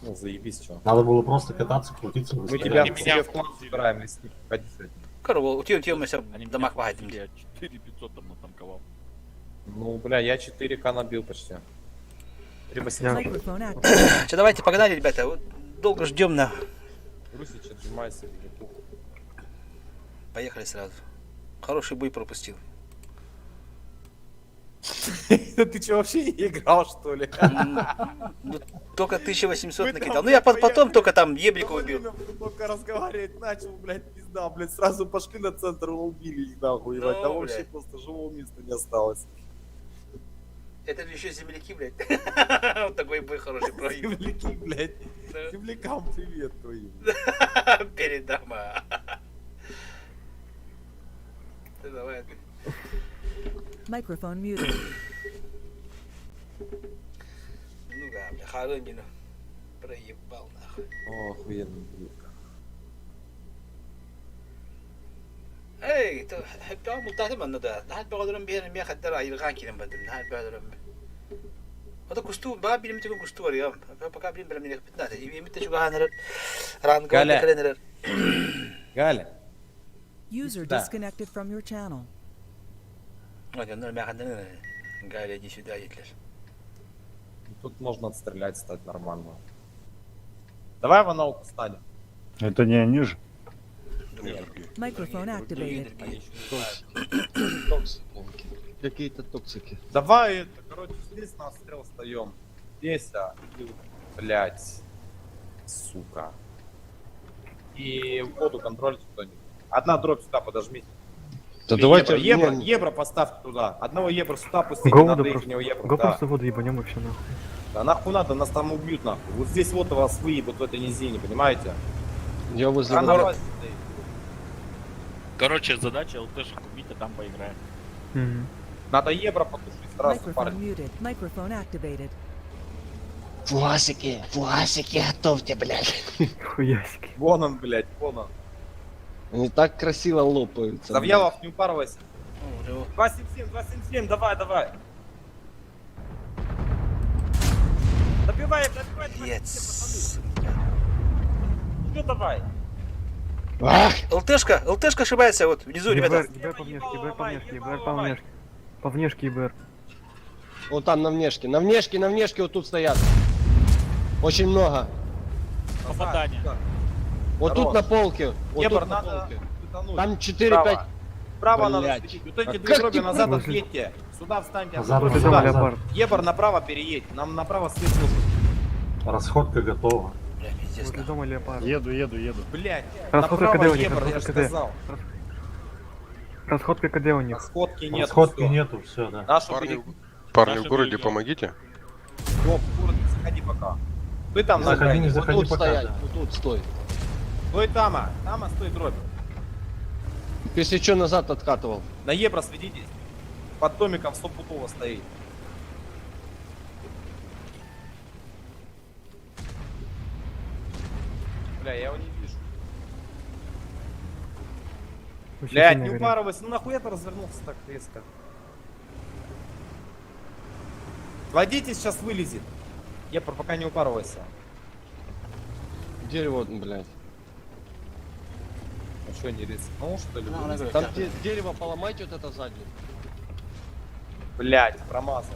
Ну, заебись, чё. Надо было просто кататься, крутиться, Мы выстоять. тебя Они в меня себе в клан забираем, лесник. Ходи с этим. Короче, утем, мы все Они меня домах погадим. Я 4500 там натанковал. Ну, бля, я 4К набил почти. 3800. Microphone activated. Че, давайте, погнали, ребята. Вот долго ждем на. Русич, отжимайся, великух. Поехали сразу. Хороший бой пропустил. Ты что, вообще не играл, что ли? Ну, только 1800 Мы накидал. там, Ну, я блядь, потом поехали. только там еблика убил. Ты только разговаривать начал, блядь, пизда, блядь, сразу пошли на центр, убили их нахуй, ебать, Ну, там вообще блядь. просто живого места не осталось. Это же еще земляки, блядь. Вот такой бой хороший проиграл. Земляки, блядь, землякам привет твоим. Передам. а. Ты давай. Microphone muted. Ну да, бля, Харонину. Проебал нахуй. О, охуенно. Эй, то мутаты манна да. Нахат багадырым бир ми хаддар айырган кирем бадым. Нахат багадырым. Ото кусту ба билим тегин кусту бар я. Пока билим билим не 15. И ми те чуга ранга Галя. каленер. Галя. User Да. disconnected from your channel. Ой, ну ми хаддар. Галя, иди сюда, етлер. Тут можно отстрелять, стать нормально. Давай в аналку станем. Это не они же. Microphone activated. Токсики. Какие-то токсики. Давай, это, короче, здесь на отстрел встаем. Здесь, а, и, блядь, сука. И воду контроль кто-нибудь. Одна дробь сюда подожмите. Да Или давайте- Евро, евро, не. евро поставьте туда. Одного евро сюда пустите, Го надо воду ихнего просто. евро. Го да. просто воду ебанем и все нахуй. Да нахуй надо, нас там убьют нахуй. Вот здесь вот вас выебут в этой низине, понимаете? Я возле А на воды. базе стоит. Короче, задача ЛТшек убить, а там поиграем. Надо евро потушить сразу, Microphone парни. muted. Microphone activated. Фугасики, фугасики готовьте, блядь. Хуясики. Вон он, блядь, вон он. Они так красиво лопаются. блядь. Завьялов, не упарывайся. 277, 277, давай, давай. Добивай, добивай, 277, пацаны. Ну давай. ЛТшка, ЛТшка ошибается вот внизу, ребята. ИБР по внешке, ИБР по внешке, ИБР по внешке. По внешке ИБР. Вот там на внешке, на внешке, на внешке вот тут стоят. Очень много. Попадание. Вот тут на полке. Вот Ебр, тут на надо полке. светануть. Там 4-5. Право надо Блядь. светить. Вот эти А две как дроби ты назад возле- отъедьте. Сюда встаньте. Назад, отсюда. назад, Сюда. назад. Ебр направо переедь. Нам направо свет нужен. Расходка готова. Возле дома леопард. Еду, еду, еду. Блять. Расходка Направо КД у них, Ебр, я же расходка КД. сказал. Расходка КД у них. Расходки нет. Расходки нету, все, да. Нашу Парни, перек- парни в городе, помогите. Гоп, в город не заходи пока. Ты там Не на заходи, окраине. не заходи Вот тут пока, стоять, да. вот тут стой. Стой там, а. Там, а, стой, дробь. Если что, назад откатывал. На Ебра сведитесь. Под домиком стопудово стоит. Бля, я его не вижу. Очень Блядь, сильно не горит. упарывайся. Ну нахуя ты развернулся так резко? Водитель сейчас вылезет. Епр, пока не упарывайся. Дерево, блядь. А что, не рискнул, что ли? Ну, Там дерево поломайте вот это сзади. Блять, промазал.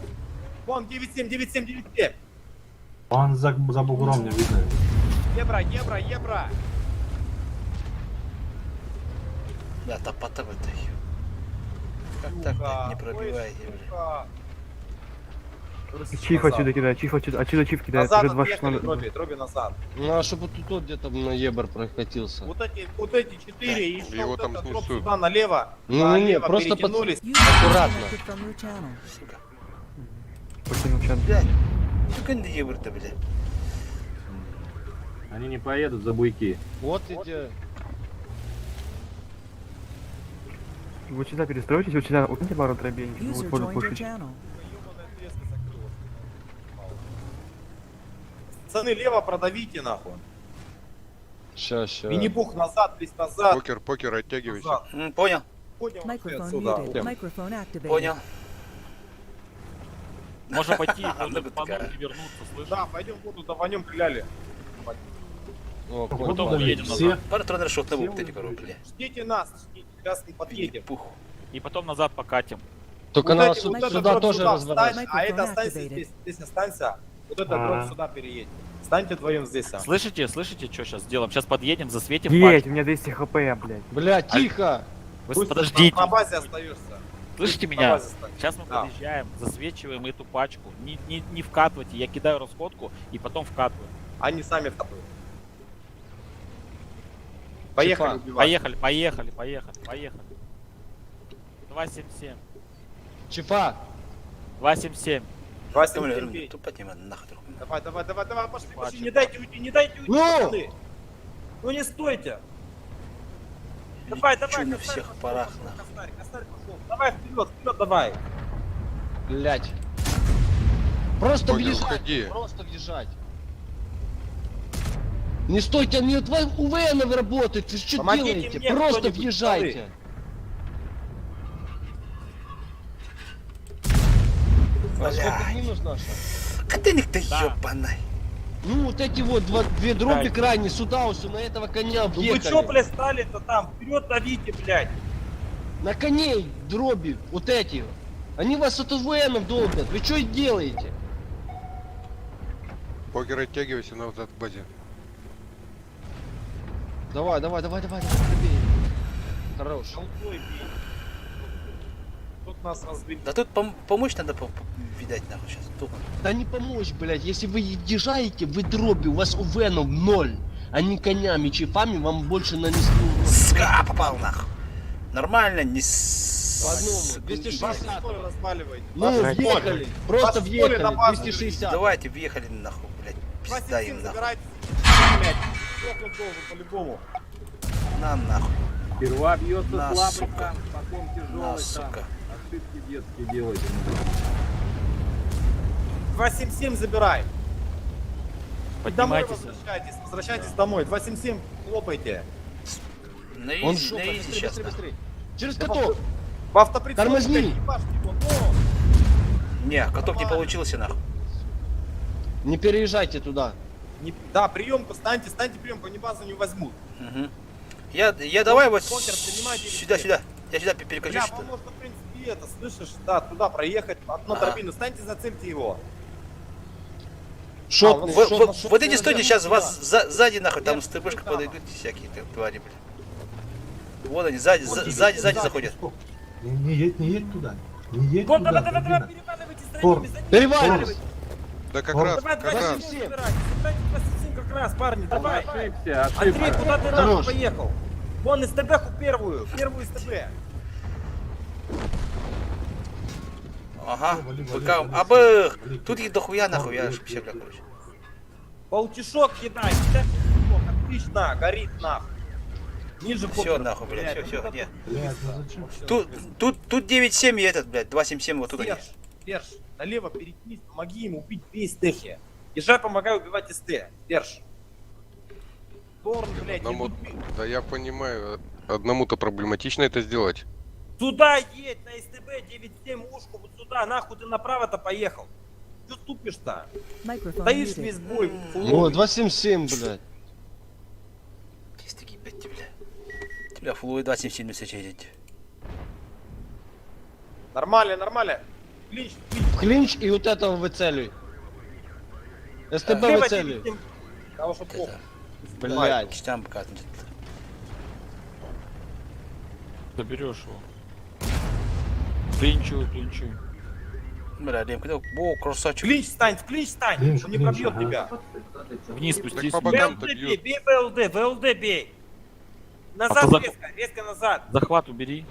Вон, 9-7, 9-7, 9-7. Он за бугром не видно. Евро, евро, евро. Да, топота в этой. Как так, блядь, не пробиваете, блядь? Чиф отсюда кидает, чиф отсюда, отсюда чиф кидает, Назад уже отъехали, 2.16. дроби, дроби назад. Ну, а чтобы тут вот где-то на ебр прокатился. Вот эти четыре, и еще Его вот там этот дроп снесут. сюда налево. Ну, не, налево просто перетянулись. Аккуратно. Disconnected from your channel. Сука. Покинул чат. Блядь. Сука, не ебр-то, блядь. Они не поедут за буйки. Вот иди. Вот сюда перестройтесь, вот сюда, укиньте пару дробей, User вот воду joined your пушить. channel. Пацаны, лево продавите нахуй. Ща, ща. Винни-Пух назад, весь назад. Покер, покер, оттягивайся. Назад. Понял. Понял, Microphone отсюда. muted. Microphone activated. Понял. Можно пойти Ну, и вернуться, слышишь? Да, пойдем воду даванем, пиляли. О, Потом уедем назад. Пара тренер шот на вот эти коробки, бля. Ждите нас, ждите, сейчас мы подъедем. Пух. И потом назад покатим. Только Вот надо вот этот сюда дроп тоже сюда разворачивать. встань, а это Microphone останься activated. здесь, здесь останься. Вот этот Ага. дроп сюда переедь. Станьте вдвоем здесь. а. Слышите, слышите, что сейчас сделаем? Сейчас подъедем, засветим Едь, пачку. у меня 200 хп, блядь. Бля, тихо! Вы Пусть подождите. На базе остаешься. Слышите На меня? базе останешься. Сейчас мы Да. подъезжаем, засвечиваем эту пачку. Не вкатывайте, я кидаю расходку и потом вкатываю. Они сами вкатывают. Поехали Чипа. убивать. Поехали, поехали, поехали, поехали. 277. Чифа! 277. 277. Тупо тема, нахуй. Давай, давай, давай, давай, пошли, пошли, Чипа. не дайте уйти, не дайте уйти, Ну! пацаны. Ну не стойте. Давай, давай, Лечу на косарь всех пошел, парах, пошел, нахуй. Косарь, косарь пошел. Давай вперед, вперед давай. Блять. Просто Покер, въезжать. уходи. Просто въезжать. Не стойте, они от вас УВНов работают. Вы что Помогите делаете? мне Просто кто-нибудь, въезжайте. Расходка Блядь. минус наша. Котыник ты Да. ёбаный. Ну вот эти вот две дроби Да. крайние сюда, вот на этого коня Ну вы въехали. чё, блядь, стали-то там? Вперед давите, блядь. На коней дроби, вот эти. Они вас от УВНов долбят. Вы что делаете? Покер, оттягивайся назад к базе. Давай, давай, давай, давай, давай, добей. Хорош. Толпой бей. Тут нас разбили. Да тут помочь надо, видать, нахуй сейчас. Тупо. Да не помочь, блядь. Если вы въезжаете, вы дроби, у вас УВНов ноль. Они конями, чифами вам больше нанесли урон. Ска, попал нахуй. Нормально, не с... По одному, 260. Вас разваливайте. Ну, Вас въехали. Просто Вас въехали. на базу 260. Давайте, въехали нахуй, блядь. Пизда им 277 нахуй. забирайте, блядь. Сдохнуть должен по-любому. На нахуй. Сперва бьется На, слабый сука. танк, потом На, тяжелый танк. сука. Ошибки детские делаете. 277 забирай. Домой Поднимайтесь. возвращайтесь, возвращайтесь домой. 277 хлопайте. На Он изи, жопа, на изи быстрее, сейчас, быстрее, нахуй. быстрее. Через каток. В автоприцел, Тормозни. блядь, ебашьте его, ну. Не, каток не получился, нахуй. Не переезжайте туда. Не- да, приемку, станьте, станьте приемку, они базу не возьмут. Мгм. Я давай вот Покер, принимай девять сюда, семь. сюда. Я сюда перекачусь. Бля, вам можно, в принципе, это, слышишь, да, туда проехать, одну Ага. торбину, станьте, зацельте его. Шот, А, Вот, шот, вот, шот, вот эти шот, стойте шот, сейчас шот. вас сзади нахуй, там с ТБшка там. подойдут всякие там твари, бля. Вот они, сзади, Вот девять сзади, семь сзади сзади. заходят. Не, не едь, не едь туда. Не едь Вон, туда. давай, давай, давай, дробина. переваливайте за Тор. ними, за ними. Переваливайтесь. Да как Вон. раз, Давай, как давай, раз. забирайте, забирайте 27 как раз, парни, давай. Ошибся, Андрей, ошибся. куда ты нахуй Хорош. поехал? Вон СТБ-ху первую, первую СТБ. Ага, Вали, вали, БК, вали, абых! вали, Тут их дохуя нахуй, я вали, ошибся, бля, вали. короче. Полтишок кидай, кидай полтишок, отлично, горит нахуй. Ниже Все покер. нахуй, блядь, все, ну все, нет. Блядь, ну зачем? Тут, тут 9-7 и этот, блядь, 2-7-7 вот тут они. Серж, Серж, налево перекинись, помоги ему убить две СТхи. Езжай, помогай убивать СТ. Серж. Торн, блядь, не Одному... тупи. Да я понимаю, одному-то проблематично это сделать. Сюда едь, на СТБ 9-7 ушку, вот сюда, нахуй ты направо-то поехал. Че тупишь-то? Microphone Стоишь muted. весь бой. О, 277, блядь. Бля, флуи 27 сечеить. Нормально, нормально. Клинч, В клинч и вот этого выцеливай. СТБ Слева выцеливай. тебе, Того, что плохо. Блядь. Кичтан букатын. Заберешь его. Клинчу, клинчу. Бля, Лемка, да, бо, красавчик. Клинч стань, в клинч стань. Клинч, Он не клинч, пробьет ага. тебя. Вниз спустись. по бокам-то ВЛД бей, бей ВЛД, ВЛД бей. Назад А то за- резко, резко назад. Захват убери.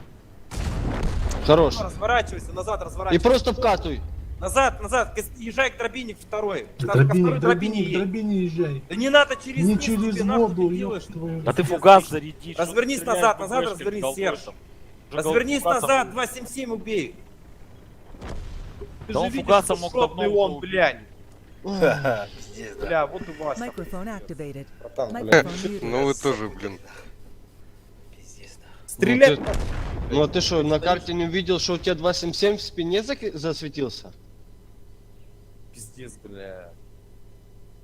Хорош. Разворачивайся, назад И разворачивайся. просто вкатывай. Назад, назад, езжай к дробине второй. Ко Дробине, второй дробине дробине, едь. дробине езжай. Да не надо через Не низ через тебе, нахуй воду, ты ёб делаешь? твою. Да ты фугас заряди. что ты Развернись стреляешь назад, назад ББшкой развернись, головой Серж. там? Уже Развернись фугасом назад, 277 убей. Ты Да же он видишь, фугасом что мог шотный давно он, убить. блядь. Ха-ха, пиздец, да. Бля, вот и Вася. Microphone activated. Братан, бля. Microphone muted. Ну вы тоже, блин. Стрелять Ну, ну а ты что, на карте не увидел, что у тебя 277 в спине засветился? Пиздец, бля.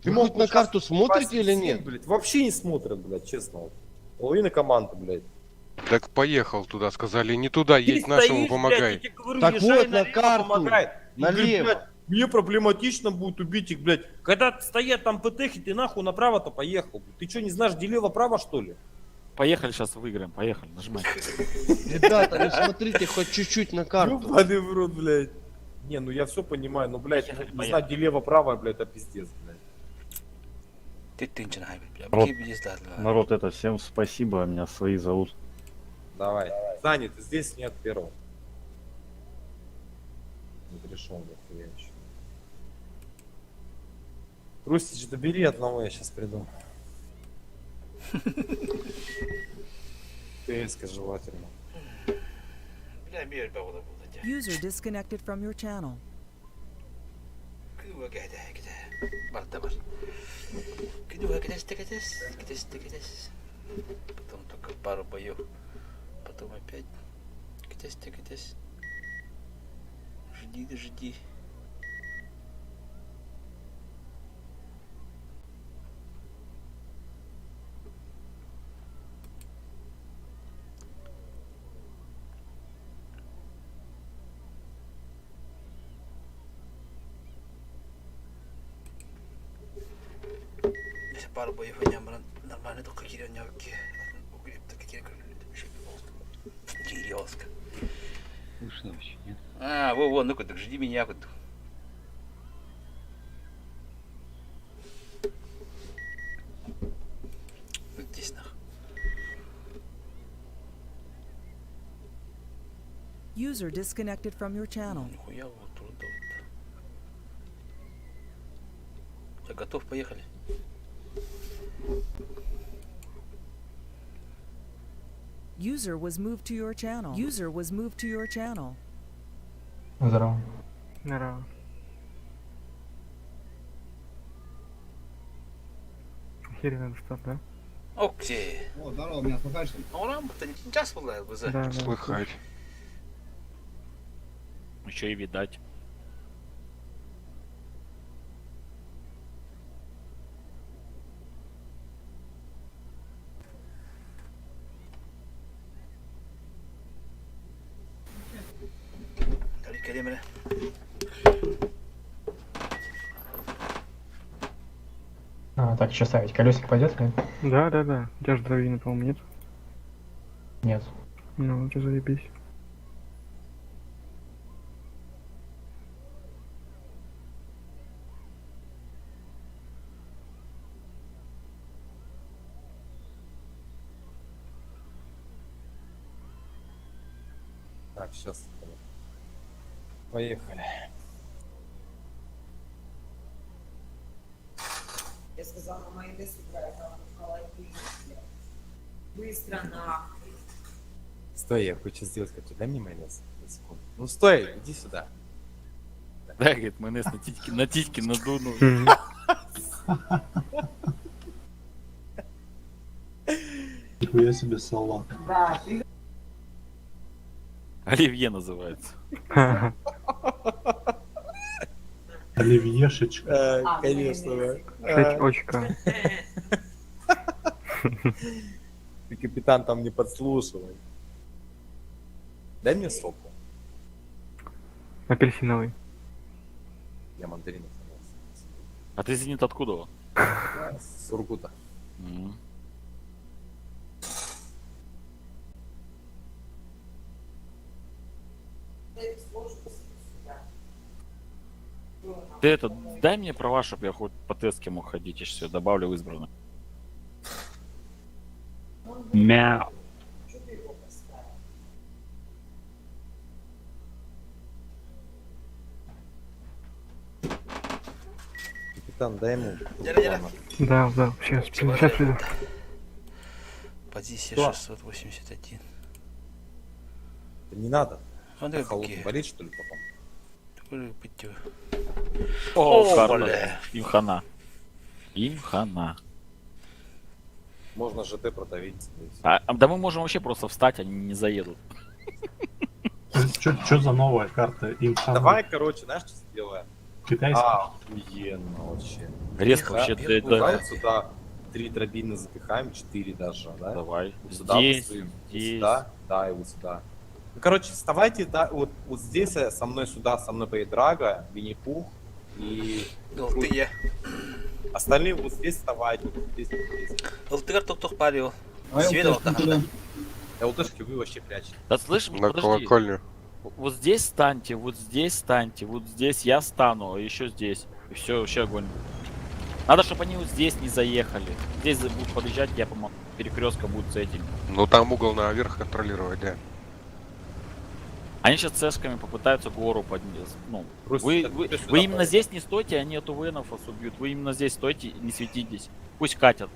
Ты хоть на карту смотрите или 277, нет? Блядь, вообще не смотрят, блядь, честно. вот. Половина команды, блядь. Так поехал туда, сказали, не туда, едь Ты нашему, стоишь, блядь, помогай. я тебе говорю, Так езжай вот, на налево, карту, помогай. И говорит, налево. блядь, мне проблематично будет убить их, блядь. Когда стоят там ПТХи, ты нахуй направо-то поехал. блядь. Ты что, не знаешь, где лево-право, что ли? Поехали, сейчас выиграем, поехали, нажимай. Ребята, ну смотрите хоть чуть-чуть на карту. Ёбаный в рот, блядь. Не, ну я все понимаю, но, блядь, не знать, где лево-право, блядь, это пиздец, блядь. Ты тынчен, хай, бля. Народ, Пиздец, да, да. народ, это всем спасибо, меня свои зовут. Давай. Занят, здесь нет первого. Не пришел, нихуя еще. Рустич, добери одного, я сейчас приду. ТСК желательно. Бля, мир, бля, вот, вот, User disconnected from your channel. Бар, да бар. Потом только пару боев. Потом опять. Где ты, где Жди, да жди. Если пару боев нормально только киренёки. Кириоска. Слышно вообще, нет? А, во, во, ну-ка, так жди меня. Вот. Вот здесь нах. User disconnected from your channel. Нихуя вот тут вот. Я готов, поехали. User was moved to your channel. User was moved to your channel. Здорово. Здорово. Охеренно старт, да? Окей. О, здорово, меня слыхаешь? Урам, ты не час был, Да, да. Слыхать. Еще и видать. Калимре. А, так, что ставить? Колесик пойдет или? Да. У тебя же дровины, по-моему, нет? Нет. Ну, это заебись. Так, сейчас. Поехали. Я сказала, майонез играет, а он сказал, быстро. Быстро нахуй. Стой, я хочу сделать, хочу. Дай мне майонез. На секунду. Ну стой, иди сюда. Да, говорит, майонез на титьки, на титьки надуну. Нихуя себе салат. Да, ты Оливье называется. Оливьешечка. Конечно, да. 6 очка. Ты, капитан, там не подслушивай. Дай мне соку. Апельсиновый. Я мандаринов А ты, Зенит, откуда? наелся. С Сургута. М. Ты это, дай мне права, чтобы я хоть по тестке мог ходить, я сейчас добавлю в избранное. Мяу. Капитан, дай ему. Да, да, сейчас, сейчас приду. Позиция Что? 681. Не надо. Андрей, Холодный какие? болеть, что ли, потом? Такой пить. О, О, карта. бля. Им хана. Им хана. Можно ЖТ продавить. А, да мы можем вообще просто встать, они не заедут. Что за новая карта? Им хана. Давай, короче, знаешь, что сделаем? Китайская? А, охуенно вообще. Резко Да, вообще, да, да. Давай вот сюда три дробины запихаем, четыре даже, да? Давай. Вот сюда Здесь, вот здесь. сюда, да, и вот сюда. Ну, короче, вставайте, да, вот, вот здесь со мной сюда, со мной поедет Драга, Винни-Пух и... Ылтые. Остальные вот здесь вставайте, вот здесь, вот здесь. Ылтыгар токтох парил. А Свет алтаханда. ЛТшки вы вообще прячете. Да слышь, На подожди. колокольню. Вот здесь станьте, вот здесь станьте, вот здесь я стану, а еще здесь. И все, вообще огонь. Надо, чтобы они вот здесь не заехали. Здесь будут подъезжать, я помогу. Перекрестка будет с этими. Ну там угол наверх контролировать, да. Они сейчас цешками попытаются гору поднять. Ну, Русь, вы, так вы, ты сюда вы именно поедешь. здесь не стойте, они от УВНов вас убьют. Вы именно здесь стойте, не светитесь. Пусть катят.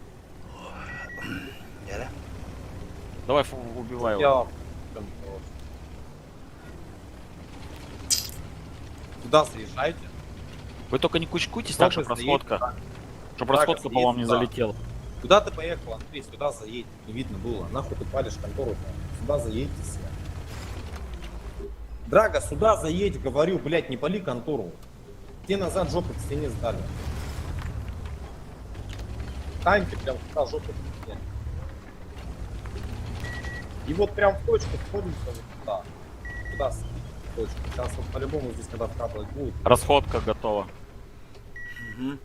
Да? Давай, фу, убивай его. Я... Туда заезжайте. Вы только не кучкуйтесь так, Только чтобы заедь расходка. туда. Чтобы расходка по заедь вам не сюда. залетела. Куда ты поехал, Андрей? Сюда заедь. Не видно было. Нахуй ты палишь контору Сюда заедьте все. Драга, сюда заедь, говорю, блядь, не пали контору. Те назад жопу к стене сдали. Таньте прям сюда жопу к стене. И вот прям в точку сходимся вот туда. Туда сходите, в точку. Сейчас вот по-любому здесь когда вкатывать будет. Расходка готова.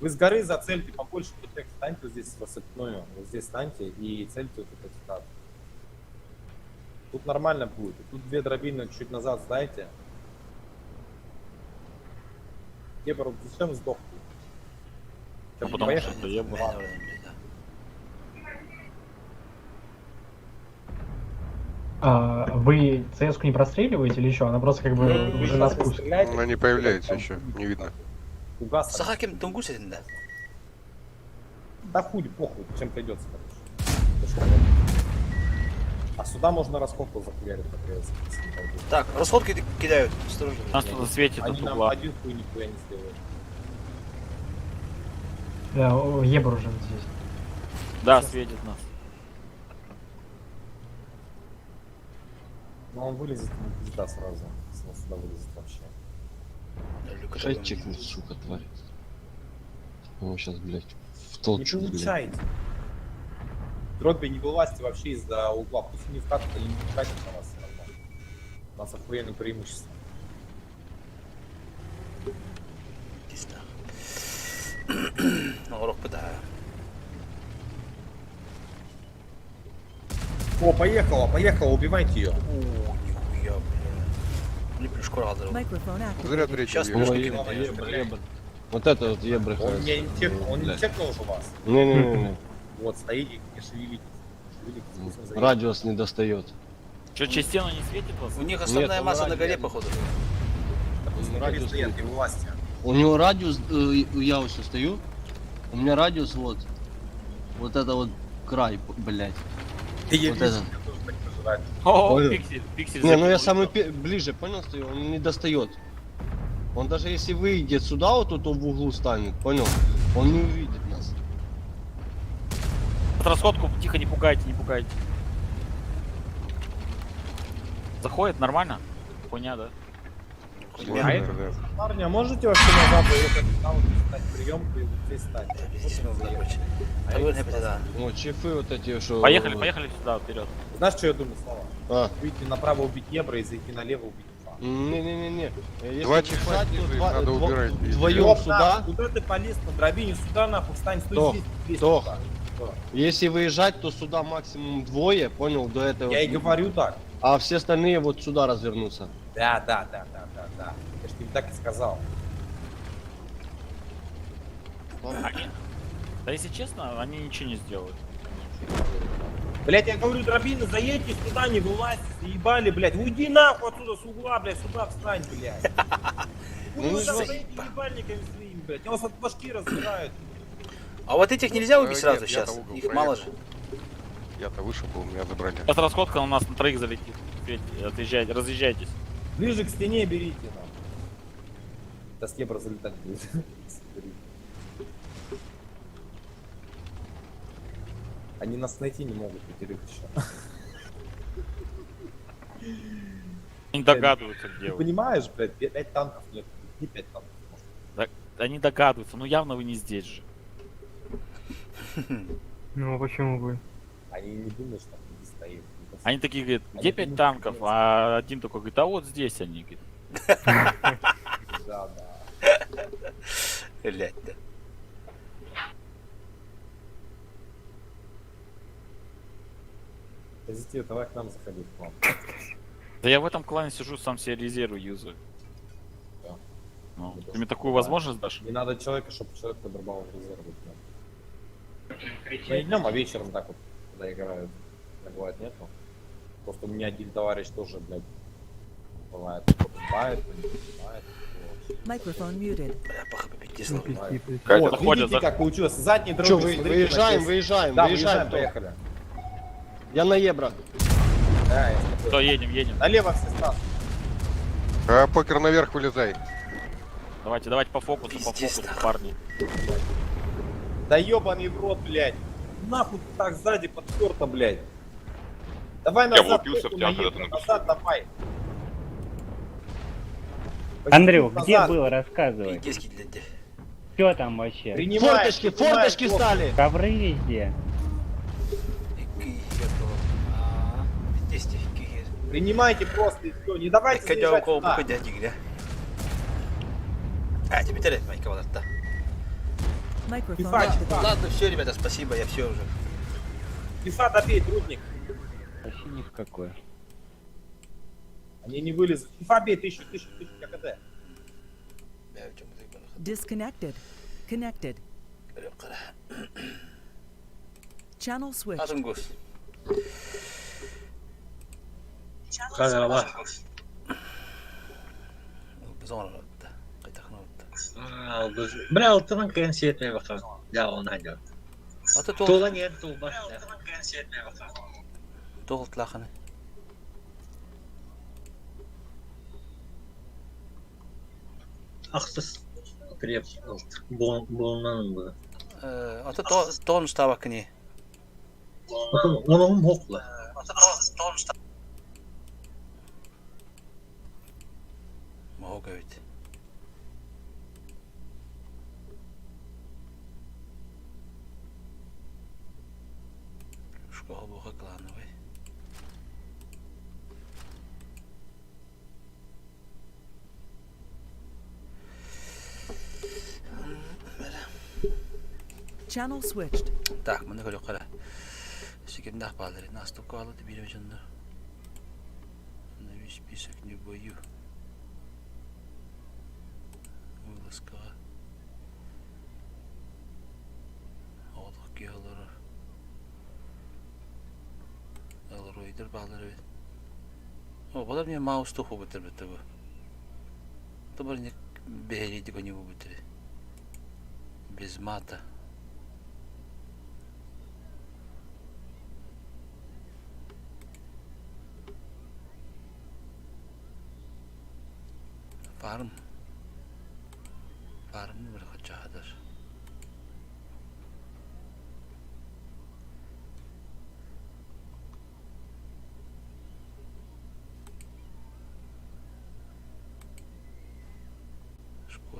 Вы с горы зацельте побольше, ПТ, станьте вот здесь рассыпную, вот здесь станьте и цельте вот этот вкат. Тут нормально будет. Тут две дробины чуть назад сдайте. Ебр, зачем сдох? Ну, потому что это ебр. А, вы cs не простреливаете или еще? Она просто как бы Ну, уже на спуске. Она не появляется еще, не видно. Саха кем тунгус да? Да хуй, похуй, чем придется, короче. А сюда можно расходку захуярить, например, если не пойдет. Так, расходки кидают. Осторожно. Нас тут светит Они от нам угла. один хуй нихуя не сделают. Да, о, Ебр уже здесь. Да, светит нас. Но он вылезет, ему пизда сразу. Если он сюда вылезет вообще. Шесть чекнет, сука, тварь. Его сейчас, блядь, втолчу, Не блядь. получайте. Дроби не вылазьте вообще из-за угла. Пусть они вкатят, они не вкатят на вас все равно. У нас охуенное преимущество. Урок да. О, поехала, поехала, убивайте ее. О, нихуя, бля. Не плюшку радовал. Microphone activated. Зря третий Сейчас бьешь. плюшку Ой, кинут. Ебр, ебр. Вот это вот ебры Он хорошо. меня не чекнул, он не Блядь. чекнул же вас. Не-не-не. Вот, стоите, не шевелитесь. Не шевелитесь, пусть он заедет. Радиус не достает. Че, через стену не светит вас? У них основная Нет, он масса на радиус. горе, походу. Да пусть на горе Радиус стоят, не- не вылазьте. У него радиус, я вот сейчас стою, у меня радиус вот, вот это вот край, блядь. Ты я Вот вижу, это. я тоже так прожираю. О, Понял. пиксель, пиксель. Не, ну я закинул. самый ближе, понял, стою, он не достает. Он даже если выйдет сюда, вот тут он в углу станет, понял? Он не увидит нас. Под расходку, тихо, не пугайте, не пугайте. Заходит нормально? Хуйня, да? Сложно, А это, да. парни, а можете вообще назад заехать там вот стать приемку и вот здесь стать? О, чифы вот эти, что... Поехали, поехали сюда, вперед. Знаешь, что я думаю, Слава? А. Выйти направо убить Евро и зайти налево убить Уфа. Не-не-не-не. Если Два чифа бежать, то снизу, их два- надо дво- убирать. Вдвоем Ёб сюда. нахуй, Куда ты полез на дробине? Сюда нахуй встань, стой Тох, здесь, здесь, Тох. сюда. Что? Если выезжать, то сюда максимум двое, понял, до этого. Я и говорю так. А все остальные вот сюда развернутся. Да, да, да, да, да, да. Я ж тебе так и сказал. Они- Да если честно, они ничего не сделают. Блять, я говорю, дробина, заедьте сюда, не вылазьте, заебали, блять. Уйди нахуй отсюда с угла, блять, сюда встань, блять. Ну, Вы там не стоите ебальниками своими, блять. Я вас от башки разбирают. А вот этих нельзя убить Э, сразу нет, сейчас? я-то угол Их мало же. проехал. Я-то вышел был, меня забрали. Сейчас расходка у нас на троих залетит. Федь, Отъезжайте, разъезжайтесь. Ближе к стене берите, нахуй. Сейчас Ебра залетать будет. Они нас найти не могут, пятерых еще. Они догадываются, где Ты вы. понимаешь, блядь, пять танков нет. Не пять танков. может. Да, они догадываются, ну явно вы не здесь же. Ну а почему вы? Они не думают, что там люди стоит. Они такие говорят, где Они пять думают, танков? А один такой говорит, а вот здесь они. Говорит. Да, да. Блять, да. Позитив, давай к нам заходи в клан. Да я в этом клане сижу, сам себе резервы юзаю. Да. Ну, ты мне такую возможность дашь? Не надо человека, чтобы человек подорвал в резервы днем. Ну не днем, а вечером так вот, когда играют. Когда бывает нету. Просто у меня один товарищ тоже, блядь, бывает, покупает, не покупает. Microphone muted. Бывает. Вот, Заходят, видите, зах- как получилось. Задний Чё, дробик, вы, смотрите, выезжаем, на честь. выезжаем, Да, выезжаем, выезжаем, Тох. поехали. Я на Евро. Да, я с тобой. Все, едем, едем. Налево все, Стас. А, покер наверх вылезай. Давайте, давайте по фокусу, по Пиздец, фокусу, нахуй. парни. Да ебаный в рот, блядь. Нахуй ты так сзади подперто, блядь. Давай Я назад, влупился в похуй тебя, на когда ты Евро, на назад давай. Андрюх, где Назад. был, рассказывай. Пиздец, блядь. Что там вообще? Принимай, Форточки, принимай, форточки плохо. стали. Ковры везде. Пиздец, Принимайте просто и все. Не давайте заезжать сюда. А, тебе терять, майка, вот это. Microphone Фифа, activated. фифа. Ладно, все, ребята, спасибо, я все уже. Фифа добей, трудник. Вообще ни в какое. Они не вылезут. Фифа бей, тысячу, тысячу, тысячу, ККД. Disconnected. Connected. Channel switched. Атомгус. Merhaba. Бля, алтынан кэнсиэтме баха. Я он айдет. Ата Тула нет, тула. Тоғыл тлаханы. Ахсыз креп болман бу. Ата тоғын штаба кіне. Onun hokla. Мого ведь. Школа буха клановый. Channel switched. Так, мы говорю, кара. Секирдах балары наступка алды бир жонду. На весь список не бою. Вылазкага. Оғдық киалары. Алроидер балары. О, балар мне маус туху бітір бітті бу. Тобар не бехерейді көне бу бітір. Без мата. Фарм. Фарм бір хочадар.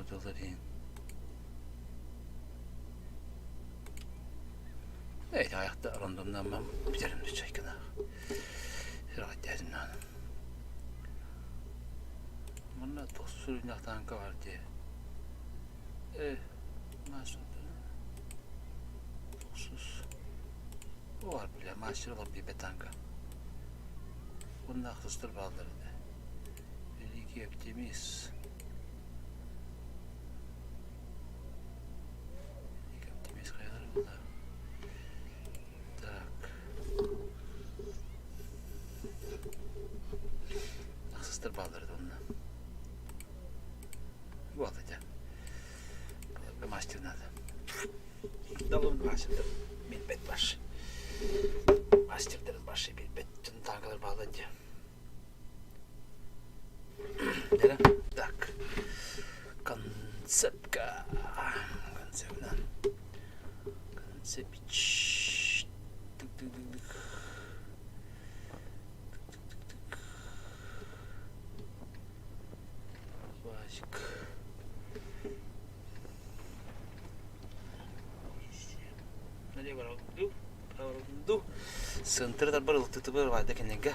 Сабыдыллар иһин. Эй, ayakta randomdan biterim de çaykına. Rahat Манна туох сүрүннээх тааҥка баар дии. Э, Тохсус. Бар бile, мастер олох билбэт тааҥка. Уонна ахсыстар бааллар этэ. Великий оптимист. Великий оптимист хайалар буолла? Так. Ахсыстар бааллар этэ онно. Вот это. Мастер надо. Далын мастер билбэт баш. Мастердарын башы билбэт танкалар баалар дии. Нere? Так. Концепка. Концепна. Концепич. Тык-тык-тык-тык. Тык-тык-тык-тык. Васик. Налево раунду, право раунду. Центр тарбар ылтытыбыр вайда кенеге.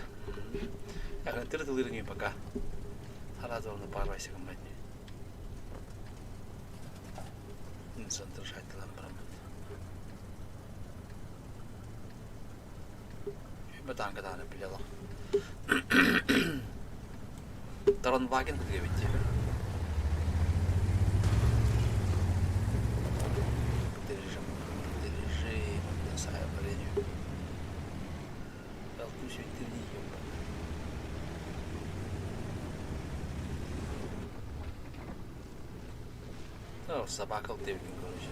Центр тылырын пока. Харазовна парвайся гыммат. Центр шайтылан барамын. Батанка дааны билела. Таронваген кытыгабит. Режим, режим, линию. Собака девин, короче.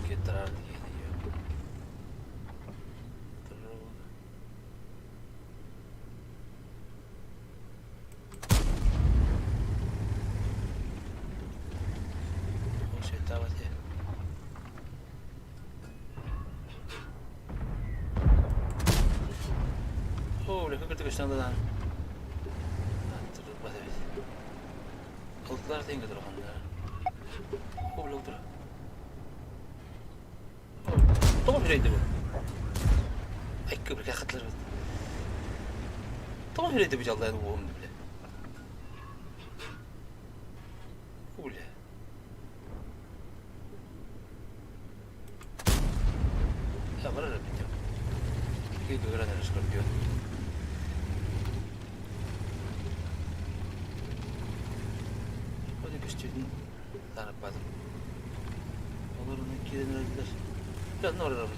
Гитар Көстөн Ылтылар теңге тұрғанда. О, бля, ылтыр. Тоҕо хүрейді бу? Айкы бір кахатлар бит. Тоҕо хүрейді бу жалдайды уом бля. Бля. Я барар бит. Кей көрәнер скорпион. Hadi gösterdim. Tanıtmadım. Olur onu kirin öldüler. Biraz ne olur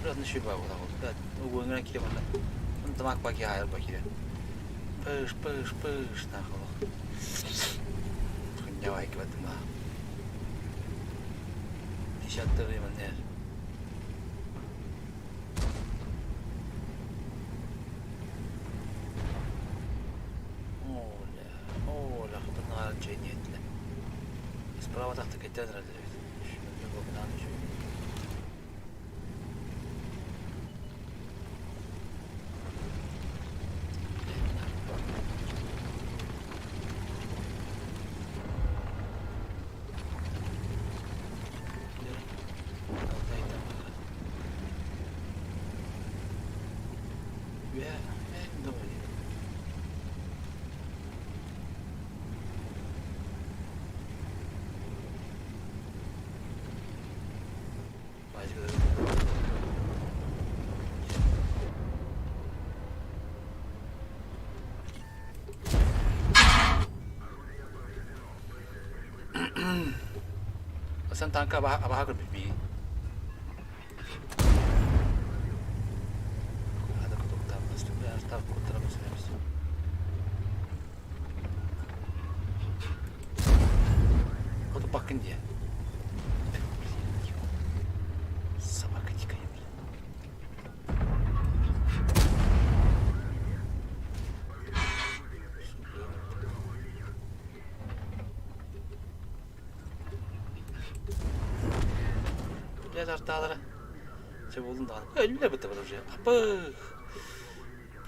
Biraz ne şey var burada. Biraz o güngren kire bana. Onu tamak baki hayır baki. Pış pış pış nakolo. Ne var ki batım ha. Десятый манер. Оля, оля, хапытнаҕар дьиэниэтилэ. Справа тахта кэтэн эрэллэр эбит. Sen tanka abaha көрбүт Hadi kutuktan bastım. Biraz daha kurtaramaz. O da bakın diye. Собака дикая, блин. Бля, тарталары. Все болдун да. Өлүлө бітті уже. Апых.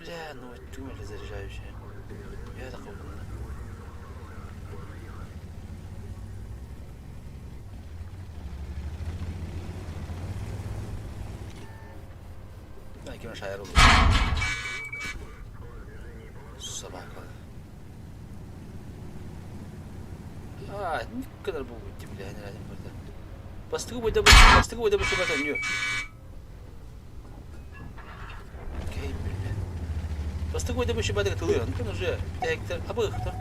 Бля, ну тюмели заряжающая. Үөһэ таххыбытына. Ким шайар olur. Собака. А, никогда был бля, не ради burada. Бастыгы бойда бастыгы бойда бу чубата нью. Окей, бля. Бастыгы бойда бу чубата тылы, ну уже тектер абы хтор.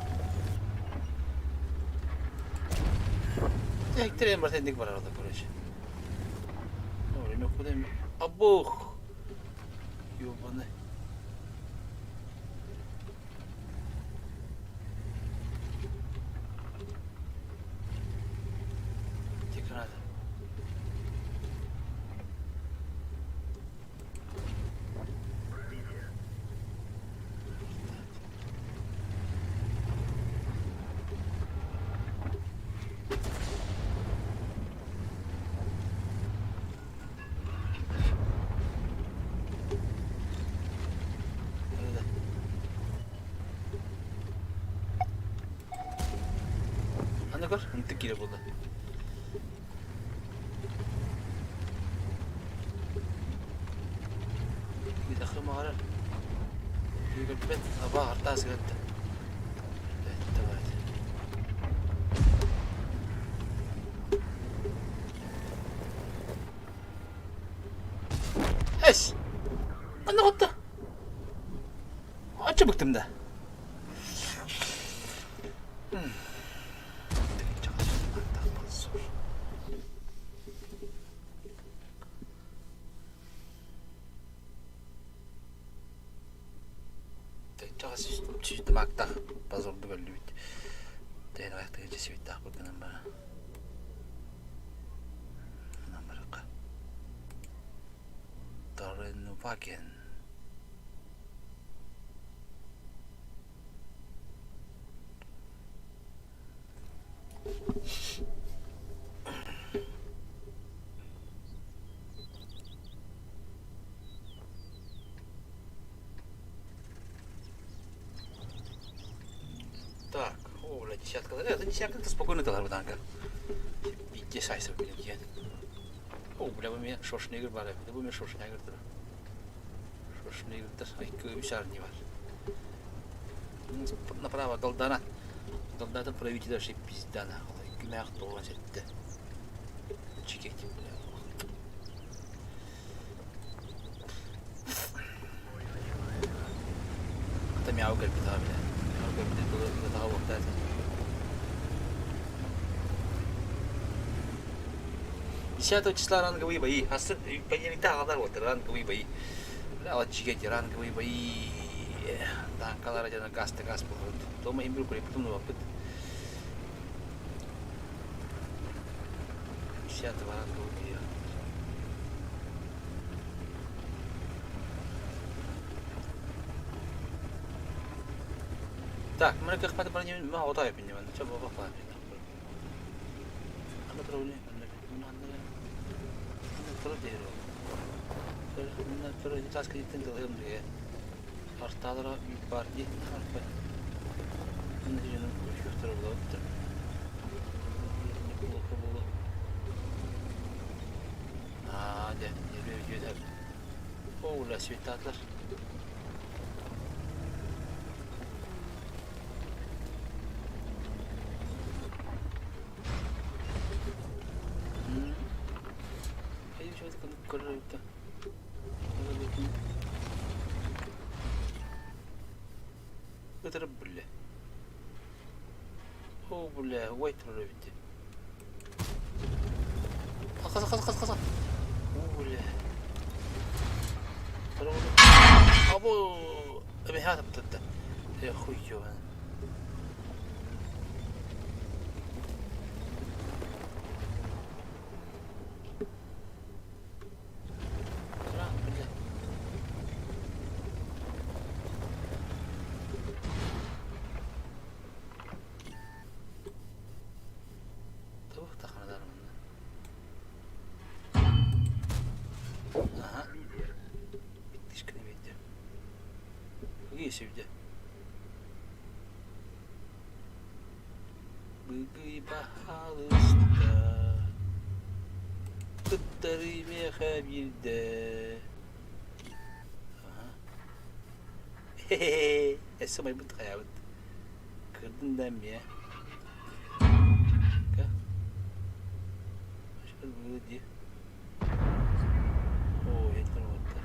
Тектер эм бар тендик бар арада, короче. Время куда Абух. Ёбаный. Граната. Аны көр, ынтык кире булды. Китэхэ маҕарар. Күүгэрбэт аба артаас гатта. Давайте. Эс! Аны готта. Ача быктым да. Тымактах позорду көрдүбүт. Тэн аяктыгы чесибиттах букынан бара. Намарка. Торренваген. Так, о, бля, десятка. Это десятка, это спокойно талар танка. Пиздец, айсыр, блин, О, бля, бу мен Шварценеггер бар. Бу мен Шварценеггер тұр. Шварценеггер тұр. Айкы үсар не бар. Направо Голдана. Голдана правитель даже пизда нахуй. Күмәк тоған сетті. Чекек бля. Ата мяу кэлбит аҕа бля. Мяу кэлбит таҕа буохтаата. 10 числа ранговые бои. Асы понедельникте аҕалар вот ранговые бои. Бля, вот чигети ранговые бои. Танкалар жана гасты газ болот. Тома имбир курепутум бапыт. 10 ранговые бои. Так, мы как пата брони, мы отай пинем, чё баба папи. Ана троне, ана ана ана троне. Ана троне таска иттен дылым диye. Арталара бар ди арпа. Ана жөнүм көштөр болот. Неплохо было. А, де, не бе, О, ла светатлар. Ытырып бля. О, бля, ой турар битти. Каса, каса, каса, каса. О, бля. Або, эми хата бутта. Э, хуй ёбан. Бля. Табых таханадар мында. Аха. Биттишкini бетти. Какие себде? Быгый баһаалыста, кыттарый миэхэ биирдэ. Хе-хе-хе, өссө майбыт хайаабыт. Кырдын да эмиэ. Дии. Оо, этэр уоттар.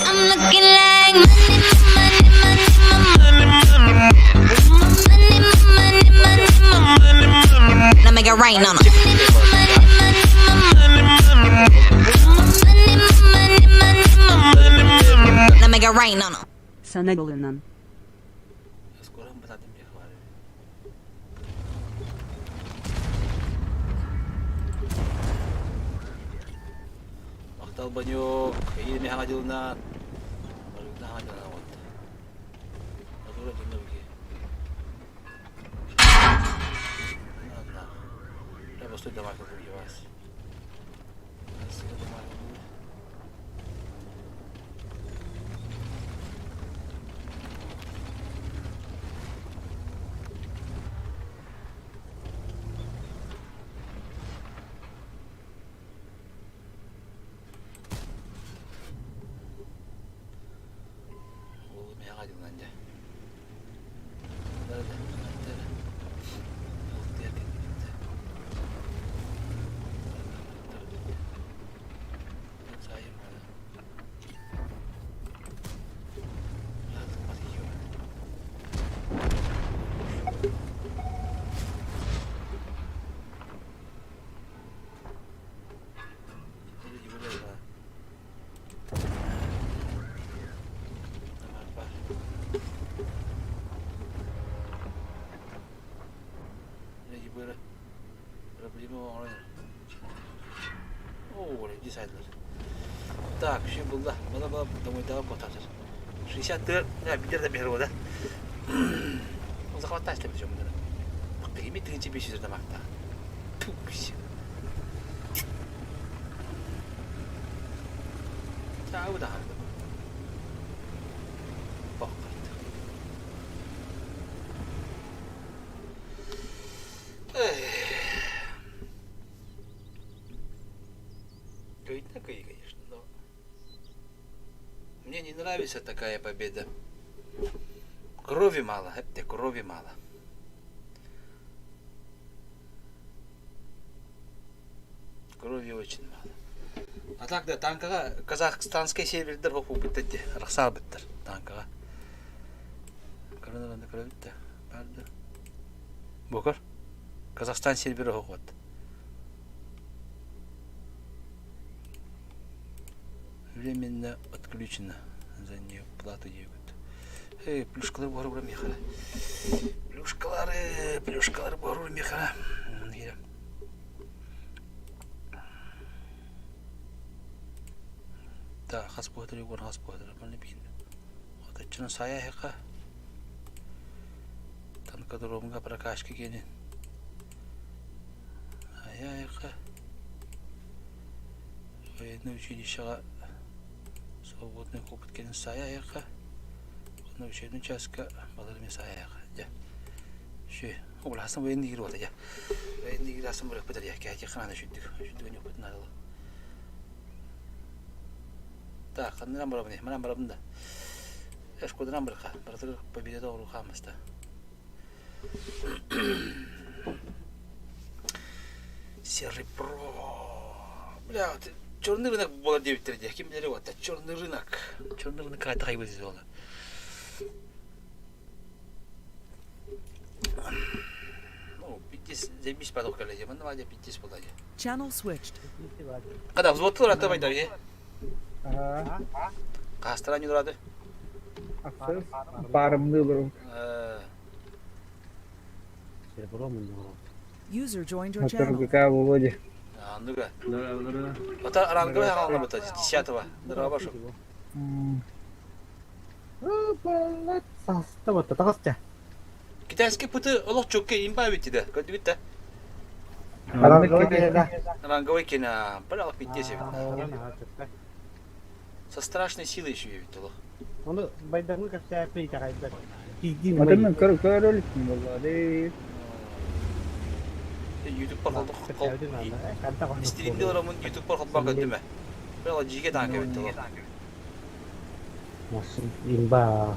I'm looking like money, money, money, money, money, money, money, money, money. Now make it rain on 'em. Money, money, money, money. Now make it rain on 'em. Sana yolundan. Махтал Банек, или меха дьылынан, барыгына хаҥа дьылынан вот. Натура дьонно бики. Ладно. Я просто домой как вас. Ол меха дьылынан дьэ. Так, еще было, было, было, думаю, давай потратить. 60 да, бидер да беру, да? Захватать ли причем, да? Прими 3500 дамаг-то. Тупись. Чау, да. Конечно, но мне не нравится такая победа. Крови мало, это крови мало. Крови очень мало. А так да, танкаға казахстанский сервердер оқу бітті, рақсар біттір танкаға. Көрінір көрі бітті. Барды. Бокыр. Казахстан сервері оқу Временно отключено за неуплату дегут. Эй, плюшкалар бар ура мехара. Плюшкалары, плюшкалар бар ура мехара. Да, хас буһатыр югор хас буһатыр. Маны бин. Отаччыны сая хека. Танкодромга прокачка кенин. Ая хека. Военное училищеға свободный опыт кенин сая хека. Оны учебный участка балар мен сая хека. Я. Ши, ол хасан военный кирип ата я. Военный кирип асан бирок битер я. Кәти хананы шүттүк. Шүттүгөн опыт надо. Так, ханнан барабын, манан барабын да. Эшкодан барка, бардыр победа ору хамыста. Серый про. Бля, вот черный рынок было 9 3 Ким билер вот, черный рынок. Черный рынок кайта кайбы сделала. Ну, 50, 70 падок коллеги, мы на 50 подали. Channel switched. Когда взвод рата байда, е? Ага. Кастра не дурады. Барымны олору. User joined your channel. ГК Володя. А, ну-ка. Это ранговый гална быта, 10-го. Здорово, Башу. Китайский пыты олох чөккө имба бити да. Көрдүгүт да? Ранговый кена. Бля, пиздец эбит. Со страшной силой еще эбит олох. Оны байдамы кэпсээппин итэҕэйбэт. Матын көр көрөлүк буолла дии. Ютуб-пар Стримде оромун ютуб-пар холбоон көрдүм ээ. Бля, жиге таанка эбит олох. Имба.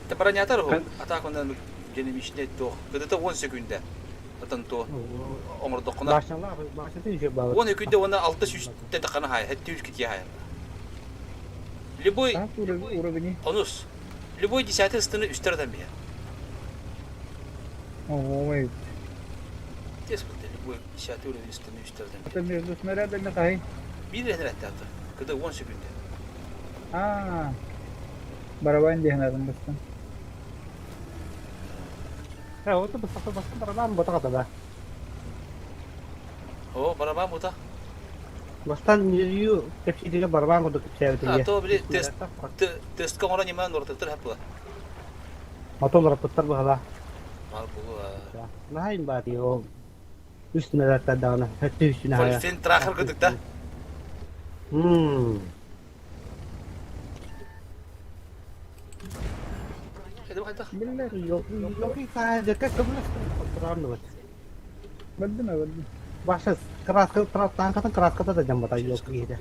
Те бронятар ху. Атак онан динамичный туох. Кыдыта 10 секунда. Отон туох. Оҥордоххуна. Башнялаах, башнята еще баар. 10 секунда уонна 600 таххана хай, 700 кития хай. Любой уровень. Онус. Любой десятый ыстыны үстер адам бия. Ой. Тес бутта любой десятый уровень ыстыны үстер адам. Это между снарядами хай. Биир эрэ ата. Кыда 10 секунда. А. Барабан диэн атын бастан. Э, вот бастакы бастан барабан ботаҕа да. О, барабан бута. Бастан нерью кэпсиитигэ барабан курдук кэпсээбитин А то били тест тестка оҥорон ньыман уратыктар хаппыла. Мотол рапыттар быһала. Мал булу. Наһаа имбаати ол үс снарядтардаҕына өттө үстүнэ хайа. Фольфен трахар кытык да. Мм. Бардым бардым. Баша краска танкатын краската да жамбата yok киһитэ.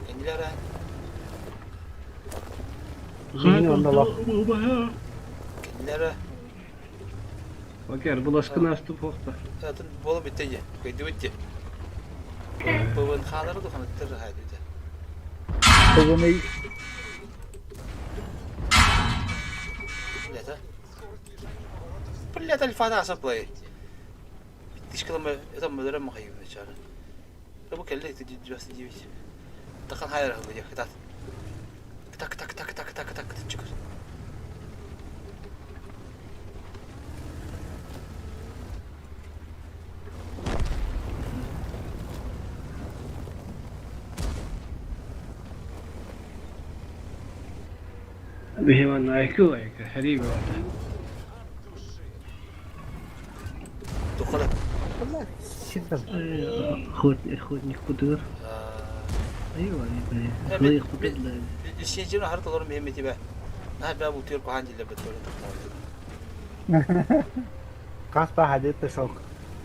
Кэннилэрэ. Билигин онно Кэннилэрэ. Окей, булашкын ашты похта. Атын буола бүттэ дии. Көйдүбүт дии. ПВНХ-лары духаныттар хайдыта. ПВН Блядь, а? Блядь, альфа аса плей. Тишкалама это мөдөрө махайы начало. Бу келли 99. Тахан хайр хылы кытат. Так так так так так так чык. Биһиман айку айка хәри бата. Тухала. Ход охотник кудыр. Айва, не Сенжин хар толорун бэм этибе. На бя бу төр кухан диле бит толорун Кас па хадит шок.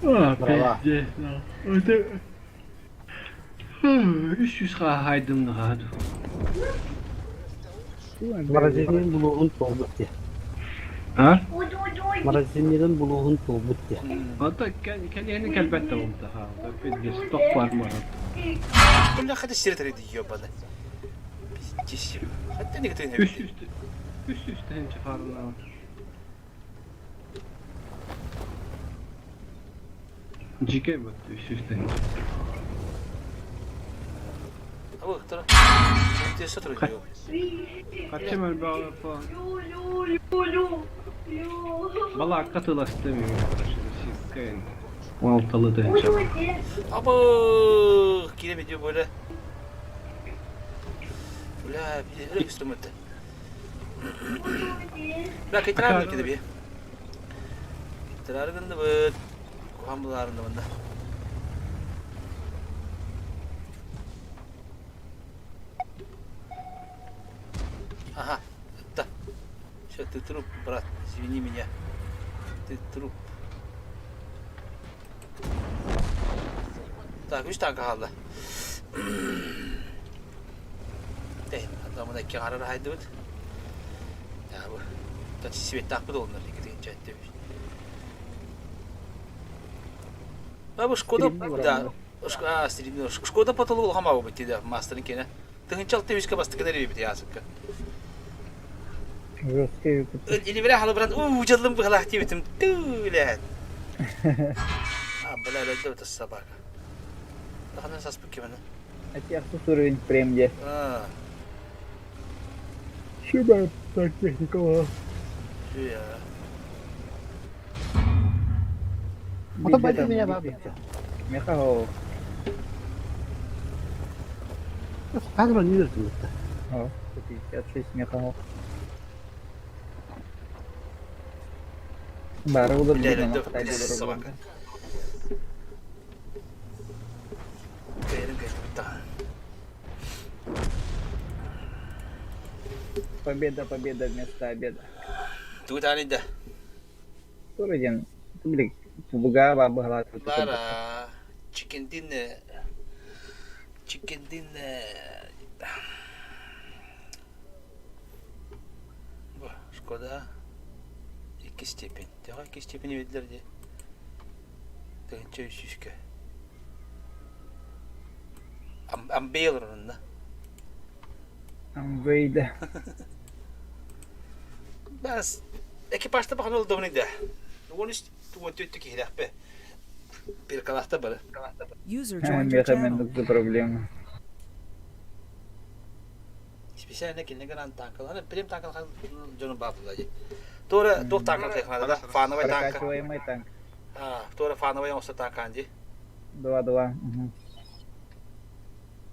А, пиздец. Это... Үс хайдым нагаду. Морозильнин булуğun толбут А? Морозильнин булуğун толбут Ата кәләне кәлбәттә булды ха. Пиздец, ток бар мара. Бля, хәтта сире ди ёбаны. Пиздец. Хәтта не көтен. Үс үс үс үс тәнче фарына. Жике бит үс үс тәнче. Абы, тора. Тесте тора диyor. Качым әлбә фа. Бала катылашты мин. Сиккен. Алтылы тәнче. Абы, кире диyor böyle. Бля, bir üstüm ötte. Бля, кайтарар кеде би. Кайтарар гынды бит. Кухан буларында мында. Ага, да. Все, ты труп, брат, извини меня. Ты труп. Так, үч танка қалды. Дей, адамына екі қарар хайды бит. Я бу. Та свет тақпы долыныр, екі деген жайтты. А бу Шкода, да. А, стримнер. Шкода потолок хамау бит дейді, мастерин кене. Тыгынчал тебишке басты кенер бит ясыкка. Жесткий Или бля, халы брат, у, жадылым быхлах тебитим. Ту, бля. А, бля, это собака. Таханан саспык кемені. А те уровень премде. А, Шуба так техникала. я. Ото бачи меня бабы. Меха хо. Кадро не вернется. О, 156 меха хо. Бары olur Бля, блин, да, Кытай бля, болор собака. Кайрын кайрын Победа, победа вместо обеда. Тугу тааны да. Тура диэн, блин, быгаа баа быһалаат. Бара chicken dinner. Chicken dinner. Бу Шкода. Икки степень. Төһө икки степени биэрдилэр дии. Тыһыынча үс сүүскэ. Амбей олорор Амвейда. Бас экипажта бахан олдобуну да. 13 14 киһилээхпэ. Пиркалахта бары. User joined your Меха channel. мен проблема. Специально кинилер танкалары, прем танкалар дьону баабылла дии. Туора туох танка хайханада да? Фановай танка. Прокачиваемый танк. А, туора фановай оҥосто танкаан дии. Два-два. Мгм.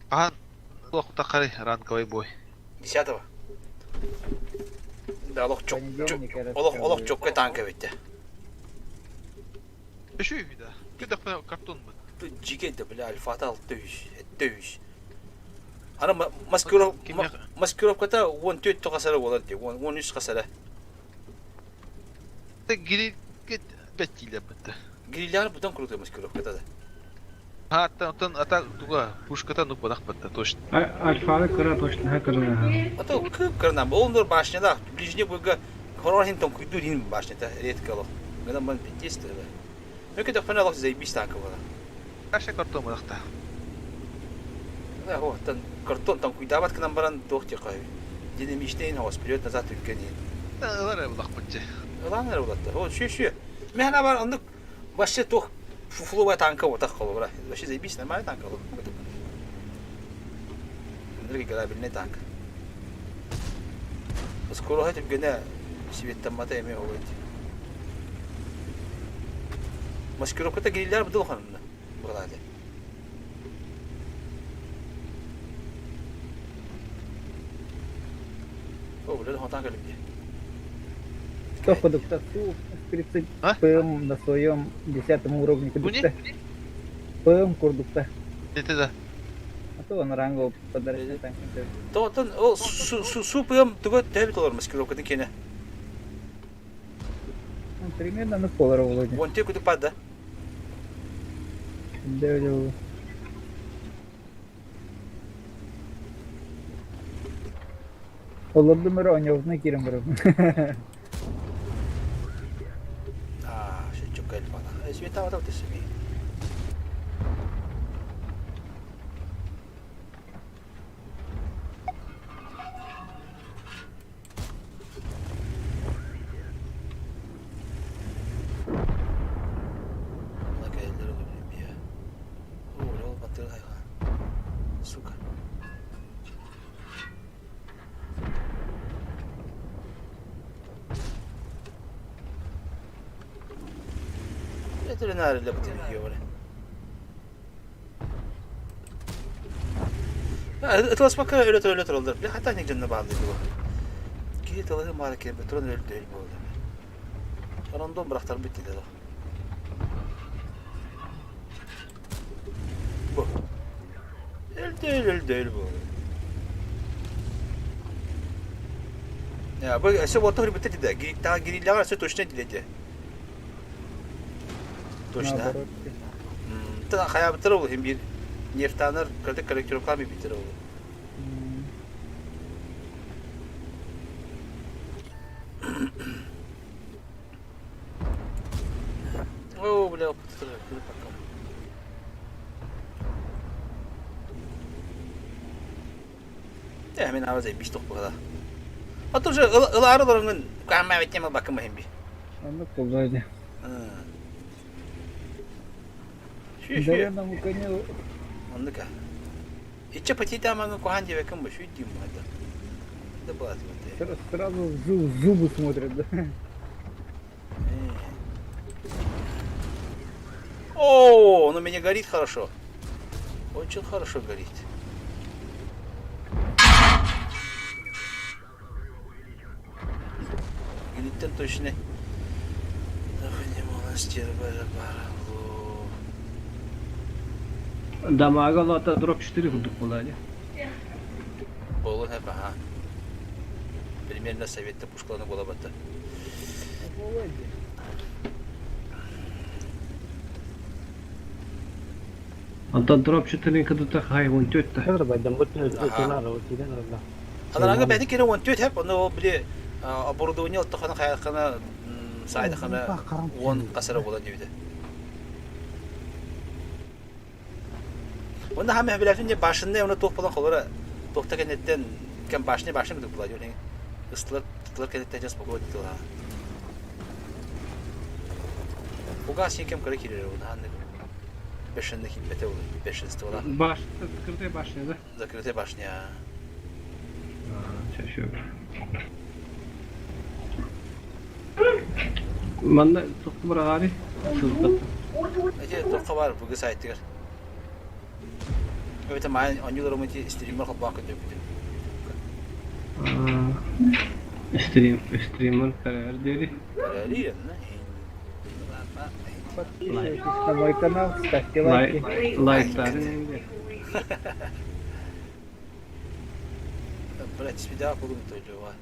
Ахан, лох тахари ранговый бой. Десятого. Да, олох чок, Понедельник олох олох рассказываю. чокка танка битте. Еще и да. Кедах картон был. Жиге да бля, альфата алты үш, 3. Ана маскиров маскировката 14 тоқасары болар ди, 13 қасары. Ты гири 5 кило бітті. Грилляр бутан крутой маскировката да. А, там, там, а так, туга, пушката, ну, бадах бітті, точно. Альфаны кыра точно хакерна. А то кып кырна, ол башня да, ближний бойга хорор хин том күйдүр хин башня редко лох. Гана бан 50 да. Ну кede фена лох заебись танка была. Каша картон бадахта. Да, вот, там картон там куйдабат к нам баран тохти кай. Динамичный хос вперед назад үлкен. Ылар бадах бітті. Ылан булатта. О, шү шү. Мен бар онды вообще тох фуфловая танка вот так холобра. Вообще заебись, нормальный танк ол. Андрей корабельный танк. Скоро хотим гене светтен мата эме олойт. Маскировката гриллер бу дылханны. Булады. О, бля, хон танк элемде. Кто кудукта Су 30 ПМ на своем 10 уровне кудукта. ПМ курдукта. Это да. А то он рангу подарочный танк. Тоотон ол су су су пыам туга тэбит олар маскировкатын кене. Ну, примерно на полора вроде. Вон те кудук пад да. Да, да. Олордум оñовна кирем барып. А, ши чукал бана. Света вот это себе. Сука. Ветеринар для бутылки, Это пока öyle öyle oldu. Bir hatta ne canına bağlı bu. Ki talı marke beton öyle değil bu. Random bıraktar bitti dedi. Bu. Öyle değil öyle değil bu. Ya bu ese botu bitti dedi. Daha girilla varsa точно diledi. Точно. Наоборот. Та хая битер ул hem bir нефтаныр кырды корректировка битер ул. О, бля, пока. Я мен аваз биш тоқ бугада. А то же ылары кама битеме бакым hem bir. Аны колдойду. Шү шү. Дарена муканю Оннука. Иче патита маңы кухан дебекин бу шүй дейм бу. Да бат вот. сразу в зубы смотрят, да? О, он у меня горит хорошо. Очень хорошо горит. Гриттен точно. Стерва Дамага лата дроп 4 курдук буолаа дии. Буолуон сөп, аха. Примерно советты пушкаланы буола батта. Онтон дроп 4 кыдыта хай 14 та. Анараҥа бэти кире 14 хеп, ону ол били оборудование оттохана хайахана сайдахана 10 касара буолан диэбитэ. Онно хаама билэфин дьэ башенный оны туох буолан холора туохта кэнниттэн кэм башня башня курдук була дьон ыстылар тылар кэнниттэн дьэ спокойно тыла. Фугас кэм кыра киирэр ол ханнык бешенный киирбэтэ ол бешенство Башня, закрытая башня, да? Закрытая башня. Все, Манна тохту быраҕаары сылдьар. Эти туохха баар бүгү сайтыгар. Эбэтэ маайын оонньууларым ити стриммер холбоон көрдөрбүтүм. Стрим, стриммер көрөр диэри. Көрөөрүй онно. Подписывайтесь на мой канал, ставьте лайки. Лайктарын Блять, свидаа кулум тойлуга.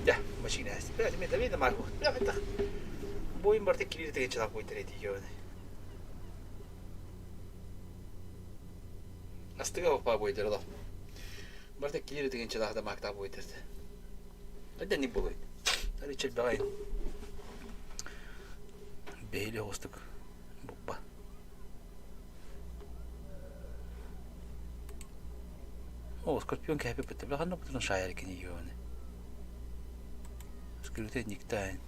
Я, машина. Блять, мен давид марку. Бля, это. Бойын барты кирилл деген чалак бой тирети ёны. Астыга опа бой дерла. Барты кирилл деген чалак да макта бой дерди. Это не было. Ричард багай. Бейли хостук. Буппа. О, Скорпион кэпи бытты. Бля, ханна бутырын шайар кини ёны. Скрытый никтайн.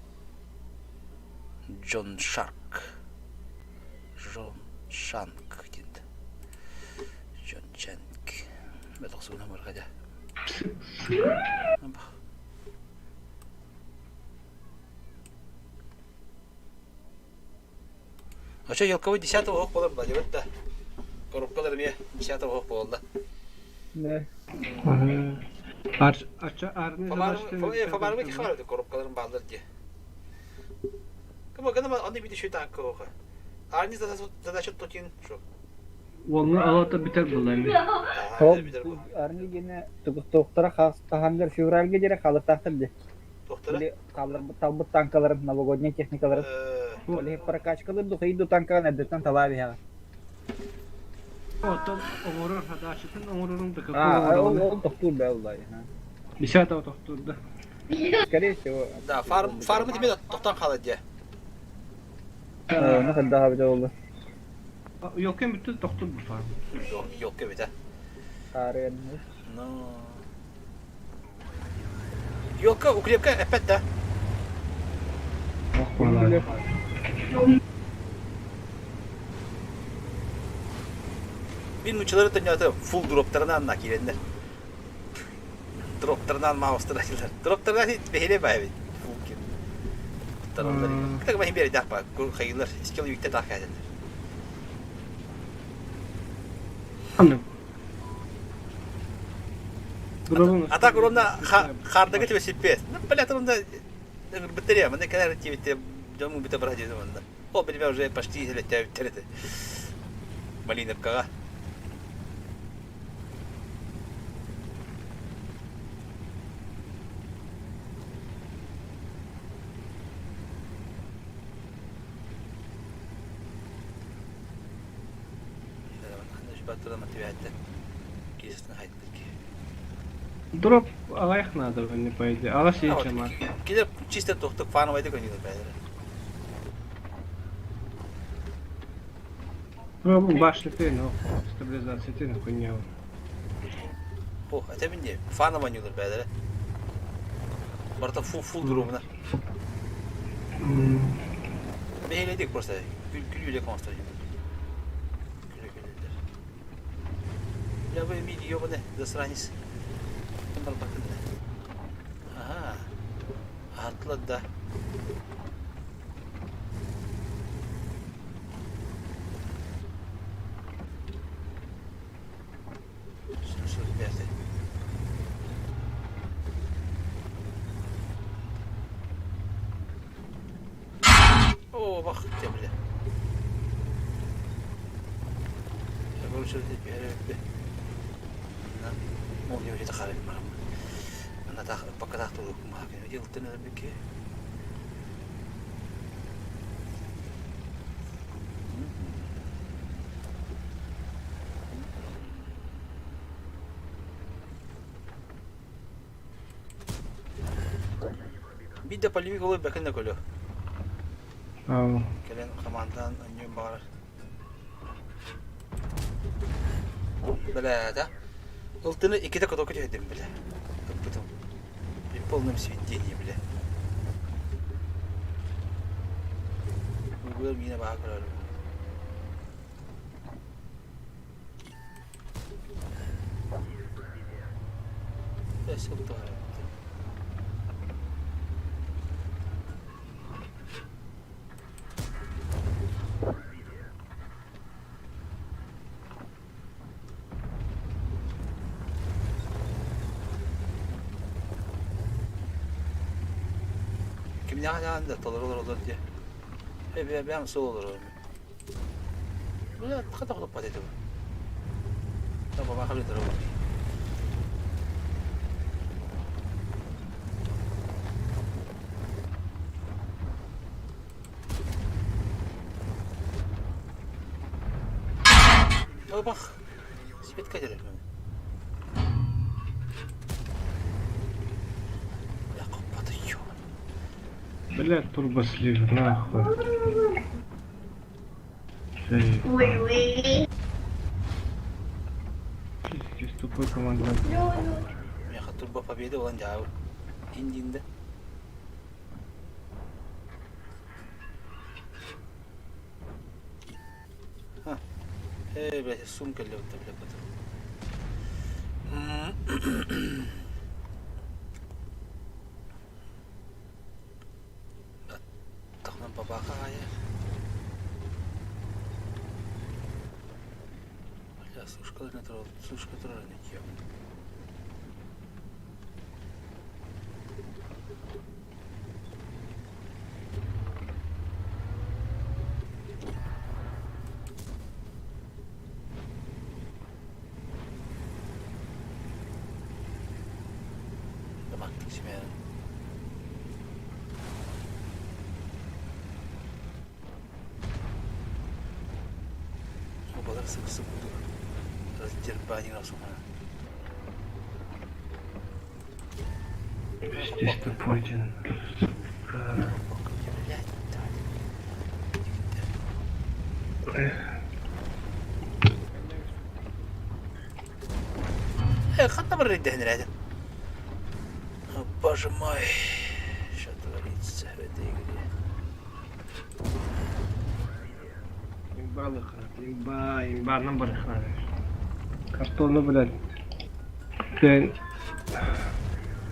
Джон Шарк. Джон Шанк диэн. Джон Чанк. Бэтохсуна маргада. Очо елковый десятого ох болар була да. Коробкалар эмиэ десятого ох буолла. Да. Фабармы кихарады коробкаларын баалар дии. Кыма гына аны бити шүй танка оха. Арни задача тотин шо. Уоҥҥа алата бүтэр буолла эми. Ол арни гене туохтара хаһангар февральга диэри хаалыктаахтар дии. Били талбыт танкаларын, новогодняя техникаларын. Ол иһин прокачкалыр духайду танкаҕын эрдэттэн талаа биһэҕэ. Оттон оҥорор задачатын оҥорорум да А, ол ол тохтуур бэ улай. Десятого тохтуур да. Скорее всего. Да, фарм фармы тебе тохтон хаалар дии. Ну хайдаха бит олду. Йолкен бүтүн тохтуур бу фарм. Йолке бит Хаарыан. Ну. Елка укрепка опять да. Мин нучалары төннөтө фул дроптарынан на кииреннер. Дроптарынан маустар Дроптарынан бэһиле баайбит. Фул кир. Тараллар. Кытак бахин бери дахпа. Хайылар. Скилл юкте тах кәделер. А так ровно хардага тебе сиппет. Ну, блядь, ровно батарея, мы когда тебе дому бит брать манна. О, билбе уже почти летят Малиновкаҕа. Дроп аҕыйах наада не по идее. Аҕас иичэ Килер чисто тохтук фановайды көнүлөр бәлер. Башня ты, ну, стабилизация ты, хуйня. О, это мине фаново нюлөр бәлер. Барта фул фул дробuna. Бэһилэдик просто күлүлэ констой. Күлү күлүлэр. Я бы миди ёбаны засранец. Там барбакында. Ага. Атлад да. О, бах, те, бля. Короче, Молния уже тахары Ана тах пока тах тулук махакин делтен бики. Биир да полевик олой бэкин да көлө. Кэлэн командан анньуун баҕарар. Бля, да? Ылтыны иккитэ котоку түһэрдим, бля. Туппутум. При полном сведении, бля. Угур мина баҕа көрөр. Кимнээҕин да толору олороллор дии. Бэйэм суол олорорум. Хата хоппот этим. Бах, Светка дерек. Блядь, турбослив, нахуй. Пиздец, тупой команда. Меха турбо победа olan жабы. Индинде. Ха. Эй, блядь, сумка для вот бля, потом. Тахнан бабаха ая. Бля, сушка не трол, сушка трол не тем. Бактык семен. Обалар сыксы буду. Раздербанил асума. Пиздец, тупой один. Сука. Хатта бар рейдehнер О, боже мой, что творится в этой игре? Имба имба, имба, нам барыхнары. Картонно, блядь. Ты...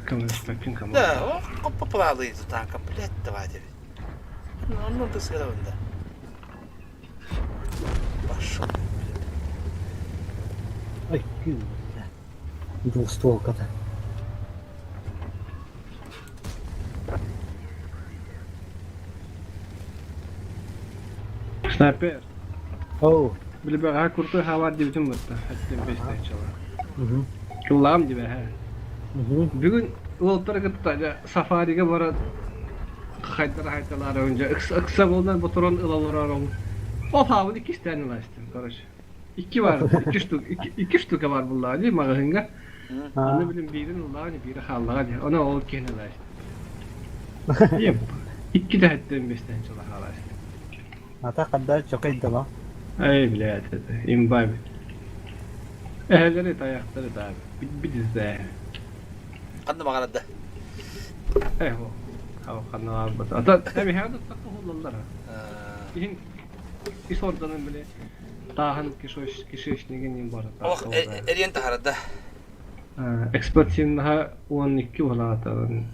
Кому пинка Да, о, попали эту танка, блядь, давайте. Ну, ну ты сыграл, да. Пошел. Ой, бля. Двухстволка-то. Снайпер. Оу. Били бага курту хавар дибитим бутта. Хаттен бестен чала. Угу. Кулам дибе ха. Угу. Бүгүн уолтар кытта сафарига барат хайдар хайталар önce ыкса болдан моторон ылалар О хавын iki tane ыластым, короче. İki var, iki штук, iki, iki штука var bunlar değil magazинга. Onu bilin birin ыллаҕа бири хааллаҕа дии. Оны ол киһини ылаастым. Yep. İki de hatten бестен чала хааластым. Ата каддар чокайдала. Ай, блядь, это имба. Эһэлэри тайахтары да bir dizde. Ханна бағарады. Эй, хо. Хау ханна бат. Ата эми хада такы холлалар. Ихин ис орданын биле таахан кишош кишешнеген им бар. Ох, эриен тахарады. Эксплуативнаха 12 болата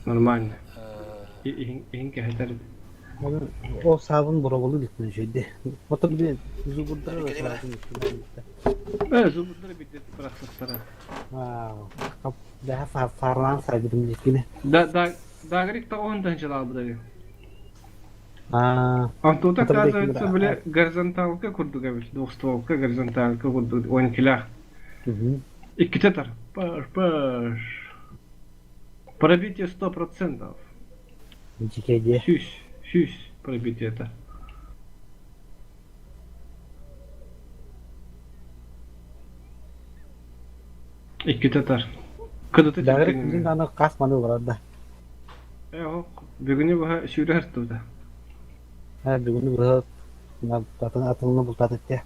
нормально. Ихин ихин кехетер. О сабын буроболу дикмин şeydi. Ото билен зубурдары Э, зубурдары битет бырахсыктара. Вау. Daha фарлан сайдым дикине. Да да дагрик та он тан чала бу. А, А тут, это оказывается, бля, бля, горизонталка курдук эбит, двухстволка, горизонталка курдук, 12-лээх. Иккитэ Паш, паш. Пробитие 100%. Дикие Сүүс, сүүс пробитие это. Иккитэ тар. Кыдыты Дагыр тиккин күн аны қас маны олорор да. Э, бүгүнү быһа сүүрэр туда. Ә, бүгүн быһа атын атылны бултат этте.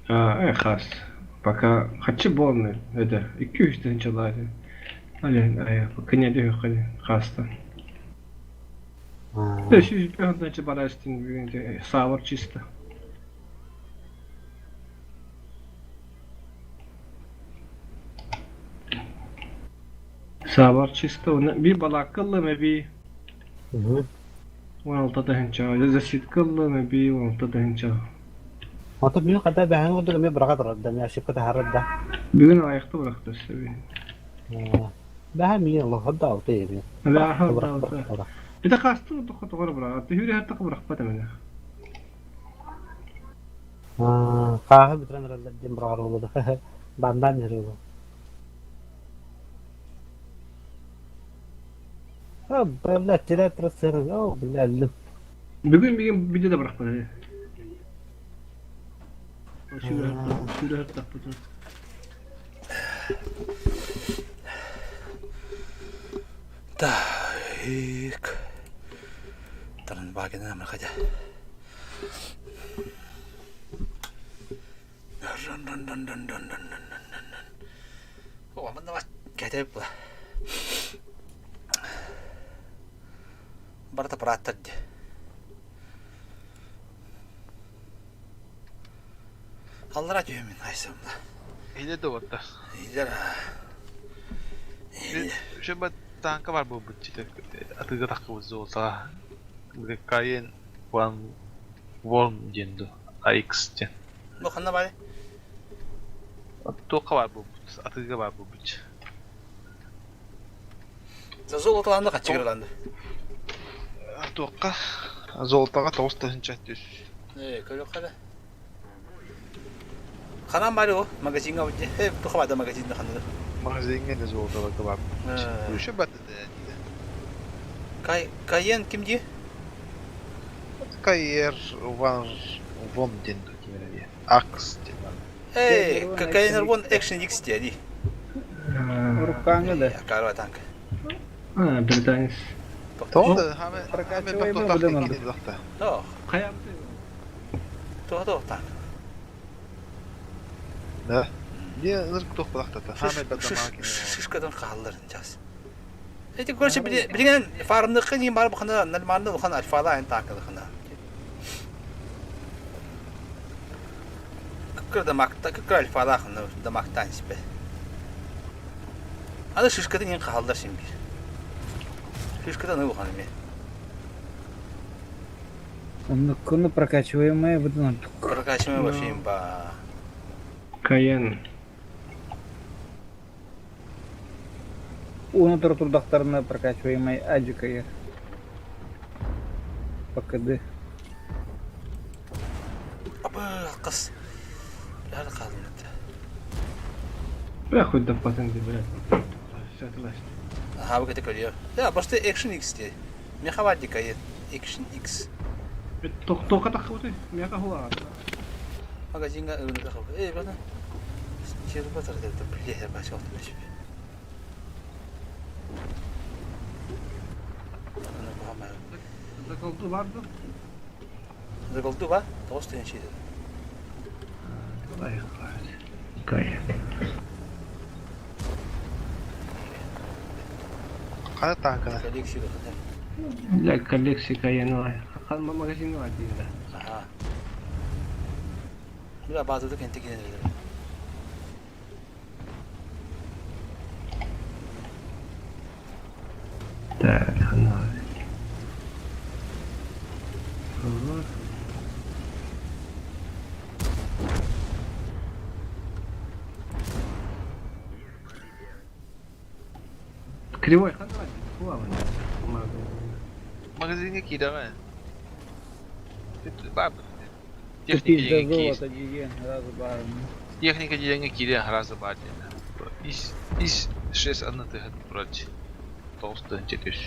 А, хас. Пока хочу болны, это, 2-3 тысяча Ален, ая, пока не даю хаста. Да, 105 барастин бүгүн савар чисто. Савар чисто, би балакылы ме би. 16 тыһынча, заситкылы би 16 тыһынча. Ото бүгүн хата бэһэн курдук эмиэ быраҕа турар да, эмиэ ошибка таһаарар да. Бүгүн аяқты бырахты сөбү. Бэһэн миин олохор да алты эмиэ. Бэһэн алты. Это хасты тоқы тоғыр быраҕа. Түһүрэ хаттақы бырахпат эмene. Хааһы бүтүрэн эрэллэр диэн быраҕар буолла. Бандаан иһэр буолла. А, бля, терять трассы, о, бля, лүп. Бүгүн бүгүн видео да бырахпат. Сүүрэ хаттақпытын. Так. Таран багина мырхадя. Ран ран ран ран ран ран ран ран ран. О, манна бас кәтеп була. Барта параттар ди. Аллара түйемин айсамда. Или да вот. Илер. Şu танка бар бу бутчы атыга такы золота. Каен ван вон денду. AX ден. Бу ханна бар? Тоқа бар бу атыга бар бу бутчы. За золотоланды качыгырланды. Тоқа золотаға 9 тыһынча түс. Э, көрө кара. Ханан бар о, магазинга бу. Э, туха бада магазинда ханна. Магазинге де золотаға бар. Şu бат Кай Каен ким ди? Кайер ван вон денду кимерде. Акс ден. Эй, Каен вон Action X ди. Рукаңы да. Карва танк. А, британец. Тоғды, хаме хаме бат тоқтақ Тох. Каям. Тох тох танк. Да. Не ырк тоқ бұлақтата. Хаме бат дамаа Шишкадан қалдырын жас. Эти короче билген фармныкы ни бар бухана нормально бухана альфала эн такылыхына. Кыкыр дамакта кыкыр альфала хына дамактан сипе. Аны шишкадан ен қалдыр сен бир. Шишкадан ы бухана ме. Оннуккуну прокачиваемая выдан. Прокачиваемая вообще имба. Каен. Уну тур турдактарына прокачиваемая аджикая. ПКД. Абы кыз. Бля қалдым. Бля, хоть да патенты, бля. Все, отлично. Ага, bu категория. Да, просто Action X ди. Меха бар ди Каен. Action X. Тоқ тақы Меха хуа. Магазинга өлі тақы. Эй, братан. Череп батыр деді. Бля, баш алты беш. Заколду барды. Заколду ба? Тоғыз түйінші деді. Каен. Қана танкана. Коллекция да. Бля, коллекция Каена. Хан магазин бар дейді. Ага. Бля, базада кенте келеді. Так, хана. Вот. Кривой хана. Магазинге киді ме? Бар. Техника Купить за диэҥҥэ киир. золото диэн сразу баар. Техника диэҥҥэ киирэн сразу баар диэн. Ис ис шесть анны тыһын турар 9000 үс.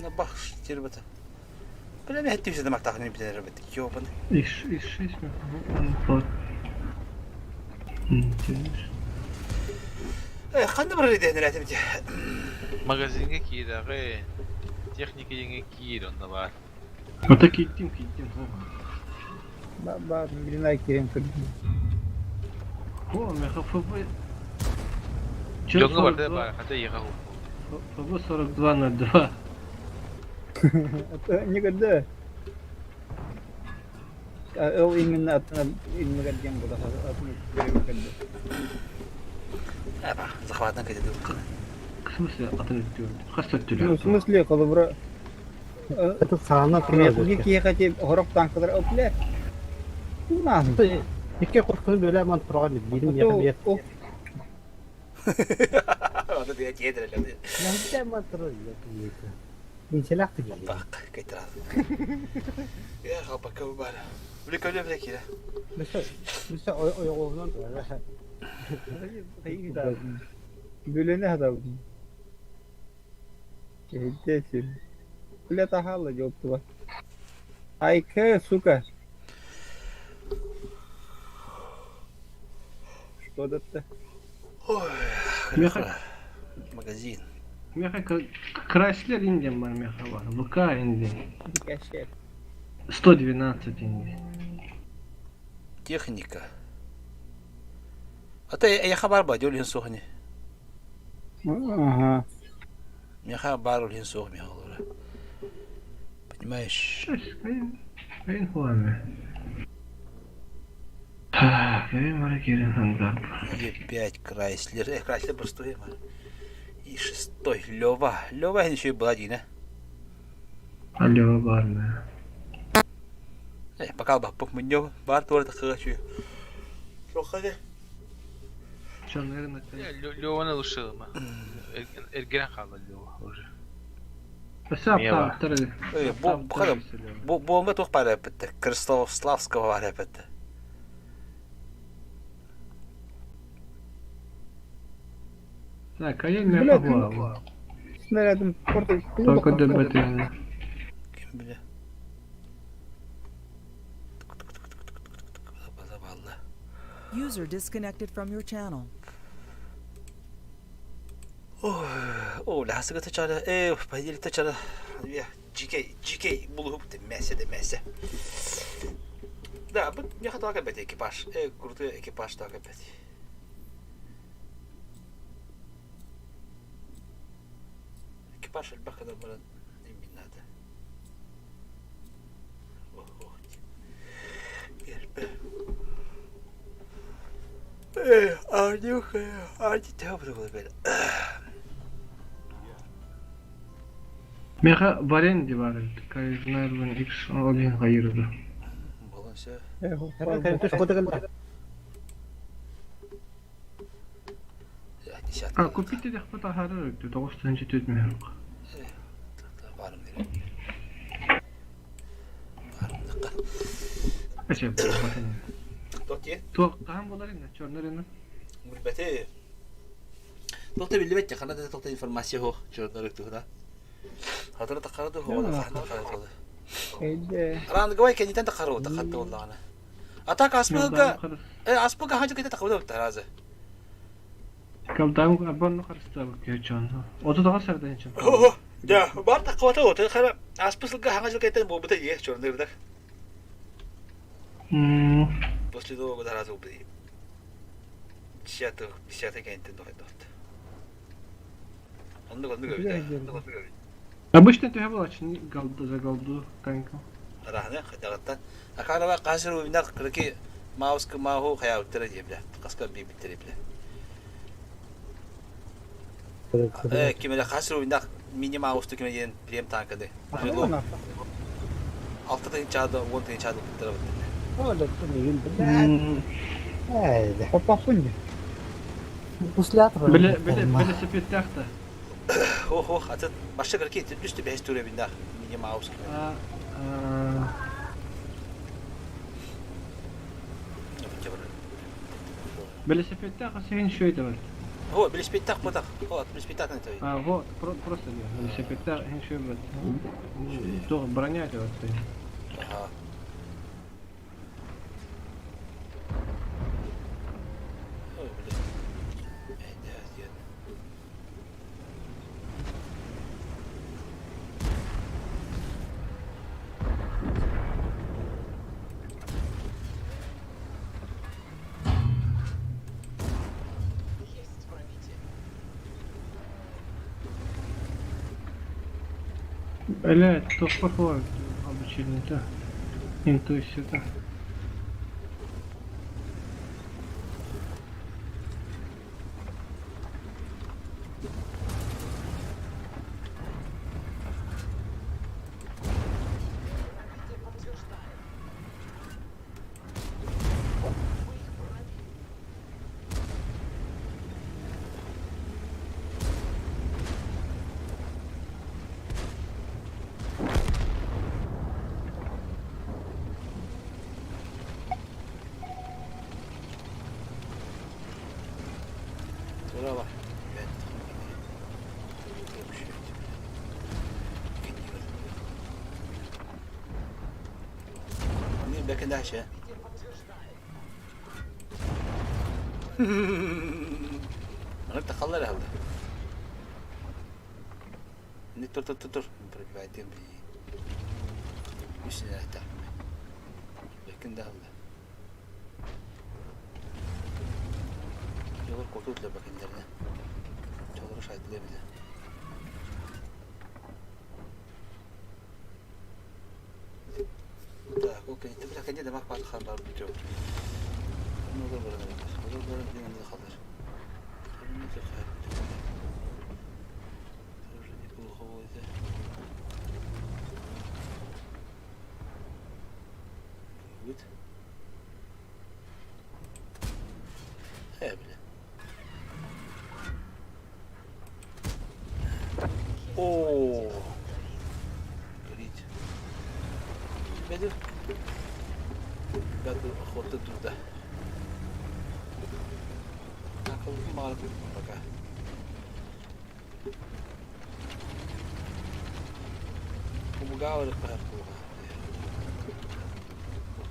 На бах, тербата. Бля, мен хәтті үседі мақтағын бітер бит. Ёбан. X6 вот. Э, қанды бір рейде нәтім де. Магазинге киирәҕин. Техника диэҥҥэ киир онно баар. Вот киттим, киттим. Ба билинай кирен көрдүм. О, меха ФБ. Дьоҥҥо барда баар, хата иэҕэ ФБ 42.02. Это никогда. Ол именно аттына иммигер диэн була атын көрүм көрдө. Аба, захватна кәде дүк. В смысле атын өттүгүн? Хас Ну, өттүлэр? в смысле, холобура Это саана Кремльге киһи хорох танкалар өпле. Тунаан. Икки коркуну бөлө ман турган бирим яка бир. Аны дия кедер эле. Нәһдә ман турган. Инселак тигән. Бак, кайтырады. Я халпака бар. Биле көлө биле кире. Бүсә бүсә ойгоннан Бүлөнө хадабын. Кehittesin. Бля тахала ёптуба. Айке, сука. Что это? Ой, Меха магазин. Меха Крайслер Индия бар меха бар. ВК Индия. Кашер. 112 Индия. Техника. Ата я хабар ба, дёлин сохни. Ага. Меха бар улин сох меха олора. Понимаешь? Кайын хуаме. Так, кайын бара керен хангар. Е5 Крайслер. Э, Крайслер простой, ма. И шестой Лева. Лева еще и была один, Алло бар ме. Э, пока ба, пук мынё, бар туар тахыга чую. Шохаде. Чонерна. Леваны лучше ма. Эргерен хаалла Лева уже. Өсө Мева. аптар. Э, бу бу бу бу тух бар эпетте. Крыстославского бар эпетте. Так, кайын меха Бля, хуа. Снарядом порты. Только ДБТ. Ким биле. User disconnected from your channel. О, лясыга тачара. Э, поедели тачара. GK, GK булуп мәсе де мәсе. Да, бу не хата опять экипаж. Э, крутой экипаж так опять. Экипаж альбаха да баран не надо. Ох, ох. Ербе. Э, Арнюха, Арни тәбір бер. Меха Варенди бар. Кайын X один хайырды. Болон все. А, купите дэх бата харар өттү. 9 меха. Барым дere. Эче, батын. Тоти. Туак кахан болар инде, чорнор инде. Билбете. Тоқта билбетте, қана да тоқта информация хо, чорнор туһуна. Хатыр тақарды хо, да хатыр. Эйде. Ран гавай кенитен тақары тақатты оллағана. Атак аспыга, э аспыга хажы кете тақы өтті разы. Калдан абон харста кечон. Оту дага сардан чон. Да, бар тақы өтті, қара аспысылга хажы кете бу бите е чорнор После того года раза убили. Десятых, десятый кенитен дохет дохет. Онды онды көбүтэ. Обычно это было очень голду за голду танка. Рахны хадагаттан. Акарава касыр уйнак кырки мауска маху хаяуттара дебля. Каска бибиттери бля. Э, кимеле касыр уйнак мини маусту киме ден прем танкады. Алты тын чады, он тын чады биттери Попахунь. Биле биле велосипед тахта. Ох, ох, атын башта кырки үстү бэһис туруябин да. Мини Маус. Велосипедтаах син шөй бар. О, велосипедтаах ботах. О, велосипедтаах не А, вот, просто не. Велосипедтаах хин шөй бар. То броня это вот. Ага. Ой, блин. Эй, да, Блядь, то плохое обучение, да. Интуиция, да. Тура бар. Бэкэндаши. Аны тахаллар алды. Не тур тур тур тур пробивайте би. Үсүнэ та. Бэкэндэ алды. Жолор котутлар бэкэндерне. Жолор шайдылы биде. Так, окей. Ты бля, конечно, дамак пат хан бар битё. Ну, да, бар, да. Олар бар, деген де қалар. Не такая. Тоже неплохо будет. Будет. Бля. О, горит. Ребята, ребята, охота туда. Так, пока. Помогала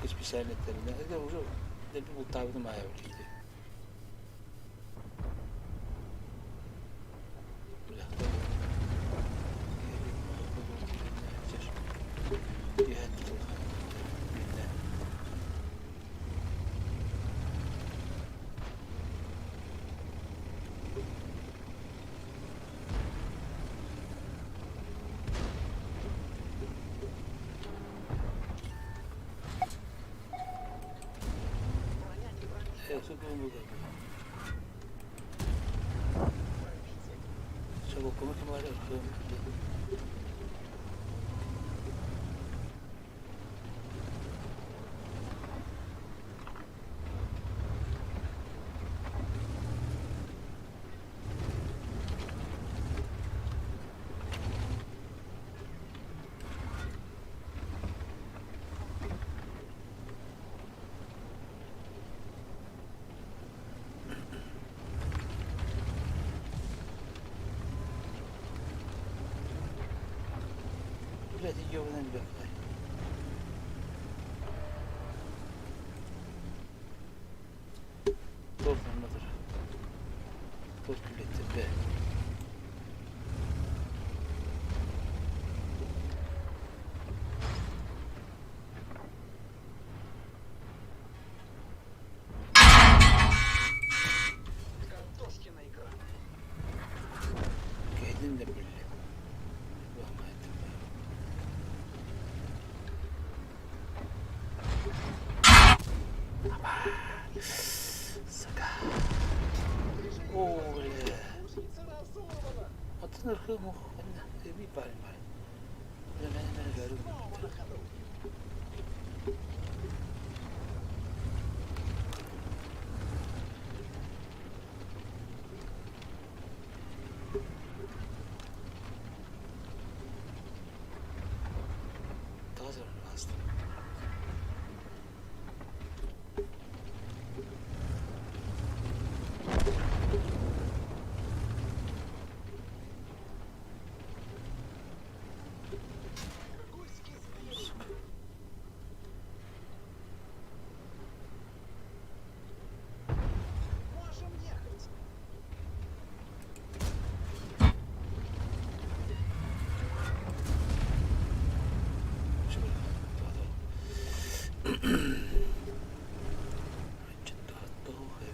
Бу специально Это уже бултабыны мая билде. Блядь, ёбаный блядь. Торт надо. Торт, блядь, тебе. Кайдын да блядь. Сука. О, бля. Атын ырхы мух. Би парень бар. Бля, мен мен görüm.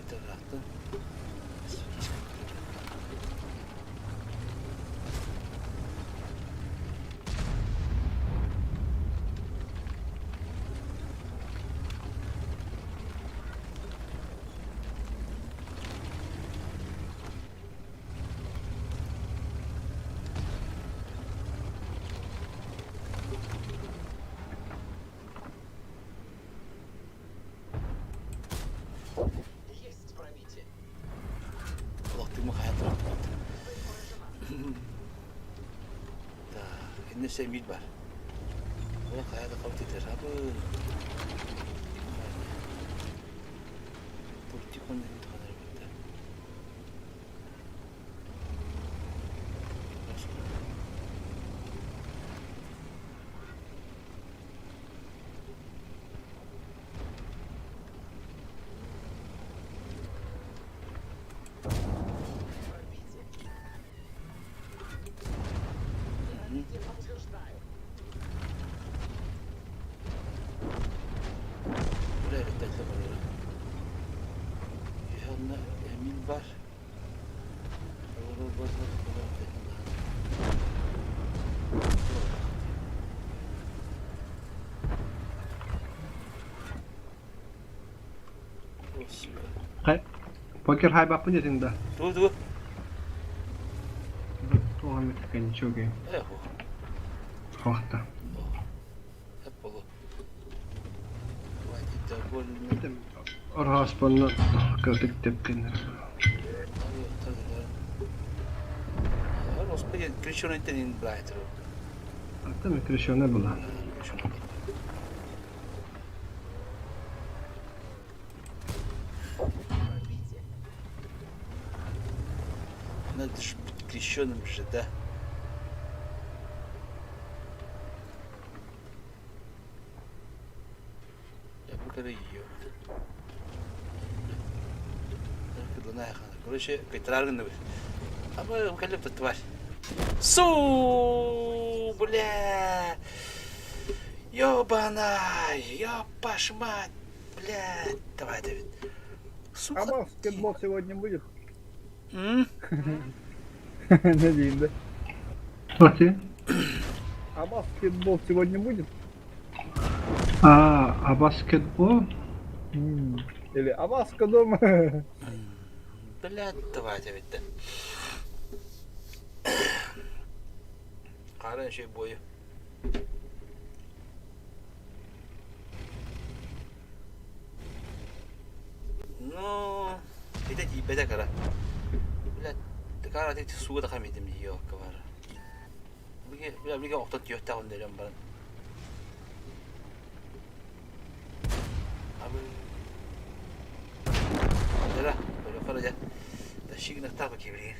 Тыраахтан. Олохтугу хайа турар. Так, инне сэмит бар. Ол хайа да қабытытыр. Абы. Пультикон kadar bitti. Buraya dikkatli oluyorum. Yanına emin var. Покер хайбаппын диэтиҥ да? Ту ту. Туох эмит ничего Эх, Хохта. hep bolu. Довольно. Орхаспанна кырдык тептенер. Господи, крещеный тенин блайт. А там крещеная была. Надо же быть крещеным же, да? Я пока ее. Короче, кайтраргын А мы калеп тварь. Су, бля. Ёбана, ёпаш мать, бля. Давай, Давид. Сука. А баскетбол сегодня будет? М? Надеюсь, да? Что ты? А баскетбол сегодня будет? А баскетбол? Или Абаска дома? Бля, давай, Давид, да. Қарын şey бойы. Ну, это типа кара. Бля, кара тек суға да қамедім yok бар. Біге, бля, біге оқтан түйөтті ағын дөлем барын. Абы. Дара, böyle karaca. Da şigin tabi ki bilin.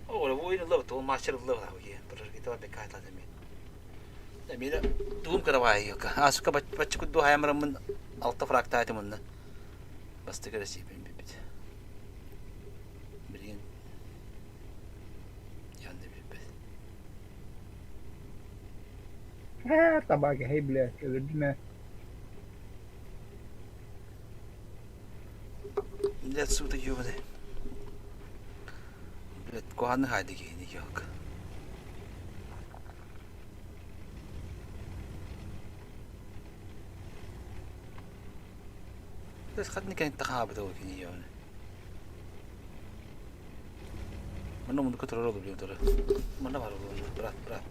О, воин лов, то мастер лов, а Прожгитова беката деми. Мира туум каравай йока. Асука бачку ду хаямрамын алта фракта айтымынна. Басты кересипин бибит. Билин. Янды бибит. Табаки, хей, бля, любимая. Блядь, сука, ёбаный. Блядь, куаны хайды кейini yok. بس خدني كان تخابط هو كني يوم منو من كتر رود بليون ترى منو بارو برات برات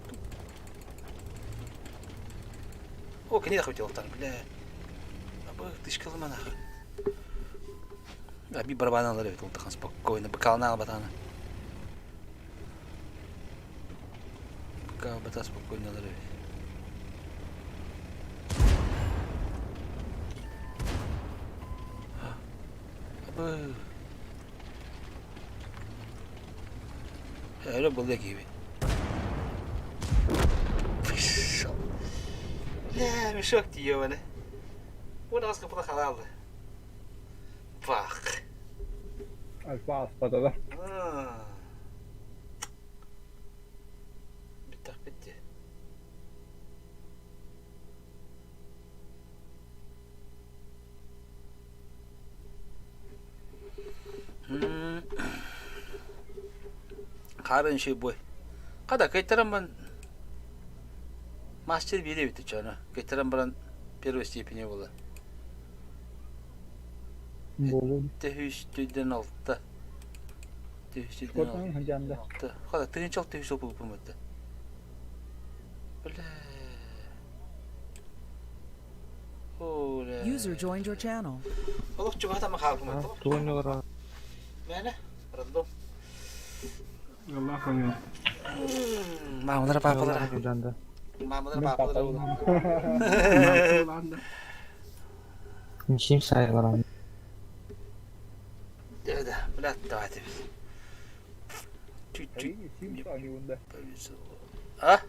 هو كني دخلت وطن بلا أبو تشكل ما ناخذ أبي بربانا الله يبارك فيك спокойно бакална батана Пока бата спокойно ловит. Абы. Öyle buluyor gibi. Пошел. Ля, мешок ты ебаный. Вот раз капла халалды. Бах. Альфа аспада, да? Bitti bitti. Харын ши бой. Када кайтаран бан мастер бире бит чана. Кайтаран баран первой степени было. Тэхүстүден алта. Тэхүстүден алта. Када тыгынчал тэхүс опу бумытты. Бля. Оля. User joined your channel. Олох чугата махалгым. Туоннора. Мәне, рандом. Allah понял. Мамалар папалар. Жанда. Мамалар папалар. Ничем сайылар. Да, блядь, давайте. Чуть-чуть. А?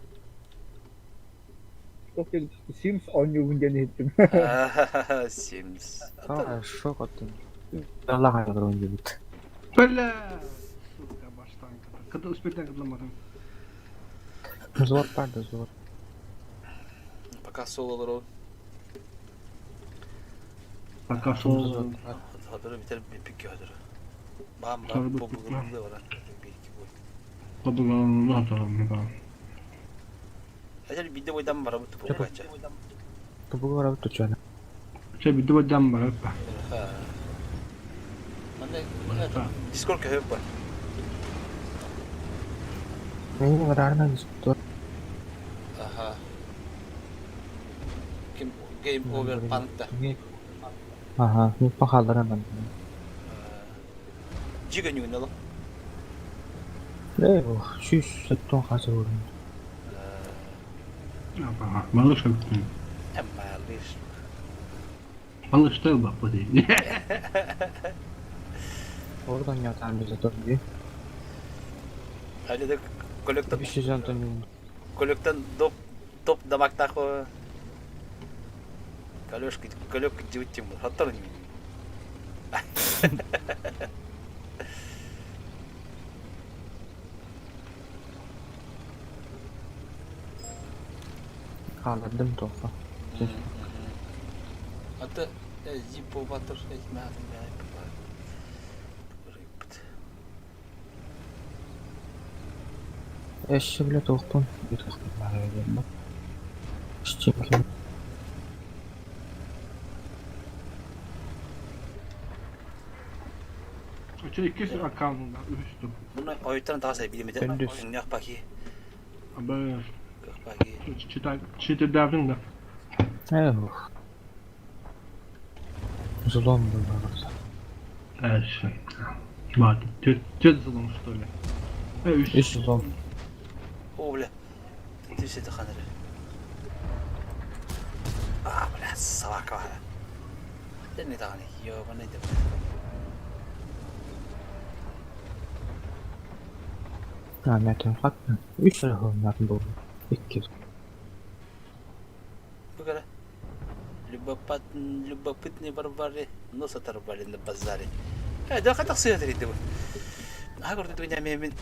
Sims oynuyor diye ettim. Sims. Хорошо, потом. Аллаха ойнойбут. Бля! Сука, баштанка. Когда успеть кыдламадым. Зор парды зор. Пока соло лору. Пока соло. Хадыры битер бипик хадыры. Бам бам бу бу бу бу Ажал бидде бойдан барабыт бу кача. Бу барабыт тучана. Че бидде бойдан барабыт. Манда Дискорд көһөп бар. Мен барарна Дискорд. Аха. Ким Game Over панкта. Аха, мен пахаларан. Жига нүгүн ало. Э, шүс сеттон хасы көрүн. Ага, малыш өттүн. Малыш. Малыш той бак бу дейт. Oradan yatan bize döndü. Али да коллектор. Bir şey антоним. Коллектор доп топ дамактах. Колёшка, колёк дивтим, хаттар не. Kaldırdım topu. Аты зиппо батыр этмәдем Эшші біле тоқпын. Үштен Че икки аккаунтунда үстү. Буну оюттан тагы билмеди. Күндүз. Нях баки. Абы. Баки. Читай, читайдавын да. Эх. Злом был барса. Эшші. Бат, тет злом что ли? Э, Үш злом. О, бля. Ты все это ханыры. А, бля, собака бара. Да не тагы, ёбаный да. Ha, мәтін хатны. Үш рахымнатын болды. Икки. Бүгара. Любопытные варвары нос оторвали на базаре. Э, да хатак сыгат иди бу. Ага, көрдү мен мен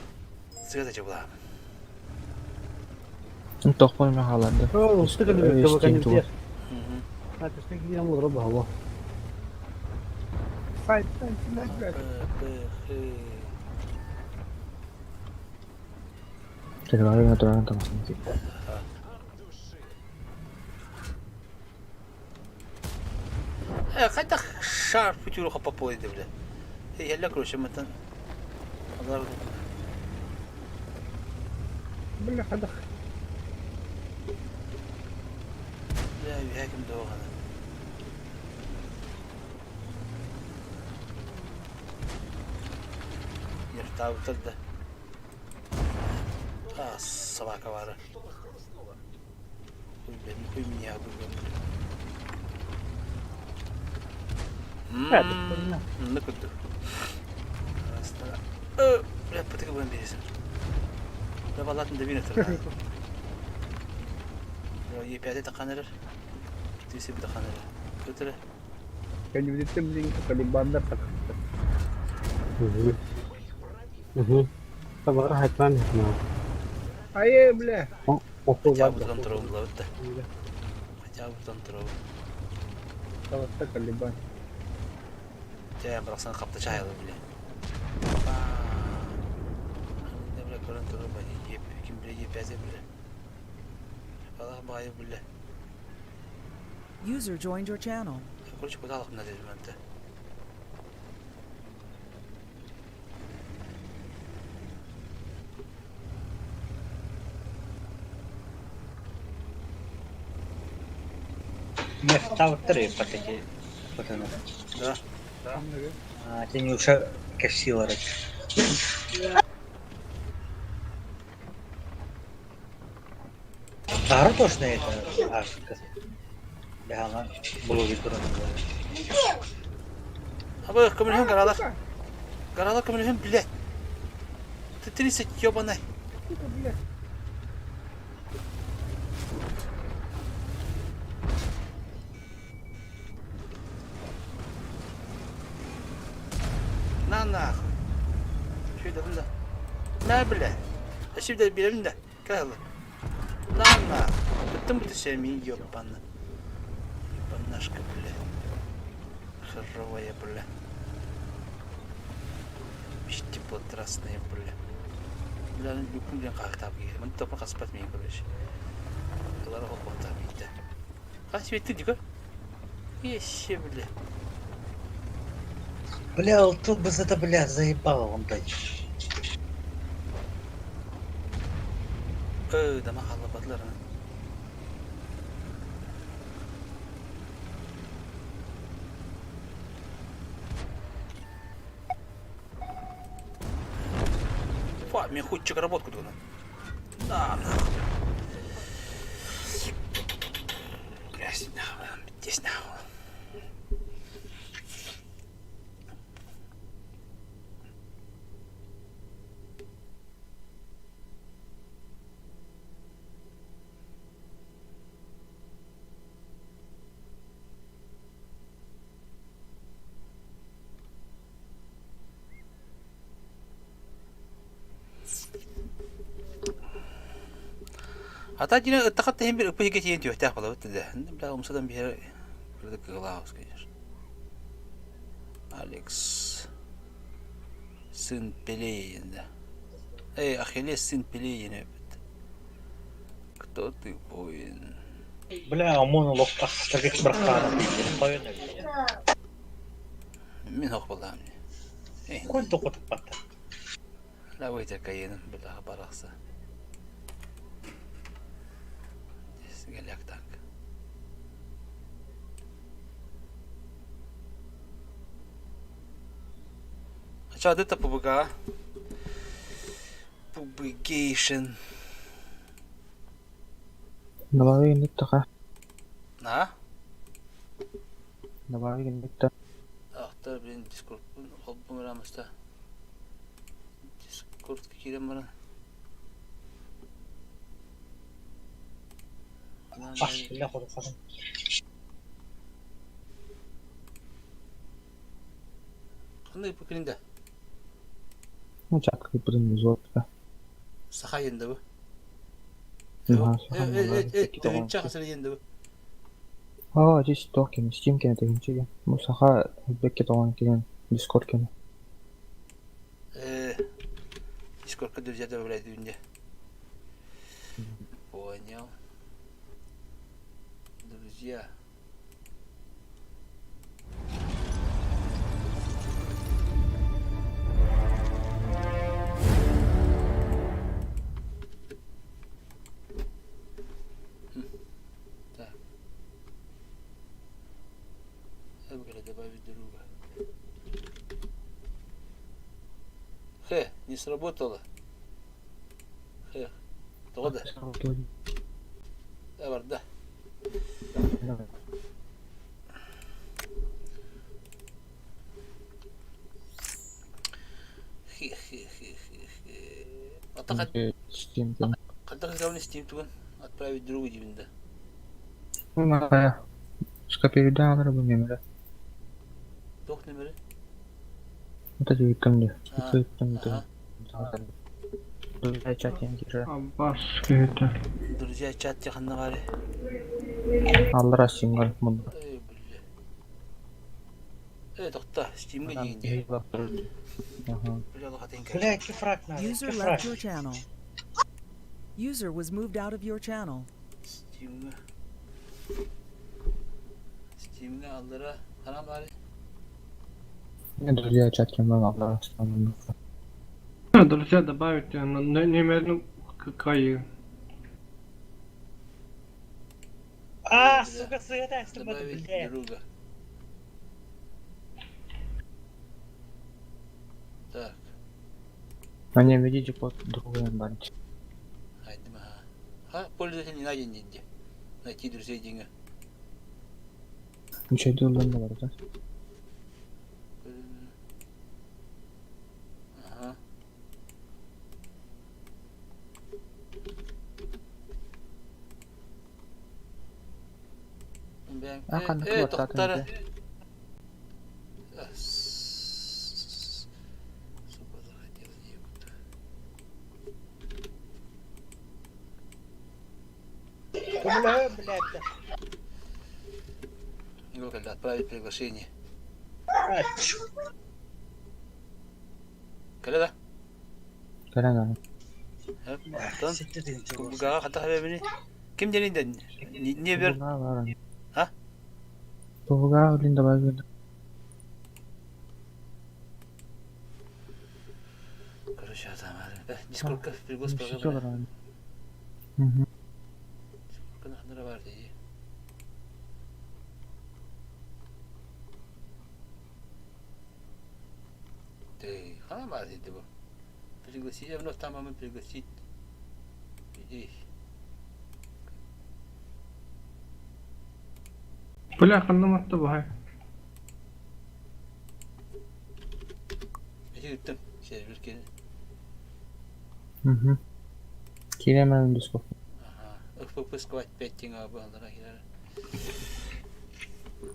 сыгат ачы була. Тоқпон мен халанды. Tekrar turarın tamam. Э, хатак шар путюру хапа иди бля. Э, я короче, мытан. Бля, хадах. Бля, хаким догана. Ертабытыр да. А, собака бары. Хуй, блин, хуй меня блин. Ну куда? Бля, пытык будем бересен. Да балатын да бинет. Е пятый таканыр. Ты себе таканыр. Көтөрө. Кәнүдеттем блин, Талибандар так. Угу. Табара хатман хатман. Ае, бля. Хотя бы там трогал, да. Хотя бы там трогал. Таласта Талибан. Чэ, барахсан хапта чаайылы бile. Не бile көрөн турар ба ким биле епәзе биле. Алах баайы биле. User joined your channel. Короче, куда алах мына дедим анты. Мехтауттар патеки патана. Да. А, те не уша кэшсилары. Ара точно это. А, Бяна булуги туран. Абы көмөлһөн гаралар. Гаралар көмөлһөн биле. Ты 30 ёбаный. На нахуй. Şöyle bunda. Ne bile? Şimdi bilelim de. Кэлэ. На нахуй. Бытым быты сэмин ёбана. Ёбанашка, бля. Хоровая, бля. Теплотрасная, бля. Бля, люкум блин как там ге. Мен топа каспат мен короче. Алар окота битте. А свети дико. Еще, бля. Бля, тут бы это, бля, заебало он, блядь. Э, дама халабадлар. Фа, мне хоть работку туда. Да, нахуй. Грязь, нахуй, здесь нахуй. А та дина тахат тахим бир ыпы хиге тиен тюхтях бала бит да. Бля, умсадан бир кырды кылаус, конечно. Алекс сын Пелеин, да. Эй, Ахиллес сын Пелеин, бит. Кто ты, воин? Бля, омон лох ахстагыч брахтана. Тойон. Мин хох балам. Кой токот патта. Ла вейте кайын, бля, барахса. Здесь голяк так. А чё, это ПБГ? Publication. Добавили никтаха. А? Добавили никта. Ахтар, блин, Дискорд. Холбум рамыста. Дискорд кирем бара. Ах, бля, ходу ходу. Кандай пикиринде? Ну, чат кыпырын зотка. Саха енді бу. Ага, Э, э, э, төгүнчө хасыр енді бу. А, здесь токен, Steam кен тегинчеге. Бу саха бекке тогон келен Discord кен. Э, Дискордка друзья добавлять дүнде. Понял. Друзья. Так. Я добавить друга. Хе, не сработало. Хе. Тода. Да, бар, да. Хе-хе-хе-хе-хе. Атака Steam кен. Когда главный Steam туган отправить другу дивинда. Ну, на Скопирдан рыбы мемре. Тох номері? Вот эти виктомни. А, Виктомни. Друзья чат кире. Аббас это. Друзья чат тиханна бары. Аллара сингал мунда. Эй, бля. Э, тохта, Steam'га Адам диин киһи баттар. Аха. Бля, лохатын Бля, iki фраг надо, User iki left фраг. your channel. User was moved out of your channel. Steam'ga. Steam'ga aldıra. Haram bari. Не, друзья, чат кем бар, Друзья, добавить номер какая. А, сука, суета, Добавить блядь. друга. Так, Они введите код другой банки. haydi ha. Ha, пользователь не найден нигде. Найти друзей деньги. Ничего, дурдом бар, да? Ага. Ben, А, э, ханнык э, баттатын тоқтары. ити. Сука, захотела ебать. Бля, блядь. Ну, когда отправить приглашение. А, чё? Когда? Кэлэн Антон. Кубга хата хабебини. Ким денин Не не бер. Тубуга бар. А? Тубуга блин добавили. Короче, там Дискордка приглас Все программа. бар. Угу. Дискордка бар дейdi. Ты, хана бар дейdi bu. Пригласить, я вновь там мы пригласить людей. Бля, ханнаматта бахай. Эти үттім. Сервер келin. Угу. Киремен дискорд. Ага. ФПП сквать 5 теңге абалара келер.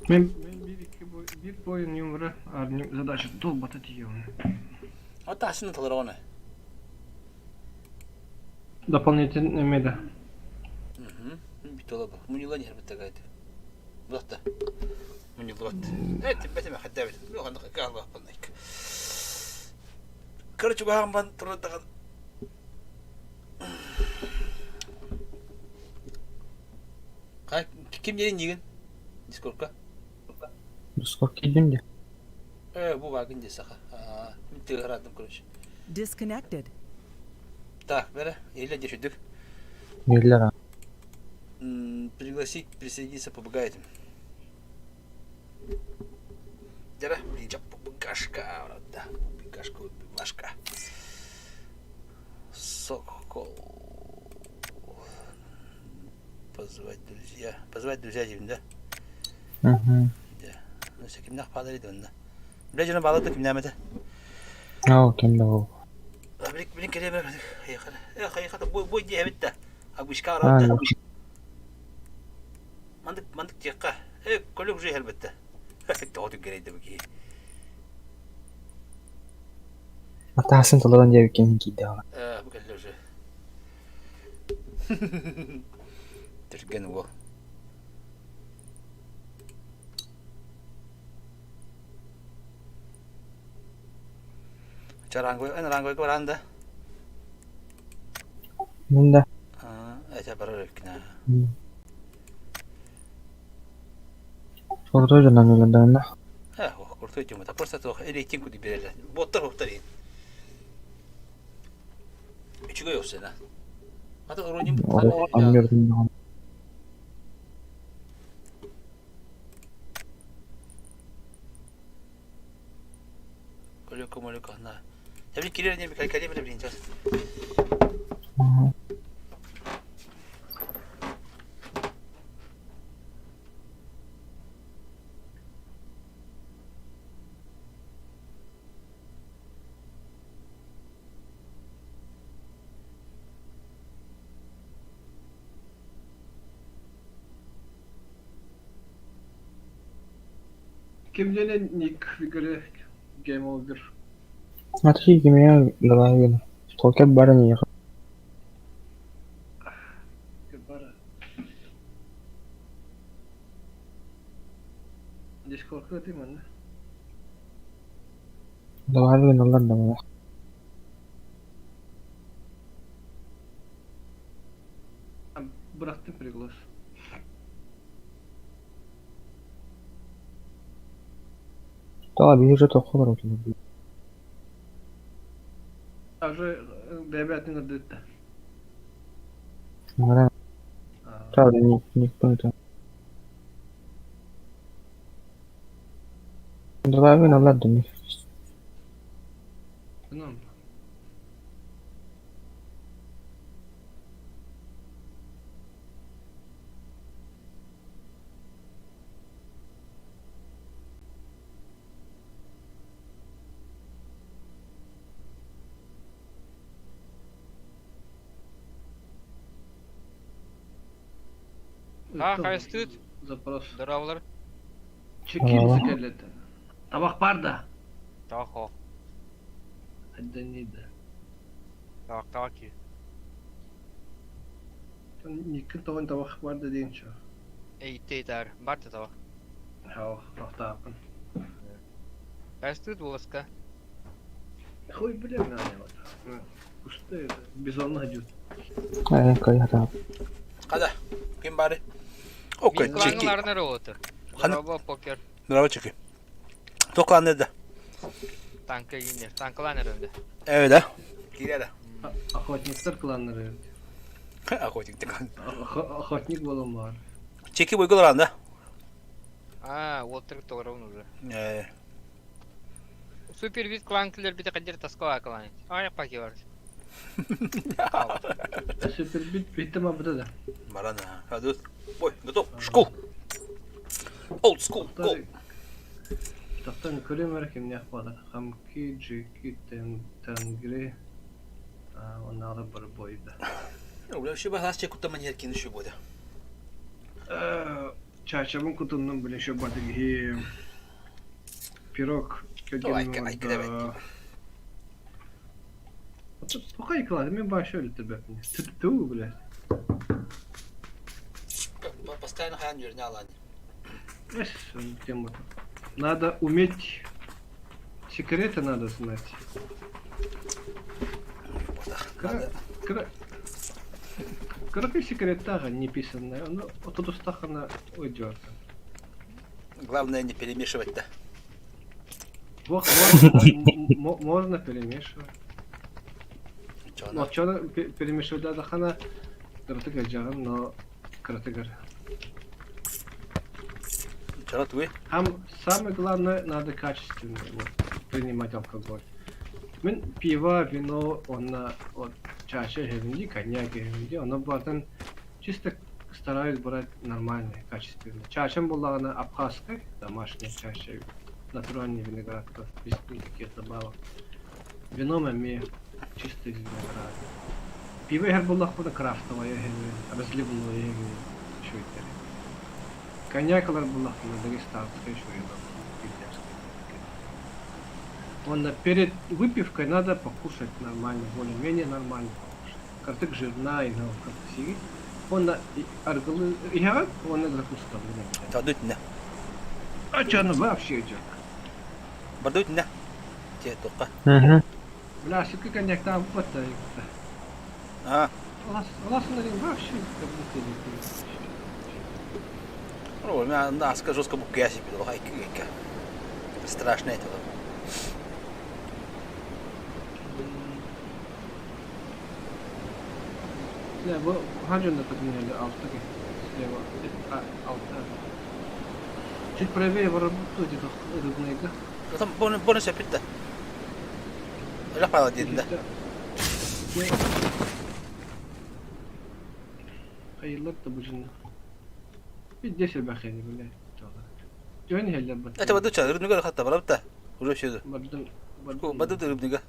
Мен мен bir iki boy, bir boyun yumru arnim задача дол бата тием. Ата асында талар оны. Дополнительный меда. Угу. Битола бак. Мунила не хербет тагайды. Булатта. Мунила бат. Эт бетеме хаддабит. Бу хандык калла банайк. Короче, баган бан турдаган. Кай ким нерин нигин? Дискордка. Дискорд кидим де. Э, бу багын десаха. Аа, мен тыгырадым, короче. Disconnected. Так, бері, еле дешүдүк. Нелер. Пригласить присоединиться побегает. Дера, блин, побегашка, да, побегашка, убивашка. Сокол. Позвать друзья. Позвать друзья деймін, да? Угу. Ну, кимнах падар еді онда. Бля, жана балады кимнәмеді. Ау, кем да ол. Блин, блин, келе бер. Хайха, бой, бой дие битті. Агушка А, арады. Мандык, мандык тиякка. Э, көлік уже әлбетті. Тоғытып керейді бүки. Ата асын таларан деп екен киді. Э, бұл келді уже. Түрген ол. Чарангой, эн рангой баранда. Мында. А, эте барар өккүнә. Ортой жанан өлөндө. Э, ох, куртой тема. Просто то рейтинг куди берелер. Боттар боттар ин. Үчүгө yok сена. Ата уроним. Анмердим. Колёко молёко на. Я блин кирер не калькале блин сейчас. Кимдене ник фигуре game over. Смотри, кимия добавили. Сколько баран ехал. Бара. Дискордка ты мен. Давай гыналлар да маны. Бырахтым приглас. Тоҕо биһиги уже тоххо барабыт. Уже бэйбэтин ырдытта. Мара. Правда, не, никто это. Давай гыналлар да не. Ну. А, хайстыт? Запрос. Здоровлар. Чекин сикерлете. Табах бар да. Табах о. Адданида. Табах табах ки. Никин тоҕон табах бар да диэн чо. Эй, тейтар. Бар да табах. Хау, тохтаапын. Хайстыт буласка. Хуй бля, вот. Пустые, бизон идет. Э, кайхата. Када, ким бары? Окей, чеки. Кланнар роботы. Здорово, покер. Здорово, чеки. Токланды да. Танка гинер. Танкаланер önde. Evet да. Кире да. Охотниктар кланнары. Охотник клан. Охотник болом бар. Чеки бойгулар да. А, Уолтер Торон уже. Э. Супер вид клан киллер бите кадер таскала клан. Ай, паки бар. Супер бит битте ма буда да. Барана. Hadi. Ой, готов. Школ. Old school. Go. Тахтан көрөм эрэ кимнээх буолар. Хамки, Джики, Тенгри, оннаалы барбойда. Бля, еще бы глаз чек кутта маньяр кин еще буде. Чачабын кутуннун блин еще бадыги. Пирог. Айка, айка, давай. Пока клад, мен башы өлтүр бәпне. Түттү, блядь. Постоянно хаян юрня алани. Эс, тема. Надо уметь секреты надо знать. Короткий секрет тага не писанная, но от устахана уйдет. Главное не перемешивать-то. Можно перемешивать. Но что перемешивать да хана кратыгар жаган, но кратыгар. Чё твой? Там самое главное надо качественно вот, принимать алкоголь. Мен пиво, вино, он вот чаще хевинди, коньяк хевинди, оно бартан чисто стараюсь брать нормальное, качественное. Чашем была она абхазская, домашняя чаще, натуральный виноград, без никаких добавок. Вино маме чисто из винограда. Пиво я была худа крафтовое, разливное, еще и Коньяк была дагестанская, еще и Он перед выпивкой надо покушать нормально, более-менее нормально покушать. Картык жирна и на Он аргылы я он закуска. Тадут не. А что она вообще идет? Бардут не. Те только. Угу. Бля, ситка коньяк там вот так. А. Лас вообще как будто Ну, у меня наска жестко букя себе, лайк, Страшно это. Не, bu hangi подменяли алты слева, а, алты. Чуть правее работу где-то рыбныйга. Там бонус опять да. Рапала дедin да. Hayırlar da bu cümle. Bir десять бахени, блядь. Жөн хеллер бат. Это баду ча, рыбныга хатта барабта. Уже все. Бардым. Баду рыбныга.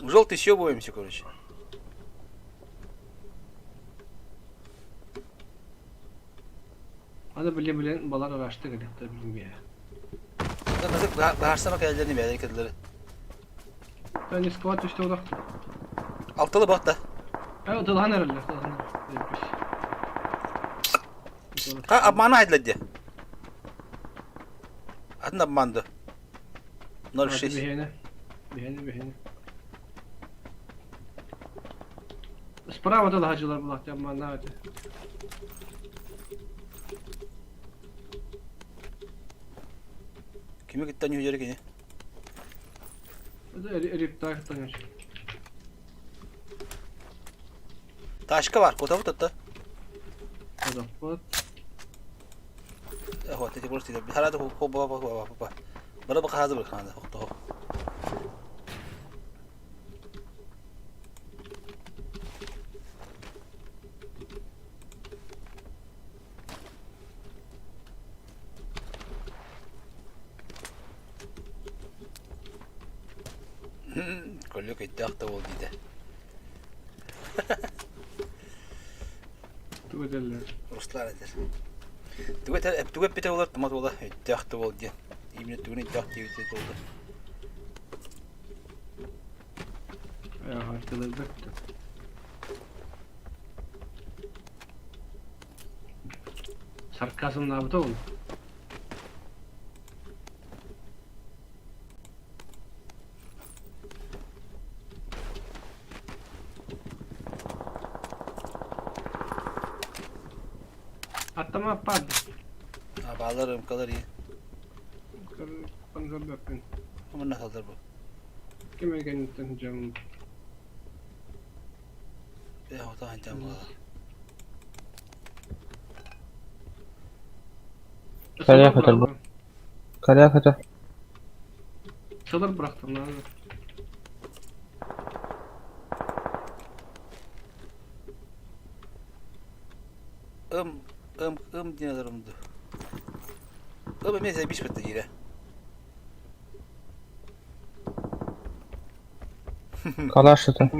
Желтый съебываемся, короче. Аны биле билен балар арашты гелеп билбей. Баарсама кэллерни бэйдер кэллери. Тани сквад үстө урак. Алтылы батта. Э, дылхан эрелер, дылхан. Ха, обмана айдладе. Атын обманды. 0,6. Биһиэнэ. Биһиэнэ, биһиэнэ. Справа да лаһадьылар булахтан манна аты. Кими кытта ньүдьэр кини? Риптах таҥаш. Тачка бар, куда вот это? Вот. Вот эти просто харада хо ба ба ба ба. Бара ба хазы бір ханда хо. Коллег өйдөөх да буол диде. Тугу этэллэр? Руслан этэр. Тугу этэр, тугу эппитэ буолар, тумат буола өйдөөх да буол диэн. Именно тугун өйдөөх диэбитэ буолла. Ага, тылырбыт. Сарказмнаабыта ол. Аттама пад. Абалар ымкалар iyi. Панзарбаппын. Амына салдар бу. Ким эргэнниттэн дьон. Э, ота ханчам була. Коряк это был. Коряк это. Сылыр бырахтым надо. Ым, ым, ым диэн ыларымды. Ым эмиэ заебись бытта диирэ. Калаш это.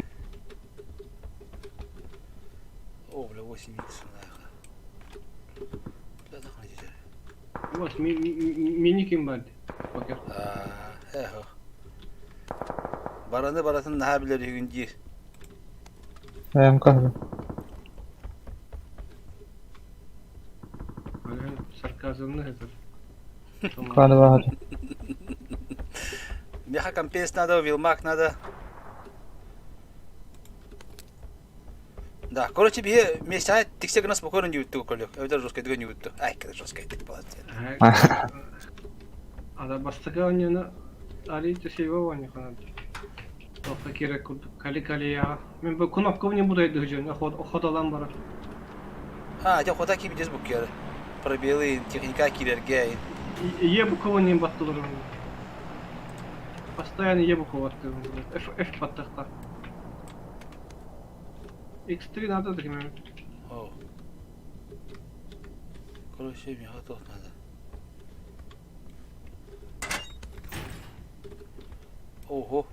О, бля, 8 икс нахуй. Бля, нахуй диир. Вот, мини ким бар. Покер. Аа, эх. Бараны баратын наһаа билэр үһүгүн диир. МК. Сарказмны это. Кладывать. Меха компенс надо, вилмак надо. Да, короче, бие вместе тиксе гына спокойно не утту колек. Это жестко, это не утту. Ай, когда жестко, это молодец. Ада бастыка оньону али төсейбе оньо ханат. Тоқта керек курдук. Кали кали я. Мен бу кнопка не буду дыжын. Охот алам бара. А, я хода кип здесь букер. Пробелы, техника килерге. Е буква не баттылар. Постоянно Е буква баттылар. F F баттыкта. X3 надо такими. О. Короче, мне готов надо. Ого.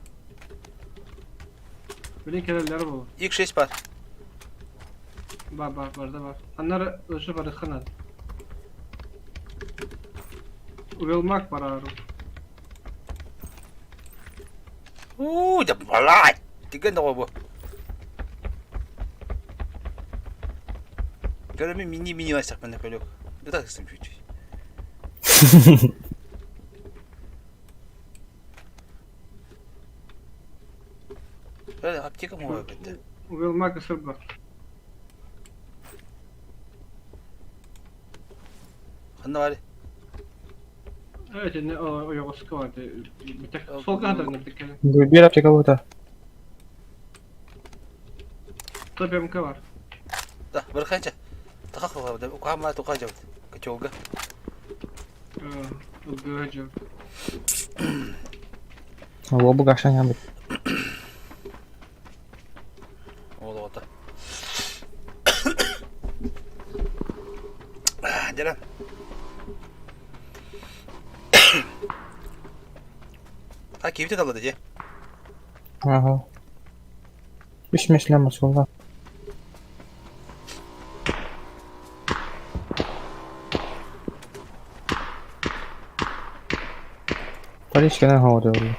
Блин, келелер бу. X6 бар. Бар бар бар да бар. Аннары өзү бар ханат. Уелмак бар ару. У, да блядь. Деген да бу. Көрөмүн мини мини басак мен көлөк. Да так чуть-чуть. Аптека моя бітті. Уелмак ысыр бар. Ханна бар. Evet, ne o yoğuska vardı. Bir tek sol kadar ne dikkat. Bir аптека вот. Топ МК var. Да, бір қанша. Тақа қылға, уқама тоқа жауды. Котелга. Ылгыжы. Лобу гашаня бит. Ол ота. Дера. А кибите талады же. Ага. Үш мешлем солда. Поличканы говорил.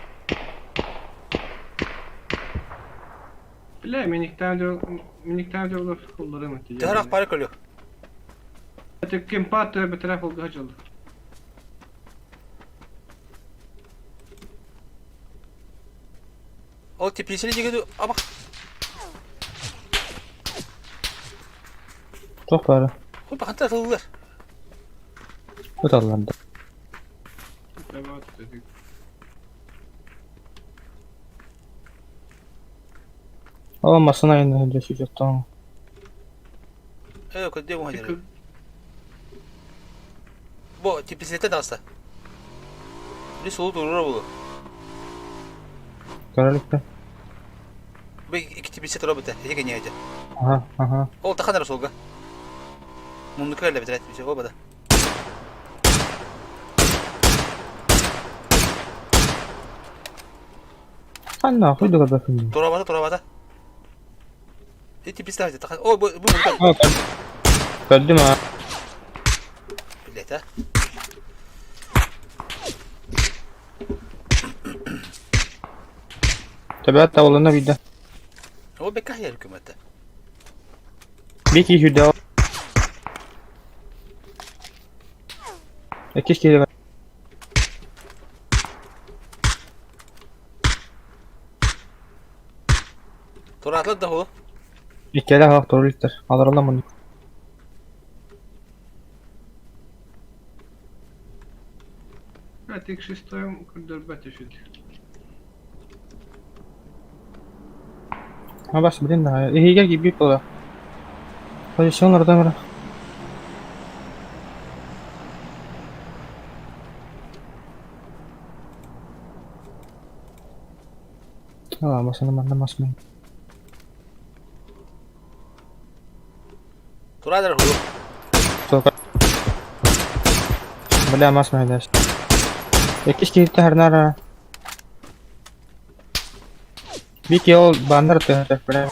Бля, миниктен diyor, minikten diyorlar kullarım etti. Тахарах пары көлөк. Ким пат bir taraf oldu hacıldı. Ол теплицели диги абах. Туох баара? Хопа ханта тыллар. Ыталлар да. Ол массыына айанныыр сылдьар сүүсэттэн. Э, көддө бу хадыр. Бу теплицете таҕыста. Били суолу туруора буолуо. Көрөлүктэ. Бу икки теплице тура быта. Эти кэньээти. Аха, аха. Ол тахан эрэ суолга. Муннука кэллэ битэрэ теплице. Ол бада. Ханна хуйду көрбөппүн. Турабата, турабата. Ити теплице тахан. О, бу бу муннука. Көрдүм аа. Блять, а. Төбөт табылына биирдэ. Ол бэккэ хайар көмөтө. Биир киһи сүүрдэ. Иккис киһи Тураатылар да ол. Иккиэлээх аах турар иликтэр. Аларалла муннук. Атик шестоем көрдөрбөт үчүн. А бас блин да. Эһигэ киирбит буола. Позицион ордон бара. А, масына манна мас мен. Турадар ху. Сука. Бля, мас мен Иккис киһиттэ харнара. Бики ол баннер тыһытар, бля.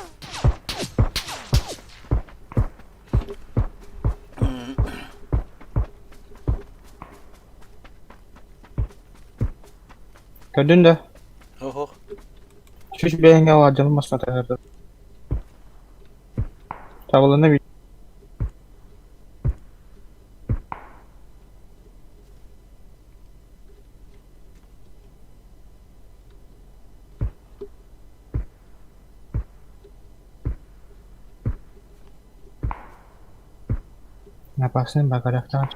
Көрдүн да? Охо. Чүч бэйэҥҥэ алаадьылын маска таһаарда. Табылына бит. Напасны багарахтан.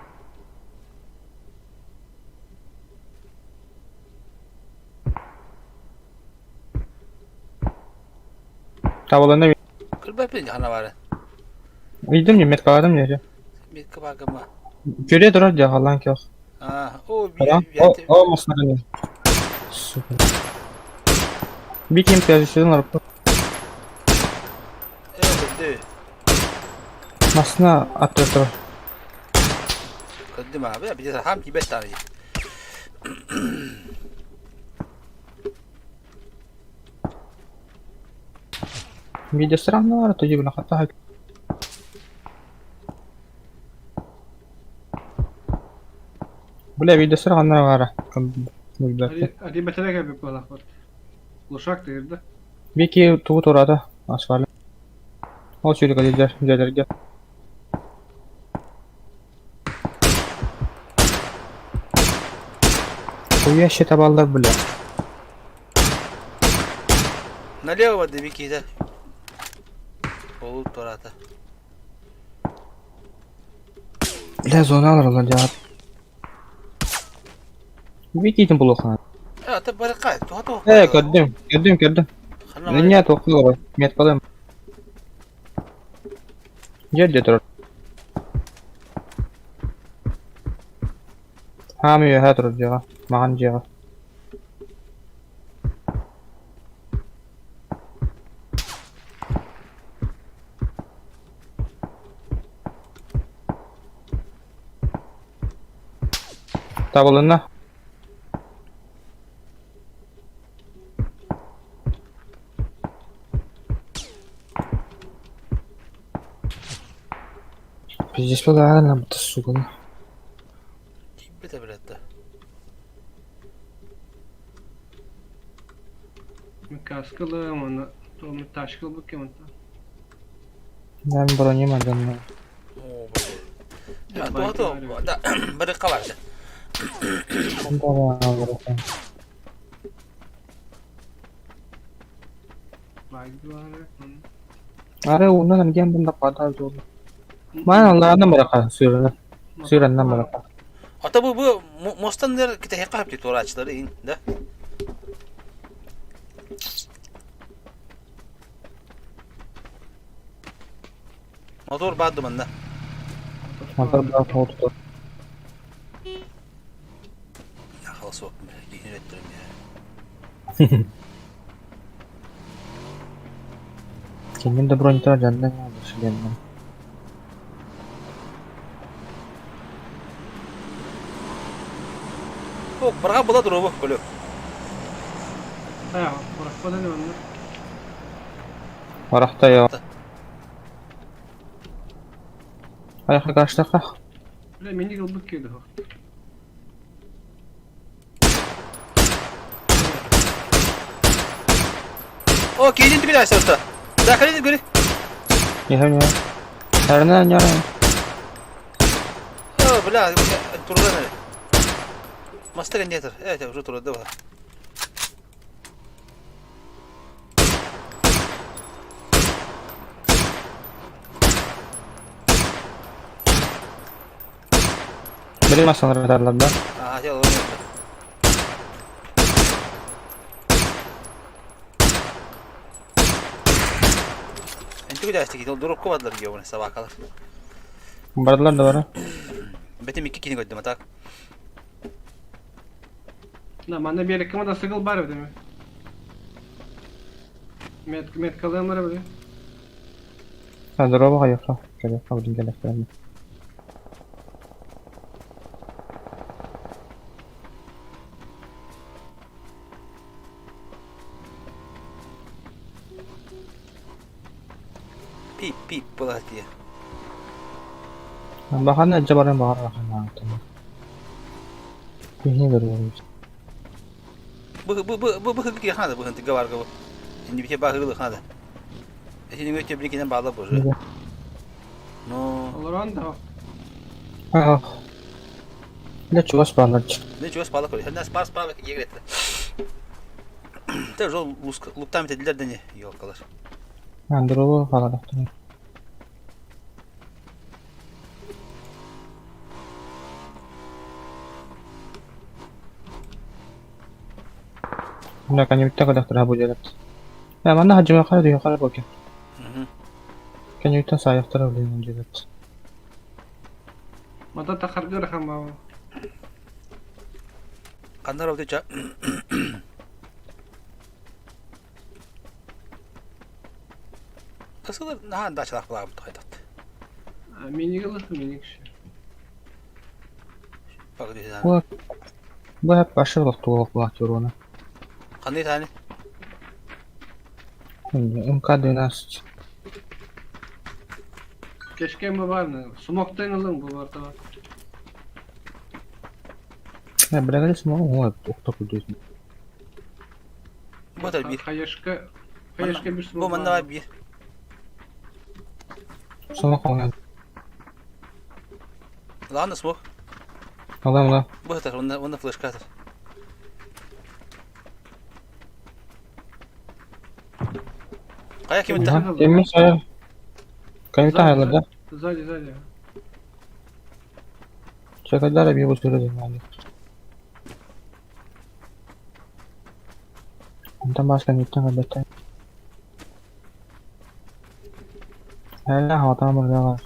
Табылына бит. Кырбаппын хана бары. Ыйдым дии, меткаладым дии. Метка баргама. Көрө турар дии, халлаан көх. А, о, Ара? О, о, массыына Сука. Биким пязычын арып. Массыына аттыгар турар. Көрдүм аҕа, били хам тиибэт даҕаны. Видеостранно тудьугуна хатта Бля, видеостар ханна баара? Ади бэтэрэ кэлбит буолаахпыт. Лошак тыырда. Вики тугу тураата асфальт. Ол сүүрүк илдьэр дьиэлэргэ. Хуяще табаллар бля. Налево да Вики да. Ол турата. Бля, зона аларалар дьаҕар. Вики булуоххана. Э, ата барыкка, туха туха. Э, көрдүм, көрдүм, көрдүм. Меня туохха олорор, меткалыам. Дьэ, дьэ турар. Хаам үөһэ турар дьиэҕэ, маҕан дьиэҕэ. Табылынна. Пиздец, ладно, сука. Тиийбэтэ билэтэ. Каскалаам уонна туом тачка ылбыт кэминтэн. Да, бронем отдам. Оо, бля. Туха туха, да, барыкка бар. Баайдылар. Ары уунан эргиэн бында падаа жолу. Маан аллаана бараха сыырына. Сыыраннан бараха. Ата бу бу мостан дер китәһе кап дип турачлары ин, да? Мотор бар манна. Мотор бар хотту. Холосок, киһини өттөрүм я. Кенин да броньта жандан шлемнен. О, барга була дурубу, көлө. А, бырахпадан онно. Барахта я. Аяққа каштақа. Бля, мени кылбыт келди. О, кейдин түгел айсырта. Да, калин көрі. Не не. Арна няра. О, бля, турдан әле. Маста гендетер. Э, уже турда бар. Бери масалар дарлар да. Ага, дел ол. Энтүгү дәстик, ол дурукку бадылар геобуна собакалар. Бардылар да бара. Бетим икки кини көддүм атак. Да, манна берекке мада сыгыл бар бит. Мет мет калым бар бит. Здорово, қаяққа. Келе, қабылдың келе. Пип пип була дия. Бахана жабаран бахар бахана. Кихни көрүм. Бу бу бу бу бу хыгы ханада бу хынты гаварга бу. Şimdi bir şey bakırlı ханада. Şimdi өте bir кенен bağlı bu. Ну, Олорон да. Аа. Бля, чугас баалар. не чугас балы көрө. Хәннәс бар бар егретті. Те жол луктам етеділер дәне елкалар. Андрово халалахтан. Бля, канютта кадахтар бу жерет. Я манна хаҗыма кара дүйө кара боке. Канютта саяктар билен жерет. Мада тахаргы рахам Кандар алды ча. Кысылыр нахан дачалак булагым тойдат. Мени кылы, мени киши. Бак дүйден. Бу бу хеп башы лохту була турона. Кандай тани? МК-12. Кешкен бу бар. Смоктан алың бу бар та. Я бля, смогу, ой, ухта кудуйт. Бу да бир. Хаешка хаешка бир Бу смок. манна бир. Сома калган. Ладно, смог. Алам ла. Бу хатар, онда онда флешка хатар. Кая ким итте? Эмме сая. Канюта хайла да. Сзади, сзади. Чакадар би бу сүрөдө мали. Онта бас канюта калбата. Хайла хата мурга.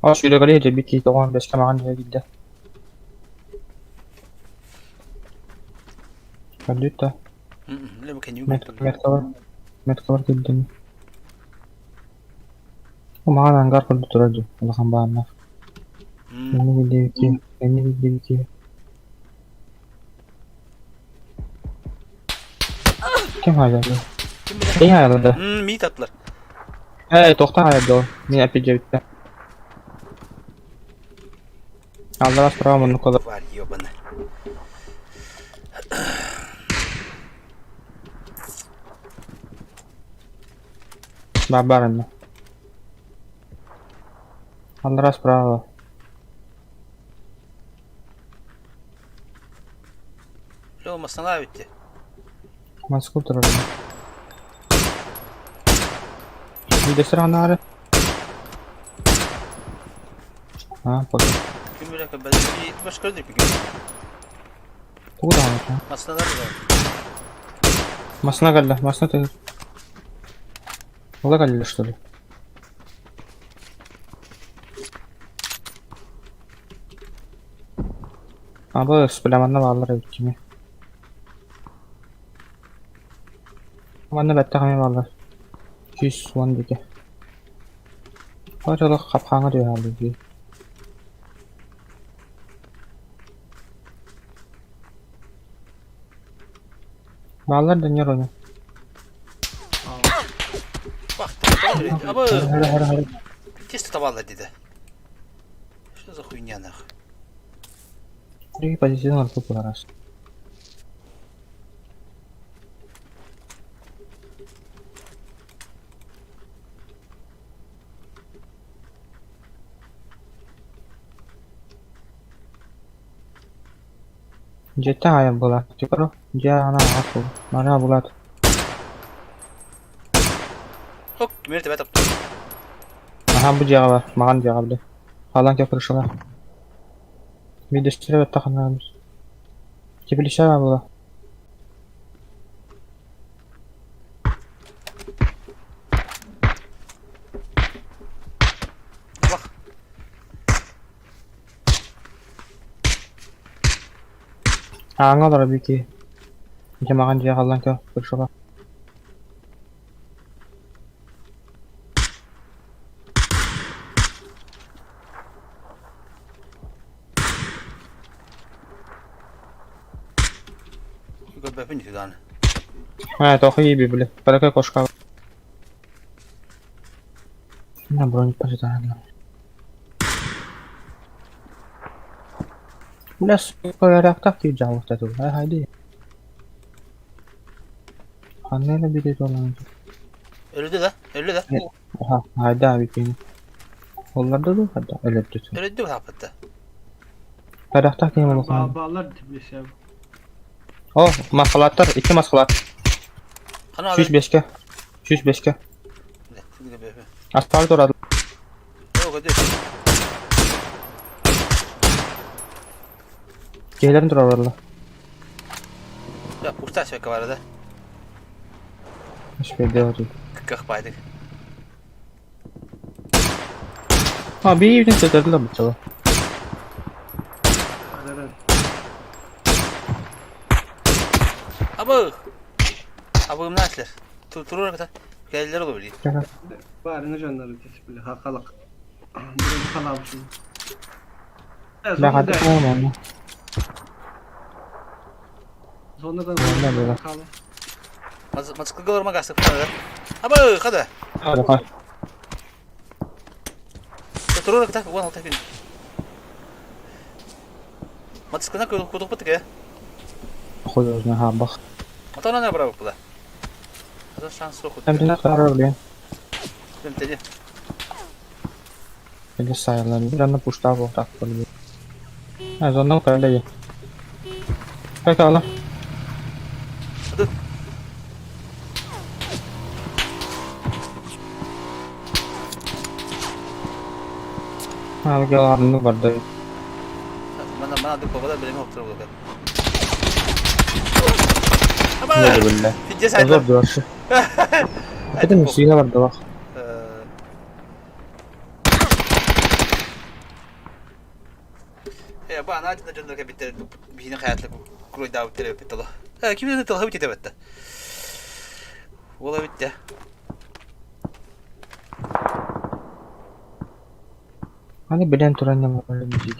Аш үйрәгәле җәби тоған бешкә маган җәгидә. Кадүтә. Ле бу кеню. Мет кабар. Мет кабар килдем. Маган ангар кылды турады. Улахан баанна. Эми дебики, эми дебики. Ким хайлады? Ким хайлады? Ми татлар. Эй, тоқта хайлады. Мен опять жебитте. Алдар справа муну кылып. Тварь ебаная. Барбарына. Аллара справа. Лёва массана битти. Москва турар. Видесер анаары. А, пока. Ким билэ кэ бәлки башка дип ким. Тугу даҕаны. Массаналар да. Масына кэллэ, масына тыгыр. Ыла кэллэ что ли? Абы бля манна бааллар эбит кими. Манна бэттэх эмиэ бааллар. 110 диэки. Ол хапхааҥҥа түһэ дии. Бааллар да не роня. Абы Хара хара хара. тесто табалар диде. Что за хуйня нахуй? Другие позиционер тупо раз. Дьиэттэн аайан буолар. Типа, дьиэ аана аҕас буолар. Манаа булаат. Хоп, кимер тебе таптым. Аһаан бу дьиэҕэ бар. Маҕан дьиэҕэ били. Хаалан кэ крышала. Биирдэстэрэ бэттэх ханнаабыт. Теплича була. Бах. Ааҥҥа олорор бики. Дьэ маҕан дьиэ хаалан кэ крышала. Көрбөппүн дии А, тоха еби, бля. Паракай кошка. На броню пожитана. Бля, сука, реактав ти жал вот эту. Ай, хайди. Ханна биде толан. Өлдү да, өлдү да. Аха, хайда бикини. Олларда да хайда өлөттү. Өлдү тапытты. Реактав кем улахан. Баллар типлесе. О, маскалаттар, икки маскалат. Хана 105-ке. 105-ке. Асфальт урады. Yok ödü. Киһилэрин тураллар. Ya usta söke var da. Үспейде оту. Кых байдык. А, биирин сөтөрдүлэр буччала. Абы. Абы мына Турur kata. Geldiler olabilir. Бары жоннор типле хакалык. Бу халабышын. Бля, хатык болмады. Зонадан Бля, бля. Мазкы ма гасып. Абы када. Аха. Турur kata. Уан алта күн. Мазкына кудук битке. Хуй знает, ха, бах. Ата на бра буда. Ата шанс yok. Там не второй, блин. Мен Или сайла. Бля, на пуштаву так полюбил. А, зона укрыли. Как она? А, ладно, ну, барды. Мана мана ды бабада билеме оптур булды. Не бля. Фидде Озор дурашы. Это не сильно барды бак. Э, ба ана жында жында битте бихин хаятлык крой даа битте битте. Э, ким не тылхы битте битте. Ола битте. Аны билен туран не бар бизик.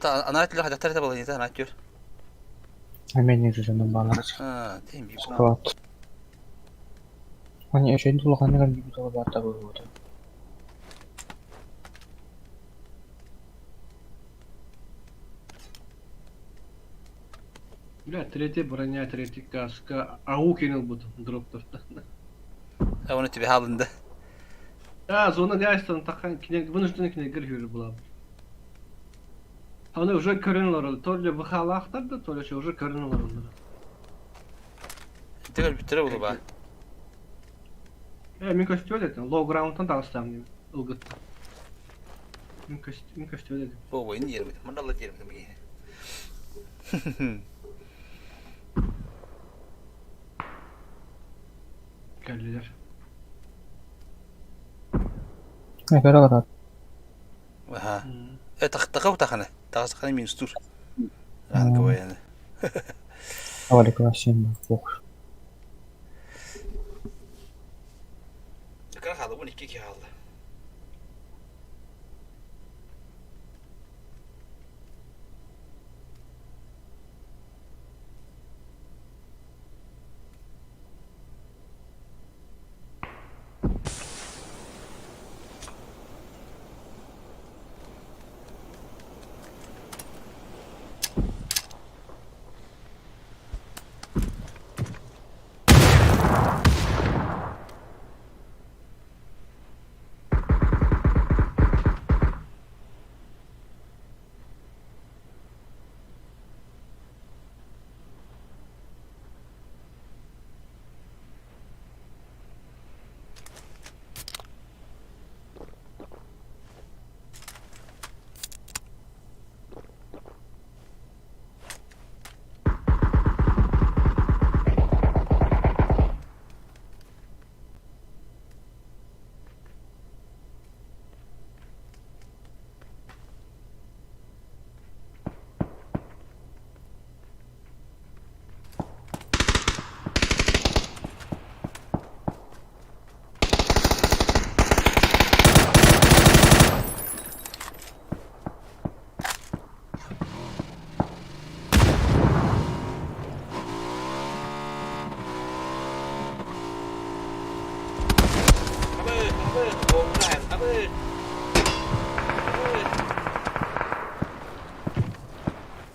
Ата ана түлө хадаттар да болын, ана түр. Мен не жүзөндөн балар. А, тем би. Склад. Они еще дулганныгар бибит бар да болот. Бля, третья броня, третья каска, ау кинул буду дроптартан. А оны тебе халынды. А, зона гайстан тахан кине вынуждены кине гүр була. Аны уже көрөн олороллор. То ли ВХ-лаахтар да, то ли уже көрөн олороллор. Тегер бүтүрө булу ба. Э, мин көстүбэт этим. Лоу граундтан таҕыстаам диим. Ылгытта. Мин көст мин көстүбэт этим. Бу ойын диэрбит. Мандалла диэрбит бии. Кэллилэр. Э, көрө олорор. Аха. Э, тахтаха тахана. Тахасахана минус тур. Ранговая. Авалик вообще похуй. Кыра хаалла, 12 киһи хаалла. Абы, абы, абы, абы.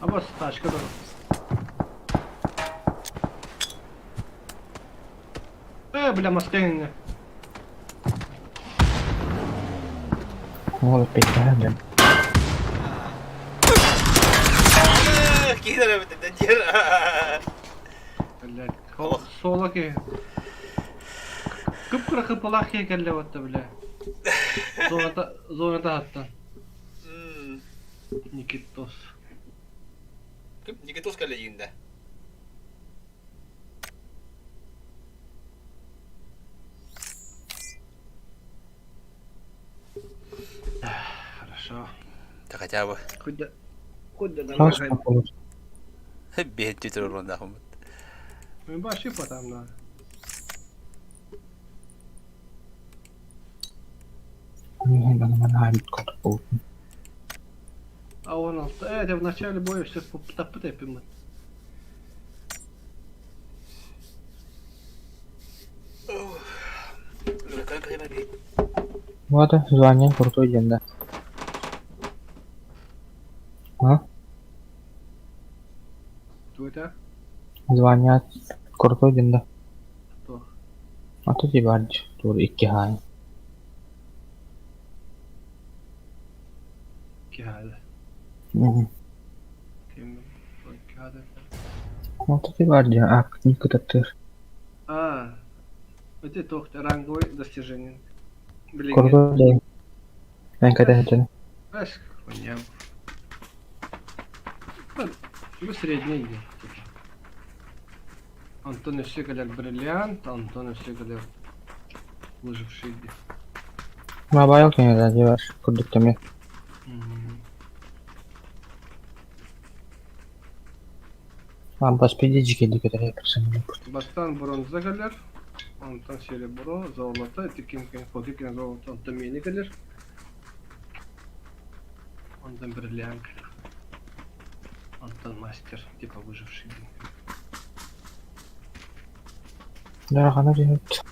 Абас тачка да. Э, бля, маскайны. Ол пекка, бля. Киһи бит Блядь, соло ки. Кып-кыра кыпалаах киһи кэллэ батта, бля. Зоната, зоната хаттан. Никитос. Никитос кэллэ Хорошо. Да хотя бы. Хоть да, хоть да Хорошо, давай. получится. Бэйэн түтөр олорон Ну, баши там, да. А он, это в начале боя все тапы Вот, звание крутой день, да. А? Кто это? Звание крутой день, да. Кто? А то тебе тур икки хай. Кихада. Мгм. Ким? Кихада. А то тебе а, никуда ты. А, это тохт ранговое достижение. Блин. Крутой день. Мен когда это? Знаешь, хуйня. Ну, средний день. Антон Всеголер бриллиант, Антон Всеголер выживший. Мобайл кенеда дебар курдуктами. А бас педички дикетер персонал. Бастан бронза галер, Антон серебро, золото, это ким ким ким золото, Антон мини галер. Антон бриллиант. Антон мастер, типа выживший. Да, она делает.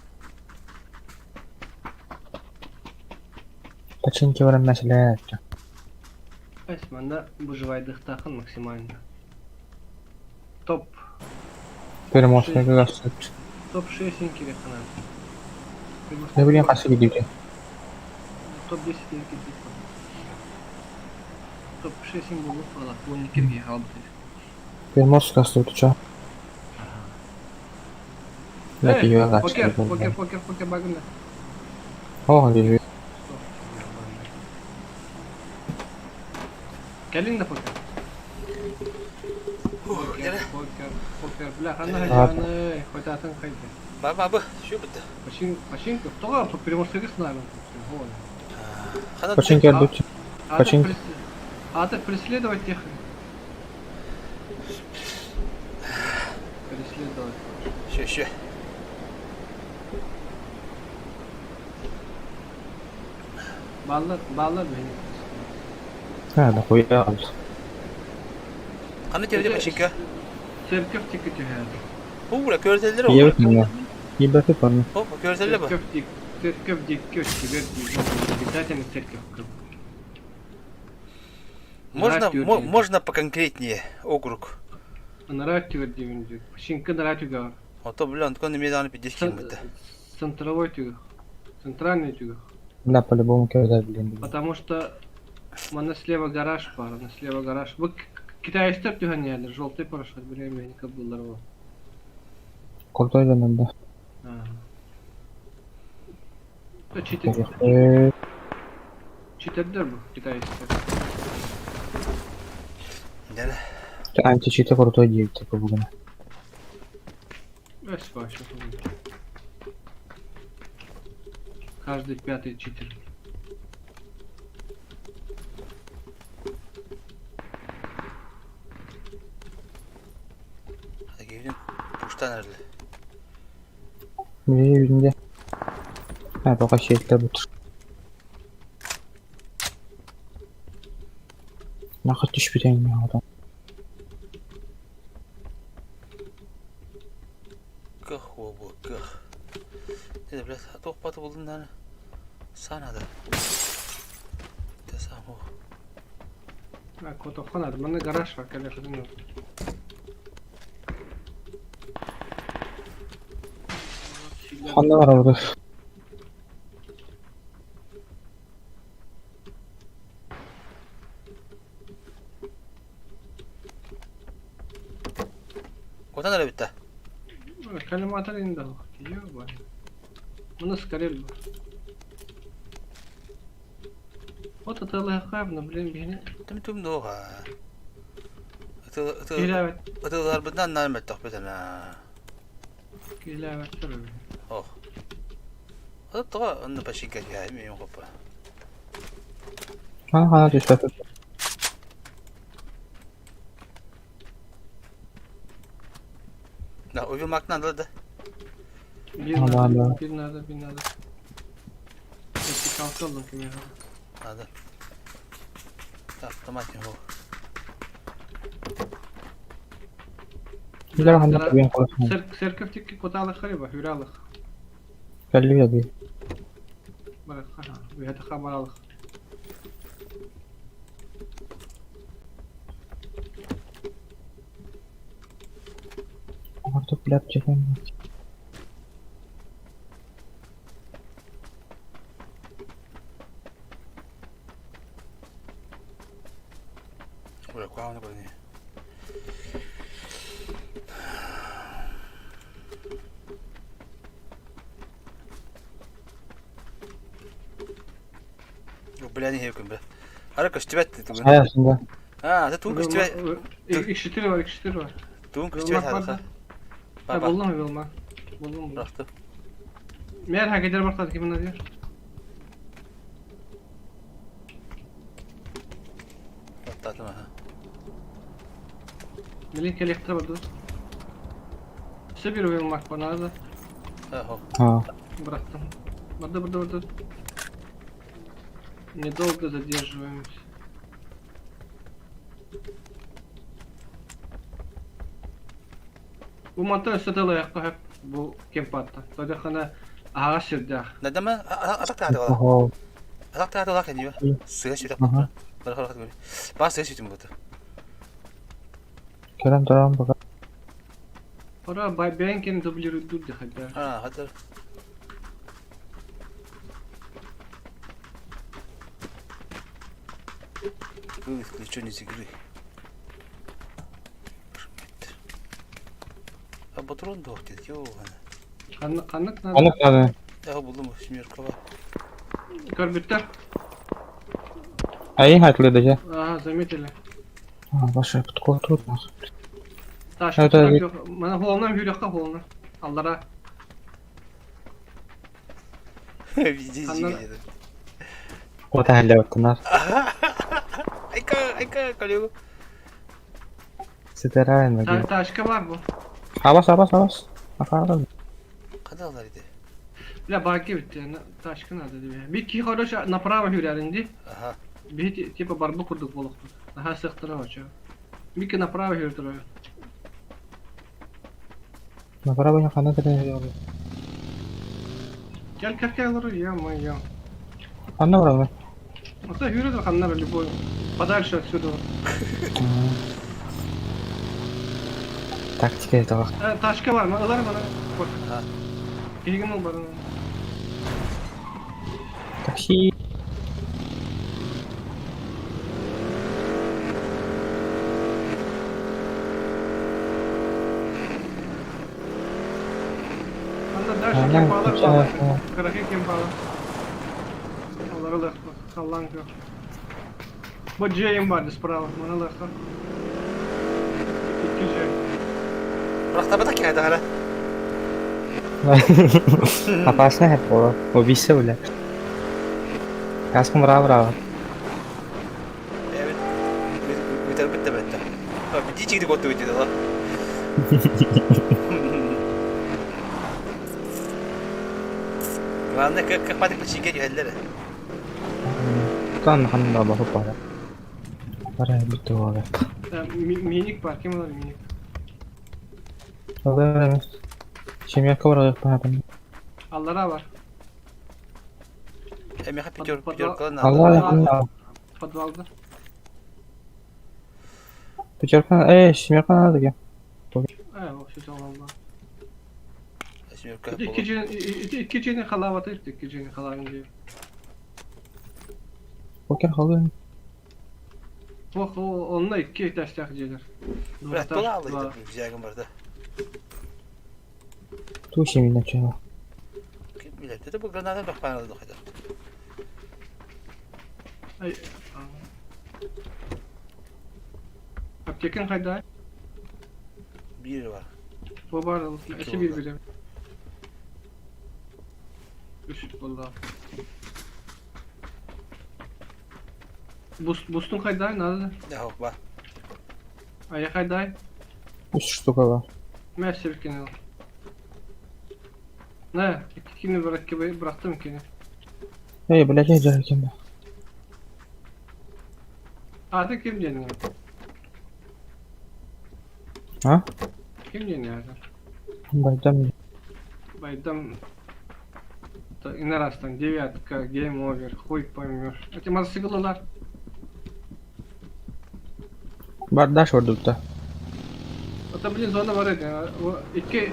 Починки баран мәселе. Эсманда выживайдыхтахын максимально. Топ. Приморская гасыт. Топ 6 инкире ханан. Не билин хасы кидибите. Топ 10 инкире. Топ 6 ин булуп ала. Бу никерге халбыт. Приморская гасыт ча. Э, покер, покер, покер, покер багында. О, лежит. Кэлин да покер. Покер, покер, покер. Бля, ханна хажаны, хотатын хайды. Ба ба ба, şu bitti. Пашин, пашинка, тоға Приморская с нами. Починки отдуть. Починки. А ты преследовать тех. Преследовать. Şu şu. Баллар, баллар beni. Ha, да хуя. Ханна терде починка. Церковь тики түһәр. Бу бра көрсәлләр ул. Ебет меня. Ебет парни. Хоп, көрсәлләр бу. Церковь тик, церковь дикки өттүгэр Обязательно церковь. Можно можно поконкретнее округ. Анара түгэр дибин Починка нара түгэр. А то бля, он меданы пиздец ким бит. Центровой түгэр. Центральный түгэр. Да, по-любому когда, блин. Потому что мана слева гараж бар, на слева гараж. Бу китайстар түһэн желтый порошок, блин, мен кабыллар ол. Крутой да надо. То читер. Читердер бу китайстар. Античиты крутой дед, типа, бүгін. Эс вообще. Каждый пятый читер. Hadi gidelim. Puştan herhalde. Ne yüzünde? Ha, пока щетлер бут. Нахуй түшпүтен мен адам. Кых о бу кых. Ne de блядь, тоқ баты булдым да. Санада. Те сам о. А, котохан, мана гараж бар, кәле хызын. Ханна бар алды. Котан әле битте. Калиматор инде. Ёба. Мына скорел бар. Вот это лайхабна, блин, бини. Түм түм доға. Киләвет. Ытылар бытдан нар меттох битена. Киләвет төр. Ох. Ат тога онны пашинка я ми хопа. Хана хана түшпөт. Да, увил макнан да. Bir Ала, надо, да. bir надо, bir надо. Эти kalkalım kim ya? Надо. Так, автомат не Билер ханна табиан коласың. Церковь тикки коталы харыба, хүралык. Кәлли яби. Барак, ага, үһәтә хабаралык. Артык билеп чекем. Бля, куда он не? Бля, не хевкин, бля. Ара көстүбэт тугун. Аясында. А, ты тугун көстүбэт. X4 бар, X4 бар. Тугун көстүбэт хадаха. Ha, buldum Vilma. Buldum. Bıraktı. Meğer hak eder baktı kimin adı? Tatlı ha. Milin elektro vardı. Size bir Vilma bana da. Ha, ho. Ha. Bıraktım. Burada burada burada. Недолго задерживаемся. Bu mantar üstə аяққа hep bu кемпатта. Тодохана ага сирдах. Надама атак тааты бала. Ого. Атак тааты бала кенди. Сыга сүтөк. Ага. Бара бара бара. Ба сыга сүтүм бу. Керем тарам бага. Ора бэйэн дублируйдуур диэхайда. А, хатыр. Был исключен из игры. А патрон дуох диэт, ёбана. Ханнык ханнык надо? Ханнык надо? Я булдум Смиркова. Көрбүттэр. Ай, хатлы даже. Ага, заметили. А, ваша подкова тут нас. Ташка Это Мана холонан хүрүөххэ холона. Аллара. Везде Ханна- где-то. Вот әлі нас. Айка, айка, коллегу. Сыдырайын Ташка бар бу. Абас, абас, абас. Апарым. Кадалар иди. Бля, баги битти. Ташка надо диби. Bir ки хороша направо хүрэринди. Ага. Bir типа барбы курдук болохпут. Аха сыктыра очо. Бики направо хүрдүрө. Направо не хана тирен. Кел кел кел ё-моё. Хана барабы. Ата хүрөдүр ханнар любой. Подальше отсюда. Тактика этого. Ташка бар, ылар бана. Кийген ол бар. Такси. Анда дальше Ана, кем бала включаю. бала. Карахи кем бала. Алары легко, халланка. Бу Джейм бар справа, мана легко. Икки Джей. Бірақ та кайда хала. Опасно это Убийство, бля. Каском браво, браво. Evet. Бүтер битте битте. Бити чигди готу бити да. Главное, как как патик чиге дьэллер. Тан ханда баху пара. Пара битте бара. Миник бар, кем олар миник? Алар. Семьяка бар пара. Аллара бар. Эмеха пятер пятерка Аллар. Подвалда. Пятерка, эй, семерка надо ге. Э, вообще алла. Семерка. Икки жени халава тыйт, икки жени халавын диye. Покер халын. Ох, онна икки этажтах желер. Брат, тола алды взягым бар да. Ту семья начала. Билет, это бу граната бак панады дохайда. Ай. Аптекин кайда? Бир бар. Бу бар, эчи бир билем. Үч болду. Бус бустун кайда? Надо. Да, ба. Ая кайда? Үч штука бар. Мә себекени. Не, иккини бырак бырактым иккини. Эй, блядь, я жар кем. Аты ким дедиң? А? Ким дедиң аты? Байдам. Байдам. Инарастан девятка, гейм овер, хуй поймешь. Эти мотоциклылар. Бар даш ордукта. Ата блин зона бар эди. Икки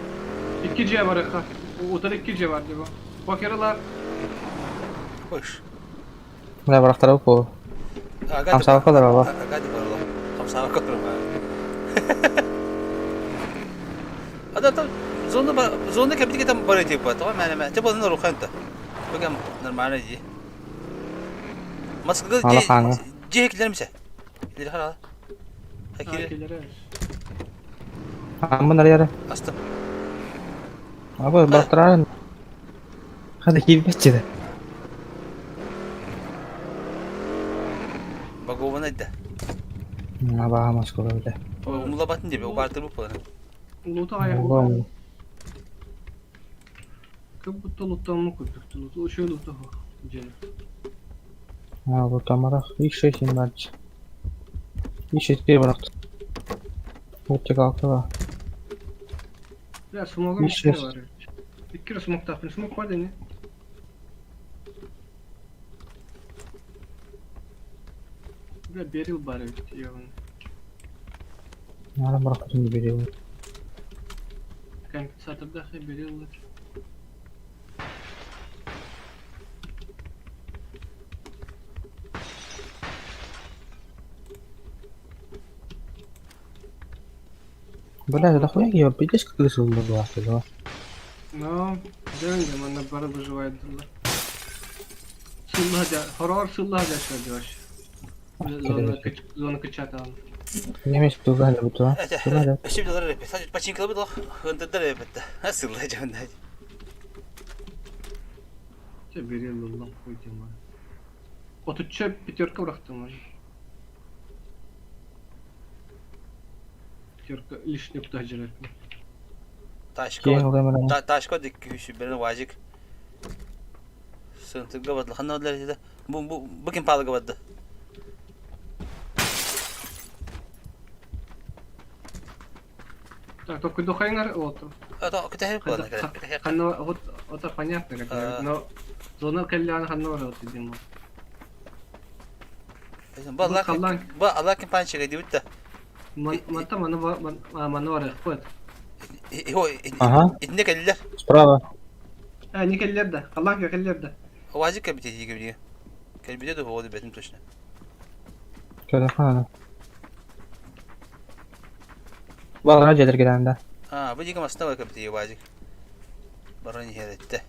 икки G бар эка. Утар 2 G бар диbo. Покерлар. Хош. Бля, барактар бу. Хамсага кадар баба. Агади бар ла. Хамсага кадар ба. Ада там зона бар, зона кәбитке там бар типа. Това мәне мәне. Типа зона руханта. Бөгем нормально ди. Маскага Ала хаңы. же килермсе. Килер хара. Хакире. Килер. Амын арьяра. Астым. Абы барактар. Хады кирбетчи да. Багован айтты. Аба Москва бля. Умула батын деп, о бартыр буп болар. Лута аяк. Как будто лутамы курдук. Луту ошо луту. Же. А, вот тамарах. Еще семь матч. Еще теперь барак. Вот тебе алкала. Бля, смогум Еще. бар. Икки смог тапын. Смог бар дени. Бля, берил бар бит, ёбаный. Надо барак не берил. Компенсатордаах бери ыллар. Бля, да хуя я пиздец как крыса была, да? Но, дьэ, манна бары выживает дылар. Сылла хорор сылла дьэ Зона зона кычатаан. Немец туган бутуа. Өссө билэр репет. Починкалы бу хындырдар репетте. Сылла дьоннай. Чэ берем ыллам хуй тема. Отучча пятерка бырахтым. Пятерка лишний куда жирер. Ташка ташка дикки берен вазик. Сынтыга бадла ханна бадлар Бу бу бу ким палыга бадды. Так, только духайнар вот. Это кытахы кулана Ханна вот это понятно, как но зона кэллээн ханна бар вот дим. Бу Аллах бу Аллах ким панчыга дибит Манта маны маны бар хот. Ага. Итинне кэллер. Справа. А, не кэллер да. Аллах кэллер да. Вазик кэлбите диги Кэлбите да ходы бетим точно. Телефон. Балана жедер кирәндә. А, бу диги масна бар кэлбите вазик. Баран херетте.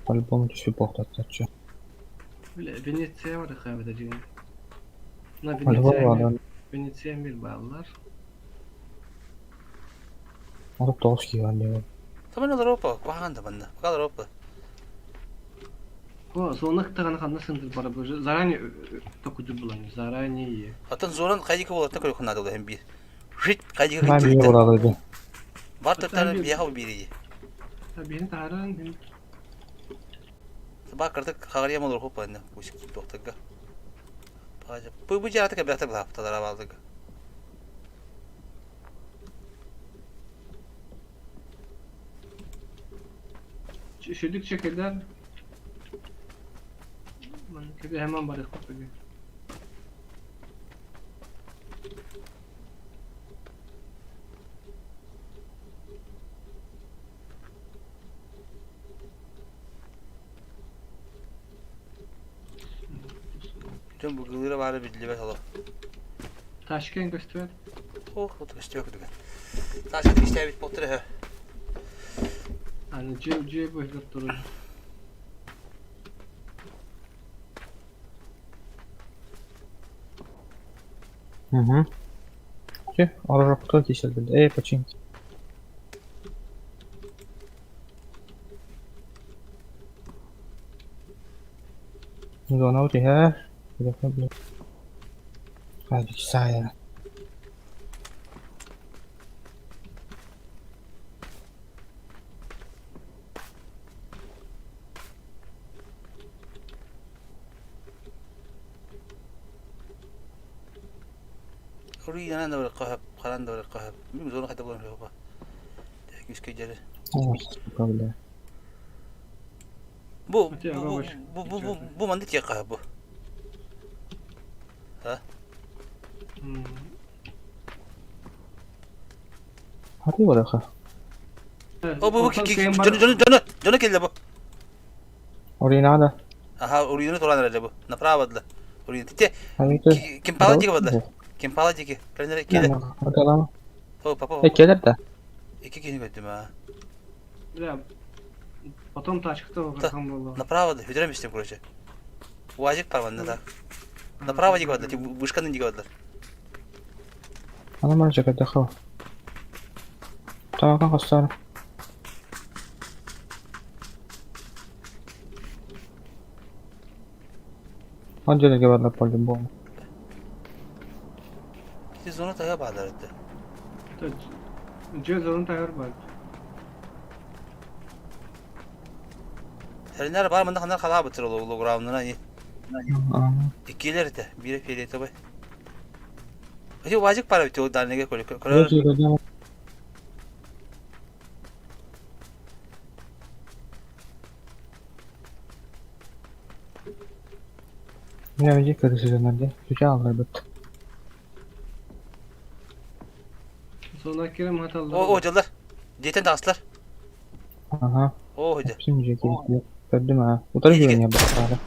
По-любому түсүп токтотчу. Бля, Венеция бар хабыда дигән. На По-любому Венеция. алан. Венеция бир баллар. Алып тоғыз кийгән дигән. Таман Европа, куаган да банда. Кал Европа. О, зона таганы ханна сындыр бар бу. Заранее только булан, заранее. Атын зоран кайдыка болот та көрөх надо һәм бир. Жит кайдыка Мен бие булалы иде. Бар тоттары бияха бири. Бин таран, бин. Ба кырдык хагария молор хопа инде. Кусик токтага. Пажа. Бу бу жараты кабята бла тадар алдык. Шүдүк чекелер. Ман кеде hemen бар хопа. Tüm bu gылыра бары билбет ало. Ташкент көстөр. Ох, вот көстөк дүгән. Ташкент иштәбит болтыр һә. Аны же же бу турur. Угу. Все, оружие кто тиселди? Эй, починки. Зона у тебя. Hadi sahaya. Руйдан да бер кахап, каран да бер кахап. Мин зона кайта булам хопа. Күскә җәре. Бля. Бу бу бу бу бу бу манды тия кахап бу. Ха? Hadi бараха. О бу бу жона жона жона жона келде бу. Оринада. Аха, уруйны туран әле бу. Направо дла. Уруйны. Те Ханги ким пала диге бадлар. Ким пала диге. Кәлнәр килде. Bakalım. О, папа. E келер да. Ике кини көттүм а. Бля, потом тачката барган була. Направо да, хүдрәм истем короче. Уазик парманда да. Направо диге бадлар, вышканы диге бадлар. Ана мана жакада хо. Тамакан костар. Анжелеге барлар по-любому. Сиз зона тага бадлар этте. Же зона тагар бар. Хәрнәр бар монда ханнар кала бутыр ул граундына ни. Икилер ите, бире феле табы. Эти вазик пара бит ул дальнеге көле. Көле. Я види, как это надо. Включал, ребят. Зона кирем хаталлар. О, о, дьыллар. Дьиэтэн таҕыстылар. Ага. О, дьэ. Всем же киирдилэр. Көрдүм аа. Утары жүйөнү баҕара.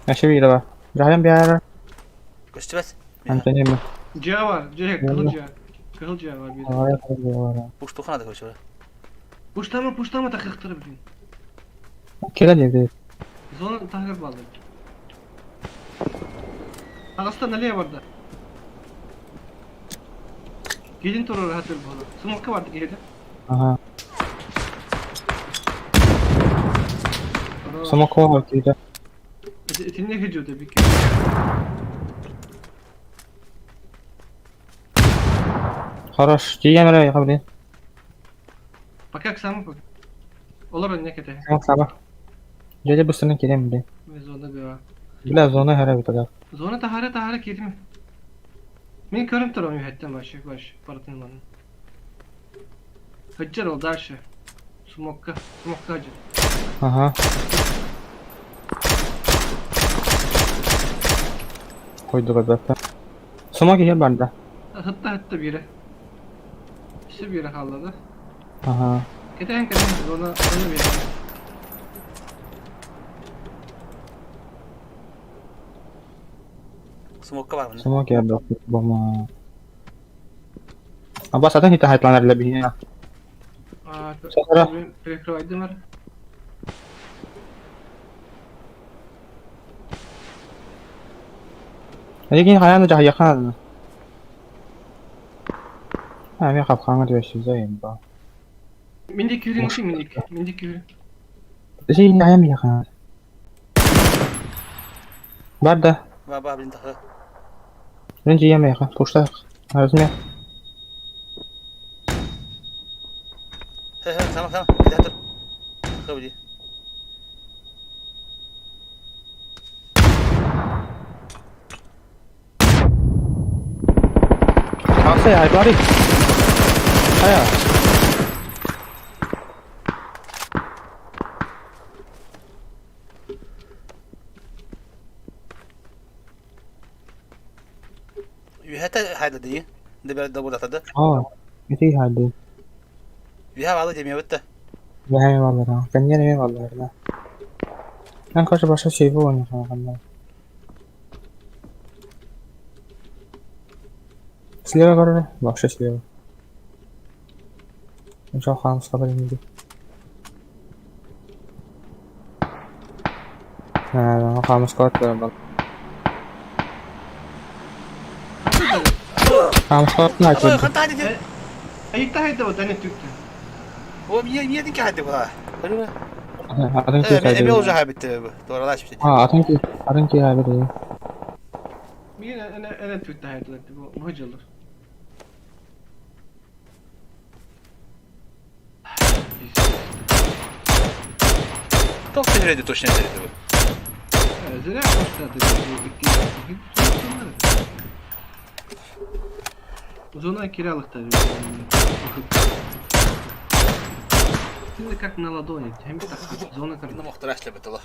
Ашы биир ба. Жаһайан биэрэр. Көстүбэт. Антони ма. Дьиэ бар, дьиэ, кыһыл дьиэ. Кыһыл дьиэ бар биир. Ай, кыһыл Пуштуха надо, короче. Пуштама, пуштама тахыхтары блин. Кэлэ диэби. Зона таһыгар бааллар. Аҕаста налево барда. Киһитин туруора сатыыр буолар. Смокка барды киһитэ. Ага. Самокова киһитэ. Итиннэ хиджута бикки. Хорош. Тиийэн эрэ блин. Пока к саму пока. Олор инне кете. Самок саба. Дьэ быстынан киирэн блин. Зона быа. Бля, зона хара битага. Зона тахара тахара киирдим. Мен көрүм турам үһэттен вообще вообще барытын манын. Хыджар ол дальше. Смокка, смокка хыджар. Ага. Койдуга бәппә. Смок иһэр барда. Хытта хытта бире. Үсü бире хааллады. Ага. Кэтээн кэтээн зона зона бире. Смокка бар мында. Смок иһэр бома. Аба сатан хита хайтланар лебиһине. Сахара. Перекрывайдым бар. Эдигин хайааны жаһыйахаан. А, мен хапхаңа түбэсүзэ ба. Минди күүрүн минди минди күүрүн. Син хайам яхан. Барда. Ба, ба, блин, тахы. Мен жиям яхан. Пушта. Арызме. Хе, хе, сама, сама. Киде тур. Тахы, блин. Аксы айбари. Хая. Үһэтэ хайда дии. Дебер добудатады. Аа. Ити хайды. Үһэ балы демебит да. Яхай баллара. Кэннер эме баллара. Мен короче баша сейф ойнаханна. Слева короче, вообще слева. Жо хан сабыр инди. Аа, хамыс кат бар. Хамыс кат на Ой, ханта хайда дии. Айта хайда вот аны түктү. О, мне мне динки хайда була. Көрүбэ. Атын ки Э, эме уже хайды. хайбит. Туоралаш бит. Аа, атын ки, атын ки хайды. Мен ана ана түктү хайдылар бу бу жылыр. Ток сенереди точно сенереди бу. Зря коштады бу икки. Зона киралыкта. Ты как на ладони, hem так зона Ну, мохтараш лебет ола.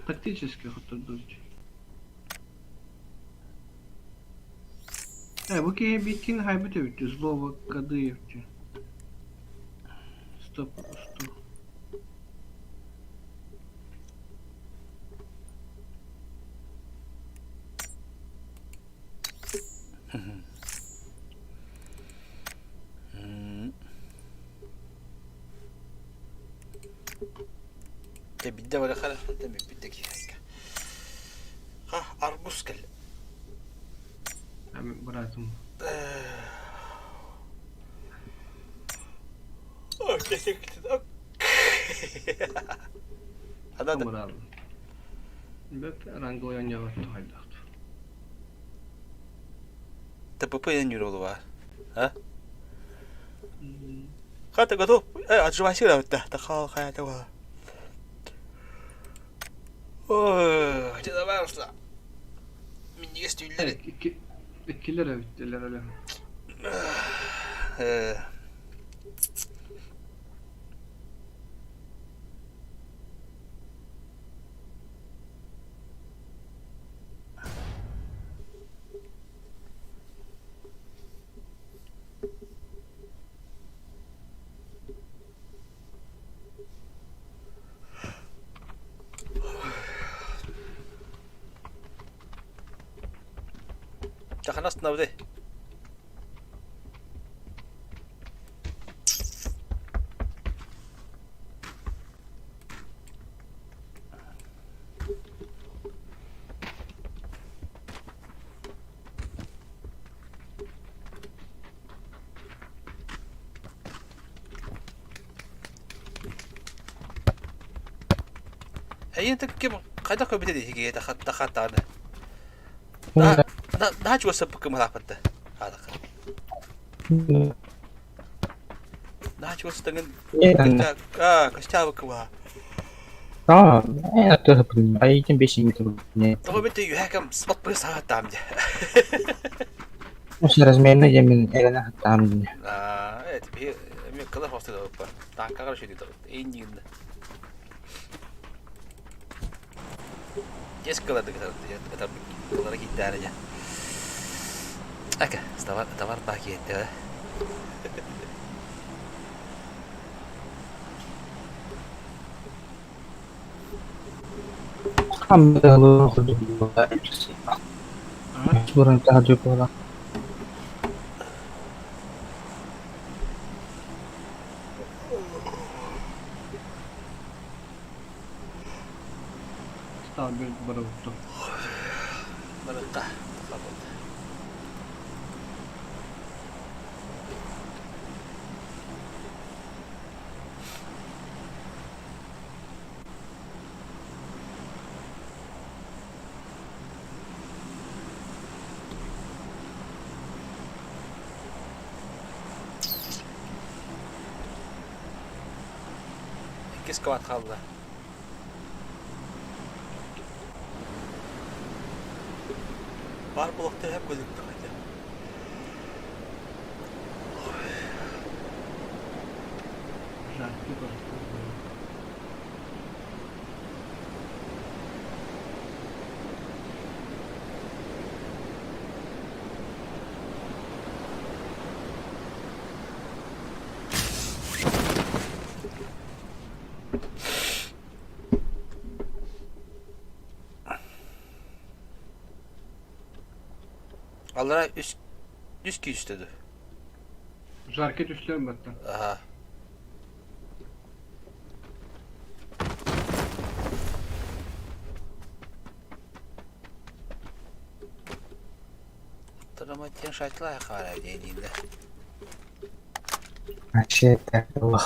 Тактически хотурдуч. Э, бу киһи биткин хайбыт эбит, злого кадыевчи. Стоп, стоп. Тебидде бара хара, тебидде ки. Ха, арбуз кел. Братым. Ой, кесек. Ада. Бөп ранго ойньоот туһайдахт. ТПП не юролу А? Хата готов. Э, отжимайся, да, тахал хая того. Ой, где давай ушла. Миннеге стүллер. Иккилер эбиттилер эле. Э. Таханас навды. Эйин ким хайдах көрбүтэ дии тахаттааны. Наһаа чугас сыппыккын быһааппытта. Аадакка. Наһаа чугас сытаҥын костябыкка баа. А, я тоже понимаю. А этим бесим не. Тоҕо бит үһэ кэм спот быыс хааттаам дии. Ну, размерно я мен эрена хаттаам дии. Аа, эт би мен кылар хосты да Танкаҕа үшөдүй эйниин. Дьэс кылардык кылара киирдээри дьэ. Ака, товар, товар баа киирдэ. Бурун таһырдьа буола. Стал барыбыт. Барытта. Иккис квад хаалла. Бар блокта hep gözüktü hadi. Жаркий просто. Аллара үс үс күүстэди. Жаркий түстер баттан. Аха. Тарама тен шайтла хара дейдинде. Вообще так было.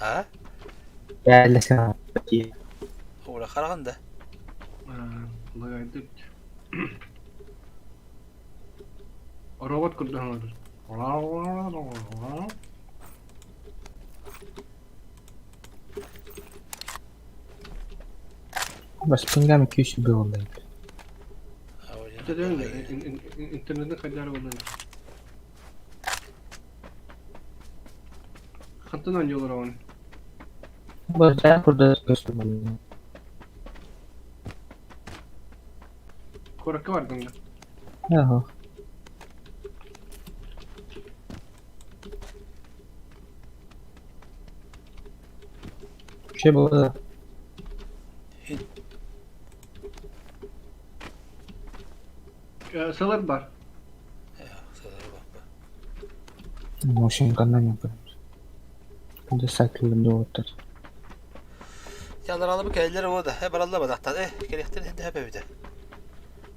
А? Бәлі. Ура хараганда. Лагайды. Робот курдук. Бас пингами күйсі было, блядь. Интернетте кайдары болды. Хантан ойнолор оны. Бас жай курда көстү. Коракка бардың да. Ага. Вообще было. Салар бар. Мощен канал не Когда оттар. Ялар алып келдер ода. Хеп алла бадактан. Э, керектер хенде хеп эбите.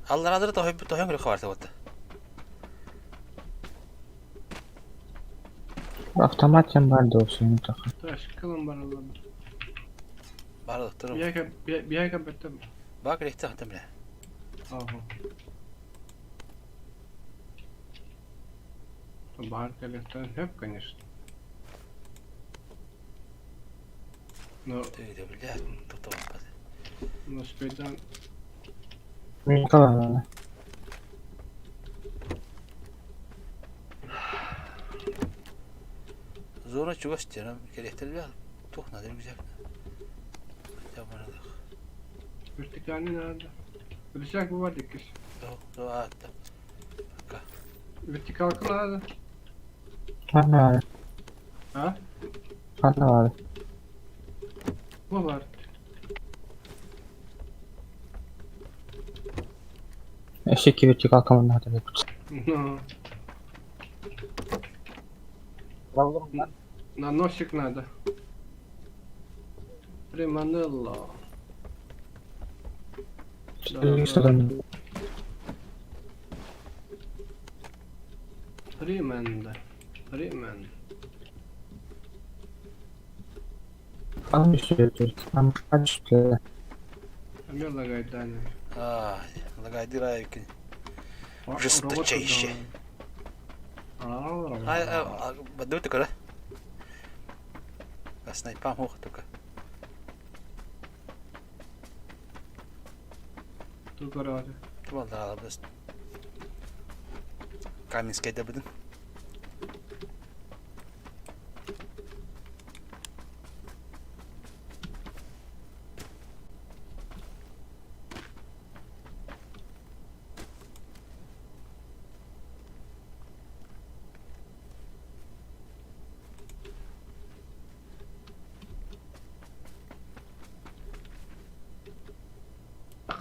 Аллар алыр тохой тохой гүр хабарты болду. Автомат ям бар да так. Ташкалам бар алла. Бар доктор. Бияка бияка беттем. Ба керектер хантам биле. Ага. Бар керектер хеп, конечно. Но Түйдө биле, токтоп албады. Но спейдан Николай. Зона чугас терем керектер биле. Тух надыр güzel. Хотя бы вертикальный надо. Рычаг бывает якийсь. Атта. Вертикалка надо. Ана, А? ана. Бывает. Өссө икки вертикал командаҕа тэбэппит. Ну. На носик надо. Приманелло. Примен да. Примен. Эмиэ лагайдаан. Лагайдыыр аайы Жесточайше. Бадыбыт көрө. Снайпам хуох только. Ту көрө. Тубалдаалабыс. Каменскайда быдын.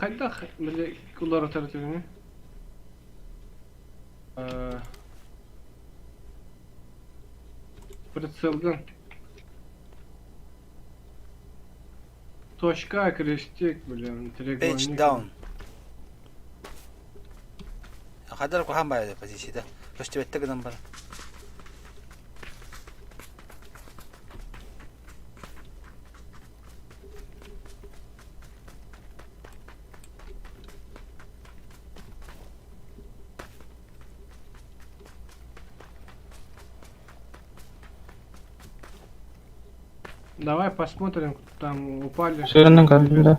Хайдах били уларытар этибиний? Прицелгын. Точка, крестик, блин, Page треугольник. down. Хадар куһаан баайда позицията. Көстүбэттэ гынан баран. Давай посмотрим, там упали. Сөрөннөн көрдүм да.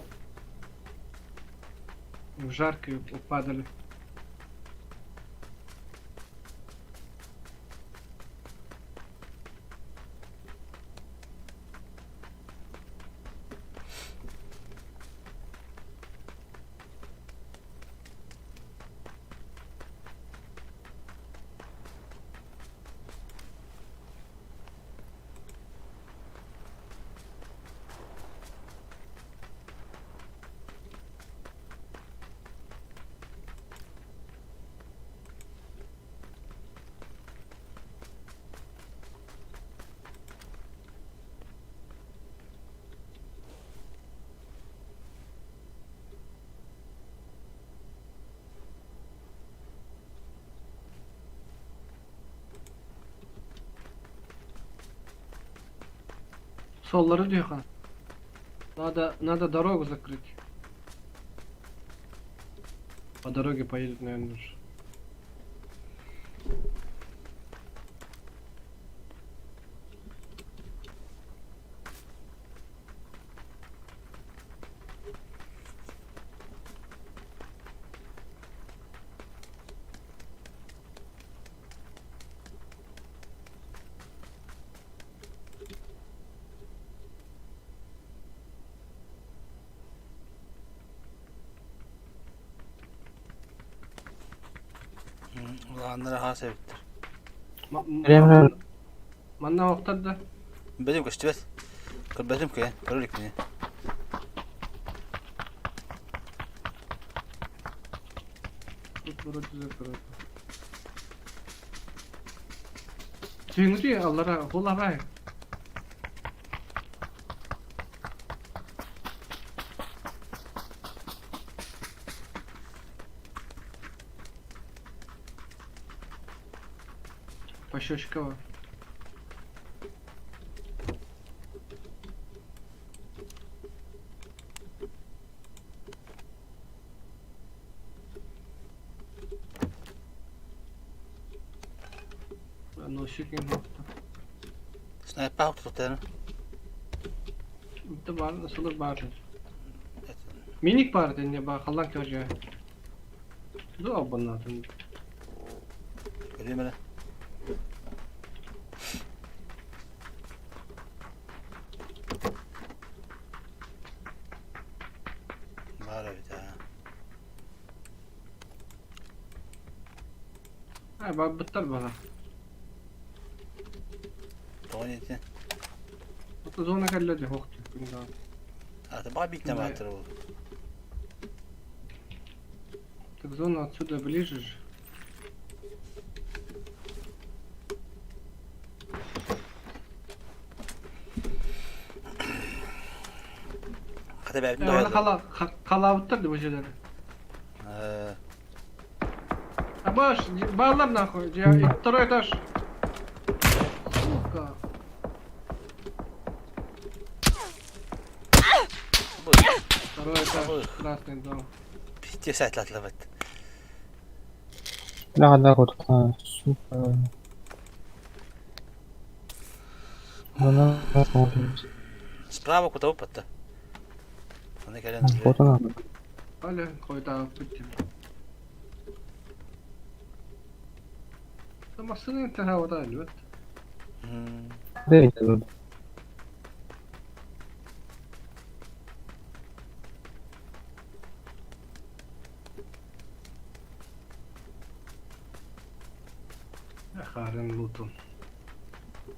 В жаркой упадали. Соллары диэхэ. Надо, надо дорогу закрыть. По дороге поедет, наверное, уже. Улааннара хаас эбиттэр. Прямо Манна охтар да. Бэлим көстүбэт. Көрбөтүм кыйан, көрө иликпин. Тут вроде закрыто. Түҥүтүй аллара хулабай. Пощечкова. Носик Снайпа тутан. Это бар, сылыр бар. Миник бар дэнне ба халлан көржө. Ду абоннатын. Көрүм эрэ. Баар эбит аа. Ай бар быттар бана. Тоҕо диэтин? Ото зона кэллэ дии хоохту күн Ата баа биитинэ баатыр ол. Так зона отсюда ближе же. Хата бэйэбитин Аны дойаллар. халаабыттар да бу дьиэлэри. Абаш, бааллар нахуй, дьиэ, второй этаж. Сука. Второй этаж, красный дом. Пиздец атлатлабыт. Бля, да, вот, а, сука. Она Справа куда упадта? Аны кэлэн Вот она. Аля, хойутаабыппыт дии. Массыына таһаабата билбэт. Да, это Харын лутун.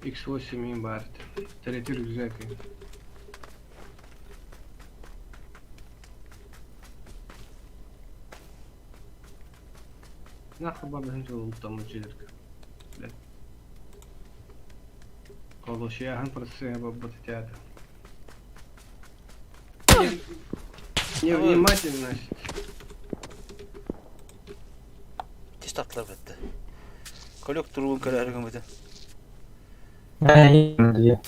X8 им баар. Третий рюкзак. Нахуй баба ханча лутаммыт дьиэлэргэ. Блядь. Колошияһын процесса баббат театр. Невнимательность. Тис таттылар бетте. Көлөк туругун көрөөрүгүн бүтүн. Две.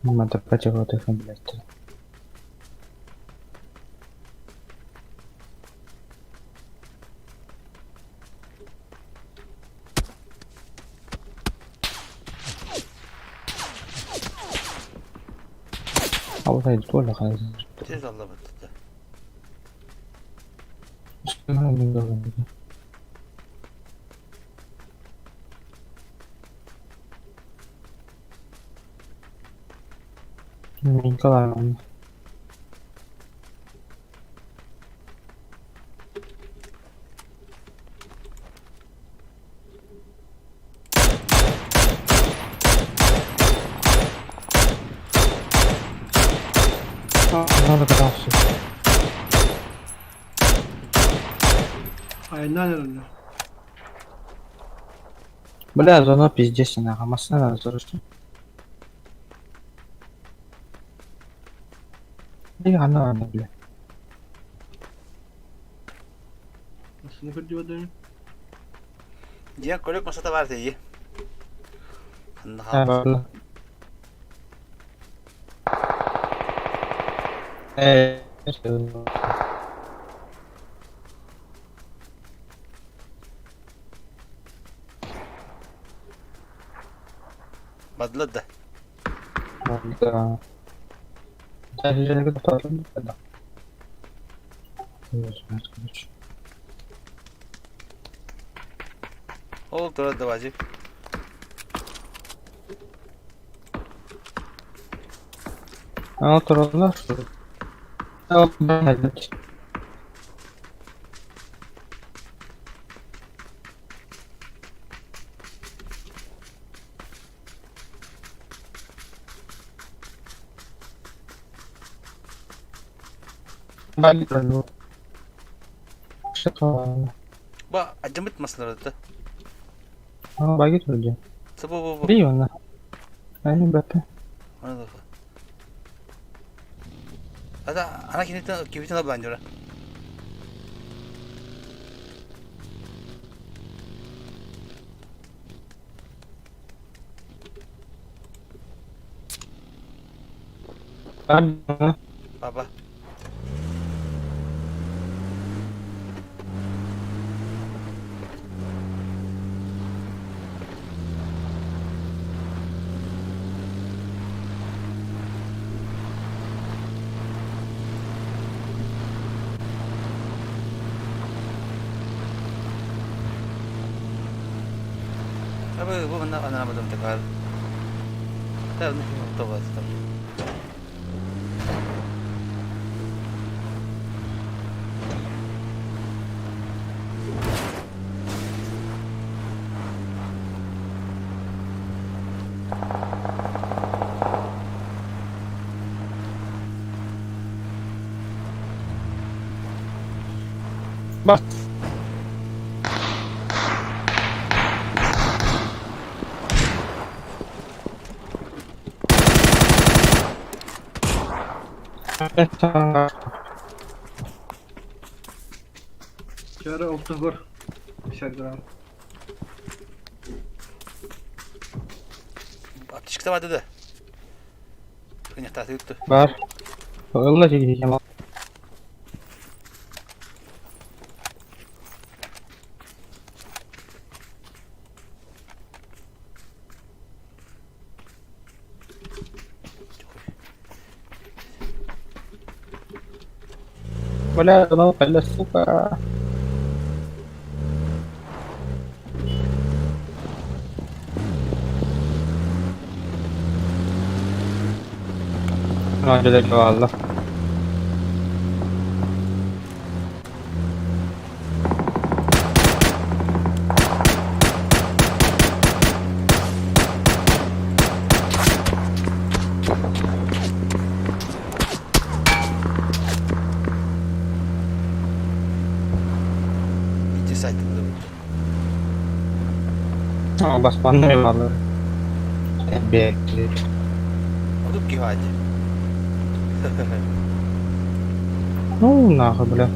Надо против вот их, блядь. А вот это тоже хорошо. Тез алла бетте. Николай. Надо догадался. Айнан эрэллэр. Бля, зона пиздец, нахуй. Машина надо срочно. И она, она, бля. Массыына көрдүбэт Дьиэ көлөк масата бар дии. Ханна А, хаалбыт. бля. Э, Бадылар да. Да. Даже не готов, да. Короче. Ол турар да бажы. А тураллар что ли? А, блядь. Блядь, Что? Ба, адьымыт маслары да. А, баги вроде. Бу бу бу. Приемно. Они бэпэ. Аны да. Ата ана кинитен кибитен аблан жора. Баба. Абы бу мына ана мадам такар. Та ну то вас там. Бас. Чара 6 50 грамм. Аптечка барды да. Кыньяктааты үттү. Бар. Ылла тиийэн. Бля, ну, бля, сука. No, del cavallo. Ити сайтында бүттү. No, баспанны баллы. Бек. Одуп кивади. Ну, нахуй, бля.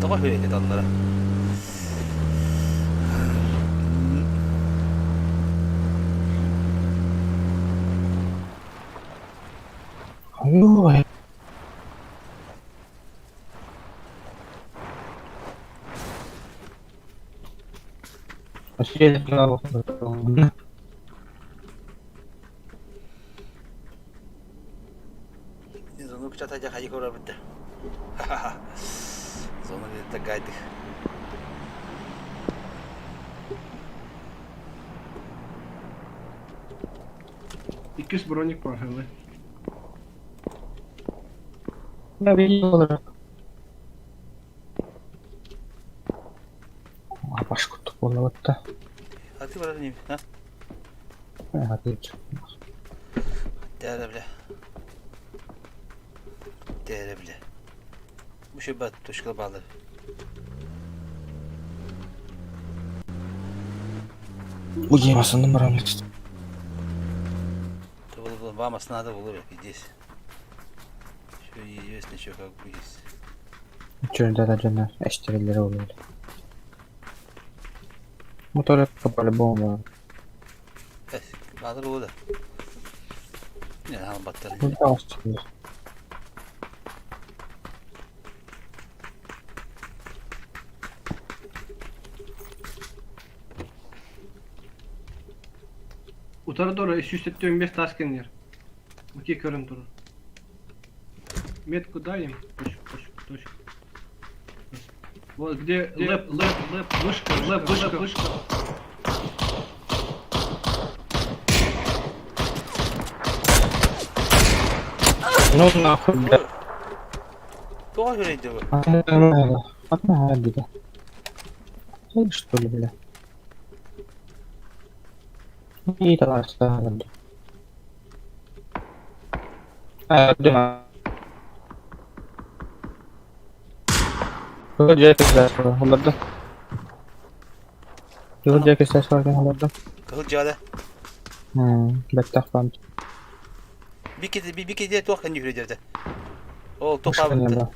Тоҕо хүрейти таллара. Ой. Зону печатать хади көрөр битте. Зону битте гайдых. Иккис броник бар хәле. Я видел. Башка тупола. Аты барар не, а? Отлично. Дәрі бля. Дәрі бля. Бу бат точка балы. Уе, басындым барам. То было вам надо было здесь. Еще есть ничего как бы есть. Чё, да, да, да, эштерилери oluyor. Мотор по-любому. Баdır oldu. Ne lan battır. Ну, да, осталось. Утары doğru 375 тас кенер. Окей, көрім тұру. Метку дай им. Точку, точку, точку. Вот где лэп, лэп, лэп, вышка, лэп, вышка, вышка. Ну нахуй, бля. Тоға хүрейді bu. Одна обида. Что ли, бля? И давай, ставим. А, да. Кызыл жай көстәс бар, оларда. Кызыл жай көстәс бар оларда. Кызыл жада. Бәттәх бам. Bir bir kedi toq kendi хүрейді. Ол тоқа бітті.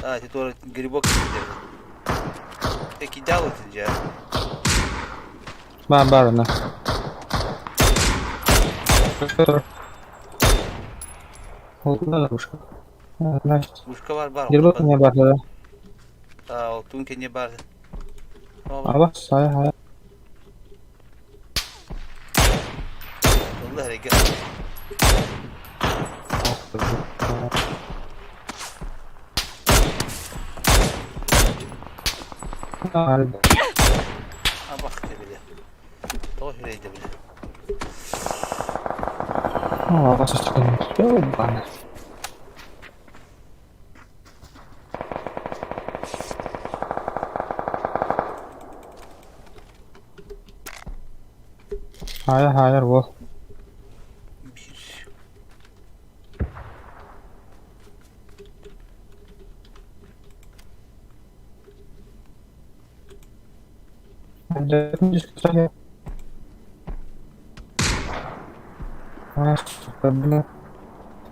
А, ти тоже грибок киді. Peki дал это Бар бар ана. Ол да ушка. Значит. Ушка бар бар. Грибок не бар да. А, ол тун не бар. Аба, сай, хай. Allah rega. Bak bile. Тоға хүрейді bile. О, басып Ёбана. Хайа хайар уол.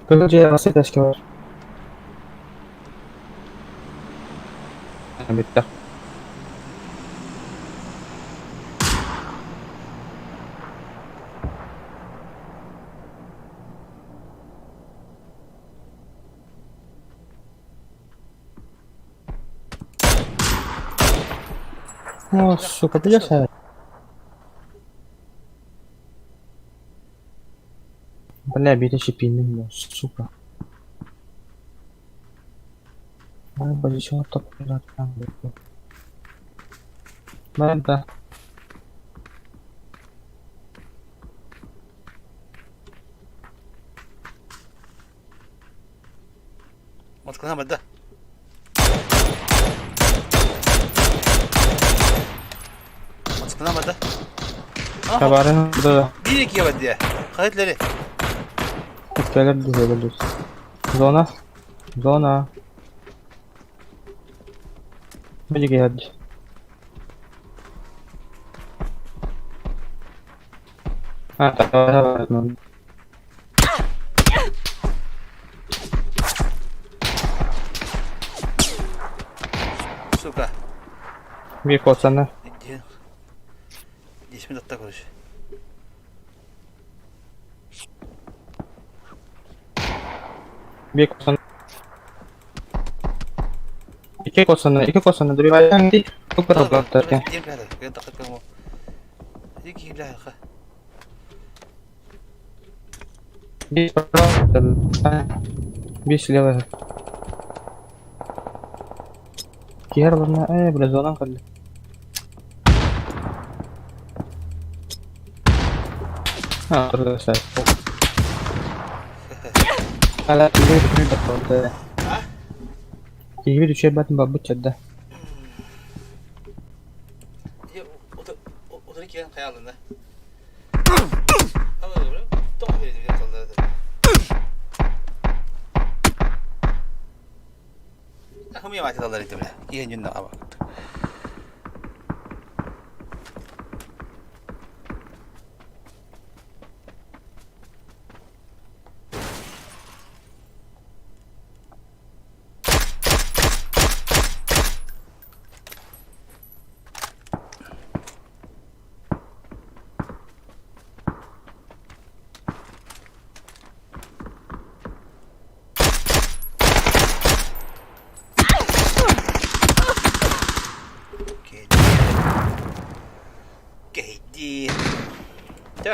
Кыһыл дьиэҕэ ситэ var. Bitti. О, сука, придется. Бля, бери пинин, сука. Ай, позицион топ Да. Москвадан бада. Москвадан бада. Табарын да. Bir iki бады. Хайтлары. Келер дизелер. Зона. Зона. Били hadi. Ha tamam. Сука. Bir kolsana. 10 минут так короче. Bir kolsana. İki kolsana, iki kolsana. Dur bir değil. Çok kadar derken. Bir Bir слева. Киһер барна, э, бля, зонан калды. Ha, arkadaşlar. Hala bir bir Bir düşe batın babu çadda.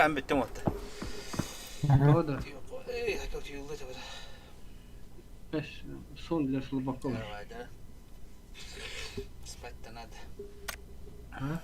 Tamam bitti oldu. O da. Ey, hakikaten yılda tabii. Son diler Slovak olur. Давай, да.